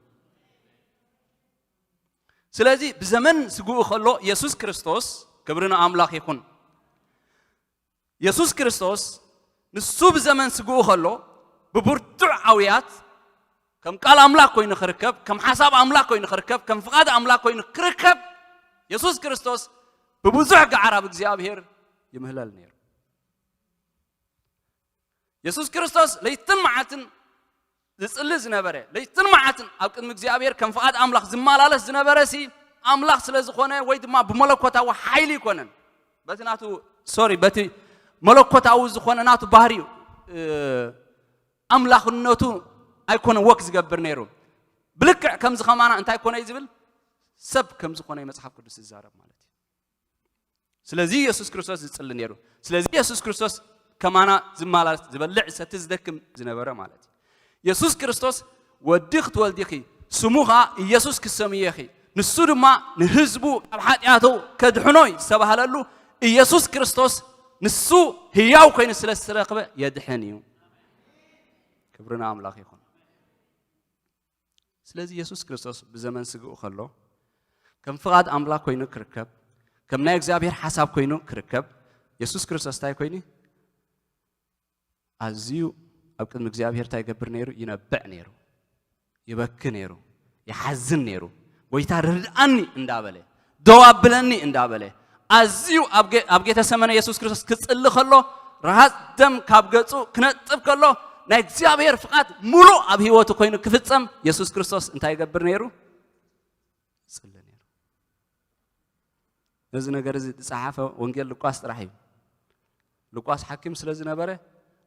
ስለዚ ብዘመን ስግኡ ከሎ የሱስ ክርስቶስ፣ ክብሪ ንኣምላኽ ይኹን፣ የሱስ ክርስቶስ ንሱ ብዘመን ስግኡ ከሎ ብብርቱዕ ኣውያት ከም ቃል ኣምላኽ ኮይኑ ክርከብ፣ ከም ሓሳብ ኣምላኽ ኮይኑ ክርከብ፣ ከም ፍቓድ ኣምላኽ ኮይኑ ክርከብ የሱስ ክርስቶስ ብብዙሕ ገዓር ኣብ እግዚኣብሔር ይምህለል ነይሩ። የሱስ ክርስቶስ ለይትን መዓልትን ዝጽሊ ዝነበረ፣ ለይትን መዓልትን ኣብ ቅድሚ እግዚኣብሔር ከም ፍቓድ ኣምላኽ ዝመላለስ ዝነበረ ሲ ኣምላኽ ስለ ዝኾነ ወይ ድማ ብመለኮታዊ ሓይሊ ይኮነን። በቲ ናቱ፣ ሶሪ፣ በቲ መለኮታዊ ዝኾነ ናቱ ባህሪኡ፣ እ፣ ኣምላኽነቱ ኣይኮነን ወክ ዝገብር ነይሩ። ብልክዕ ከምዚ ከማና እንታይ ኮነ እዩ ዝብል? ሰብ ከም ዝኾነ እዩ መጽሓፍ ቅዱስ ዝዛረብ ማለት እዩ። ስለዚ የሱስ ክርስቶስ ዝጽሊ ነይሩ። ስለዚ የሱስ ክርስቶስ ከማና ዝመላለስ፣ ዝበልዕ፣ ዝሰቲ፣ ዝደክም ዝነበረ ማለት እዩ። የሱስ ክርስቶስ ወዲ ክትወልዲኺ፣ ስሙ ኸኣ ኢየሱስ ክሰምየኺ፣ ንሱ ድማ ንህዝቡ ካብ ሓጢኣቱ ከድሕኖ እዩ ዝተባህለሉ ኢየሱስ ክርስቶስ ንሱ ህያው ኮይኑ ስለ ዝተረኽበ የድሕን እዩ። ክብሪ ንኣምላኽ ይኹን። ስለዚ የሱስ ክርስቶስ ብዘመን ስግኡ ከሎ ከም ፍቓድ ኣምላኽ ኮይኑ ክርከብ፣ ከም ናይ እግዚኣብሔር ሓሳብ ኮይኑ ክርከብ፣ የሱስ ክርስቶስ እንታይ ኮይኑ? ኣዝዩ ኣብ ቅድሚ እግዚኣብሔር እንታይ ይገብር ነይሩ? ይነብዕ ነይሩ፣ ይበኪ ነይሩ፣ ይሓዝን ነይሩ። ጎይታ ርድኣኒ እንዳበለ፣ ደው ኣብለኒ እንዳበለ፣ ኣዝዩ ኣብ ጌ-፣ ኣብ ጌተሰመነ የሱስ ክርስቶስ ክጽሊ ከሎ፣ ረሃጽ ደም ካብ ገጹ ክነጥብ ከሎ፣ ናይ እግዚኣብሔር ፍቓድ ሙሉእ ኣብ ህይወቱ ኮይኑ ክፍጸም የሱስ ክርስቶስ እንታይ ይገብር ነይሩ? ይጽሊ ነይሩ። ነዚ ነገር እዚ ዝጸሓፈ ወንጌል ሉቃስ ጥራሕ እዩ። ሉቃስ ሓኪም ስለ ዝነበረ፣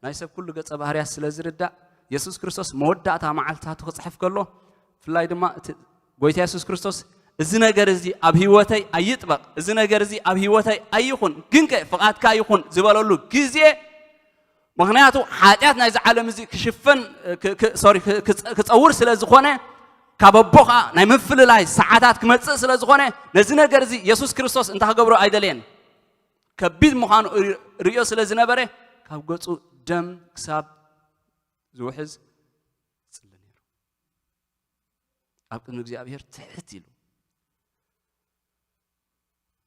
ናይ ሰብ ኩሉ ገጸ ባህርያት ስለ ዝርዳእ፣ የሱስ ክርስቶስ መወዳእታ መዓልትታቱ ክጽሕፍ ከሎ፣ ብፍላይ ድማ እቲ ጎይታ የሱስ ክርስቶስ፣ "እዚ ነገር እዚ ኣብ ህይወተይ ኣይጥበቕ፣ እዚ ነገር እዚ ኣብ ህይወተይ ኣይኹን፣ ግንከ ፍቓድካ ይኹን" ዝበለሉ ግዜ፣ ምኽንያቱ ሓጢኣት ናይዚ ዓለም እዚ ክሽፈን፣ ክ-፣ ክ-፣ ሶሪ፣ ክ-፣ ክጸ-፣ ክጸውር ስለ ዝኾነ፣ ካብ ኣቦ ኸኣ ናይ ምፍልላይ ሰዓታት ክመጽእ ስለ ዝኾነ፣ ነዚ ነገር እዚ የሱስ ክርስቶስ እንታይ ክገብሮ ኣይደለየን። ከቢድ ምዃኑ ር-፣ ርእዮ ስለ ዝነበረ፣ ካብ ገጹ ደም ክሳብ ዝውሕዝ ይጽሊ ነይሩ። ኣብ ቅድሚ እግዚኣብሔር ትሕት ኢሉ።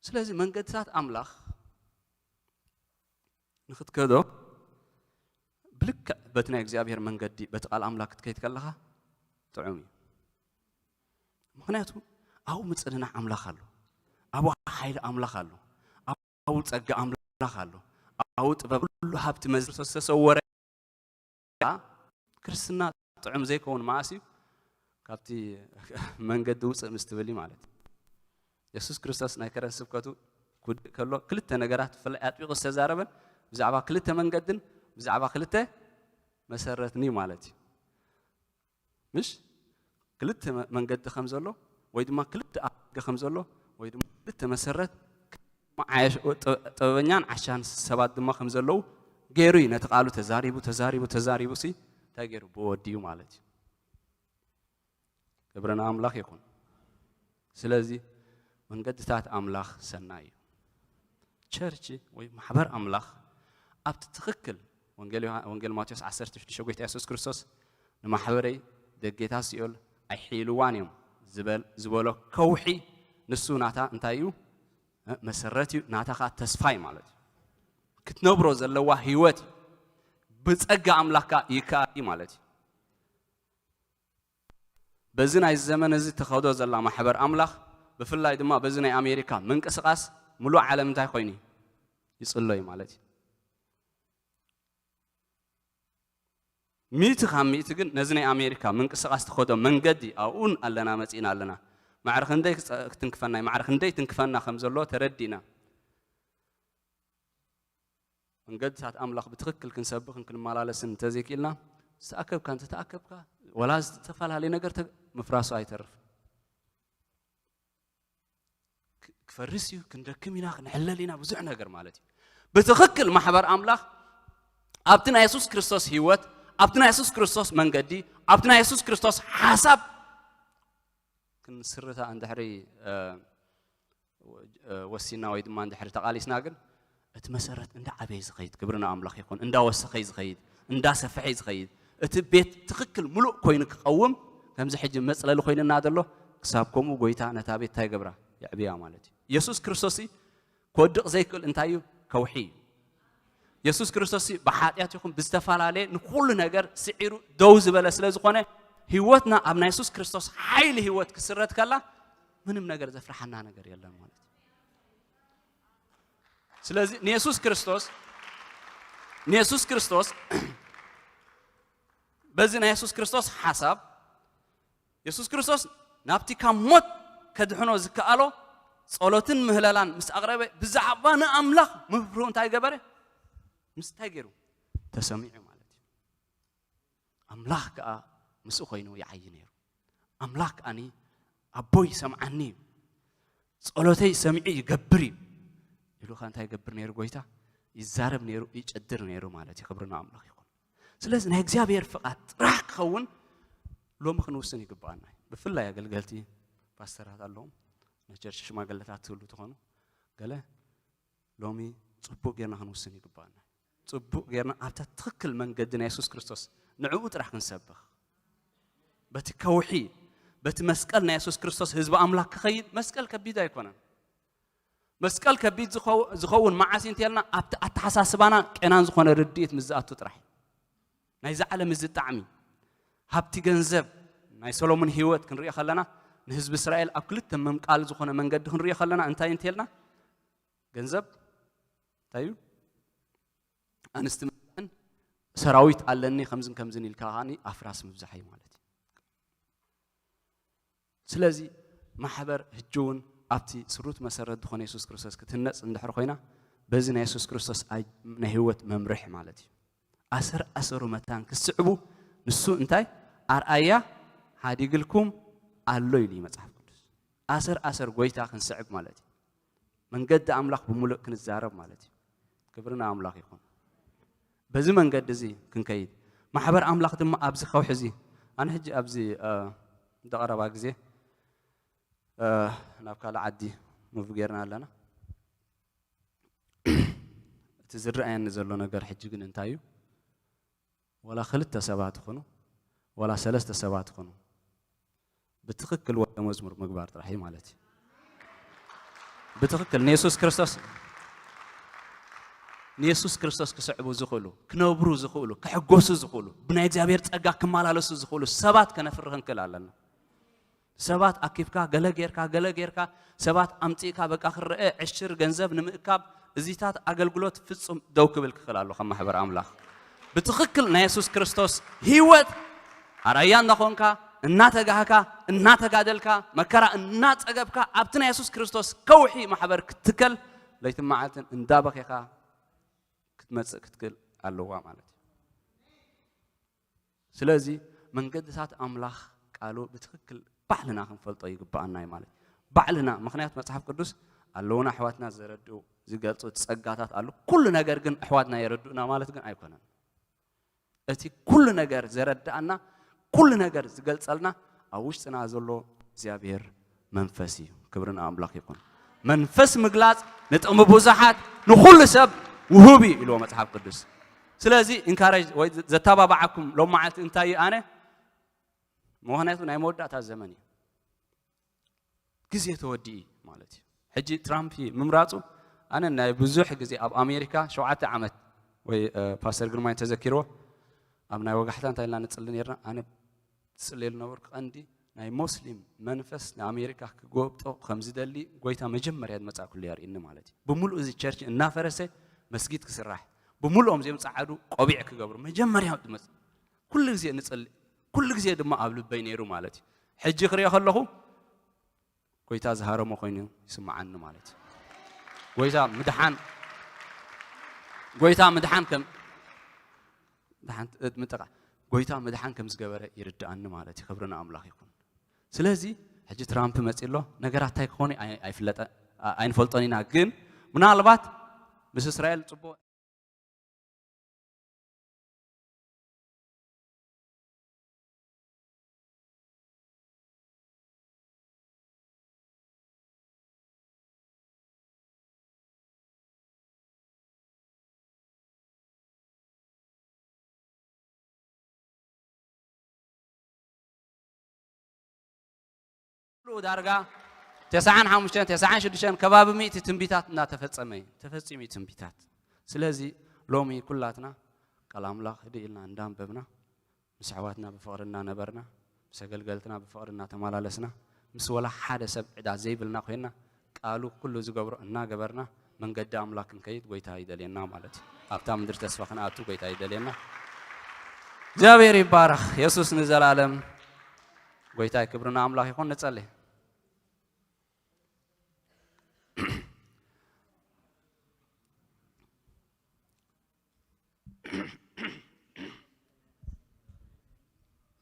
ስለዚ መንገድታት ኣምላኽ ንኽትከዶ ብልክዕ በቲ ናይ እግዚኣብሔር መንገዲ፣ በቲ ቃል ኣምላኽ ክትከይድ ከለኻ ጥዑም እዩ። ምኽንያቱ ኣብኡ ምጽንናዕ ኣምላኽ ኣሎ፣ ኣብኡ ሓይሊ ኣምላኽ ኣሎ፣ ኣብኡ ጸጋ ኣምላኽ ኣሎ፣ ኣብኡ ጥበብ፣ ኩሉ ሃብቲ መዝርቶ ዝተሰወረ። ክርስትና ጥዑም ዘይከውን መዓስ እዩ? ካብቲ መንገዲ ውፅእ ምስ ትብል እዩ ማለት እዩ። የሱስ ክርስቶስ ናይ ከረን ስብከቱ ክውድእ ከሎ ክልተ ነገራት ብፍላይ ኣጥቢቑ ዝተዛረበን ብዛዕባ ክልተ መንገድን ብዛዕባ ክልተ መሰረትን እዩ ማለት እዩ። ምሽ ክልተ መ-፣ መንገዲ ከም ዘሎ ወይ ድማ ክልተ ኣፍደገ ከም ዘሎ ወይ ድማ ክልተ መሰረት ዓሽ-፣ ጥ-፣ ጥበበኛን ዓሻን ሰባት ድማ ከም ዘለዉ ገይሩ እዩ ነቲ ቃሉ ተዛሪቡ፣ ተዛሪቡ፣ ተዛሪቡ ሲ እንታይ ገይሩ? ብወዲኡ ማለት እዩ። ክብሪ ንኣምላኽ ይኹን። ስለዚ መንገድታት ኣምላኽ ሰናይ እዩ። ቸርች ወይ ማሕበር ኣምላኽ ኣብቲ ትኽክል ወንጌል ዮሃ-፣ ወንጌል ማቴዎስ ዓሰርተ ሽዱሽተ ጎይታ የሱስ ክርስቶስ ንማሕበረይ ደጌታት ሲኦል ኣይሕይልዋን እዮም ዝበል-፣ ዝበሎ ከውሒ ንሱ ናታ እንታይ እዩ? እ፣ መሰረት እዩ፣ ናታ ኸኣ ተስፋ እዩ ማለት እዩ። ክትነብሮ ዘለዋ ህይወት እዩ። ብጸጋ ኣምላኽ ከኣ ይከኣል እዩ ማለት እዩ። በዚ ናይዚ ዘመን እዚ ትኸዶ ዘላ ማሕበር ኣምላኽ፣ ብፍላይ ድማ በዚ ናይ ኣሜሪካ ምንቅስቓስ፣ ምሉእ ዓለም እንታይ ኮይኑ እዩ? ይጽሎ እዩ ማለት እዩ። ሚእቲ ካብ ሚእቲ ግን ነዚ ናይ ኣሜሪካ ምንቅስቓስ ትኸዶ መንገዲ ኣብኡን ኣለና፣ መጺእና ኣለና። ማዕረ ክንደይ ክጸ-፣ ክትንክፈና እዩ፣ ማዕረ ክንደይ ትንክፈና ከም ዘሎ ተረዲእና። መንገድታት ኣምላኽ ብትኽክል ክንሰብኽን ክንመላለስን እንተዘይክኢልና፣ ዝተኣከብካ እንተተኣከብካ፣ ወላ ዝተፈላለየ ነገር ተ-፣ ምፍራሱ ኣይተርፍን። ክ-፣ ክፈርስ እዩ፣ ክንደክም ኢና፣ ክንሕለል ኢና፣ ብዙሕ ነገር ማለት እዩ። ብትኽክል ማሕበር ኣምላኽ ኣብቲ ናይ የሱስ ክርስቶስ ህይወት፣ ኣብቲ ናይ የሱስ ክርስቶስ መንገዲ፣ ኣብቲ ናይ የሱስ ክርስቶስ ሓሳብ ክንስርታ እንድሕሪ፣ እ፣ ወ-፣ እ፣ ወሲና ወይ ድማ እንድሕሪ ተቓሊስና ግን፣ እቲ መሰረት እንዳዓበየ ዝኸይድ፣ ክብሪ ንኣምላኽ ይኹን፣ እንዳወሰኸ እዩ ዝኸይድ፣ እንዳሰፍሐ እዩ ዝኸይድ። እቲ ቤት ትኽክል ምሉእ ኮይኑ ክቐውም፣ ከምዚ ሕጂ መጽለሊ ኮይንና ዘሎ፣ ክሳብ ከምኡ ጎይታ ነታ ቤት እንታይ ይገብራ? የዕብያ ማለት እዩ። የሱስ ክርስቶስ ክወድቕ ዘይክእል እንታይ እዩ? ከውሒ እዩ። የሱስ ክርስቶስ ብሓጢኣት ይኹን ብዝተፈላለየ ንኹሉ ነገር ስዒሩ ደው ዝበለ ስለ ዝኾነ፣ ህይወትና ኣብ ናይ የሱስ ክርስቶስ ሓይሊ ህይወት ክስረት ከላ፣ ምንም ነገር ዘፍርሓና ነገር የለን ማለት እዩ። ስለዚ ንየሱስ ክርስቶስ፣ ንየሱስ ክርስቶስ፣ በዚ ናይ የሱስ ክርስቶስ ሓሳብ፣ የሱስ ክርስቶስ ናብቲ ካብ ሞት ከድሕኖ ዝከኣሎ ጸሎትን ምህለላን ምስ ኣቕረበ፣ ብዛዕባ ንኣምላኽ ምፍርሁ እንታይ ገበረ? ምስ እንታይ ገይሩ? ተሰሚዑ ማለት እዩ። ኣምላኽ ከኣ ምስኡ ኮይኑ ይዓዪ ነይሩ። ኣምላኽ ከኣኒ ኣቦይ ይሰምዓኒ እዩ፣ ጸሎተይ ሰሚዑ ይገብር እዩ ኢሉ ከኣ እንታይ ይገብር ነይሩ ጎይታ? ይዛረብ ነይሩ፣ ይጭድር ነይሩ ማለት እዩ። ክብሪ ንኣምላኽ ይኹን። ስለዚ ናይ እግዚኣብሔር ፍቓድ ጥራሕ ክኸውን ሎሚ ክንውስን ይግብኣና እዩ። ብፍላይ ኣገልገልቲ ፓስተራት ኣለዎም፣ ናይ ቸርች ሽማግለታት ትህሉ ትኾኑ፣ ገለ ሎሚ ጽቡቕ ጌርና ክንውስን ይግብኣና እዩ። ጽቡቕ ጌርና ኣብታ ትኽክል መንገዲ ናይ የሱስ ክርስቶስ ንዕኡ ጥራሕ ክንሰብኽ፣ በቲ ከውሒ፣ በቲ መስቀል ናይ የሱስ ክርስቶስ ህዝቢ ኣምላኽ ክኸይድ። መስቀል ከቢድ ኣይኮነን። መስቀል ከቢድ ዝኸው-፣ ዝኸውን መዓስ እዩ እንተልና፣ ኣብቲ ኣተሓሳስባና ቄናን ዝኾነ ርድኢት ምስ ዝኣቱ ጥራሕ። ናይዚ ዓለም እዚ ጣዕሚ፣ ሃብቲ ገንዘብ፣ ናይ ሰሎሞን ህይወት ክንሪኦ ከለና፣ ንህዝቢ እስራኤል ኣብ ክልተ ምምቃል ዝኾነ መንገዲ ክንሪኦ ከለና፣ እንታይ እንተልና፣ ገንዘብ እንታይ እዩ? ኣንስቲ ምብዛሕን ሰራዊት ኣለኒ ከምዝን ከምዝን ኢልካ ከኣኒ ኣፍራስ ምብዛሕ እዩ ማለት እዩ። ስለዚ ማሕበር ህጂ እውን ኣብቲ ስሩት መሰረት ዝኾነ የሱስ ክርስቶስ ክትህነጽ እንድሕር ኮይና፣ በዚ ናይ የሱስ ክርስቶስ ኣይ-፣ ናይ ህይወት መምርሒ ማለት እዩ። ኣሰር ኣሰሩ መታን ክስዕቡ ንሱ እንታይ ኣርኣያ ሓዲግልኩም ኣሎ ኢሉ እዩ መጽሓፍ ቅዱስ። ኣሰር ኣሰር ጎይታ ክንስዕብ ማለት እዩ። መንገዲ ኣምላኽ ብምሉእ ክንዛረብ ማለት እዩ። ክብሪ ንኣምላኽ ይኹን። በዚ መንገዲ እዚ ክንከይድ፣ ማሕበር ኣምላኽ ድማ ኣብዚ ከውሒ እዚ፣ ኣነ ሕጂ ኣብዚ፣ እ፣ እንዳ ቀረባ ግዜ፣ እ፣ ናብ ካልእ ዓዲ ሙቭ ጌርና ኣለና። እቲ ዝረኣየኒ ዘሎ ነገር ሕጂ ግን እንታይ እዩ? ዋላ ክልተ ሰባት ይኹኑ፣ ዋላ ሰለስተ ሰባት ይኹኑ፣ ብትኽክል ወደ መዝሙር ምግባር ጥራሕ እዩ ማለት እዩ። ብትኽክል ንየሱስ ክርስቶስ ንየሱስ ክርስቶስ ክስዕቡ ዝኽእሉ፣ ክነብሩ ዝኽእሉ፣ ክሕጎሱ ዝኽእሉ፣ ብናይ እግዚኣብሔር ጸጋ ክመላለሱ ዝኽእሉ ሰባት ከነፍርህ ክንክእል ኣለና። ሰባት ኣኪብካ፣ ገለ ጌርካ፣ ገለ ጌርካ፣ ሰባት ኣምጺእካ፣ በቃ ክረአ፣ ዕሽር ገንዘብ ንምእካብ፣ እዚታት ኣገልግሎት ፍጹም ደው ክብል ክኽእል ኣሎ። ከም ማሕበር ኣምላኽ ብትኽክል ናይ የሱስ ክርስቶስ ህይወት ኣርኣያ እናኾንካ፣ እናተጋህካ፣ እናተጋደልካ፣ መከራ እናጸገብካ፣ ኣብቲ ናይ የሱስ ክርስቶስ ከውሒ ማሕበር ክትትከል፣ ለይትን መዓልትን እንዳበኼኻ ክትመጽእ ክትክእል ኣለዋ ማለት እዩ። ስለዚ መንገድታት ኣምላኽ ቃሉ ብትኽክል ባዕልና ክንፈልጦ ይግብኣና እዩ ማለት እዩ። ባዕልና፣ ምኽንያቱ መጽሓፍ ቅዱስ ኣለዉና ኣሕዋትና ዘረድኡ፣ ዝገልጹ ጸጋታት ኣሉ። ኩሉ ነገር ግን ኣሕዋትና የረድኡና ማለት ግን ኣይኮነን። እቲ ኩሉ ነገር ዘረድኣና፣ ኩሉ ነገር ዝገልጸልና ኣብ ውሽጥና ዘሎ እግዚኣብሔር መንፈስ እዩ። ክብሪ ንኣምላኽ ይኹን። መንፈስ ምግላጽ ንጥቕሚ ብዙሓት ንኹሉ ሰብ ውሁብ እዩ ኢልዎ መጽሓፍ ቅዱስ። ስለዚ ኢንካሬጅ ወይ ዘተባብዓኩም ሎም መዓልቲ እንታይ እዩ? ኣነ ምኽንያቱ ናይ መወዳእታ ዘመን እዩ። ግዜ ተወዲኡ ማለት እዩ። ሕጂ ትራምፕ ምምራጹ ኣነ ናይ ብዙሕ ግዜ ኣብ ኣሜሪካ ሸውዓተ ዓመት ወይ እ፣ ፓስተር ግርማይ ተዘኪርዎ ኣብ ናይ ወጋሕታ እንታይ ኢልና ንጽሊ ነርና? ኣነ ዝጽልየሉ ነበርኩ ቀንዲ ናይ ሞስሊም መንፈስ ንኣሜሪካ ክጎብጦ ከም ዝደሊ ጎይታ መጀመርያ ዝመጻእኩሉ የርእኒ ማለት እዩ። ብምሉእ እዚ ቸርች እናፈረሰ መስጊድ ክስራሕ ብምሉኦም እዚኦም ጸዓዱ ቆቢዕ ክገብሩ መጀመርያ ዝመጽ ኩሉ ግዜ ንጽሊ ኩሉ ግዜ ድማ ኣብ ልበይ ነይሩ ማለት እዩ። ሕጂ ክሪኦ ከለኹ ጎይታ ዝሃረሞ ኮይኑ ይስምዓኒ ማለት እዩ። ጎይታ ምድሓን ጎይታ ምድሓን ከም ምድሓን ምጥቃ ጎይታ ምድሓን ከም ዝገበረ ይርድኣኒ ማለት እዩ። ክብሪ ንኣምላኽ ይኹን። ስለዚ ሕጂ ትራምፕ መጺ ኣሎ ነገራት እንታይ ክኾኑ ኣይ- ኣይፍለጠ ኣይንፈልጦን ኢና። ግን ምናልባት ምስ እስራኤል ጽቡቕ ዳርጋ ተስዓን ሓሙሽተን ተስዓን ሽዱሽተን ከባቢ ሚእቲ ትንቢታት እናተፈጸመ እዩ ተፈጺሙ እዩ ትንቢታት። ስለዚ ሎሚ ኩላትና ቃል ኣምላኽ ህድእ ኢልና እንዳንበብና ምስ ኣሕዋትና ብፍቕሪ እናነበርና ምስ ኣገልገልትና ብፍቕሪ እናተመላለስና ምስ ወላ ሓደ ሰብ ዕዳ ዘይብልና ኮይንና ቃሉ ኩሉ ዝገብሮ እናገበርና መንገዲ ኣምላኽ ክንከይድ ጎይታ ይደልየና ማለት እዩ። ኣብታ ምድሪ ተስፋ ክንኣቱ ጎይታ ይደልየና። እግዚኣብሔር ይባረኽ። የሱስ ንዘላለም ጎይታይ ክብርና ኣምላኽ ይኹን። ንጸሊ።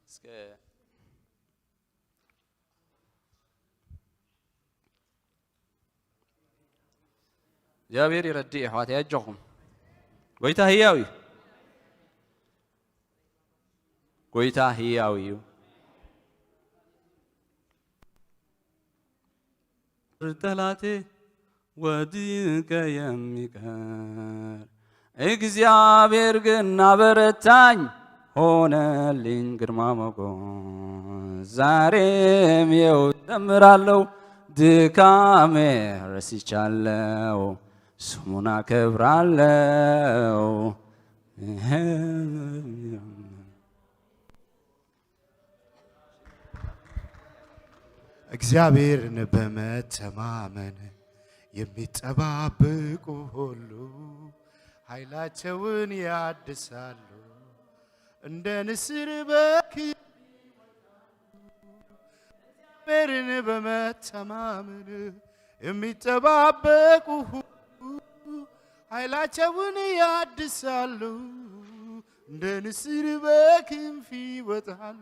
እስከ እግዚኣብሔር ይረድእ ኣሕዋተይ ኣጆኹም። ጎይታ ህያው እዩ። ጎይታ ህያው እዩ። ጠላቴ ወድቀ የሚቀር እግዚአብሔር ግን አበረታኝ ሆነልኝ ግርማ ሞገስ። ዛሬም የው ዘምራለሁ ድካሜ ረስቻለሁ ስሙን አከብራለሁ። እግዚአብሔርን በመተማመን የሚጠባበቁ ሁሉ ኃይላቸውን ያድሳሉ፣ እንደ ንስር በክንፍ እግዚአብሔርን በመተማመን የሚጠባበቁ ሁሉ ኃይላቸውን ያድሳሉ፣ እንደ ንስር በክንፍ ይወጣሉ።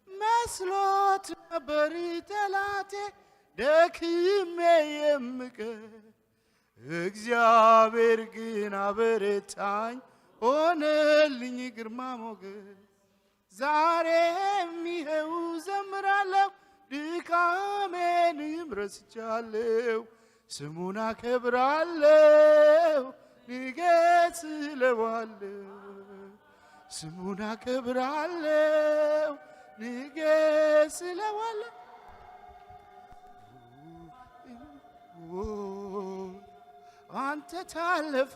መስሎት ነበር ጠላቴ ደክሜ የምቀር፣ እግዚአብሔር ግን አበረታኝ፣ ሆነልኝ ግርማ ሞገስ። ዛሬም ይኸው ዘምራለሁ፣ ድካሜንም ረስቻለሁ፣ ስሙን አከብራለሁ፣ ንገስ እለዋለሁ። ስሙን አከብራለሁ፣ ንገስ እለዋለሁ። አንተ ታለፈ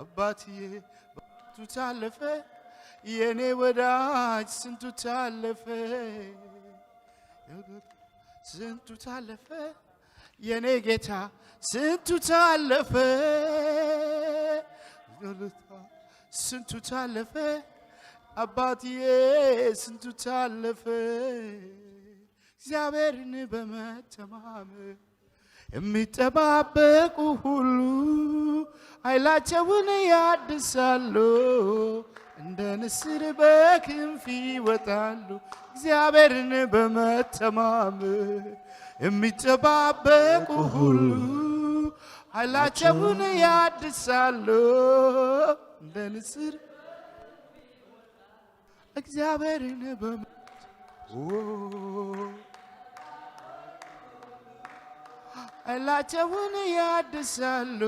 አባትዬ፣ ስንቱ ታለፈ የኔ ወዳጅ፣ ስንቱ ታለፈ፣ ስንቱ ታለፈ የኔ ጌታ፣ ስንቱ ታለፈ፣ ስንቱ ታለፈ አባትዬ፣ ስንቱ ታለፈ። እግዚአብሔርን በመተማመን የሚጠባበቁ ሁሉ ኃይላቸውን ያድሳሉ፣ እንደ ንስር በክንፍ ይወጣሉ። እግዚአብሔርን በመተማመን የሚጠባበቁ ሁሉ ኃይላቸውን ያድሳሉ፣ እንደ ንስር እግዚአብሔርን በመ-፣ ኦ፣ ኃይላቸውን ያድሳሉ፣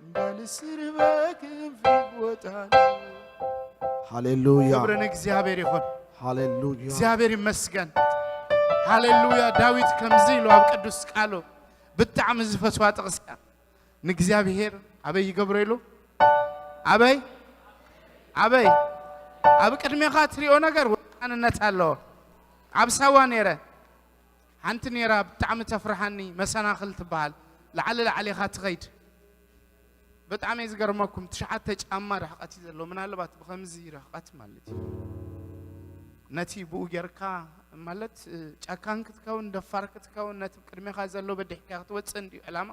እንደ ንስር በክንፍ ይወጣሉ። ሃሌሉያ። ክብርን እግዚአብሔር ይሁን። ሃሌሉያ። እግዚአብሔር ይመስገን። ሃሌሉያ። ዳዊት ከምዚ ኢሉ ኣብ ቅዱስ ቃሉ፣ ብጣዕሚ ዝፈትዋ ጥቕሲ እያ። ንእግዚኣብሔር ኣበይ ይገብሮ ኢሉ? ኣበይ? ኣበይ? ኣብ ቅድሜኻ ትሪኦ ነገር ወሳንነት ኣለዎ። ኣብ ሳዋ ነይረ። ሓንቲ ነይራ ብጣዕሚ ተፍርሓኒ፣ መሰናኽል ትበሃል። ላዕሊ ላዕሊ ኢኻ ትኸይድ። በጣዕሚ እዩ ዝገርመኩም፣ ትሽዓተ ጫማ ርሕቐት እዩ ዘለዎ። ምናልባት ብኸምዚ ርሕቐት ማለት እዩ። ነቲ ብኡ ጌርካ ማለት፣ እ፣ ጨካን ክትከውን፣ ደፋር ክትከውን፣ ነቲ ቅድሜኻ ዘሎ በዲሕካ ክትወጽእ እንድዩ ዕላማ።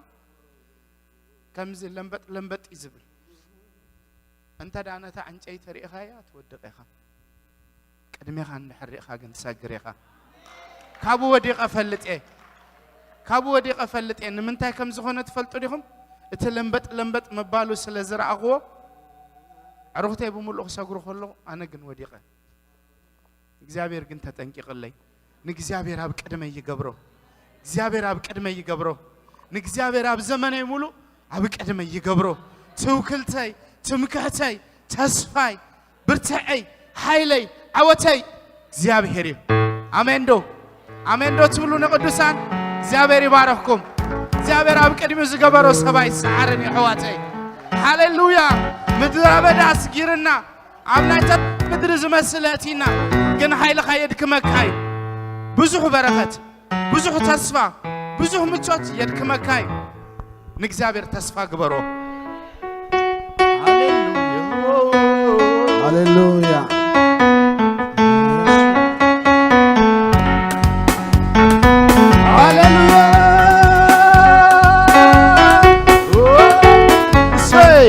ከምዚ ለምበጥ ለምበጥ እዩ ዝብል። እንተ ደኣ ነታ ዕንጨይቲ ርኢኻያ ትወድቕ ኢኻ። ቅድሜኻ እንድሕር ርኢኻ ግን ትሰግር ኢኻ። ካብኡ ወዲቐ ፈልጥ እየ። ካብኡ ወዲቐ ፈልጥ እየ። ንምንታይ ከም ዝኾነ ትፈልጡ ዲኹም? እቲ ለምበጥ ለምበጥ ምባሉ ስለ ዝረኣኽዎ፣ ኣዕሩኽተይ ብምሉእ ክሰግሩ ከለዉ፣ ኣነ ግን ወዲቐ። እግዚኣብሔር ግን ተጠንቂቕለይ። ንእግዚኣብሔር ኣብ ቅድመይ ይገብሮ። እግዚኣብሔር ኣብ ቅድመይ ይገብሮ። ንእግዚኣብሔር ኣብ ዘመነይ ሙሉእ ኣብ ቅድመይ ይገብሮ። ትውክልተይ፣ ትምክሕተይ፣ ተስፋይ፣ ብርትዐይ፣ ሓይለይ፣ ዓወተይ እግዚኣብሔር እዩ። ኣሜን ዶ? ኣሜን ዶ ትብሉ ንቅዱሳን? እግዚኣብሔር ይባረኽኩም። እግዚኣብሔር ኣብ ቅድሚኡ ዝገበሮ ሰብኣይ ሰዓርን እዩ ኣሕዋተይ። ሃሌሉያ። ምድረ በዳ ኣስጊርና ኣብ ናይ ተስፋ ምድሪ ዝመስል ኣእቲና፣ ግን ሓይልኻ የድክመካ እዩ። ብዙሕ በረኸት፣ ብዙሕ ተስፋ፣ ብዙሕ ምቾት የድክመካ እዩ። ንእግዚኣብሔር ተስፋ ግበሮ። ሃሌሉያ። ሃሌሉያ። እሰይ።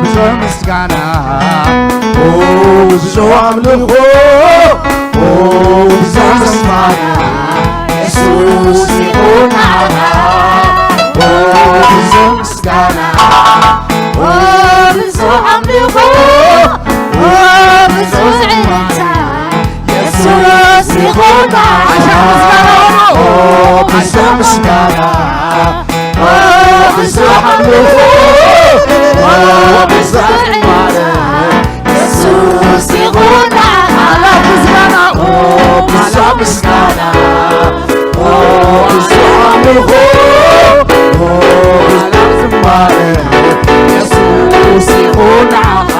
ብዙ ምስጋና፣ ብዙ ኣምልኾ፣ ብዙ ምስጋና የሱስ ይኹን ንዓኻ። ብዙ ምስጋና፣ ብዙ ኣምልኾ፣ ብዙ ዕልልታ የሱስ ይኹን ንዓኻ። ብዙ ምስጋና፣ ብዙ ኣምልኾ፣ ብዙ ዝማሬ የሱስ ይኹን ንዓኻ። ብዙ ምስጋና፣ ብዙ ምስጋና፣ ብዙ ኣምልኾ፣ ብዙ ዝማሬ የሱስ ይኹን ንዓኻ።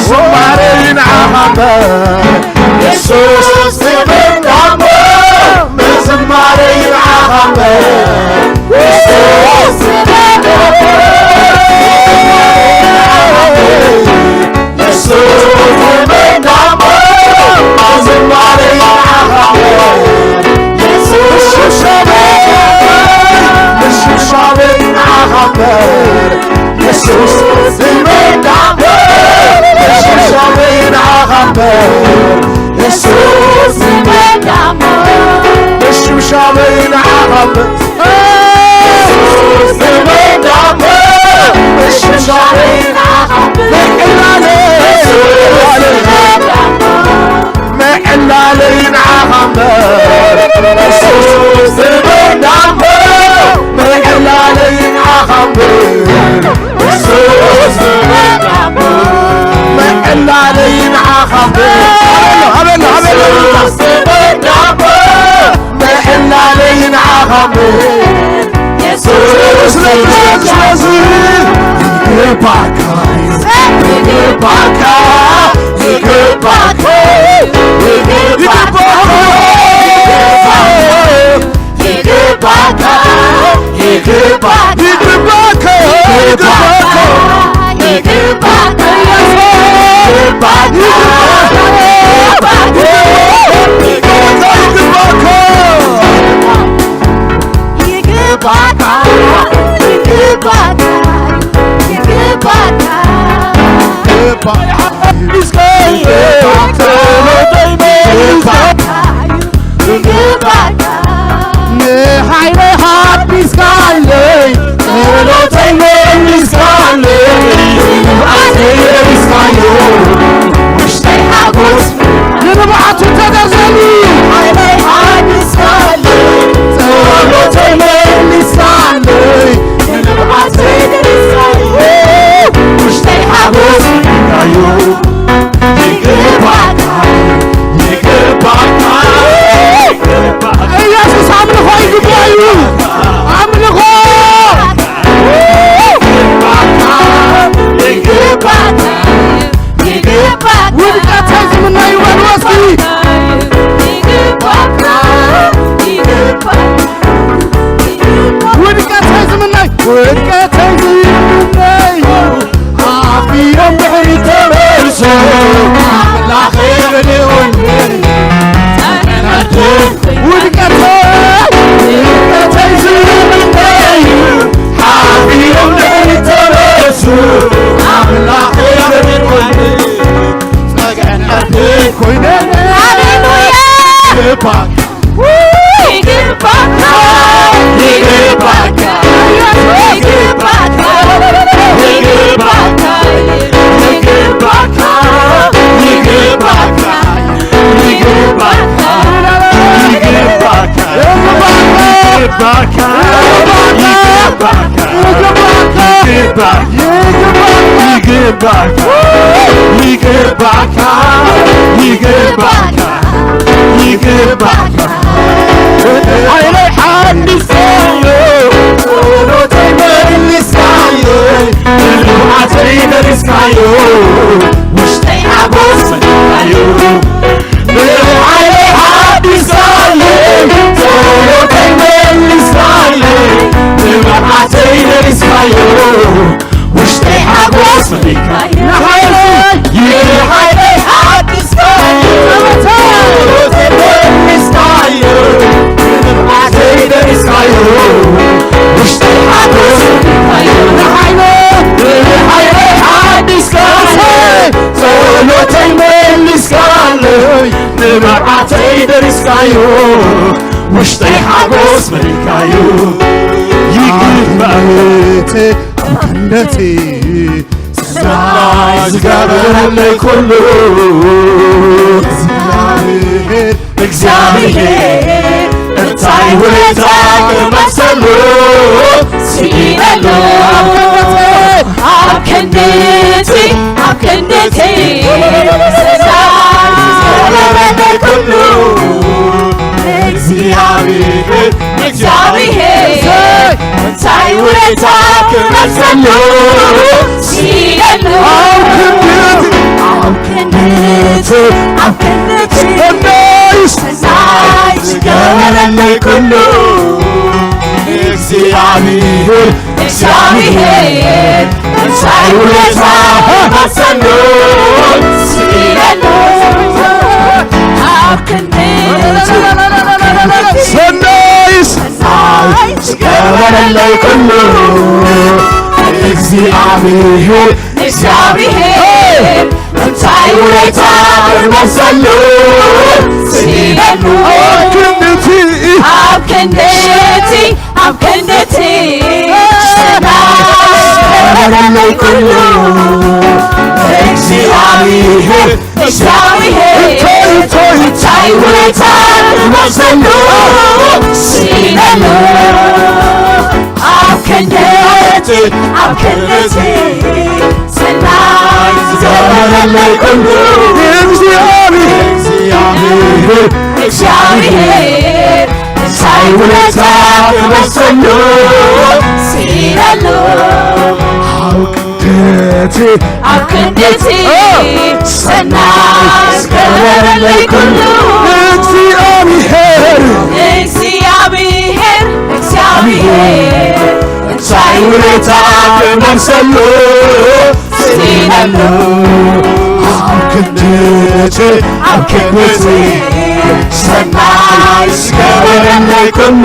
ዝማሬ ንዓኻ እምበር የሱስ ክብር እሞ፣ ዝማሬ ንዓኻ እምበር የሱስ ክብር እሞ፣ ስለዚ ይግባካ፣ ይግባካ፣ ይግባካ፣ ይግባካ፣ ይግባካ፣ ይግባካ፣ ይግባካ፣ ይግባካ፣ ይግባካ፣ ይግባካ። ንሓይለይ ሓዲስካለይ፣ ጸሎተይ መሊስካለይ፣ ንብዓተይ መሊስካዮ፣ ውሽጠይ ሓጎስ ንብዓቱ ተጋዘሉ። ሓይለይ ሓዲስካለይ፣ ጸሎተይ መሊስካለይ፣ ንብዓተይ መሊስካዮ፣ ውሽጠይ ሓጎስ እዩ። ይግባካ፣ ይግባካ። ኢየሱስ ኣምልኾ ይግባዩ። ኣምልኾ። ውድቀተይ ዝምነዩ በሉ እስኪ። ውድቀተይ ዝምነይ፣ ውድቀተይ ዝምነዩ፣ ኣቢሎም ድሕሪ ተመልሱ፣ ኣምላኸይ በልዮኒ። ውድቀተይ፣ ውድቀተይ ዝምነዩ፣ ኣቢሎም ድሕሪ ተመልሱ፣ ኣምላኸይ በልዮኒ። ጸገነተይ ኮይነኒ። ሃሌሉያ። ይባል። ይግባካ፣ ይግባካ፣ ይግባካ፣ ይግባካ፣ ይግባካ፣ ይግባካ፣ ይግባካ፣ ይግባካ፣ ይግባካ፣ ይግባካ፣ ይግባካ፣ ይግባካ። ይግባካ። ሓይለይ ሓዲስካዮ፣ ጸሎተይ መሊስካዮ፣ ንብዓተይ መሊስካዮ፣ ውሽጠይ ሓጎስ መሊስካዮ። ንሓይለይ ሓዲስካዮ፣ ጸሎተይ መሊስካዮ፣ ንብዓተይ መሊስካዮ። ውሽጠይ ሓጎስ መሊስካዮ። ንሓይለይ፣ ንሓይለይ ሓዲስካዮ። ጸሎተይ መሊስካዮ። ንብዓተይ መሊስካዮ። ውሽጠይ ሓጎስ መሊስካዮ። ንሓይለይ፣ ንሓይለይ ሓዲስካዮ። ጸሎተይ መሊስካዮ። ንብዓተይ መሊስካዮ። ውሽጠይ ሓጎስ መሊስካዮ። ይግባእ። ኣብ ክንደቲ ሰናይ ዝገበረለይ ኩሉ እግዚኣብሔር፣ እግዚኣብሔር እንታይ ውለታ ክመልሰሉ ስኢነሉ። ኣብ ክንደቲ፣ ኣብ ክንደቲ ሰናይ ዝገበረለይ ኩሉ እግዚኣብሔር፣ እግዚኣብሔር እንታይ ውለታ ክመልሰሉ ስኢነሉ። ኣብ ክንድቲ፣ ኣብ ክንድቲ፣ ኣብ ክንድቲ ሰናይ ሰናይ ዝገበረለይ ኩሉ እግዚኣብሔር፣ እግዚኣብሔር እንታይ ውለታ ክመልሰሉ ስኢነሉ። ኣብ ክንድቲ፣ ሰናይ ዝገበረለይ ኩሉ እግዚኣብሔር፣ እግዚኣብሔር እንታይ ውለታ ክመልሰሉ ስኢነሉ። ኣብ ክንድቲ፣ ኣብ ክንድቲ፣ ኣብ ክንድቲ ሰናይ ዝገበረለይ ኩሉ እግዚኣብሔር፣ እግዚኣብሔር እንታይ ውለታ ክመልሰሉ ስኢነሉ። ኣብ ክንድቲ፣ ኣብ ክንድቲ ሰናይ ዝገበረለይ ኩሉ እግዚኣብሔር፣ እግዚኣብሔር እንታይ ውለታ ክመልሰሉ ኢለሉ ኣብ ክንድቲ ኣብ ክንድቲ እ! ሰናይ ዝገበረለይ ኩሉ እግዚኣብሔር እግዚኣብሔር እግዚኣብሔር እንታይ ውለታ ክመልሰሉ ስኢነሉ ኣብ ክንድቲ ኣብ ክንድቲ ሰናይ ዝገበረለይ ኩሉ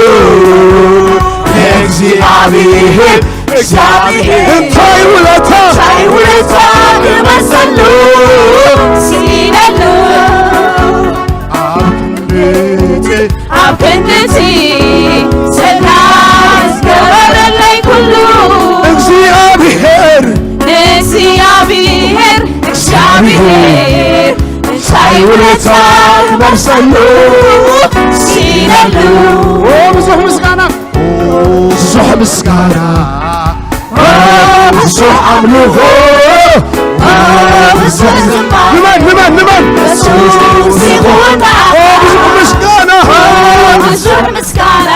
እግዚኣብሔር እግዚኣብሔር እንታይ ውለታ እንታይ ውለታ ክመልሰሉ ስኢነሉ ኣብ ክንድቲ ኣብ ክንድቲ ሰናይ ዝገበረለይ ኩሉ እግዚኣብሔር እግዚኣብሔር እግዚኣብሔር እንታይ ውለታ ክመልሰሉ ስኢነሉ ብዙሕ ምስጋና ብዙሕ ምስጋና ብዙሕ ኣምልኾ ብዙሕ ዝማሬ ንመን ንመን ንመን የሱስ ይኹን ኦ ብዙሕ ምስጋና ብዙሕ ምስጋና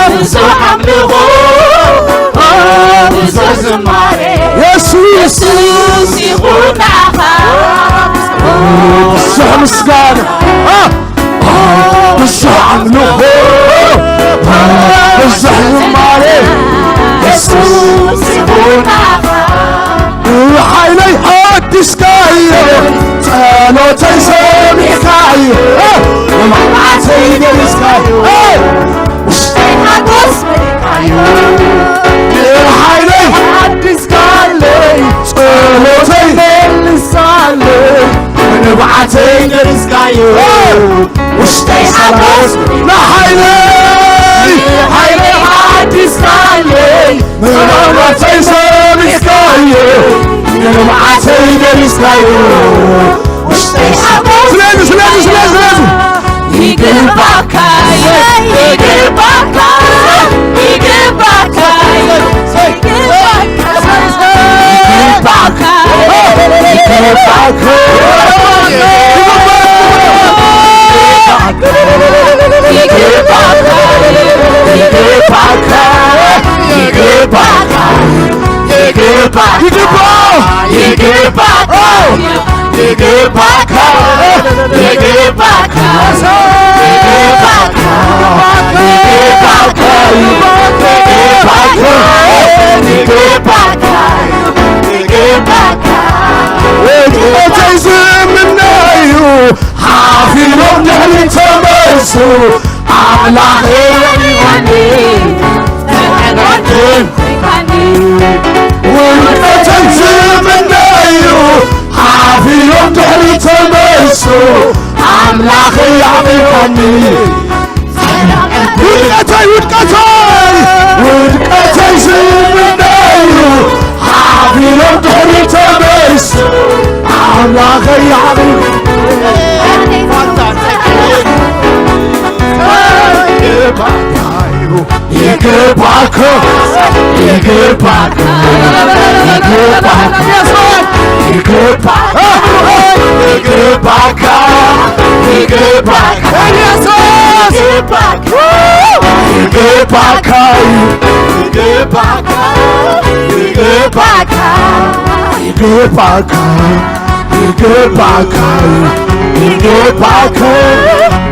ብዙሕ ኣምልኾ ብዙሕ ዝማሬ የሱስ የሱስ ይኹን ንዓኻ ብዙሕ ምስጋና አ ብዙሕ ኣምልኾ ብዙሕ ዝማሬ የሱስ ይኹን ንዓኻ ሓይለይ ሓዲስካዮ ጸሎተይ ሰሚዕካዮ ንመብራዕተይ ገሊጽካዮ ውሽጠይ ሓጎስ መሊእካዮ ሓይለይ ሓዲስካለይ ጸሎተይ መልሳለይ ንብዓተይ ገሊጽካዮ ውሽጠይ ሓጎስ ንሓይለይ ሓይለይ ሓዲስካለይ ንብዓተይ ሰሚዕካዮ ንብዓተይ ገሊጽካዮ ውሽጠይ ሓጎስ ስለዚ ስለዚ ስለዚ ስለዚ ይግባካ ይግባካ ይግባካ ይግባካ ይግባካ ይግባካ ይግባካ ይግባካ ውድቀተይ ዝምነዩ ሓፊሮም ድሕሪ ተመልሱ ኣምላኸ ይሃኒ ተቐናትን ውድቀተይ ዝምነዩ ሓፊሮም ድሕሪ ተመልሱ ኣምላኸይ ኣዕሚቐኒ ውድቀተይ ውድቀተይ ውድቀተይ ዝምነዩ ሓፊሮም ድሕሪ ተመልሱ ኣምላኸይ ኣዕሚቐኒ ይግባካ ይግባካ ይግባካ ይግባካ ይግባካ ይግባካ ይግባካ ይግባካ ይግባካ ይግባካ ይግባካ ይግባካ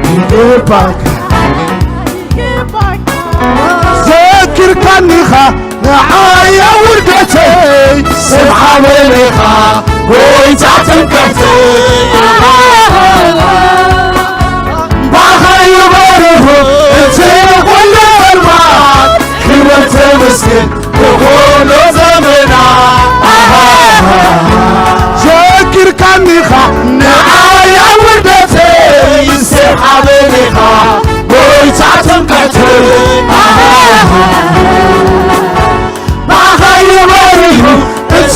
ይግባካ ዘኪርካኒኻ ንዓይ ኣብ ውርደተይ ስም ሓበኔኻ ጎይታ ጥምቀተይ ባኻ ይበርሁ እቲ ኩሉ ጸልማት ክብረት ተመስገን ንኹሉ ዘመና ዘኪርካኒኻ ንዓይ ኣብ ውርደተይ ስም ሓበኔኻ ጎይታ ጥምቀት ባኻ ይበርሁ እቲ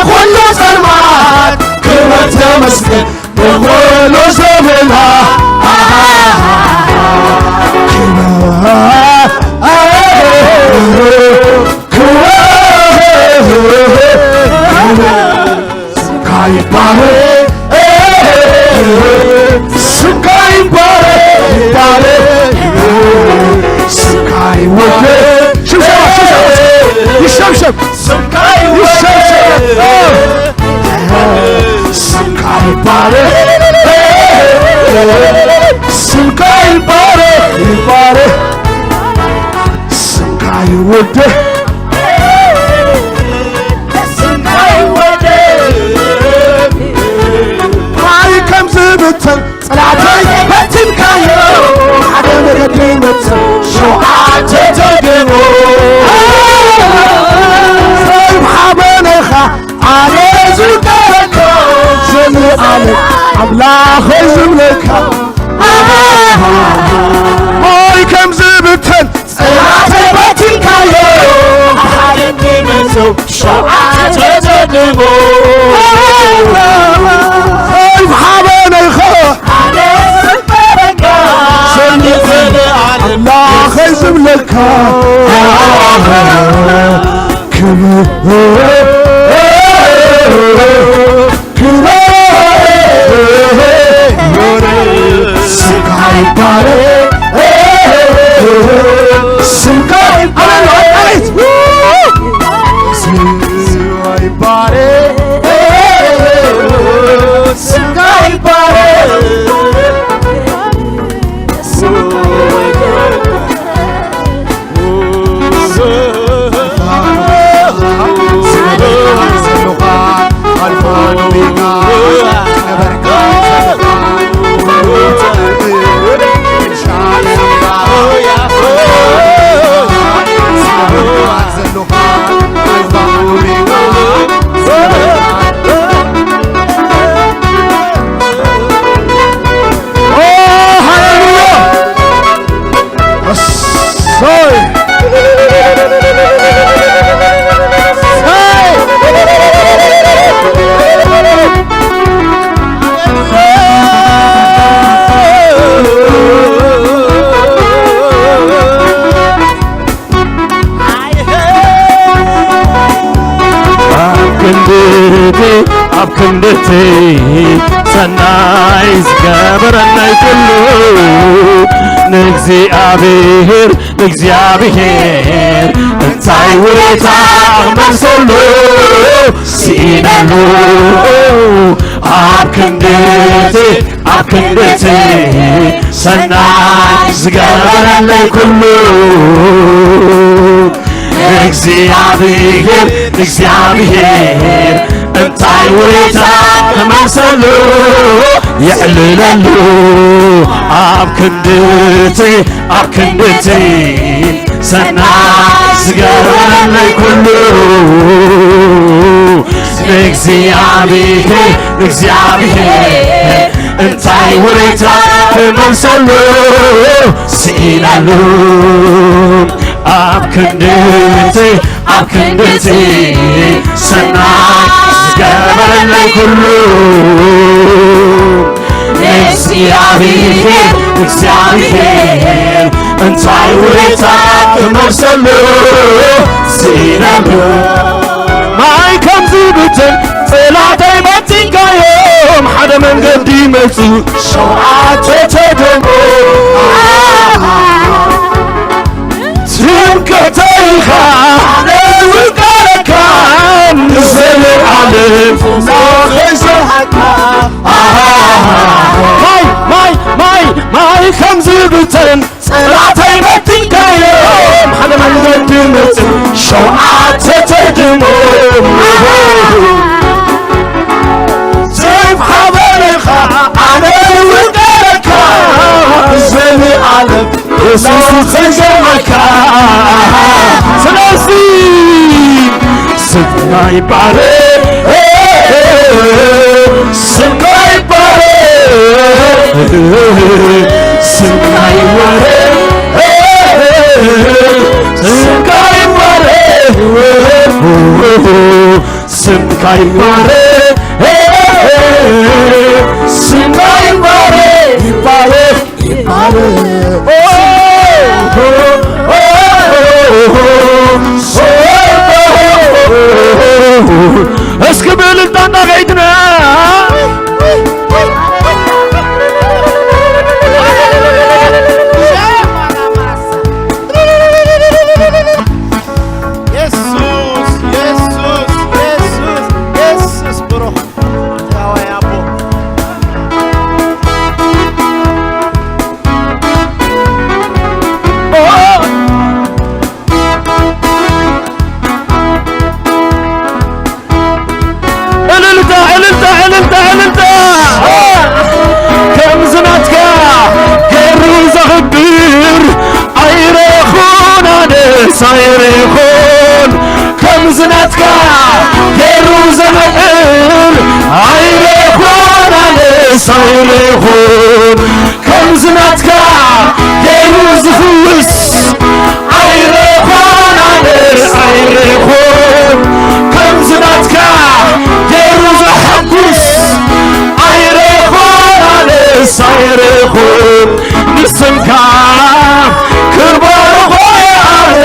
ኩሉ ጸልማት ክብረት ተመስገን ንኹሉ ዘመና ክብረት ክብረት ስምካ ይባረክ ስምካ ይባረክ ይባረክ ስምካ ይወደስ ሽብሸባ ይሸብሸብ። ስምካ ይወደድ። ይሸብሸብ። ስምካ ይባረክ። ስምካ ይባረክ፣ ይባረክ። ስምካ ይወደድ። ስምካ ይወደድ። ማይ ከም ዝብተን ጽላተይ በቲንካዮ፣ ሓደ መገዲ መጽእ ሸውዓተ ተደሞ። ሰብ ሓበነኻ ኣነ ዝቀረካ፣ ዘልኣለም ኣምላኸይ ዝብለካ። ማይ ከም ዝብተን ጽላተይ በቲንካዮ፣ ሓደ መገዲ መጽእ ሸውዓተ ተደሞ። ሰብ ሓበነኻ ኣምላኸይ ዝብለካ። ክብር፣ ክብር ስምካ ይባረክ። ስምካ ይባረክ። ስምካ ይባረክ። ስምካ ይባረክ። ኦ፣ ሃሌሉያ! እሰይ! እሰይ! ኣብ ክንድቲ፣ ኣብ ክንድቲ ሰናይ ዝገበረለይ ኩሉ፣ ንእግዚኣብሔር፣ ንእግዚኣብሔር እንታይ ውለታ ክመልሰሉ ስኢነሉ። ኣብ ክንድቲ፣ ኣብ ክንድቲ ሰናይ ዝገበረለይ ኩሉ፣ ንእግዚኣብሔር፣ ንእግዚኣብሔር እንታይ ውለታ ክመልሰሉ፣ የዕልለሉ። ኣብ ክንድቲ፣ ኣብ ክንድቲ ሰናይ ዝገበረለይ ኩሉ፣ ንእግዚኣብሔር፣ ንእግዚኣብሔር እንታይ ውለታ ክመልሰሉ፣ ስኢነሉ። ኣብ ክንድቲ፣ ኣብ ክንድቲ ሰናይ ዝገበረለይ ኩሉ፣ ንእግዚኣብሔር፣ ንእግዚኣብሔር እንታይ ውለታ ክመልሰሉ፣ ስኢነሉ። ማይ ከም ዝብተን ጽላተይ በቲንካዮም፣ ሓደ መንገዲ መጹ ሸውዓተ ተደሞ። ትምክሕተይ ኢኻ ኣነ ዝቃለካ፣ ንዘለኣለም ዝሃካ። ማይ፣ ማይ፣ ማይ፣ ማይ ከም ዝብተን ጽላተይ በቲንካዮም፣ ሓደ መንገዲ መጽእ ሸውዓተ ተድሞ። ጽፍ ሓበሬኻ ኣነ ዝውደለካ፣ ንዘለኣለም የሱስ ክዘምረካ። ስለዚ ስምካ ይባረክ፣ ስምካ ይባረክ፣ ስምካ ይባረክ፣ ስምካ ይባረክ፣ ስምካ ይባረክ፣ ስምካ ይባረክ፣ ይባረክ። እስኪ ብእልልታ እናኸይድና የሱስ እልልታ፣ እልልታ፣ እልልታ፣ እልልታ። ከምዚ ናትካ ገይሩ ዘኽብር ኣይረኹን፣ ኣነስ ኣይረኹን። ከምዚ ናትካ ገይሩ ዘምዕል ኣይረኹን፣ ኣነስ ኣይረኹን። ከምዚ ናትካ ገይሩ ዝፍውስ ኣይረኹን፣ ኣነስ ኣይረኹን። ከምዚ ናትካ ገይሩ ዘሐጉስ ኣይረኹን፣ ኣነስ ኣይረኹን። ንስምካ ክባርኾ ኣነ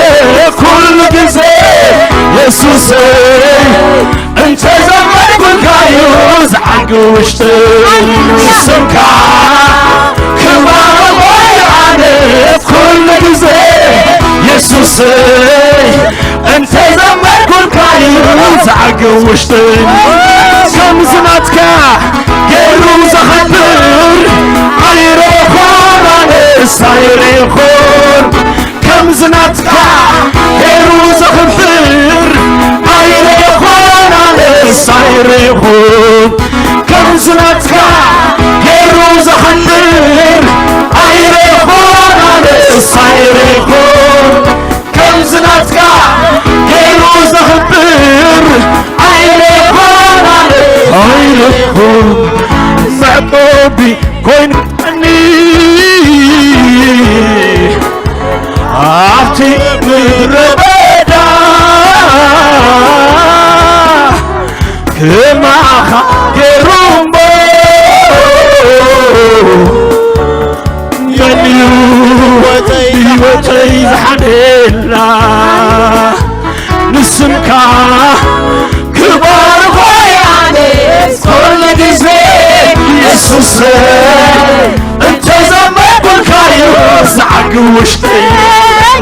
ኩሉ ግዜ የሱሰይ። እንተ ዘመርኩልካዩ ዝዓንቂ ውሽጠይ። ስምካ ክባርኾ ኣነ ኩሉ ግዜ የሱሰይ። እንተ ዘመርኩልካዩ ዝዓንቂ ውሽጠይ። ከምዚ ናትካ ገይሩ ዘኸብር ኣይረኾን፣ ኣነስ ኣይረኾን። ከምዚ ናትካ ገይሩ ዘኽብር ኣይረኾን፣ ኣነስ ኣይረኹን። ከምዚ ናትካ ገይሩ ዘኽብር ኣይረኾን፣ ኣነስ ኣይረኹን። ከምዚ ናትካ ገይሩ ዘኽብር ኣይረኾን፣ ኣነስ ኣይረኹን። መዕቆቢ ኮይንካኒ ኣብቲ ምድረ በዳ ከማኻ ገይሩ እሞ መን እዩ ህይወተይ ዝሓነላ? ንስምካ ክባርኾ ኣነ ኩሉ ግዜ የሱሰይ። እንተ ዘመርኩልካዩ ዝዓግ ውሽጠይ።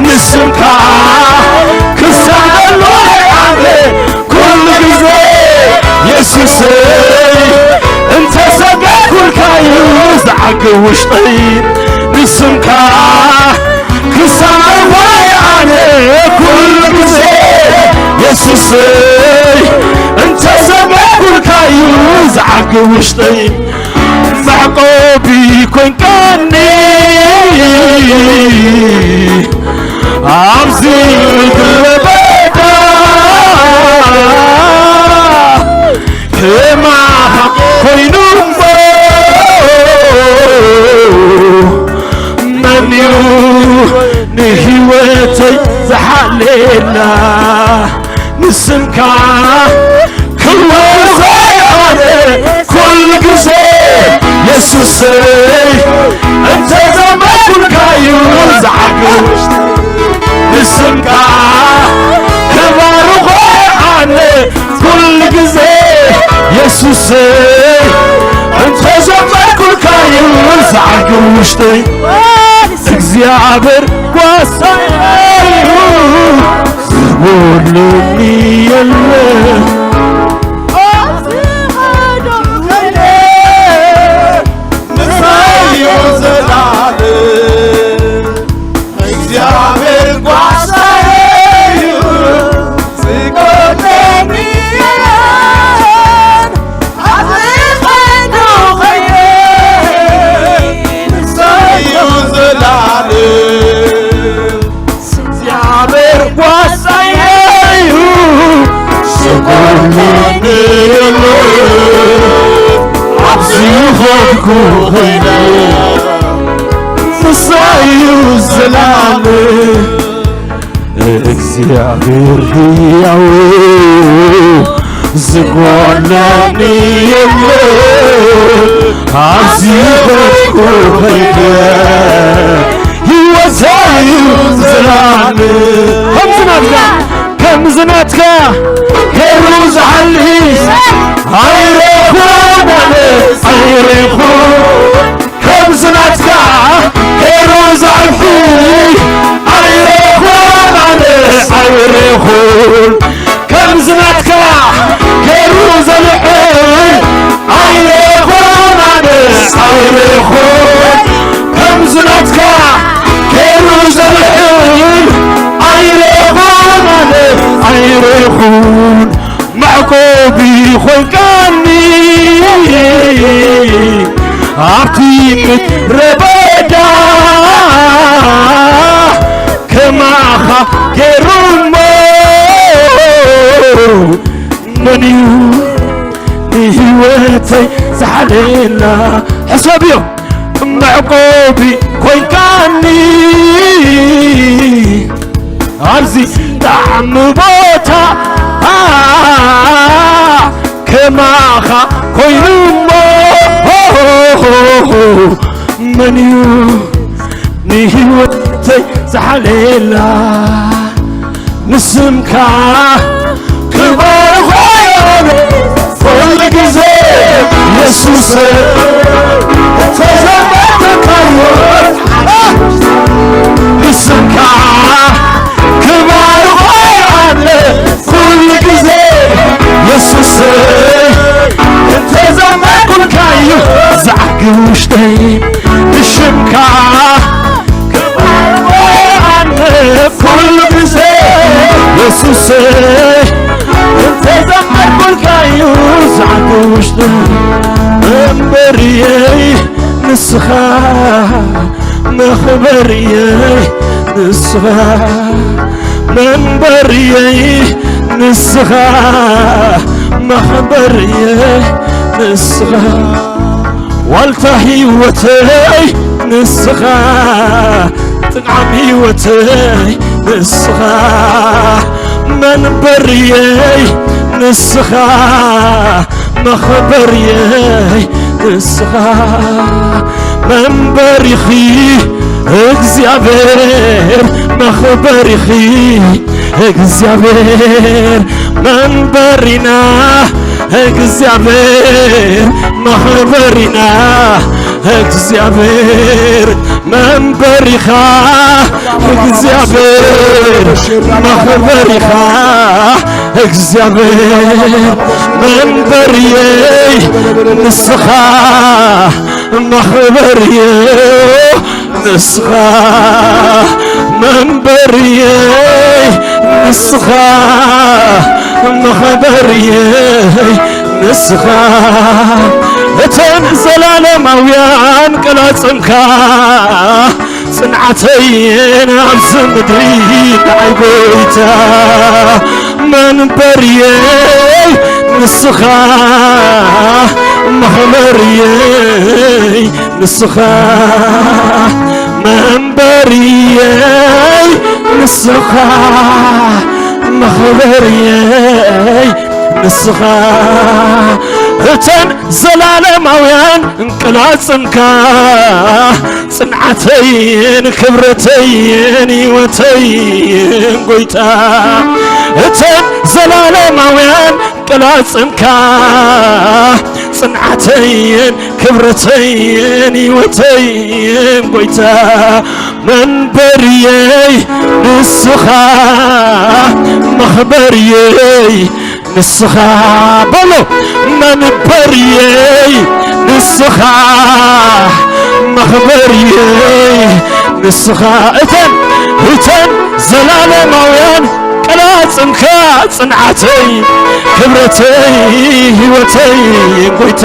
ንስምካ ክሳቐሉ ኣነ ኩሉ ግዜ የሱሰይ። እንተ ዘመርኩልካዩ ዝዓግ ውሽጠይ። ንስምካ ክሳቐሉ ኣነ ኩሉ ግዜ የሱሰይ። እንተ ዘመርኩልካዩ ዝዓግ ውሽጠይ። መዕቆቢ ኮይንካኒ ኣብዚ ምድረ በዳ። ከማኻ ኮይኑ እሞ መን እዩ ንህይወተይ ዝሓልየላ? ንስምካ ክወርሶ ኣነ ኩሉ ግዜ የሱሰይ። እንተ ዘመርኩልካዩ ዝዓግብ ንስምካ ክባርኾ ኣነ ኩሉ ግዜ የሱሰይ። እንተ ዘመርኩልካዩ ዝዓግብ ውሽጠይ። እግዚኣብሔር ጓሳይ እዩ፣ ዝጎድለኒ የለን። ምሳይ እዩ ዘላለም። እግዚኣብሔር ጓሳይ እዩ፣ ዝጎድለኒ የለን። እግዚኣብሔር ጓሳይ እዩ፣ ዝጎድለኒ የለን። ኣብ ዝኸድኩ ኮይነ ምሳይ እዩ ዘላለም። እግዚኣብሔር ሕያው ዝጎድለኒ የለን። ኣብ ዝኸድኩ ኮይነ ህይወተይ ዘላለም። ከምዚ ናትካ፣ ከምዚ ናትካ ገይሩ ዝሓልፍ ኣይረኹን ኣነ፣ ኣይረኹን። ከምዚ ናትካ ገይሩ ዘዕቢ ኣይረኹን ኣነ፣ ኣይረኹን። ከምዚ ናትካ ገይሩ ዘልዕል ኣይረኹን ኣነ፣ ኣይረኹን። ከምዚ ናትካ ገይሩ ዘልዕል ኣይረኹን ኣነ፣ ኣይረኹን። መዕቆቢ ኾንካ ኣብቲ ምድረ በዳ ከማኻ ገይሩ እሞ መን እዩ ንህይወተይ ዝሓለየላ? ሕሰብዮ፣ መዕቆቢ ኮይንካኒ ኣብዚ ጣዕሚ ቦታ ከማኻ ኮይኑ እሞ መን እዩ ንህይወተይ ዝሓለየላ? ንስምካ ክብር ኮይኑ ኩሉ ግዜ የሱስ ተዘመርካዮ። ንስምካ ክብር ኮይኑ ኩሉ ግዜ የሱስ እንተዘመርኩልካዩ ዛዕግ ውሽጠይ ንሽምካ ክብር ኮይኑ ኩሉ ግዜ የሱስ እንተዘመርኩልካዩ ዛዕግ ውሽጠይ መንበርየይ ንስኻ መኽበርየይ ንስኻ መንበርየይ ንስኻ መኽበርየይ ንስኻ ዋልታ ህይወተይ ንስኻ ጥዕም ህይወተይ ንስኻ መንበርየይ ንስኻ መኽበርየይ ንስኻ መንበሪኺ እግዚኣብሔር መኽበሪኺ እግዚኣብሔር መንበሪና እግዚኣብሔር መኽበሪና እግዚኣብሔር መንበሪኻ እግዚኣብሔር መኽበሪኻ እግዚኣብሔር መንበርየይ ንስኻ መኽበርየ ንስኻ መንበርየይ ንስኻ መኽበርየይ ንስኻ እተን ዘላለማውያን ቀላጽምካ ጽንዓተይን ኣብዚ ምድሪ ንዓይ ጎይታ መንበርየይ ንስኻ መኽበርየይ ንስኻ መንበርየይ ንስኻ መኽበርየይ ንስኻ እተን ዘላለማውያን እንቅላጽምካ ጽንዓተይን ክብረተይን ህይወተይን ጎይታ እተን ዘላለማውያን ቅላጽምካ ጽንዓተይን ክብረተይን ህይወተይን ጎይታ መንበርየይ ንስኻ መኽበርየይ ንስኻ በሎ መንበርየይ ንስኻ መኽበርየይ ንስኻ እተን እተን ዘላለማውያን ቀላጽምካ ጽንዓተይ ክብረተይ ህይወተይ ጎይታ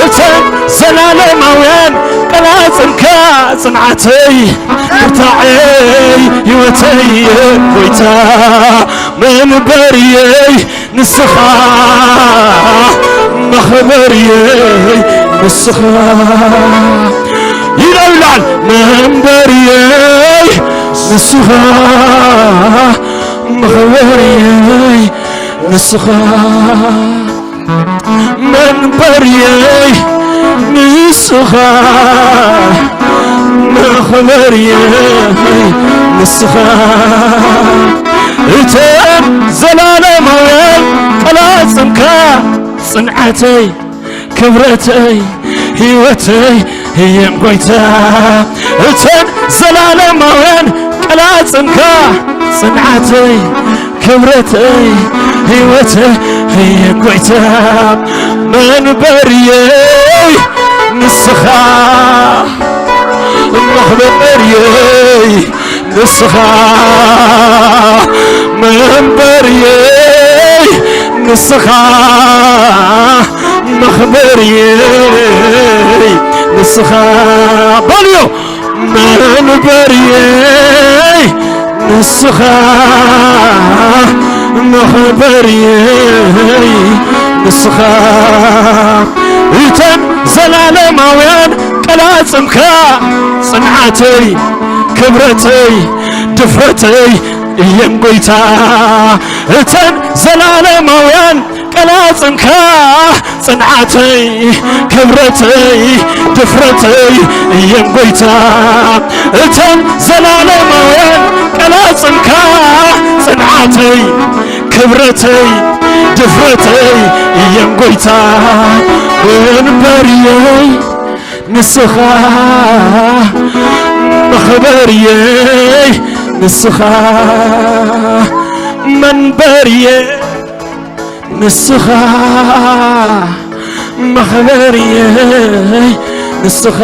እተን ዘላለማውያን ቀላጽምካ ጽንዓተይ ብርታዐይ ህይወተይ ጎይታ መንበርየይ ንስኻ መኽበርየይ ንስኻ ይለውላል መንበርየይ ንስኻ መኽበርየይ ንስኻ መንበርየይ ንስኻ መኽበርየይ ንስኻ እተን ዘላለማውያን ቀላጽምካ ጽንዓተይ ክብረተይ ህይወተይ እየን ጎይታ እተን ዘላለማውያን ቀላጽምካ ጽንዓተይ ክብረተይ ህይወተይ እየን ጎይታ መንበርየይ ንስኻ መኽበርየይ ንስኻ መንበርየይ ንስኻ መኽበርየይ ንስኻ በልዮ፣ መንበርየይ ንስኻ፣ መኽበርየይ ንስኻ። እተን ዘላለማውያን ቀላጽምካ፣ ጽንዓተይ፣ ክብረተይ፣ ድፍረተይ እየን ጎይታ። እተን ዘላለማውያን ቀላጽምካ፣ ጽንዓተይ፣ ክብረተይ፣ ድፍረተይ እየን ጎይታ። እተን ዘላለማውያን ቀላጽምካ፣ ጽንዓተይ፣ ክብረተይ፣ ድፍረተይ እየን ጎይታ። መንበርየይ ንስኻ፣ መኽበርየይ ንስኻ፣ መንበርየይ ንስኻ፣ መኽበርየይ ንስኻ።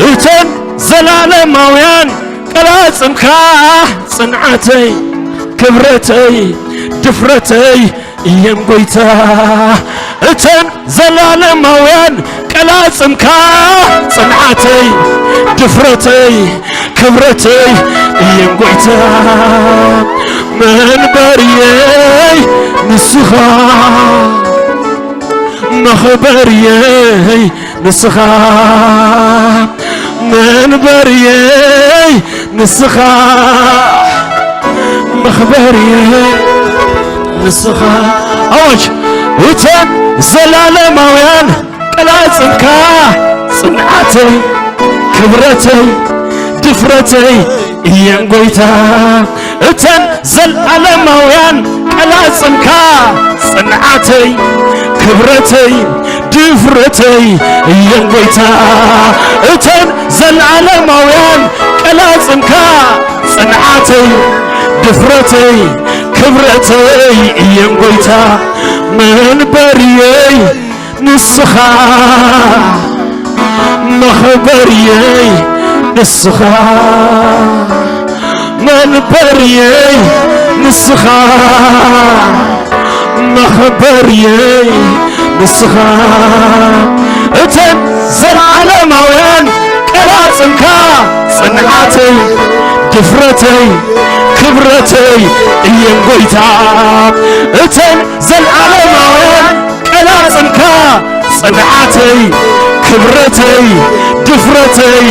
እተን ዘላለማውያን ቀላጽምካ፣ ጽንዓተይ፣ ክብረተይ፣ ድፍረተይ እየን ጎይታ። እተን ዘላለማውያን ቀላጽምካ፣ ጽንዓተይ፣ ድፍረተይ፣ ክብረተይ እየን ጎይታ። መንበርየይ ንስኻ፣ መኽበርየይ ንስኻ፣ መንበርየይ ንስኻ፣ መኽበርየይ ንስኻ። ኣዋጅ! እተን ዘላለማውያን ቀላጽምካ፣ ጽንዓተይ፣ ክብረተይ፣ ድፍረተይ እየን ጎይታ። እተን ዘላለማውያን ቀላጽምካ፣ ጽንዓተይ፣ ክብረተይ፣ ድፍረተይ እየን ጎይታ። እተን ዘላለማውያን ቀላጽምካ፣ ጽንዓተይ፣ ድፍረተይ፣ ክብረተይ እየን ጎይታ። መንበርየይ ንስኻ፣ መኽበርየይ ንስኻ፣ መንበርየይ ንስኻ፣ መኽበርየይ ንስኻ። እተን ዘለዓለማውያን ቀላጽምካ፣ ጽንዓተይ፣ ድፍረተይ፣ ክብረተይ እየን ጎይታ። እተን ዘለዓለማውያን ቀላጽምካ፣ ጽንዓተይ፣ ክብረተይ፣ ድፍረተይ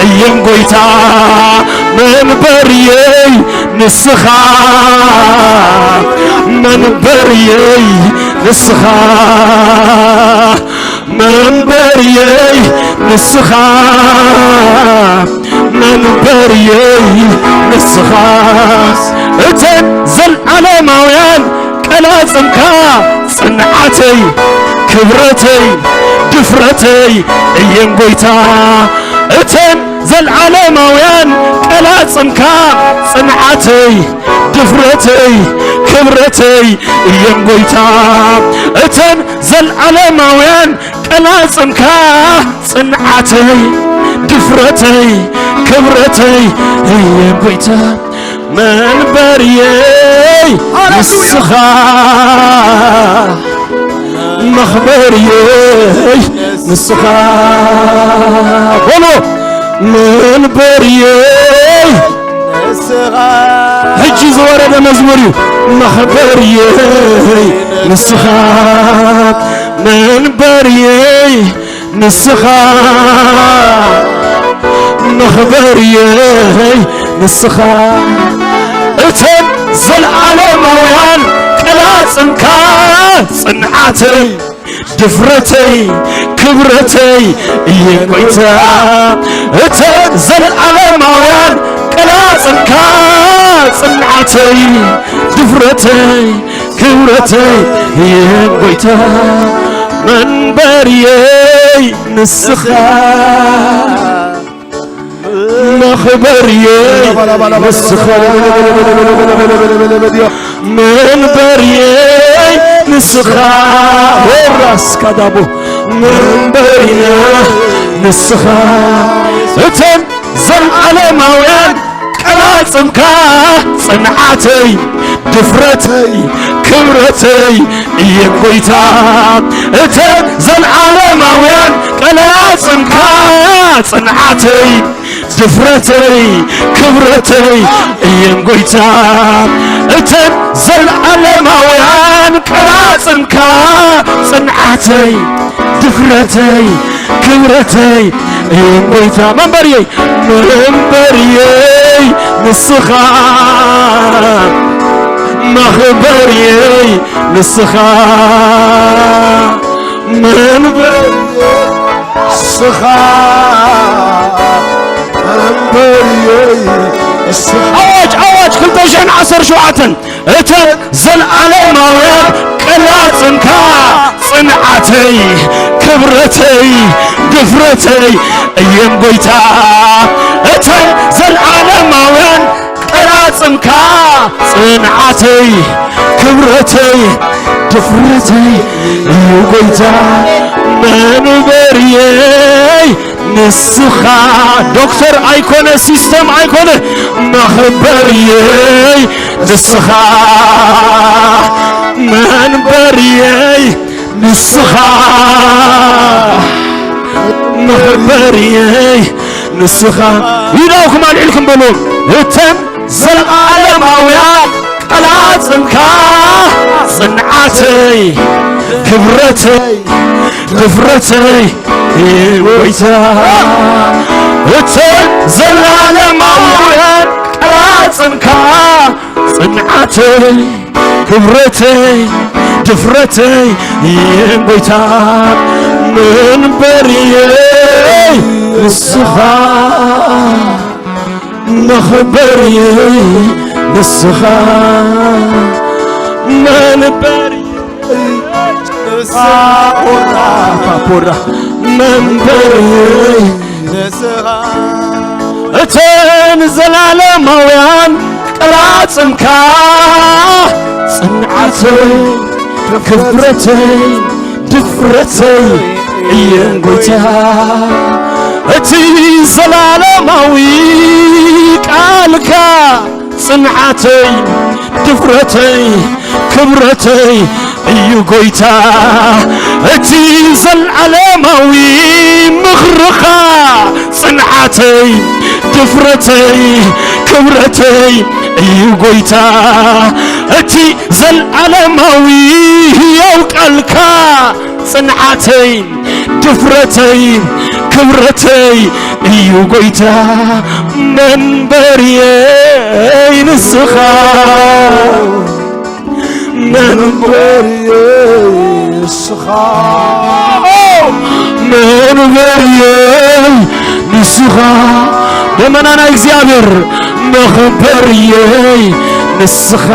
እየን ጎይታ። መንበርየይ ንስኻ፣ መንበርየይ ንስኻ፣ መንበርየይ ንስኻ፣ መንበርየይ ንስኻ። እተን ዘለዓለማውያን ቀላጽምካ፣ ጽንዓተይ፣ ክብረተይ፣ ድፍረተይ እየን ጎይታ። እተን ዘለዓለማውያን ቀላጽምካ፣ ጽንዓተይ፣ ድፍረተይ፣ ክብረተይ እየን ጎይታ። እተን ዘለዓለማውያን ቀላጽምካ፣ ጽንዓተይ፣ ድፍረተይ፣ ክብረተይ እየን ጎይታ። መንበርየይ ሃሌሉያ። ንስኻ፣ መኽበርየይ ንስኻ። በሎ፣ መንበርየይ ንስኻ። ሕጂ ዝወረደ መዝሙር እዩ። መኽበርየይ ንስኻ፣ መንበርየይ ንስኻ፣ መኽበርየይ ንስኻ። እተን ዘለዓለማውያን ቀላጽምካ፣ ጽንዓተይ፣ ድፍረተይ፣ ክብረተይ እየን ጎይታ። እተን ዘለዓለማውያን ቀላጽምካ፣ ጽንዓተይ፣ ድፍረተይ፣ ክብረተይ እየን ጎይታ። መንበርየይ ንስኻ፣ መኽበርየይ ንስኻ፣ መንበርየይ ንስኻ። ሆራስ ካዳቦ፣ መንበርየይ ንስኻ። እተን ዘለዓለማውያን ቀላጽምካ፣ ጽንዓተይ፣ ድፍረተይ ክብረተይ እየን ጎይታ፣ እተን ዘለዓለማውያን ቀላጽምካ ጽንዓተይ ድፍረተይ ክብረተይ እየን ጎይታ፣ እተን ዘለዓለማውያን ቀላጽምካ ጽንዓተይ ድፍረተይ ክብረተይ እየን ጎይታ። መንበርየይ መንበርየይ ንስኻ መኽበርየይ ንስኻ መንበርየይ ንስኻ መንበርየይ ንስኻ። ኣዋጅ ኣዋጅ ክልተ ሽሕን ዓሰርተ ሸውዓተን እተን ዘለዓለማውያን ቀላጽምካ ጽንዓተይ ክብረተይ ድፍረተይ እየን ጎይታ። እተን ዘለዓለማውያን ቀላጽምካ ጽንዓተይ ክብረተይ ድፍረተይ እዩ ጎይታ መንበርየይ ንስኻ ዶክተር ኣይኮነ ሲስተም ኣይኮነ መኽበርየይ ንስኻ መንበርየይ ንስኻ መኽበርየይ ንስኻ ኢዳውኩም ኣልዒልኩም በሉ እተን ዘለዓለማውያን ቀላጽምካ ጽንዓተይ ክብረተይ ድፍረተይ ጎይታ እተን ዘለዓለማውያን ቀላጽምካ ጽንዓተይ ክብረተይ ድፍረተይ እየን ጎይታ መንበርየይ ንስኻ መኽበርየይ ንስኻ መንበርየይ ንስኻ ፖራ መንበርየይ ንስኻ እተን ዘላለማውያን ቀላጽምካ ጽንዓተይ ክብረተይ ድፍረተይ እየን ጎይታ እቲ ዘላለማዊ ቃልካ ጽንዓተይ ድፍረተይ ክብረተይ እዩ ጎይታ እቲ ዘላለማዊ ምኽርኻ ጽንዓተይ ድፍረተይ ክብረተይ እዩ ጎይታ እቲ ዘላለማዊ ህያው ቃልካ ጽንዓተይ ድፍረተይ ክብረተይ እዩ ጎይታ መንበርየይ ንስኻ መንበርየይ ንስኻ መንበርየይ ንስኻ ደመና ናይ እግዚኣብሔር መኽበርየይ ንስኻ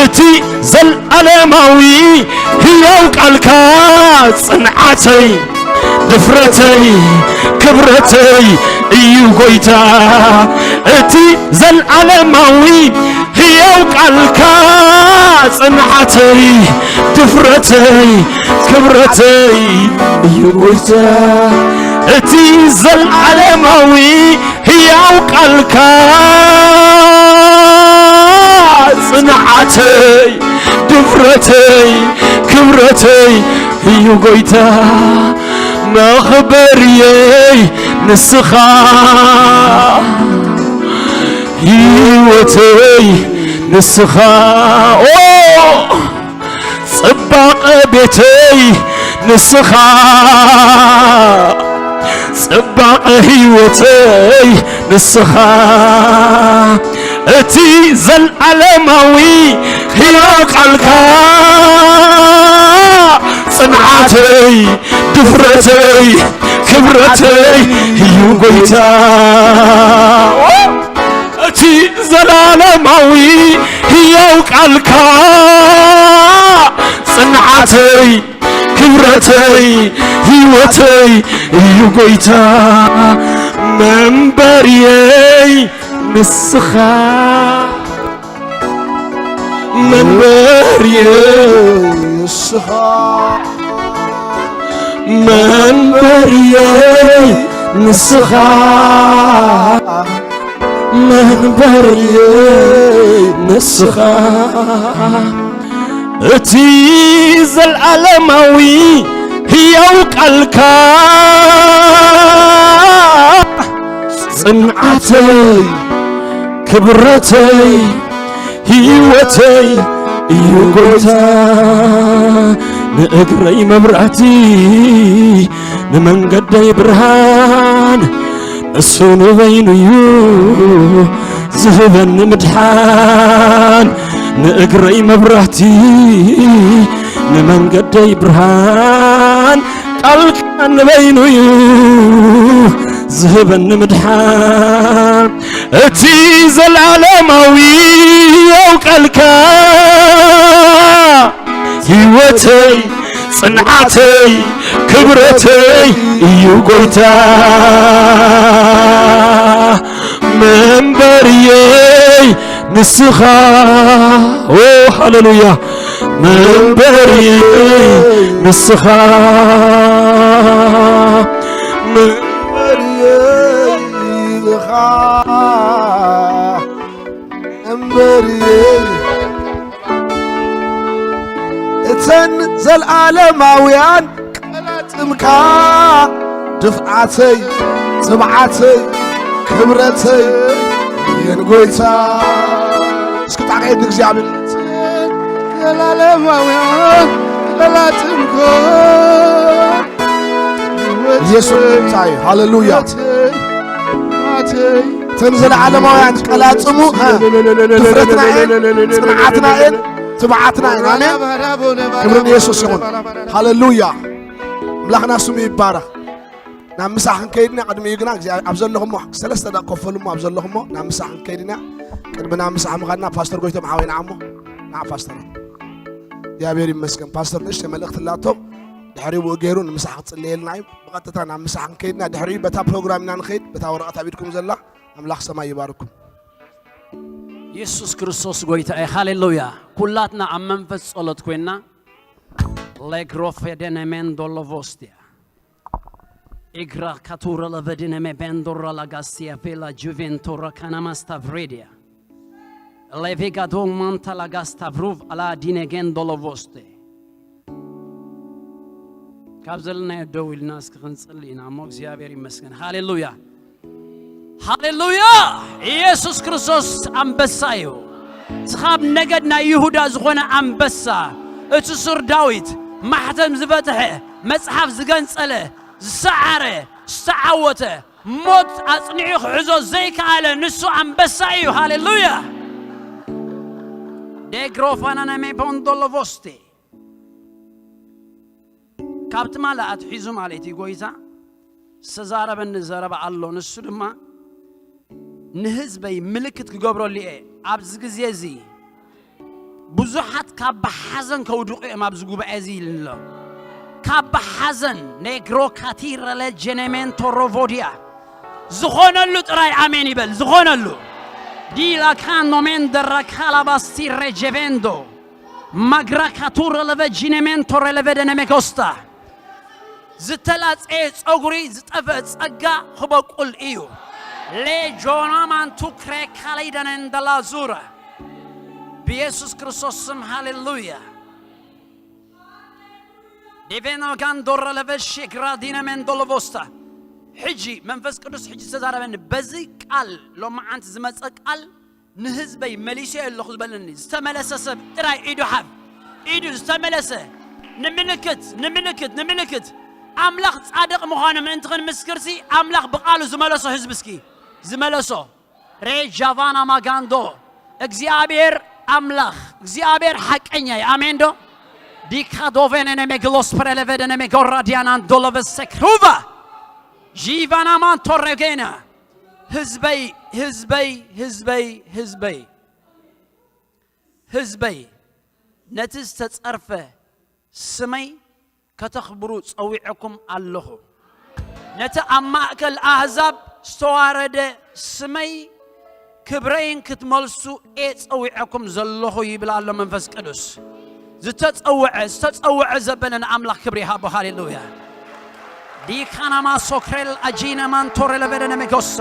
እቲ ዘለዓለማዊ ህያው ቃልካ ጽንዓተይ ድፍረተይ ክብረተይ እዩ ጎይታ እቲ ዘለዓለማዊ ህያው ቃልካ ጽንዓተይ ድፍረተይ ክብረተይ እዩ ጎይታ እቲ ዘለዓለማዊ ህያው ቃልካ ጽንዓተይ ድፍረተይ ክብረተይ እዩ ጎይታ መኽበርየይ ንስኻ ህይወተይ ንስኻ ኦ ጽባቐ ቤተይ ንስኻ ጽባቐ ህይወተይ ንስኻ እቲ ዘለዓለማዊ ህያው ቃልካ ጽንዓተይ ድፍረተይ ክብረተይ እዩ ጎይታ እቲ ዘላለማዊ ህያው ቃልካ ጽንዓተይ ክብረተይ ህይወተይ እዩ ጎይታ መንበርየይ ንስኻ መንበርየይ ንስኻ መንበርየይ ንስኻ መንበርየይ ንስኻ፣ እቲ ዘለዓለማዊ ህያው ቃልካ፣ ጽንዓተይ፣ ክብረተይ፣ ህይወተይ እዩ ጎይታ። ንእግረይ መብራህቲ፣ ንመንገደይ ብርሃን፣ እሱ ንበይኑ እዩ ዝህበኒ ምድሓን። ንእግረይ መብራህቲ፣ ንመንገደይ ብርሃን፣ ቃልካ ንበይኑ እዩ ዝህበኒ ምድሓን። እቲ ዘለዓለማዊ ያው ቃልካ፣ ህይወተይ፣ ጽንዓተይ፣ ክብረተይ እዩ ጎይታ። መንበርየይ ንስኻ፣ ኦ ሃሌሉያ። መንበርየይ ንስኻ፣ መንበርየይ ንኻ፣ መንበርየይ እተን ዘልኣለማውያን ቀላጽምካ፣ ድፍዓተይ፣ ትብዓተይ፣ ክብረተይ የን ጎይታ። እስኪ ጣቕዒት ንእግዚኣብሔር። ዘላለማውያን ቀላጽምካ፣ ኢየሱስ ጎይታ እዩ። ሃሌሉያ። እተን ዘለዓለማውያን ቀላጽሙ፣ እ፣ ድፍረትና እየን፣ ጽንዓትና እየን፣ ትብዓትና እየን። ኣሜን። ክብሪ ንየሱስ ይኹን። ሃሌሉያ። ኣምላኽና ስሙ ይባረኽ። ናብ ምሳሕ ክንከይድና ቅድሚኡ ግና እግዚኣብሔር ኣብ ዘለኹሞ ሰለስተ ደቂቕ ኮፈሉ እሞ ኣብ ዘለኹሞ ናብ ምሳሕ ክንከይድና ቅድሚ ናብ ምሳሕ ምኻድና ፓስተር ጎይቶም ሓወይና ዓሞ ንዓ ፓስተር እግዚኣብሔር ይመስገን። ፓስተር ንእሽተይ መልእኽቲ ኣላቶ ድሕሪኡ ብኡ ገይሩ ንምሳሕ ክጽልየልና እዩ። ብቐጥታ ናብ ምሳሕ ክንከይድና ድሕሪኡ በታ ፕሮግራም ኢና ንኸይድ። በታ ወረቐት ኣብ ኢድኩም ዘላ ኣምላኽ ሰማይ ይባርኩም። ኢየሱስ ክርስቶስ ጎይታ እዩ። ሃሌሉያ። ኩላትና ኣብ መንፈስ ጸሎት ኮይና ሌግሮፌደነሜን ዶሎቮስትያ ኢግራ ካቱረ ለቨድነሜ ቤንዶራ ላጋስቲያ ቬላ ጁቬንቶራ ካናማስታ ቭሬድያ ሌቬጋዶ ማንታ ላጋስታ ቭሩቭ ኣላ ዲነጌን ዶሎቮስቴ ካብ ዘለናዮ ደው ኢልና እስኪ ክንጽሊ ኢና እሞ እግዚኣብሔር ይመስገን። ሃሌሉያ። ሃሌሉያ! ኢየሱስ ክርስቶስ ኣንበሳ እዩ። እቲ ካብ ነገድ ናይ ይሁዳ ዝኾነ ኣንበሳ፣ እቲ ሱር ዳዊት፣ ማሕተም ዝበትሐ፣ መጽሓፍ ዝገንጸለ፣ ዝሰዓረ፣ ዝተዓወተ፣ ሞት ኣጽኒዑ ክሕዞ ዘይከኣለ ንሱ ኣንበሳ እዩ። ሃሌሉያ! ዴግሮፋናናሜ ቦንዶሎቮስቴ ካብ ትማሊ ኣትሒዙ ማለት እዩ ጎይታ ዝተዛረበኒ ዘረባ ኣሎ። ንሱ ድማ ንህዝበይ ምልክት ክገብረሉ እየ። ኣብዚ ግዜ እዚ ብዙሓት ካብ ብሓዘን ከውድቑ እዮም ኣብዚ ጉባኤ እዚ ኢሉ ኣሎ። ካብ ብሓዘን ኔግሮ ካቲረለ ጀነሜንቶ ሮቮዲያ ዝኾነሉ ጥራይ ኣሜን ይበል። ዝኾነሉ ዲላካኖሜን ደራካላባስቲ ሬጀቬንዶ ማግራካቱረ ለቨ ጂነሜንቶ ረለቨ ደነሜጎስታ ዝተላጸየ ጸጉሪ ዝጠፍአ ጸጋ ክበቁል እዩ። ሌጆና ማንቱ ክሬካለይ ደነንደላዙረ ብኢየሱስ ክርስቶስ ስም ሃሌሉያ። ዲቬኖ ጋንዶረ ለቨ ሼግራ ዲነሜንዶሎቮስታ ሕጂ መንፈስ ቅዱስ ሕጂ ዝተዛረበኒ በዚ ቃል ሎማዓንቲ ዝመጸ ቃል ንህዝበይ መሊሰ ኣለኹ ዝበለኒ ዝተመለሰ ሰብ ጥራይ ኢዱ ሓፍ ኢዱ ዝተመለሰ ንምልክት ንምልክት ንምልክት ኣምላኽ ጻድቕ ምዃኑ ምእንቲ ክንምስክርሲ ኣምላኽ ብቓሉ ዝመለሶ ህዝቢ እስኪ ዝመለሶ ሬጃቫና ማጋንዶ እግዚኣብሔር ኣምላኽ እግዚኣብሔር ሓቀኛ እዩ ኣሜን ዶ ዲካዶቬነነ ሜግሎስ ፕረለቨደነ ሜጎራዲያናን ዶሎቨሰክሩቫ ጂቫናማን ቶረጌና ህዝበይ ህዝበይ ህዝበይ ህዝበይ ህዝበይ ነቲ ዝተጸርፈ ስመይ ከተኽብሩ ጸዊዐኩም ኣለኹ። ነቲ ኣብ ማእከል ኣህዛብ ዝተዋረደ ስመይ ክብረይን ክትመልሱ እየ ጸዊዐኩም ዘለኹ ይብል ኣሎ መንፈስ ቅዱስ። ዝተጸውዐ ዝተጸውዐ ዘበለ ንኣምላኽ ክብሪ ይሃቦ። ሃሌሉያ። ዲካናማ ሶክሬል ኣጂነማን ቶሬለበደነ መጎሳ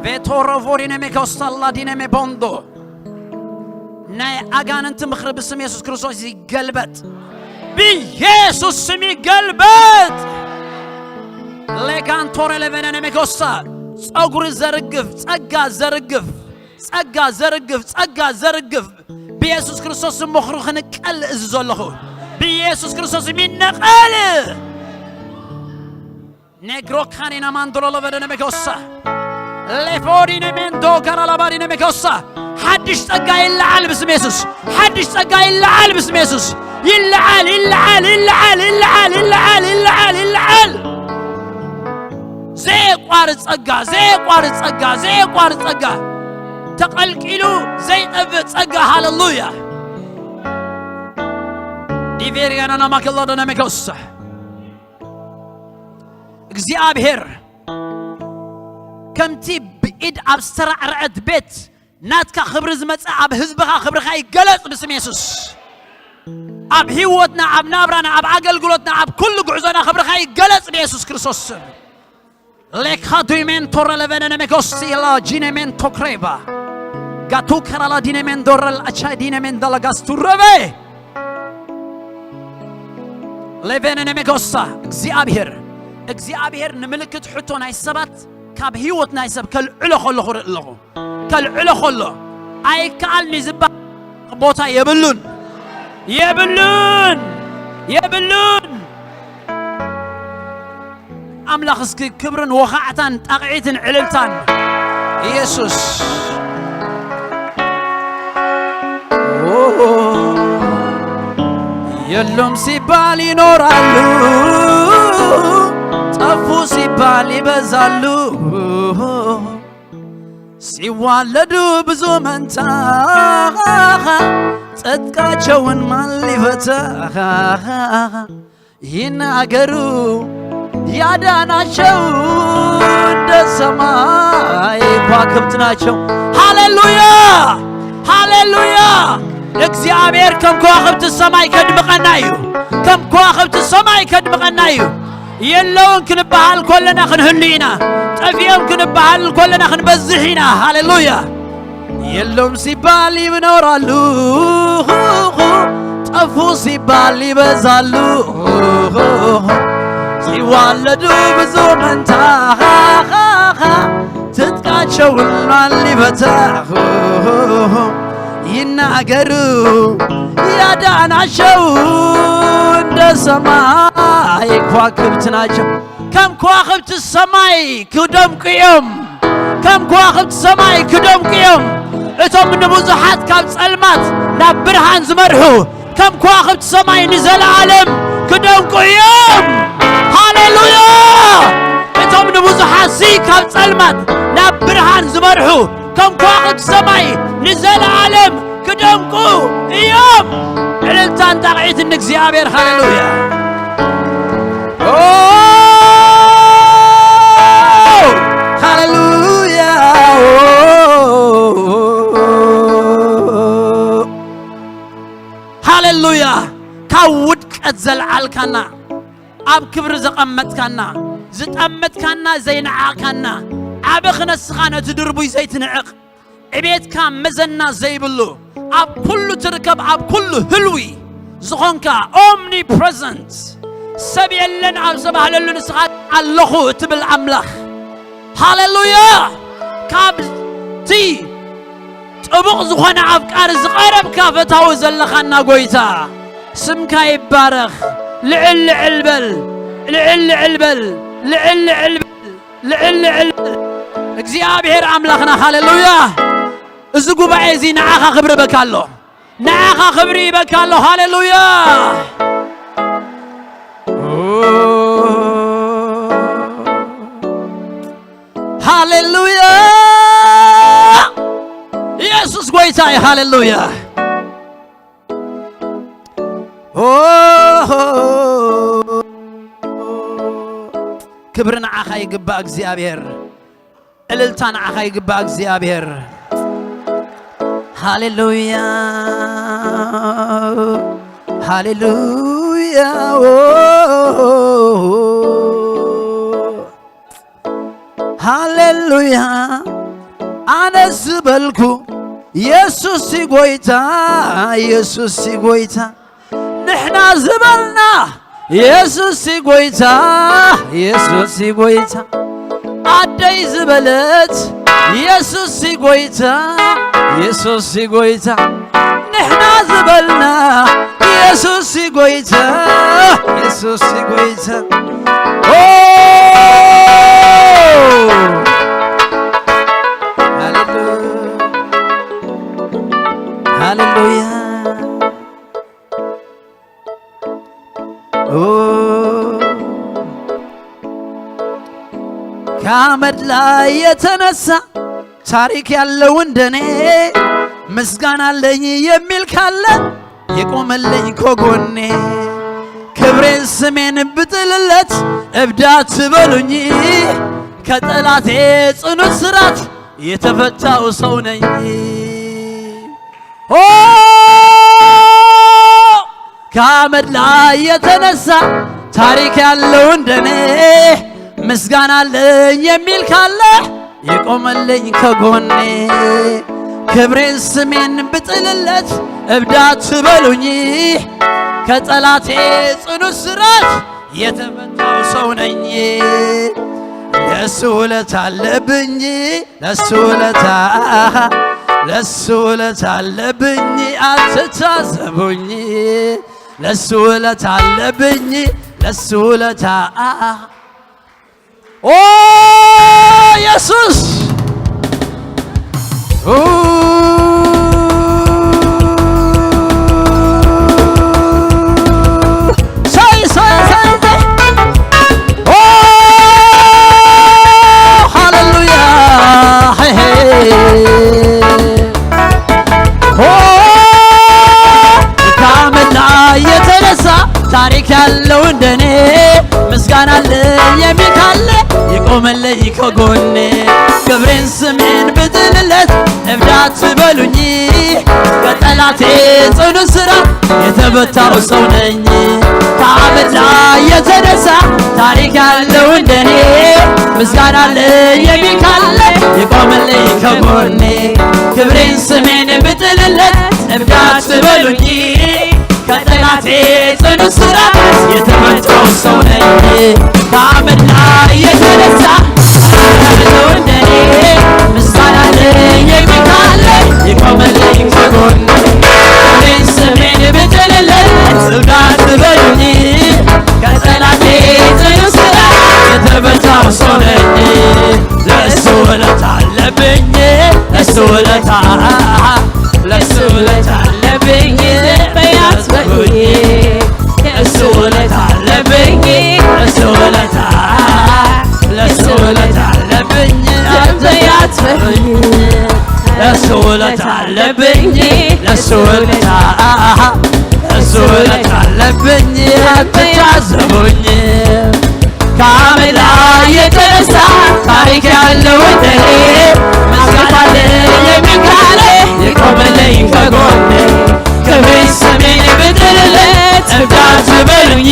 ቬቶሮቮሪነ ሜኮስታላ ዲነ ሜቦንዶ ናይ ኣጋንንቲ ምኽሪ ብስም የሱስ ክርስቶስ ይገልበጥ። ብየሱስ ስም ይገልበጥ። ሌካንቶረ ለቨነነ ሜኮሳ ጸጉሪ ዘርግፍ፣ ጸጋ ዘርግፍ፣ ጸጋ ዘርግፍ፣ ጸጋ ዘርግፍ። ብየሱስ ክርስቶስ ስም ምኽሩ ክንቀል እዚ ዘለኹ ብየሱስ ክርስቶስ ስም ይነቀል። ኔግሮ ካኔና ማንዶሎ ለቨደነ መጎሳ ሌፎሪነ ሜንዶ ካራላባሪነ መጎሳ ሓድሽ ጸጋ ይለዓል ብስም የሱስ። ሓድሽ ጸጋ ይለዓል ብስም የሱስ። ይለዓል፣ ይለዓል፣ ይለዓል፣ ይለዓል፣ ይለዓል፣ ይለዓል፣ ይለዓል። ዘየቋርጽ ጸጋ፣ ዘየቋርጽ ጸጋ፣ ዘየቋርጽ ጸጋ። ተቐልቂሉ ዘይጠፍእ ጸጋ። ሃሌሉያ። ዲቬሪያና ናማከላ ደነ መጎሳ። እግዚኣብሔር ከምቲ ብኢድ ኣብ ዝተራዕረዐት ቤት ናትካ ክብሪ ዝመጽእ ኣብ ህዝብኻ ክብርኻ ይገለጽ ብስም የሱስ። ኣብ ህይወትና፣ ኣብ ናብራና፣ ኣብ ኣገልግሎትና፣ ኣብ ኩሉ ጉዕዞና ክብርኻ ይገለጽ ብየሱስ ክርስቶስ ስም። ሌካ ዱይሜን ቶረ ለቨነነ ሜጎስቲ ላ ጂነሜን ቶክሬባ ጋቱ ከራላ ዲነሜን ዶረል ኣቻ ዲነሜን ዳላጋስቱ ረበ ሌቬነነ ሜጎሳ። እግዚኣብሔር፣ እግዚኣብሔር ንምልክት ሕቶ ናይ ሰባት ካብ ህይወት ናይ ሰብ ከልዕሎ ከሎ ክርኢ ኣለኹ። ከልዕሎ ከሎ ኣይከኣልኒ ዝበሃል ቦታ የብሉን፣ የብሉን፣ የብሉን። ኣምላኽ እስኪ ክብርን ወኻዕታን ጣቕዒትን ዕልልታን ኢየሱስ። የሉም ሲባል ይኖራሉ፣ ጠፉ ሲባል ይበዛሉ፣ ሲዋለዱ ብዙ መንታ፣ ጽድቃቸውን ማን ሊፈታ? ይናገሩ ያዳናቸው እንደ ሰማይ ከዋክብት ናቸው። ሃሌሉያ፣ ሃሌሉያ። እግዚኣብሔር ከም ከዋክብቲ ሰማይ ከድምቐና እዩ። ከም ከዋክብቲ ሰማይ ከድምቐና እዩ። የለውን ክንበሃል ከለና ክንህሉ ኢና። ጠፊኦም ክንበሃል ከለና ክንበዝሕ ኢና። ሃሌሉያ። የሎም ሲባል ይኖራሉ፣ ጠፉ ሲባል ይበዛሉ፣ ሲዋለዱ ብዙ መንታ፣ ትጥቃቸውን ማን ሊፈታ? ይናገሩ ያዳናቸው እንደ ሰማይ ከዋክብት ናቸው። ከም ከዋክብቲ ሰማይ ክደምቁ እዮም። ከም ከዋክብቲ ሰማይ ክደምቁ እዮም። እቶም ንብዙሓት ካብ ጸልማት ናብ ብርሃን ዝመርሑ ከም ከዋክብቲ ሰማይ ንዘለዓለም ክደምቁ እዮም። ሃሌሉያ! እቶም ንብዙሓት ሲ ካብ ጸልማት ናብ ብርሃን ዝመርሑ ከም ከዋክብቲ ሰማይ ንዘለዓለም ክደምቁ እዮም። ዕልልታን ጣቕዒትን ንእግዚኣብሔር። ሃሌሉያ! ኦ፣ ሃሌሉያ! ኦ፣ ሃሌሉያ! ካብ ውድቀት ዘልዓልካና፣ ኣብ ክብሪ ዘቐመጥካና፣ ዝጠመትካና ዘይነዓቕካና፣ ዓቢ ክነስኻ ነቲ ድርቡይ ዘይትንዕቕ፣ ዕቤትካ መዘና ዘይብሉ፣ ኣብ ኩሉ ትርከብ፣ ኣብ ኩሉ ህልዊ ዝኾንካ፣ ኦምኒፕረዘንት፣ ሰብ የለን ኣብ ዘባህለሉ ንስኻ ኣለኹ እትብል ኣምላኽ። ሃሌሉያ! ካብቲ ጥቡቕ ዝኾነ ኣፍቃሪ ዝቐረብካ ፈታዊ ዘለኻና ጎይታ፣ ስምካ ይባረኽ። ልዕል ልዕል በል፣ ልዕል ልዕል በል፣ ልዕል ልዕል በል፣ ልዕል ልዕል በል። እግዚኣብሔር ኣምላኽና፣ ሃሌሉያ! እዚ ጉባኤ እዚ ንዓኻ ክብሪ ይበካ ኣሎ። ንዓኻ ክብሪ ይበካ ኣሎ። ሃሌሉያ! ሃሌሉያ! ኢየሱስ ጎይታ እዩ። ሃሌሉያ! ኦ፣ ክብሪ ንዓኻ ይግባእ እግዚኣብሔር። እልልታ ንዓኻ ይግባእ እግዚኣብሔር። ሃሌሉያ፣ ሃሌሉያ፣ ኦ፣ ሃሌሉያ። ኣነ ዝበልኩ የሱስ ሲ ጎይታ፣ የሱስ ሲ ጎይታ። ንሕና ዝበልና የሱስ ሲ ጎይታ፣ የሱስ ሲ ጎይታ። ኣደይ ዝበለት የሱስ ሲ ጎይታ፣ የሱስ ሲ ጎይታ። ንሕና ዝበልና የሱስ ሲ ጎይታ፣ የሱስ ሲ ጎይታ። ኦ! ሃሌሉ-፣ ሃሌሉያ። ኦ! ከአመድ ላይ የተነሳ ታሪክ ያለው እንደኔ ምስጋና አለኝ የሚል ካለ የቆመልኝ ከጎኔ። ክብሬን ስሜን ብጥልለት እብድ አትበሉኝ፣ ከጠላቴ ጽኑ እስራት የተፈታው ሰው ነኝ። ኦ! ከአመድ ላይ የተነሳ ታሪክ ያለው እንደኔ ምስጋና አለኝ የሚል ካለ የቆመልኝ ከጎኔ። ክብሬን ስሜን ብጥልለት እብድ አትበሉኝ፣ ከጠላቴ ጽኑ እስራት የተፈታው ሰው ነኝ። ለሱ ውለታ አለብኝ፣ ለሱ ውለታ፣ ለሱ ውለታ አለብኝ፣ አትታዘቡኝ። ለሱ ውለታ አለብኝ፣ ለሱ ውለታ። ኦ ኢየሱስ! ኡ! ሳይ፣ ሳይ፣ ሳይ፣ ሳይ። ኦ ሃሌሉያ! ሄ፣ ሄ። ኦ ከአመድ ላይ የተነሳ ታሪክ ያለው እንደኔ ምስጋና አለ የሚል ካለ ይቆመልኝ ከጎኔ። ክብሬን ስሜን ብጥልለት እብድ አትበሉኝ፣ ከጠላቴ ጽኑ ስራ የተፈታው ሰው ነኝ። ከአመድ ላይ የተነሳ ታሪክ ያለው እንደኔ ምስጋና አለ የሚል ካለ ይቆመልኝ ከጎኔ። ክብሬን ስሜን ብጥልለት እብድ አትበሉኝ፣ ከጠላቴ ጽኑ ስራ የተፈታው ሰው ነኝ። ከአመድ ላይ የተነሳ ያለው እንደኔ ምስጋና አለ የሚል ካለ ይቆመልኝ ከጎኔ። ክብሬን ስሜን ብጥልለት እብድ አትበሉኝ፣ ከጠላቴ ጽኑ ስራ የተፈታው ሰው ነኝ። ለሱ ውለታ አለብኝ፣ ለሱ ውለታ፣ ለሱ ውለታ አለብኝ በያስበሉኝ። ለሱ ውለታ አለብኝ፣ ለሱ ውለታ፣ ለሱ ውለታ አለብኝ በያስበሉኝ። ለሱ ውለታ አለብኝ፣ ለሱ ውለታ፣ ለሱ ውለታ አለብኝ አትታዘቡኝ። ከአመድ ላይ የተነሳ ታሪክ ያለው እንደኔ መስቀል የሚካለ የቆመልኝ ከጎኔ። ክብሬን ስሜን ብጥልለት እብድ አትበሉኝ፣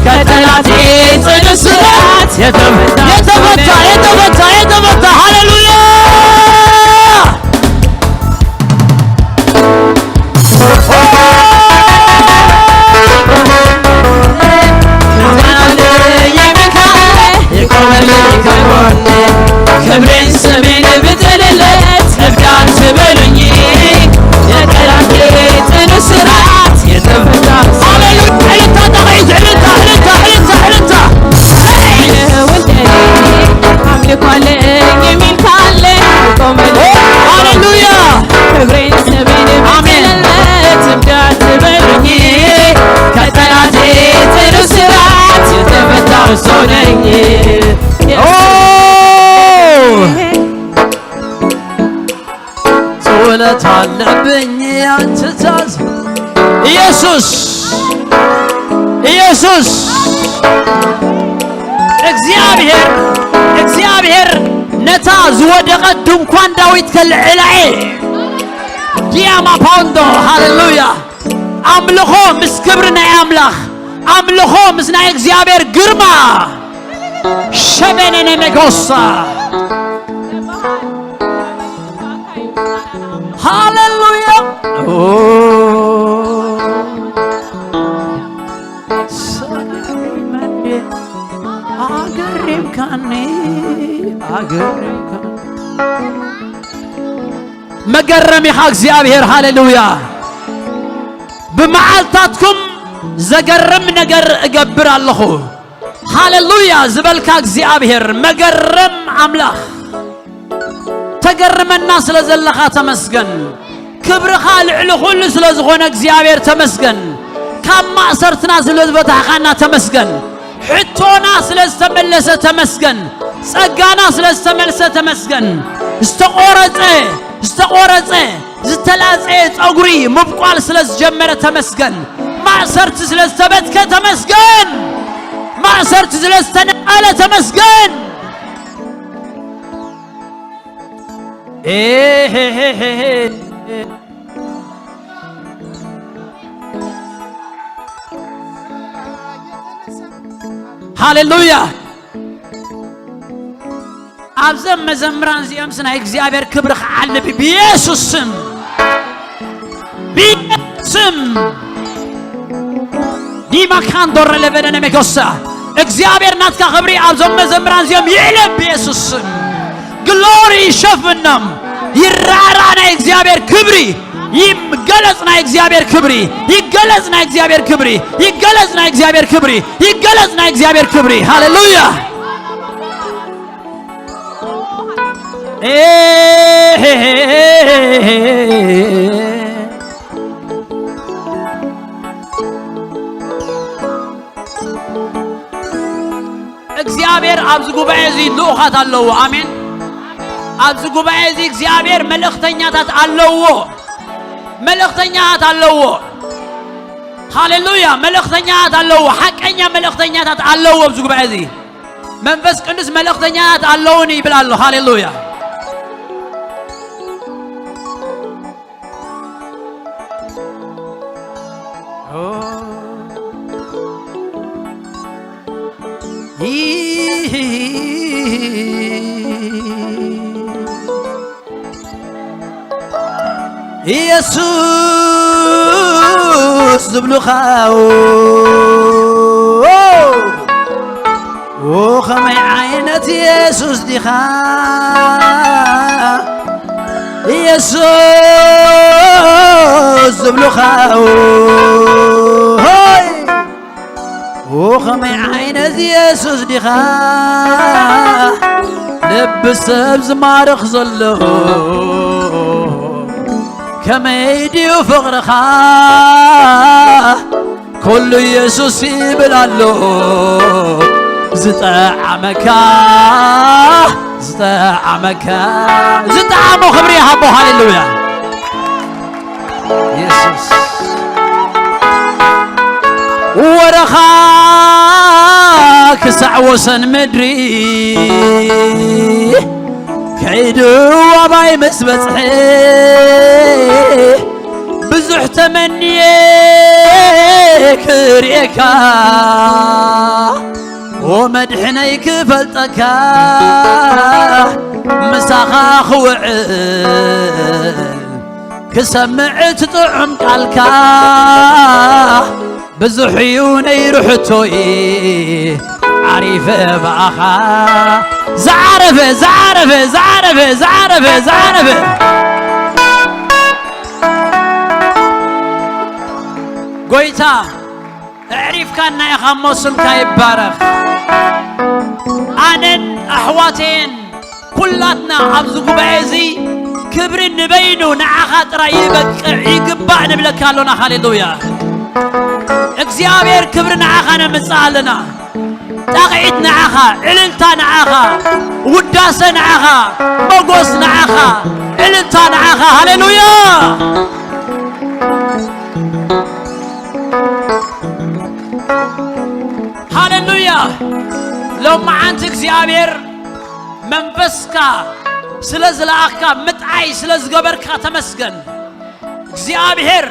ከጠላቴ ጽኑ ስራት የተፈታ፣ የተፈታ፣ የተፈታ። ሃሌሉያ! ክብሬን ስሜን ብጥልለት እብድ አትበሉኝ፣ የጠላቴ ጽኑ ስራት የተፈታ። ሃሌሉያ! እልልታ፣ እልልታ፣ እልልታ፣ እልልታ፣ እልልታ። አምልኮ አለኝ የሚል ካለ ቆመልኝ። ሃሌሉያ! ክብሬን ስሜን አሜን። ብጥልለት እብድ አትበሉኝ፣ ከጠላቴ ጽኑ ስራት የተፈታው ሰው ነኝ። ኦ! ውለታ አለብኝ አንተ ታዝ-፣ ኢየሱስ፣ ኢየሱስ። እግዚኣብሔር፣ እግዚኣብሔር ነታ ዝወደቐት ድንኳን ዳዊት ከልዕላ እየ። ዲያማ ፓውንዶ፣ ሃሌሉያ። ኣምልኾ ምስ ክብሪ ናይ ኣምላኽ፣ ኣምልኾ ምስ ናይ እግዚኣብሔር ግርማ። ሸበነነ መጎሳ። ሃሌሉያ። ኦ፣ ሰማይ መሬት ኣገሪምካኒ፣ ኣገሪምካኒ። መገረም ኢኻ እግዚኣብሔር። ሃሌሉያ። ብመዓልታትኩም ዘገርም ነገር እገብር ኣለኹ። ሃሌሉያ ዝበልካ እግዚኣብሔር፣ መገረም ኣምላኽ። ተገርመና ስለ ዘለኻ ተመስገን። ክብርኻ ልዕሊ ኩሉ ስለ ዝኾነ እግዚኣብሔር ተመስገን። ካብ ማእሰርትና ስለ ዝበታሕኻና ተመስገን። ሕቶና ስለ ዝተመለሰ ተመስገን። ጸጋና ስለ ዝተመልሰ ተመስገን። ዝተቖረጸ፣ ዝተቖረጸ፣ ዝተላጸየ ጸጉሪ ምብቋል ስለ ዝጀመረ ተመስገን። ማእሰርቲ ስለ ዝተበትከ ተመስገን። ማእሰርቲ ስለ ዝተነቀለ ተመስገን። ኤሄሄሄ። ሃሌሉያ። ኣብዘም መዘምራን እዚኦምስ ናይ እግዚኣብሔር ክብሪ ክዓልብ ብየሱስ ስም። ብየሱስ ስም። ዲማ ካንዶረ ለበደነ ሜጎሳ። እግዚኣብሔር ናትካ ክብሪ ኣብዞም መዘምራን እዚኦም ይዕለብ ብየሱስ ስም። ግሎሪ ይሸፍኖም። ይራራ ናይ እግዚኣብሔር ክብሪ። ይገለጽ ናይ እግዚኣብሔር ክብሪ። ይገለጽ ናይ እግዚኣብሔር ክብሪ። ይገለጽ ናይ እግዚኣብሔር ክብሪ። ይገለጽ ናይ እግዚኣብሔር ክብሪ። ሃሌሉያ። ኤሄ። እግዚኣብሔር ኣብዚ ጉባኤ እዚ ልኡኻት ኣለዎ። ኣሜን። ኣብዚ ጉባኤ እዚ እግዚኣብሔር መልእኽተኛታት ኣለዎ። መልእኽተኛታት ኣለዎ። ሃሌሉያ። መልእኽተኛታት ኣለዎ። ሓቀኛ መልእኽተኛታት ኣለዎ ኣብዚ ጉባኤ እዚ። መንፈስ ቅዱስ መልእኽተኛታት ኣለውኒ ይብል ኣሎ። ሃሌሉያ። ኢየሱስ ዝብሉኻ፣ ኦ፣ ኦ፣ ኸመይ ዓይነት ኢየሱስ ዲኻ? ኢየሱስ ዝብሉኻ፣ ኦ፣ ሆይ። ኦ፣ ኸመይ ዓይነት ኢየሱስ ዲኻ? ልቢ ሰብ ዝማርኽ ዘሎ፣ ከመይ ድዩ ፍቕርኻ? ኩሉ ኢየሱስ ይብል ኣሎ። ዝጠዓመካ፣ ዝጠዓመካ፣ ዝጠዓሞ ክብሪ ይሃቦ። ሃሌሉያ። ኢየሱስ። ወረኻ ክሳዕ ወሰን ምድሪ ከይዱ ኣባይ ምስ በጽሐ፣ ብዙሕ ተመንየ ክርእየካ፣ ኦ መድሕነይ ክፈልጠካ፣ ምሳኻ ክውዕል ክሰምዕ እቲ ጥዑም ቃልካ። ብዙሕ እዩ ነይሩ ሕቶይ ዓሪፈ ብኣኻ። ዝዓረፈ፣ ዝዓረፈ፣ ዝዓረፈ፣ ዝዓረፈ፣ ዝዓረፈ። ጎይታ፣ ኣዕሪፍካና ኢኻ እሞ ስምካ ይባረኽ። ኣነን ኣሕዋተየን ኩላትና ኣብዚ ጉባኤ እዚ ክብሪ ንበይኑ ንዓኻ ጥራይ ይበቅዕ ይግባእ ንብለካ ኣሎና። ሃሌሉያ። እግዚኣብሔር ክብሪ ንዓኻ ነምጽእ ኣለና። ጣቕዒት ንዓኻ፣ ዕልልታ ንዓኻ፣ ውዳሰ ንዓኻ፣ መጎስ ንዓኻ፣ ዕልልታ ንዓኻ። ሃሌሉያ። ሃሌሉያ። ሎማዓንቲ እግዚኣብሔር መንፈስካ ስለ ዝለኣኽካ፣ ምጥዓይ ስለ ዝገበርካ ተመስገን እግዚኣብሔር።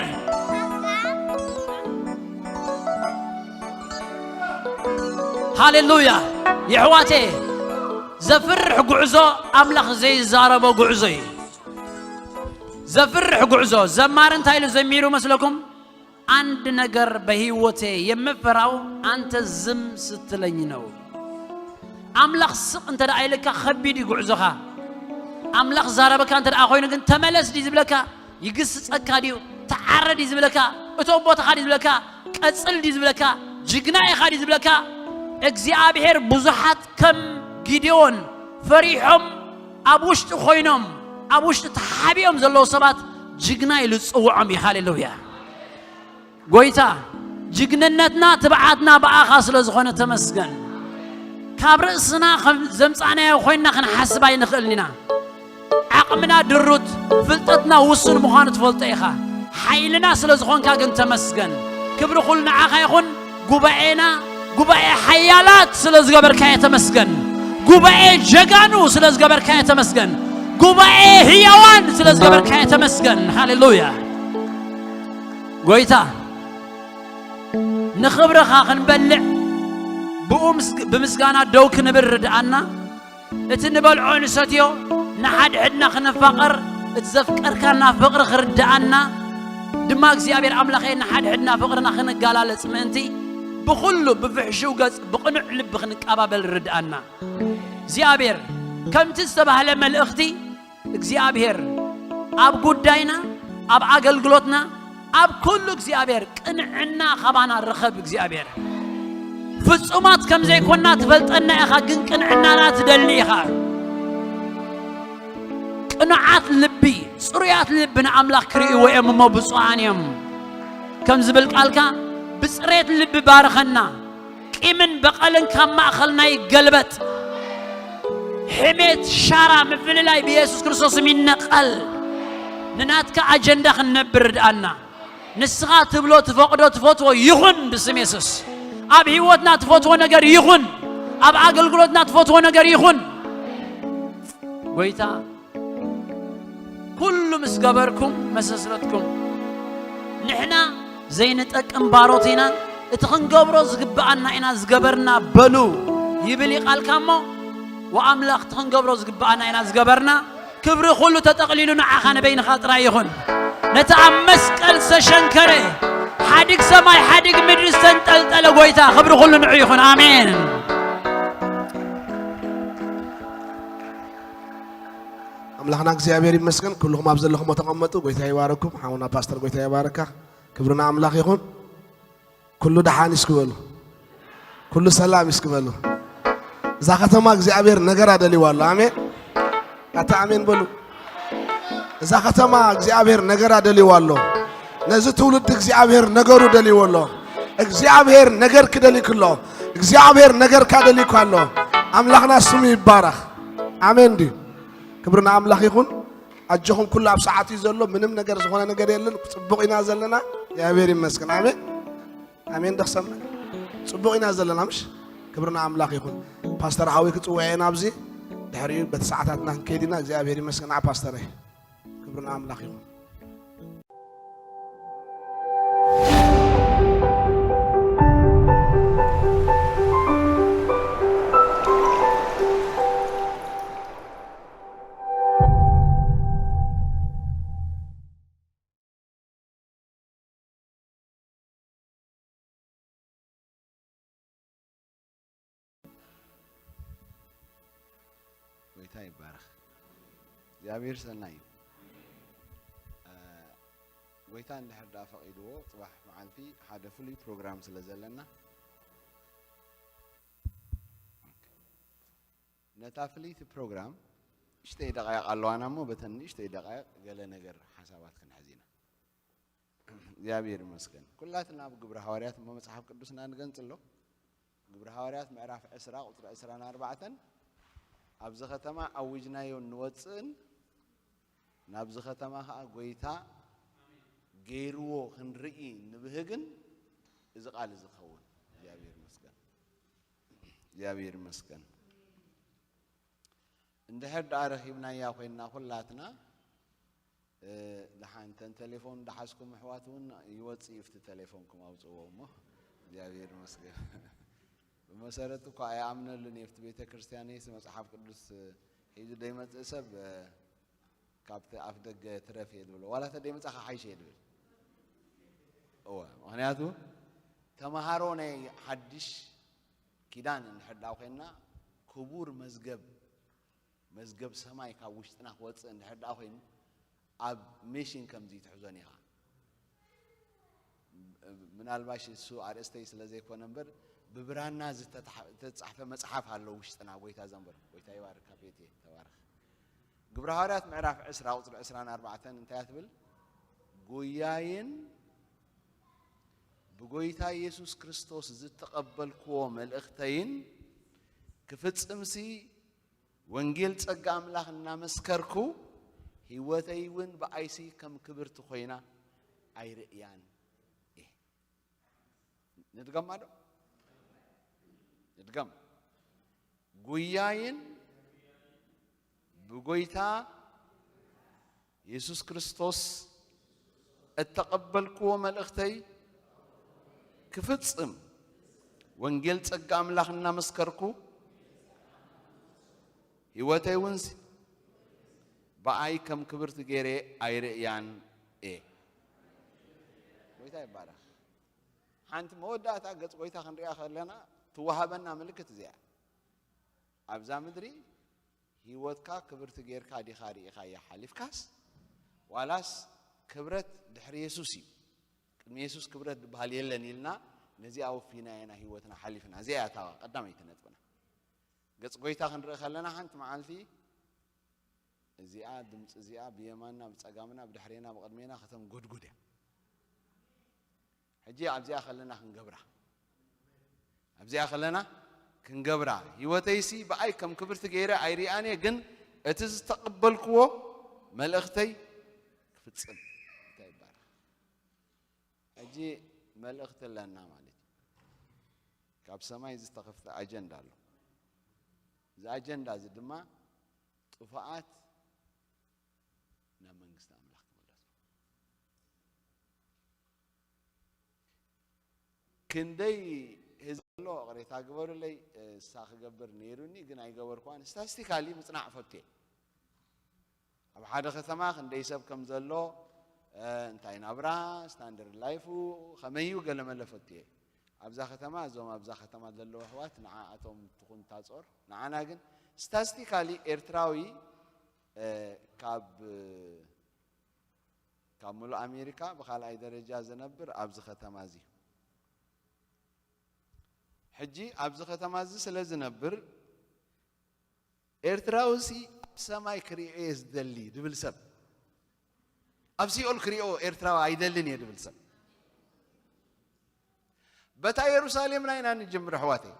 ሃሌሉያ። የሕዋቴ፣ ዘፍርሕ ጉዕዞ ኣምላኽ ዘይዛረቦ ጉዕዞ እዩ። ዘፍርሕ ጉዕዞ። ዘማሪ እንታይ ኢሉ ዘሚሩ መስለኩም? አንድ ነገር በህይወቴ የምፈራው አንተ ዝም ስትለኝ ነው። ኣምላኽ ስቕ እንተ ደኣ ኢልካ ከቢድ እዩ ጉዕዞኻ። ኣምላኽ ዛረበካ እንተ ደኣ ኮይኑ ግን ተመለስ ድዩ ዝብለካ? ይግስጸካ ድዩ? ተዓረ ድዩ ዝብለካ? እቶም ቦታኻ ድዩ ዝብለካ? ቀጽል ድዩ ዝብለካ? ጅግና ኢኻ ድዩ ዝብለካ? እግዚኣብሔር ብዙሓት ከም ጊዴዎን ፈሪሖም ኣብ ውሽጢ ኮይኖም ኣብ ውሽጢ ተሓቢኦም ዘለዉ ሰባት ጅግና ኢሉ ዝጽውዖም እዩ። ሃሌሉያ። ጎይታ፣ ጅግንነትና ትብዓትና ብኣኻ ስለ ዝኾነ ተመስገን። ካብ ርእስና ከም ዘምጻእናዮ ኮይንና ክንሓስብ ኣይንኽእልን ኢና። ዓቕምና ድሩት፣ ፍልጠትና ውሱን ምዃኑ ትፈልጦ ኢኻ። ሓይልና ስለ ዝኾንካ ግን ተመስገን። ክብሪ ኩሉ ንዓኻ ይኹን። ጉባኤና ጉባኤ ሓያላት ስለ ዝገበርካዮ ተመስገን። ጉባኤ ጀጋኑ ስለ ዝገበርካዮ ተመስገን። ጉባኤ ህያዋን ስለ ዝገበርካዮ ተመስገን። ሃሌሉያ። ጎይታ፣ ንኽብርኻ ክንበልዕ ብኡ ምስ-፣ ብምስጋና ደው ክንብል ርድኣና። እቲ ንበልዖ ንሰትዮ ንሓድሕድና ክንፋቐር፣ እቲ ዘፍቀርካና ፍቕሪ ክርድኣና ድማ እግዚኣብሔር ኣምላኸ ንሓድሕድና ፍቕርና ክንጋላለጽ ምእንቲ ብኹሉ ብፍሕሽው ገጽ ብቕኑዕ ልቢ ክንቀባበል ርድኣና። እግዚኣብሔር ከምቲ ዝተባህለ መልእኽቲ እግዚኣብሔር ኣብ ጉዳይና፣ ኣብ ኣገልግሎትና፣ ኣብ ኩሉ እግዚኣብሔር ቅንዕና ካባና ርኸብ። እግዚኣብሔር ፍጹማት ከም ዘይኮንና ትፈልጠና ኢኻ፣ ግን ቅንዕናና ትደሊ ኢኻ። ቅኑዓት ልቢ፣ ጽሩያት ልቢ ንኣምላኽ ክርእይዎ እዮም እሞ ብፁዓን እዮም። ከም ዝብል ቃልካ ብጽሬት ልቢ ባርኸና። ቂምን በቐልን ካብ ማእኸልና ይገልበጥ። ሕሜት፣ ሻራ፣ ምፍልላይ ብኢየሱስ ክርስቶስ ስም ይነቐል። ንናትካ ኣጀንዳ ክንነብር ርድኣና። ንስኻ ትብሎ፣ ትፈቕዶ፣ ትፈትዎ ይኹን ብስም የሱስ። ኣብ ህይወትና ትፈትዎ ነገር ይኹን፣ ኣብ ኣገልግሎትና ትፈትዎ ነገር ይኹን። ጎይታ፣ ኩሉ ምስ ገበርኩም መሰስረትኩም። ንሕና ዘይንጠቅም ባሮት ኢና፣ እቲ ክንገብሮ ዝግብኣና ኢና ዝገበርና በሉ ይብል እዩ ቃልካ እሞ፣ ወኣምላኽ እቲ ክንገብሮ ዝግብኣና ኢና ዝገበርና። ክብሪ ኩሉ ተጠቕሊሉ ንዓኻ ንበይንኻ ጥራይ ይኹን። ነቲ ኣብ መስቀል ዝተሸንከረ፣ ሓዲግ ሰማይ ሓዲግ ምድሪ ዝተንጠልጠለ ጎይታ ክብሪ ኩሉ ንዑ ይኹን። ኣሜን። ኣምላኽና እግዚኣብሔር ይመስገን። ኩልኹም ኣብ ዘለኹም ተቐመጡ። ጎይታ ይባረኩም። ሓውና ፓስተር ጎይታ ይባረካ። ክብሪ ንኣምላኽ ይኹን። ኩሉ ደሓን እስኪ በሉ። ኩሉ ሰላም እስኪ በሉ። እዛ ከተማ እግዚኣብሔር ነገራ ደልይዋ ኣሎ። ኣሜን። ኣታ ኣሜን በሉ። እዛ ከተማ እግዚኣብሔር ነገራ ደልይዋ ኣሎ። ነዚ ትውልዲ እግዚኣብሔር ነገሩ ደልይዎ ኣሎ። እግዚኣብሔር ነገር ክደልይክ ኣሎ። እግዚኣብሔር ነገርካ ደልይኳ ኣሎ። ኣምላኽና ስሙ ይባረኽ። ኣሜን ድዩ? ክብሪ ንኣምላኽ ይኹን። ኣጆኹም፣ ኩሉ ኣብ ሰዓት እዩ ዘሎ። ምንም ነገር ዝኾነ ነገር የለን። ጽቡቕ ኢና ዘለና። እግዚኣብሔር ይመስገን። ኣሜን። ኣሜን። ደኽሰምና ጽቡቕ ኢና ዘለና፣ ምሽ? ክብሪ ንኣምላኽ ይኹን። ፓስተር ሓወይ ክጽውዕ ኢና ኣብዚ። ድሕሪኡ በቲ ሰዓታትና ክንከይድ ኢና። እግዚኣብሔር ይመስገን። ንዓ ፓስተረይ። ክብሪ ንኣምላኽ ይኹን። ጎይታ ይባረኽ። እግዚኣብሔር ሰናይ እዩ። እ፣ ጎይታ እንድሕር ደኣ ፈቒድዎ፣ ጽባሕ መዓልቲ ሓደ ፍሉይ ፕሮግራም ስለ ዘለና፣ ነታ ፍልይቲ ፕሮግራም ንእሽተይ ደቃይቕ ኣለዋና እሞ፣ በተን ንእሽተይ ደቃይቕ ገለ ነገር ሓሳባት ክንሕዝ ኢና። እግዚኣብሔር ይመስገን። ኩላትና ኣብ ግብረ ሃዋርያት እሞ መጽሓፍ ቅዱስና ንገንጽሎ። ግብረ ሃዋርያት ምዕራፍ ዕስራ ቁጽሪ ዕስራን ኣርባዕተን፣ "ኣብዚ ከተማ ኣዊጅናዮ እንወጽእን ናብዚ ከተማ ኸኣ ጎይታ ገይርዎ ክንርኢ ንብህግን እዚ ቃል እዚ ክኸውን." እግዚኣብሔር ይመስገን። እግዚኣብሔር ይመስገን። እንድሕር ደኣ ረኺብናያ ኮይንና ኩላትና፣ እ፣ ደሓን፣ ተን ቴሌፎን ደሓዝኩም ኣሕዋት እውን ይወጽእ እዩ፣ ኣብቲ ቴሌፎንኩም ኣውጽእዎ እሞ። እግዚኣብሔር ይመስገን። ብመሰረት እኳ ኣይኣምነሉን እየ፣ ኣብቲ ቤተ ክርስቲያነይስ መጽሓፍ ቅዱስ ሒዙ ደይመጽእ ሰብ፣ እ፣ ካብቲ ኣፍ ደገ ትረፍ እየ ዝብሎ፣ ዋላ ተደይመጻኻ ሓይሽ እየ ዝብል። እወ፣ ምኽንያቱ ተምሃሮ ናይ ሓድሽ ኪዳን እንድሕር ደኣ ኮይንና፣ ክቡር መዝገብ፣ መዝገብ ሰማይ ካብ ውሽጥና ክወጽእ እንድሕር ደኣ ኮይኑ፣ ኣብ ሚሽን ከምዚ ትሕዞን ኢኻ። ምናልባሽ እሱ ኣርእስተይ ስለ ዘይኮነ እምበር፣ ብብራና ዝተተሓ-፣ ዝተጻሕፈ መጽሓፍ ኣሎ ውሽጥና። ጎይታ ዘንበር፣ ጎይታ ይባርካ ቤቴ፣ ተባረኽ። ግብረ ሃዋርያት ምዕራፍ ዕስራ ቁጽሪ ዕስራን ኣርባዕተን እንታይ እያ ትብል? ጉያይን ብጎይታ ኢየሱስ ክርስቶስ ዝተቐበልክዎ መልእኽተይን ክፍጽምሲ፣ ወንጌል ጸጋ ኣምላኽ እናመስከርኩ፣ ህይወተይ እውን ብኣይሲ ከም ክብርቲ ኮይና ኣይርእያን እየ። ንድገማ ዶ? ንድገም። ጉያይን ብጎይታ የሱስ ክርስቶስ እተቐበልክዎ መልእኽተይ ክፍጽም፣ ወንጌል ጸጋ ኣምላኽ እናመስከርኩ፣ ህይወተይ እውን ሲ-፣ ብኣይ ከም ክብርቲ ገይረ ኣይርእያን እየ። ጎይታ ይባረኽ። ሓንቲ መወዳእታ ገጽ ጎይታ ክንሪኣ ከለና ትወሃበና ምልክት እዚኣ። ኣብዛ ምድሪ ህይወትካ ክብርቲ ጌርካ ዲኻ ርኢኻያ ሓሊፍካስ፣ ዋላስ ክብረት ድሕሪ የሱስ እዩ? ቅድሚ የሱስ ክብረት ዝበሃል የለን ኢልና ነዚኣ ወፊና ኢና ህይወትና ሓሊፍና። እዚኣ እያ እታ ቀዳመይቲ ነጥብና። ገጽ ጎይታ ክንርኢ ከለና ሓንቲ መዓልቲ እዚኣ ድምጺ እዚኣ ብየማንና፣ ብጸጋምና፣ ብድሕሬና፣ ብቕድሜና ከተንጎድጉድ እያ። ሕጂ ኣብዚኣ ከለና ክንገብራ፣ ኣብዚኣ ከለና ክንገብራ፣ ህይወተይሲ ብኣይ ከም ክብርቲ ገይረ ኣይሪኣንየ፣ ግን እቲ ዝተቐበልክዎ መልእኽተይ ክፍጽም። እንታይ ይባረኽ። ሕጂ መልእኽቲ ኣለና ማለት እዩ። ካብ ሰማይ ዝተኸፍተ ኣጀንዳ ኣሎ። እዚ ኣጀንዳ እዚ ድማ ጥፉኣት ናብ መንግስቲ ኣምላኽ ክምለሱ። ክንደይ ህዝቢ ኣሎ፣ ቅሬታ ግበሩለይ። እሳ ክገብር ነይሩኒ ግን ኣይገበርኩዋን። ስታስቲካሊ ምጽናዕ ፈትየ። ኣብ ሓደ ከተማ ክንደይ ሰብ ከም ዘሎ፣ እ፣ እንታይ ናብራ፣ ስታንደርድ ላይፉ ከመይ እዩ፣ ገለ መለ ፈትየ። ኣብዛ ከተማ፣ እዞም ኣብዛ ከተማ ዘለዉ ኣሕዋት፣ ንዓኣቶም ትኹን እታ ጾር፣ ንዓና ግን ስታስቲካሊ ኤርትራዊ፣ እ፣ ካብ፣ ካብ ምሉእ ኣሜሪካ ብኻልኣይ ደረጃ ዝነብር ኣብዚ ከተማ እዚ እዩ። ሕጂ ኣብዚ ከተማ እዚ ስለ ዝነብር፣ ኤርትራዊ ሲ ኣብ ሰማይ ክሪኦ እየ ዝደሊ ድብል ሰብ፣ ኣብ ሲኦል ክሪኦ ኤርትራዊ ኣይደልን እየ ድብል ሰብ፣ በታ የሩሳሌምና ኢና ንጅምር ኣሕዋተይ።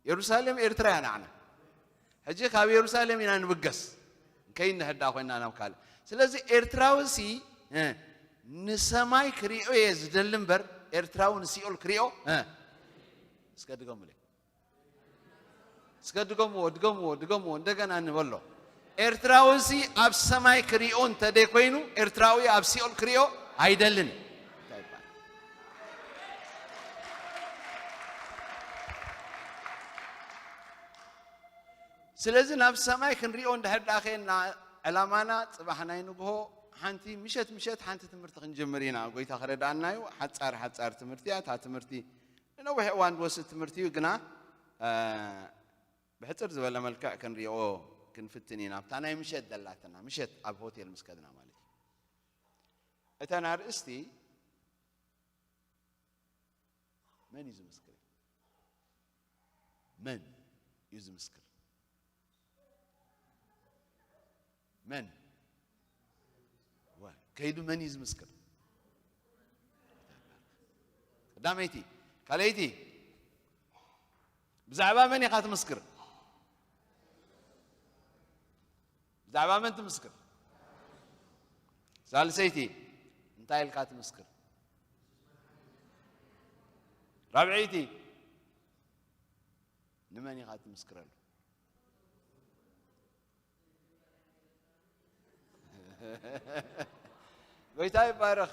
የሩሳሌም ኤርትራ እያ ንዓና። ሕጂ ካብ የሩሳሌም ኢና ንብገስ፣ ከይንህዳ ኮይና ናብ ካልእ። ስለዚ ኤርትራዊ ሲ፣ እ፣ ንሰማይ ክሪኦ እየ ዝደሊ እምበር፣ ኤርትራዊ ንሲኦል ክሪኦ፣ እ፣ እስከ ድገሙለይ። እስከ ድገምዎ፣ ድገምዎ፣ ድገምዎ፣ እንደገና ንበሎ። ኤርትራዊሲ ኣብ ሰማይ ክሪኦ እንተ ደይኮይኑ፣ ኤርትራዊ ኣብ ሲኦል ክሪኦ ኣይደልን እዩ። እንታይ ይባል? ስለዚ ናብ ሰማይ ክንሪኦ እንድሕር ደኣ ኸየና፣ ዕላማና ጽባሕ ናይ ንግሆ ሓንቲ ምሸት፣ ምሸት ሓንቲ ትምህርቲ ክንጅምር ኢና። ጎይታ ክረድኣና እዩ። ሓጻር፣ ሓጻር ትምህርቲ እያ። እታ ትምህርቲ ንነዊሕ እዋን ዝወስድ ትምህርቲ እዩ፣ ግና፣ እ፣ ብሕጽር ዝበለ መልክዕ ክንሪኦ ክንፍትን ኢና። ኣብታ ናይ ምሸት ዘላትና፣ ምሸት ኣብ ሆቴል ምስ ከድና ማለት እዩ። እተን ኣርእስቲ መን እዩ ዝምስክር? መን እዩ ዝምስክር? መን? ዋ፣ ከይዱ መን እዩ ዝምስክር? ቀዳመይቲ፣ ካልኣይቲ፣ ብዛዕባ መን ኢኻ ትምስክር? ብዛዕባ መን ትምስክር? ሳልሰይቲ፣ እንታይ ኢልካ ትምስክር? ራብዐይቲ፣ ንመን ኢኻ ትምስክረሉ? ጎይታ ይባረኽ።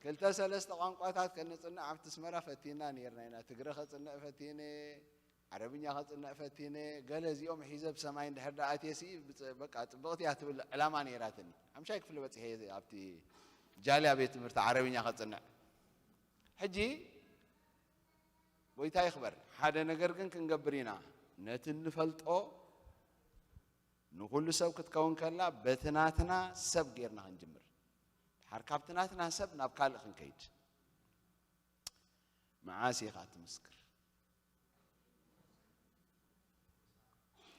ክልተ ሰለስተ ቋንቋታት ከነጽንዕ ኣብቲ ኣስመራ ፈቲና ነይርና ኢና። ትግረ ከጽንዕ ፈቲነ፣ ዓረብኛ ከጽንዕ ፈቲነ፣ ገለ እዚኦም ሒዘ ብሰማይ እንድሕር ደኣ ኣትየሲ፣ ብጽ-፣ በቃ ጽብቕቲ እያ ትብል ዕላማ ነይራትኒ። ሓምሻይ ክፍሊ በጺሐ እየ ኣብቲ ጃልያ ቤት ትምህርቲ ዓረብኛ ከጽንዕ። ሕጂ ጎይታ ይኽበር። ሓደ ነገር ግን ክንገብር ኢና። ነቲ እንፈልጦ ንኹሉ ሰብ ክትከውን ከላ፣ በቲ ናትና ሰብ ጌርና ክንጅምር። ድሓር ካብቲ ናትና ሰብ ናብ ካልእ ክንከይድ። መዓስ ኢኻ ትምስክር?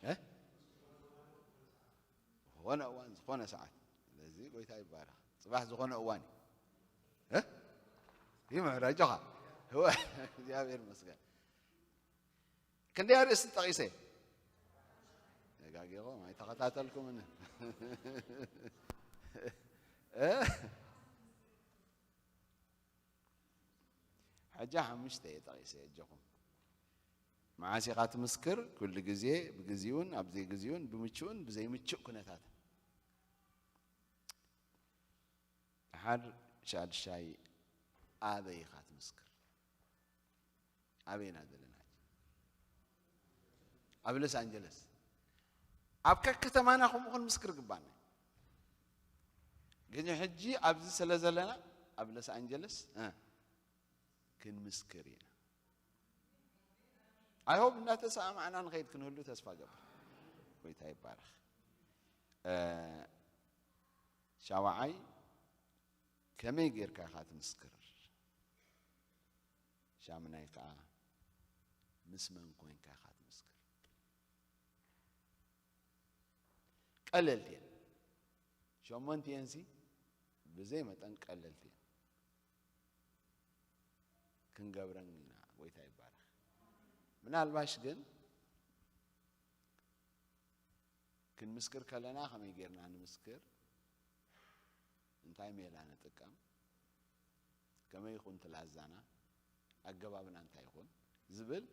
እ? ዝኾነ እዋን፣ ዝኾነ ሰዓት። ስለዚ ጎይታ ይባረኽ። ጽባሕ ዝኾነ እዋን እዩ። እ? ይምዕር፣ ኣጆኻ። እወ፣ እግዚኣብሔር ይመስገን። ክንደይ ኣርእስቲ ጠቒሰ? ደጋጊኹም ኣይተኸታተልኩምን። እ? ሕጂ ሓሙሽተ እየ ጠቒሰ፣ ኣጆኹም። መዓስ ኢኻ ትምስክር? ኩሉ ግዜ፣ ብግዚኡን ኣብ ዘይግዚኡን፣ ብምቹእን ብዘይምቹእ ኩነታትን። ድሓር ሻድሻይ፣ ኣበይ ኢኻ ትምስክር? ኣበይ ኢና ዘለና? ኣብ ሎስ ኣንጀለስ። ኣብ ከከተማና ከምኡ ክንምስክር ግባና። ግን ሕጂ ኣብዚ ስለ ዘለና፣ ኣብ ሎስ ኣንጀለስ፣ እ፣ ክንምስክር ኢና። ኣይ ሆፕ እናተሰማማዕና ንኸይድ ክንህሉ ተስፋ ገብር። ጎይታ ይባረኽ። እ፣ ሻውዓይ፣ ከመይ ጌርካ ኢኻ ትምስክር? ሻምናይ ከኣ፣ ምስ መን ኮይንካ ኢኻ ትምስክር? ቀለልቲ እየን። ሸሞንቲኤንሲ ብዘይ መጠን ቀለልቲ እየን። ክንገብረን ኢና። ጎይታ ይባረኽ። ምናልባሽ ግን ክንምስክር ከለና ከመይ ጌርና ንምስክር? እንታይ ሜላ ንጥቀም? ከመይ ይኹን ትላዛና? ኣገባብና እንታይ ይኹን? ዝብል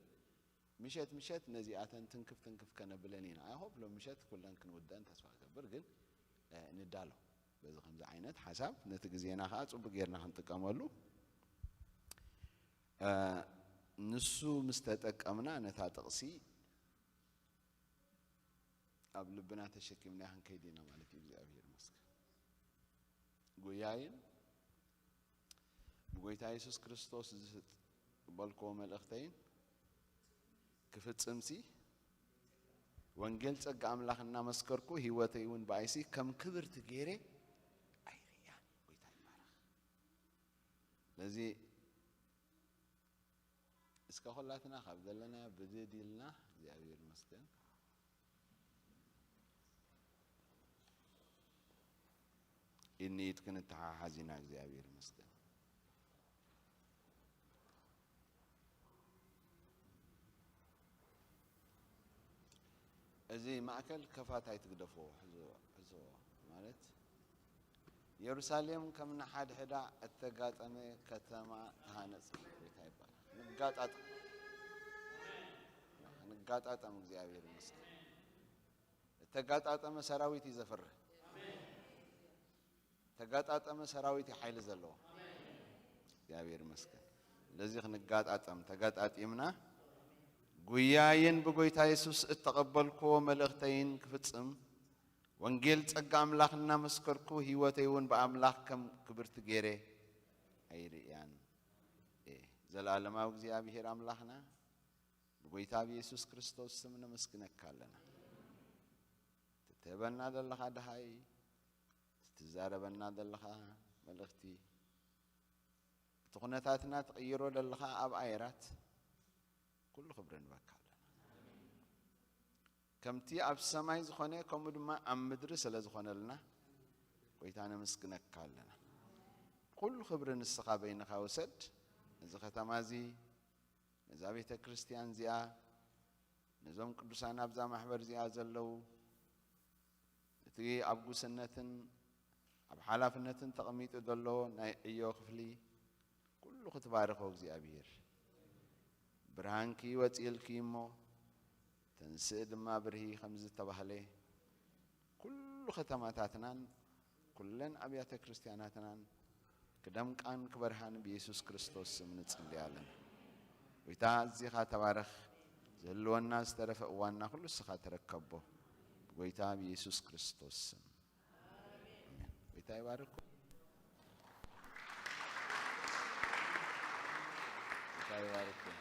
ምሸት ምሸት ነዚኣተን ትንክፍ ትንክፍ ከነብለን ኢና። ኣይ ሆፕ ሎም ምሸት ኩለን ክንውደን ተስፋ ክገብር፣ ግን፣ እ፣ ንዳሎ። በዚ ከምዚ ዓይነት ሓሳብ ነቲ ግዜና ከኣ ጽቡቅ ጌርና ክንጥቀመሉ፣ እ፣ ንሱ ምስ ተጠቀምና ነታ ጥቕሲ ኣብ ልብና ተሸኪምና ክንከይድ ኢና ማለት እዩ። እግዚኣብሔር ይመስገን። ጉያይን ብጎይታ የሱስ ክርስቶስ ዝተቀበልክዎ መልእኽተይን ክፍጽምሲ፣ ወንጌል ጸጋ ኣምላኽ እናመስከርኩ፣ ህይወተይ እውን ብኣይሲ ከም ክብርቲ ገይረ ኣይርእያን። ጎይታ ይባረኽ። ስለዚ እስከ ኩላትና ካብ ዘለናዮ ብድድ ኢልና፣ እግዚኣብሔር ይመስገን። ኢድ ንኢድ ክንተሓሓዝ ኢና። እግዚኣብሔር ይመስገን። እዚ ማእከል ከፋት ኣይትግደፎ፣ ሕዞ፣ ሕዞ ማለት፣ የሩሳሌም ከም ንሓድሕዳ እተጋጠመ ከተማ ተሃነጽ። ጎይታ ይባረኽ። ንጋጣጠም፣ ንጋጣጠም። እግዚኣብሔር ይመስገን። እተጋጣጠመ ሰራዊት እዩ ዘፍርህ። ተጋጣጠመ ሰራዊት እዩ ሓይሊ ዘለዎ። እግዚኣብሔር ይመስገን። ስለዚ ክንጋጣጠም፣ ተጋጣጢምና፣ ጉያይን ብጎይታ የሱስ እተቐበልክዎ መልእኽተይን ክፍጽም፣ ወንጌል ጸጋ ኣምላኽ እናመስከርኩ፣ ህይወተይ እውን ብኣምላኽ ከም ክብርቲ ገይረ ኣይርእያን እየ። ዘለኣለማዊ እግዚኣብሔር ኣምላኽና፣ ብጎይታ ብየሱስ ክርስቶስ ስም ነመስግነካ ኣለና። ትትህበና ዘለኻ ደሃይ፣ ትዛረበና ዘለኻ መልእኽቲ፣ እቲ ኩነታትና ትቕይሮ ዘለኻ ኣብ ኣየራት፣ ኩሉ ክብሪ ንበካ ኣለና። ከምቲ ኣብ ሰማይ ዝኾነ፣ ከምኡ ድማ ኣብ ምድሪ ስለ ዝኾነልና፣ ጎይታ ነመስግነካ ኣለና። ኩሉ ክብሪ ንስኻ በይንኻ ውሰድ። ነዚ ከተማ እዚ፣ ነዛ ቤተ ክርስቲያን እዚኣ፣ ነዞም ቅዱሳን ኣብዛ ማሕበር እዚኣ ዘለዉ፣ እቲ ኣብ ጉስነትን ኣብ ሓላፍነትን ተቐሚጡ ዘሎ ናይ ዕዮ ክፍሊ፣ ኩሉ ክትባርኾ እግዚኣብሔር። ብርሃንኪ ወፂእልኪ እሞ፣ ተንስእ ድማ ብርሂ ከም ዝተባህለ፣ ኩሉ ከተማታትናን ኩለን ኣብያተ ክርስቲያናትናን ክደምቃን ክበርሃን ብየሱስ ክርስቶስ ስም ንጽሊ ኣለና። ጎይታ ኣዚኻ ተባረኽ። ዝህልወና ዝተረፈ እዋንና ኩሉ እስኻ ተረከቦ። ብጎይታ ብኢየሱስ ክርስቶስ ስም። ኣሜን። ጎይታ ይባርኩም። ጎይታ ይባርኩም።